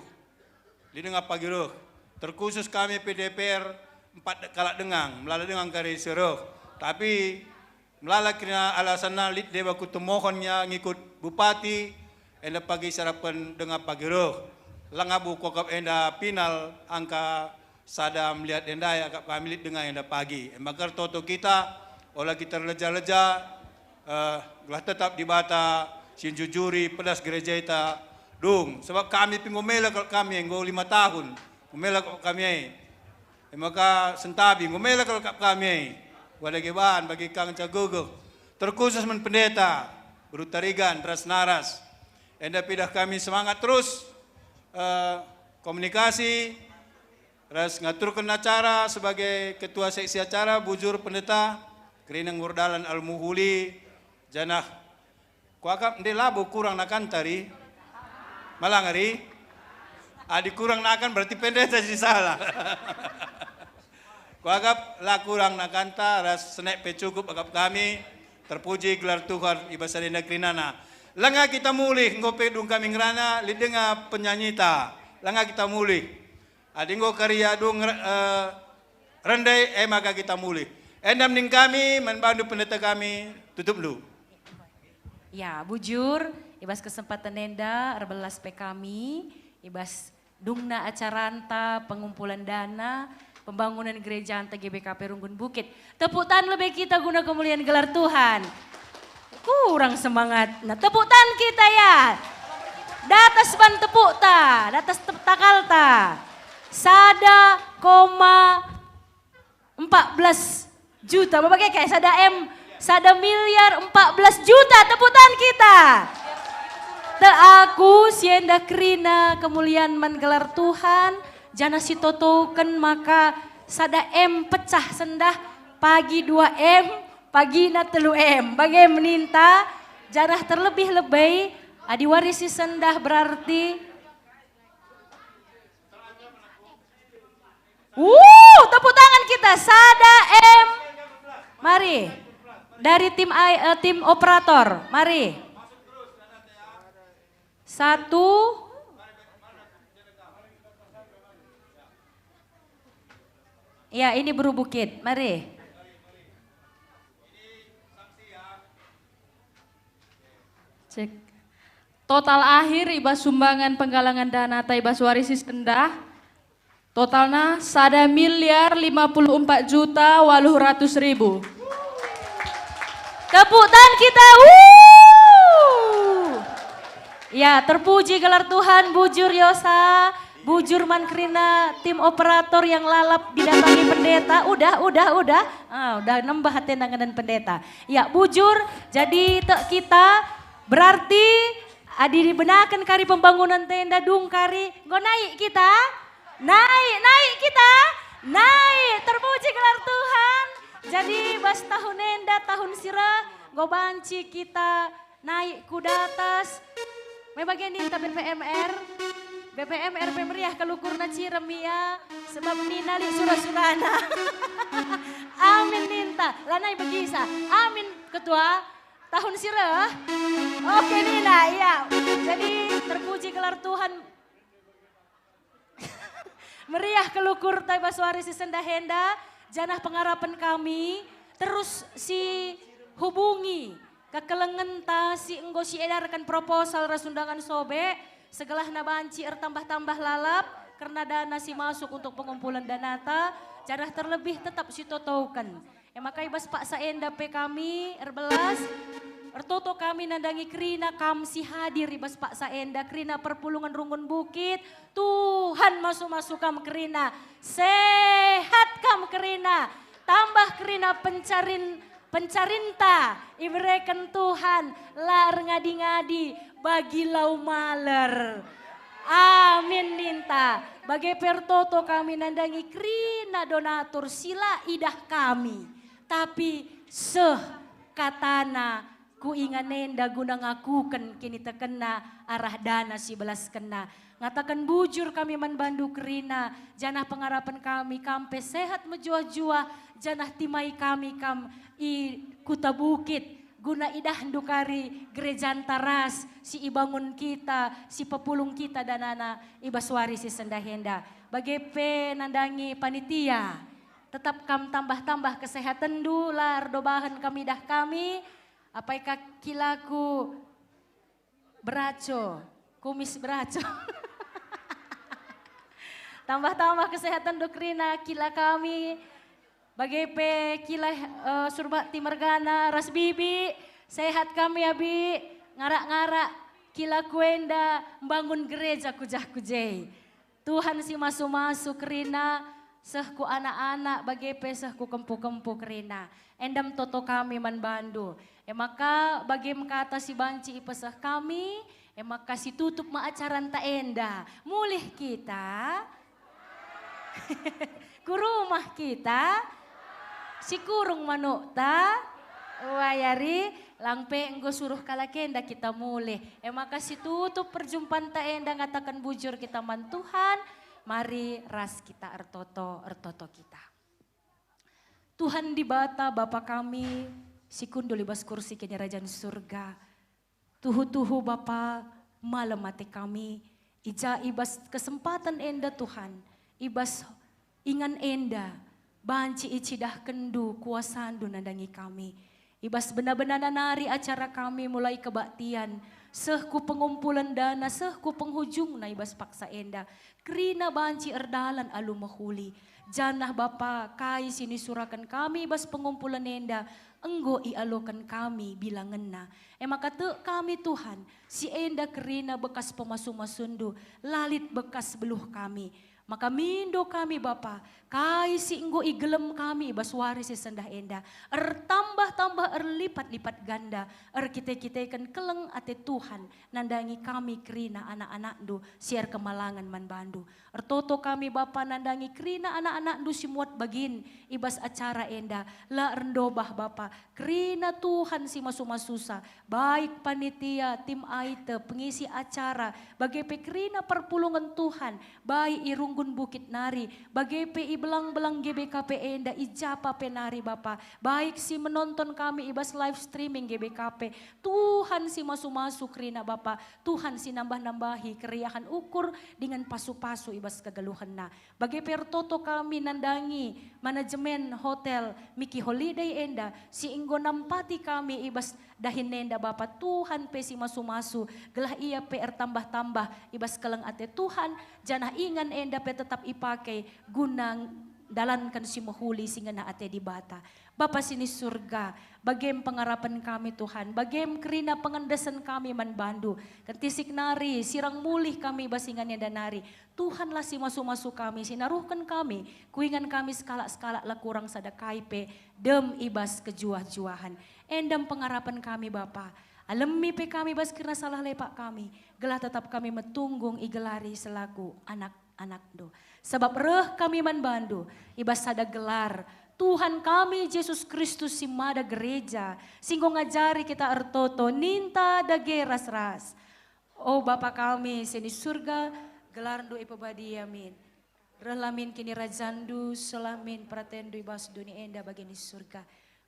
Lit denga pagi reh. Terkhusus kami pe D P R empat kalak denga, melala denga kari si reh. Tapi melala kerina alasanna lit deba kutemohon ia ngikut bupati, enda pagi siarapken denga pagi reh. Langa buku akap enda pinal angka sada melihat enda akap kami lit denga enda pagi. E maka ertoto kita, ola kita erleja-leja, eh, gelah tetap Dibata si njujuri pedas gerejata dung. Sebab kami pe enggo mela kal kami, enggo lima tahun enggo mela kal kami e. E maka sentabi enggo mela kal kap kami e. Wada geban bagi kang ca gegeh. Terkhusus man pendeta, Bro Tarigan ras Naras. Enda pe idah kami semangat terus, eh, komunikasi, ras ngaturken acara sebagai ketua seksi acara, bujur pendeta, kerina ngurdalan Al-Muhuli, janah kuakap ndai labo kurang nakanta ri. Malang ri. Adi kurang nakan berarti pendeta si salah. Kuakap la kurang nakanta ras senek pe cukup akap kami. Terpuji gelar Tuhan i bas enda kerinana. Langa kita mulih, enggo pe dung kami ngerana, lit denga penyanyita. Langa kita mulih. Adi enggo kari adung, eh, rende, e maka kita mulih. Enda nina kami, man bandu pendeta kami, tutupndu. Ya, bujur, i bas kesempatan enda, erbelas pe kami, i bas dungna acaranta pengumpulan dana pembangunan gerejanta G B K P Runggun Bukit. Tepuk tangan lebe kita guna kemuliaan gelar Tuhan. Kurang semangat. Nah, tepuk tangan kita ya. Datas ban tepukta, datas tep-, takalta. Sada koma empat belas juta. Bage kai sada M, sada miliar empat belas juta. Tepuk tangan kita. Te aku si enda kerina kemulian man gelar Tuhan, janah si totoken maka sada M pecah sendah, pagi dua M, pagina telu M. Bage meninta, janah terlebih-lebih adi wari si sendah berarti Wuh, tepuk tangan kita. Sada M. Mari. Dari tim I-, eh, tim operator. Mari. Satu. Ya, ini Beru Bukit. Mari. Cek. Total akhir i bas sumbangan penggalangan dana ta i bas wari si sendah, totalna sada miliar lima puluh empat juta waluh ratus ribu. Tepuk tangan kita. Wuh. Ya, terpuji gelar Tuhan, bujur Yosa, bujur man kerina tim operator yang lalap didatangi pendeta. Udah, udah, udah. Ah, udah nembah atena ngenen pendeta. Ya, bujur. Jadi tek kita berarti adi dibenaken kari pembangunan tenda dung kari, enggo naik kita? Naik, naik kita? Naik. Terpuji gelar Tuhan. Jadi bas tahun enda, tahun si reh, enggo banci kita naik ku datas. Me bage ninta B P M R. B P M R pe meriah kal ukurna cirem ia, sebab nina lit sura-surana. Amin ninta. Lanai begisa. Amin, Ketua. Tahun si reh. Oke, nina, iya. Jadi, terpuji gelar Tuhan. Meriah kal ukurta i bas wari si sendah enda, janah pengarapen kami terus si hubungi kekelengenta si enggo si edarken proposal ras undangan sobe, segelahna banci ertambah-tambah lalap kerna dana si masuk untuk pengumpulan danata, janah terlebih tetap si totoken. E maka i bas paksa enda pe kami erbelas, ertoto kami nandangi kerina kam si hadir i bas paksa enda, kerina perpulungen Runggun Bukit. Tuhan masu-masu kam kerina, sehat kam kerina, tambah kerina pencarin, pencarinta ibereken Tuhan, la erngadi-ngadi bagi lau maler. Amin ninta. Bage pe ertoto kami nandangi kerina donatur si la idah kami. Tapi seh katana ku ingan enda guna ngakuken kinitekenna arah dana si belaskenna. Ngataken bujur kami man bandu kerina, janah pengarapen kami kam pe sehat mejuah-juah, janah timai kami kam i Kuta Bukit, guna idahndu kari gerejanta ras si ibangun kita, si pepulung kita danana i bas wari si sendah enda. Bage pe nandangi panitia. Tetap kam tambah-tambah kesehatenndu, la erdobahen kam idah kami, apai ka kilaku beraco, kumis beraco. Tambah-tambah kesehatenndu kerina kila kami, bage pe kila, eh, Surbakti mergana ras Bibi, sehat kam ya Bi, ngarak-ngarak kilaku enda mbangun gereja ku jah ku je. Tuhan si masu-masu kerina, seh ku anak-anak, bage pe seh ku kempu-kempu kerina. Enda me toto kami man bandu. E maka bage me kata si banci ipeseh kami, e maka situtup me acaranta enda. Mulih kita. Ku rumah kita. Sikurung manukta. Wah, yari, lang pe enggo suruh kalak enda kita mulih. E maka situtup perjumpanta enda ngataken bujur kita man Tuhan, mari ras kita ertoto, ertoto kita. Tuhan Dibata, Bapa kami, si kundul i bas kursi kinirajan Surga, tuhu-tuhu Bapa, malem ate kami, i ja i bas kesempaten enda Tuhan, i bas ingan enda, banci icidahkenNdu kuasaNdu nandangi kami. I bas bena-benana nari acara kami mulai kebaktian, seh ku pengumpulen dana, seh ku penghujungna i bas paksa enda. Kerina banci erdalan alu mehuli. Janah Bapa, kai si nisuraken kami i bas pengumpulen enda, enggo ialoken kami bilangenna. E maka tek kami Tuhan, si enda kerina bekas pemasu-masuNdu, la lit bekas beluh kami. Maka mindo kami Bapa, kai si enggo igelem kami i bas wari si sendah enda, ertambah-tambah erlipat-lipat ganda, erkite-kiteken keleng ate Tuhan, nandangi kami kerina anak-anakNdu si erkemalangen man baNdu. Ertoto kami Bapa nandangi kerina anak-anakNdu si muat bagin i bas acara enda, la erndobah Bapa, kerina Tuhan si masu-masusa, baik panitia, tim aite, pengisi acara, bage pe kerina perpulungen Tuhan, baik i runggun bukit nari, bage pe i belang-belang G B K P enda, i japa pe nari Bapa, baik si menonton kami i bas live streaming G B K P, Tuhan si masu-masu kerina Bapa, Tuhan si nambah-nambahi keriahen ukur dingen pasu-pasu i bas kegeluhenna. Bage pe ertoto kami nandangi manajemen hotel Miki Holiday enda si enggo nampati kami i bas dahin enda Bapa, Tuhan pe si masu-masu, gelah ia pe ertambah-tambah i bas keleng ate Tuhan, janah ingan enda pe tetap ipake guna ndalanken si mehuli si ngena ate Dibata. Bapa si ni Surga, bagem pengarapen kami, Tuhan, bagem kerina pengendesen kami man baNdu. Kentisik nari, sirang mulih kami bas ingan enda nari. Tuhanlah si masu-masu kami, si naruhken kami, ku ingan kami sekalak-sekalak la kurang sada kai pe, dem i bas kejuah-juahen. Endam pengarapen kami, Bapa. Alemi pe kami bas kerna salah lepak kami, gelah tetap kami metunggung igelari selaku anak-anakNdu. Sabap reh kami man baNdu, i bas sada gelar, Tuhan kami Jesus Kristus si mada gereja, si enggo ngajari kita ertoto, ninta dage ras-ras. O Bapa kami si ni Surga, gelarNdu ipebadia min. Rehlah min kinirajanNdu, sehlah min peratenNdu i bas doni enda bagi ni Surga.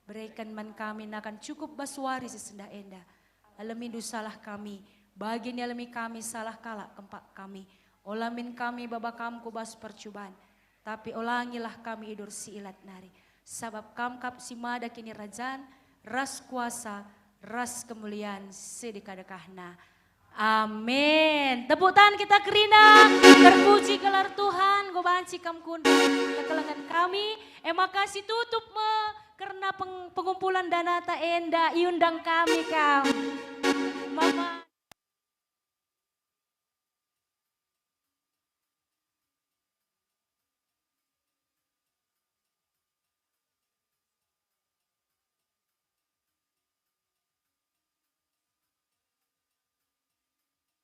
Bereken man kami nakan cukup bas wari si sendah enda. Alemindu salah kami, bagi nialemi kami salah kalak kempak kami. Ola min kami baba Kam ku bas percuban, tapi olangilah kami i bas si ilat nari. Sabap Kam kap si mada kinirajan, ras kuasa, ras kemulian sedekah-dekahna. Amin. Tepuk tangan kita kerina, terpuji gelar Tuhan, enggo banci Kam kundul kekelengen kami. E maka situtup me kerna peng-, pengumpulan danata enda iundang kami Kam. Mama.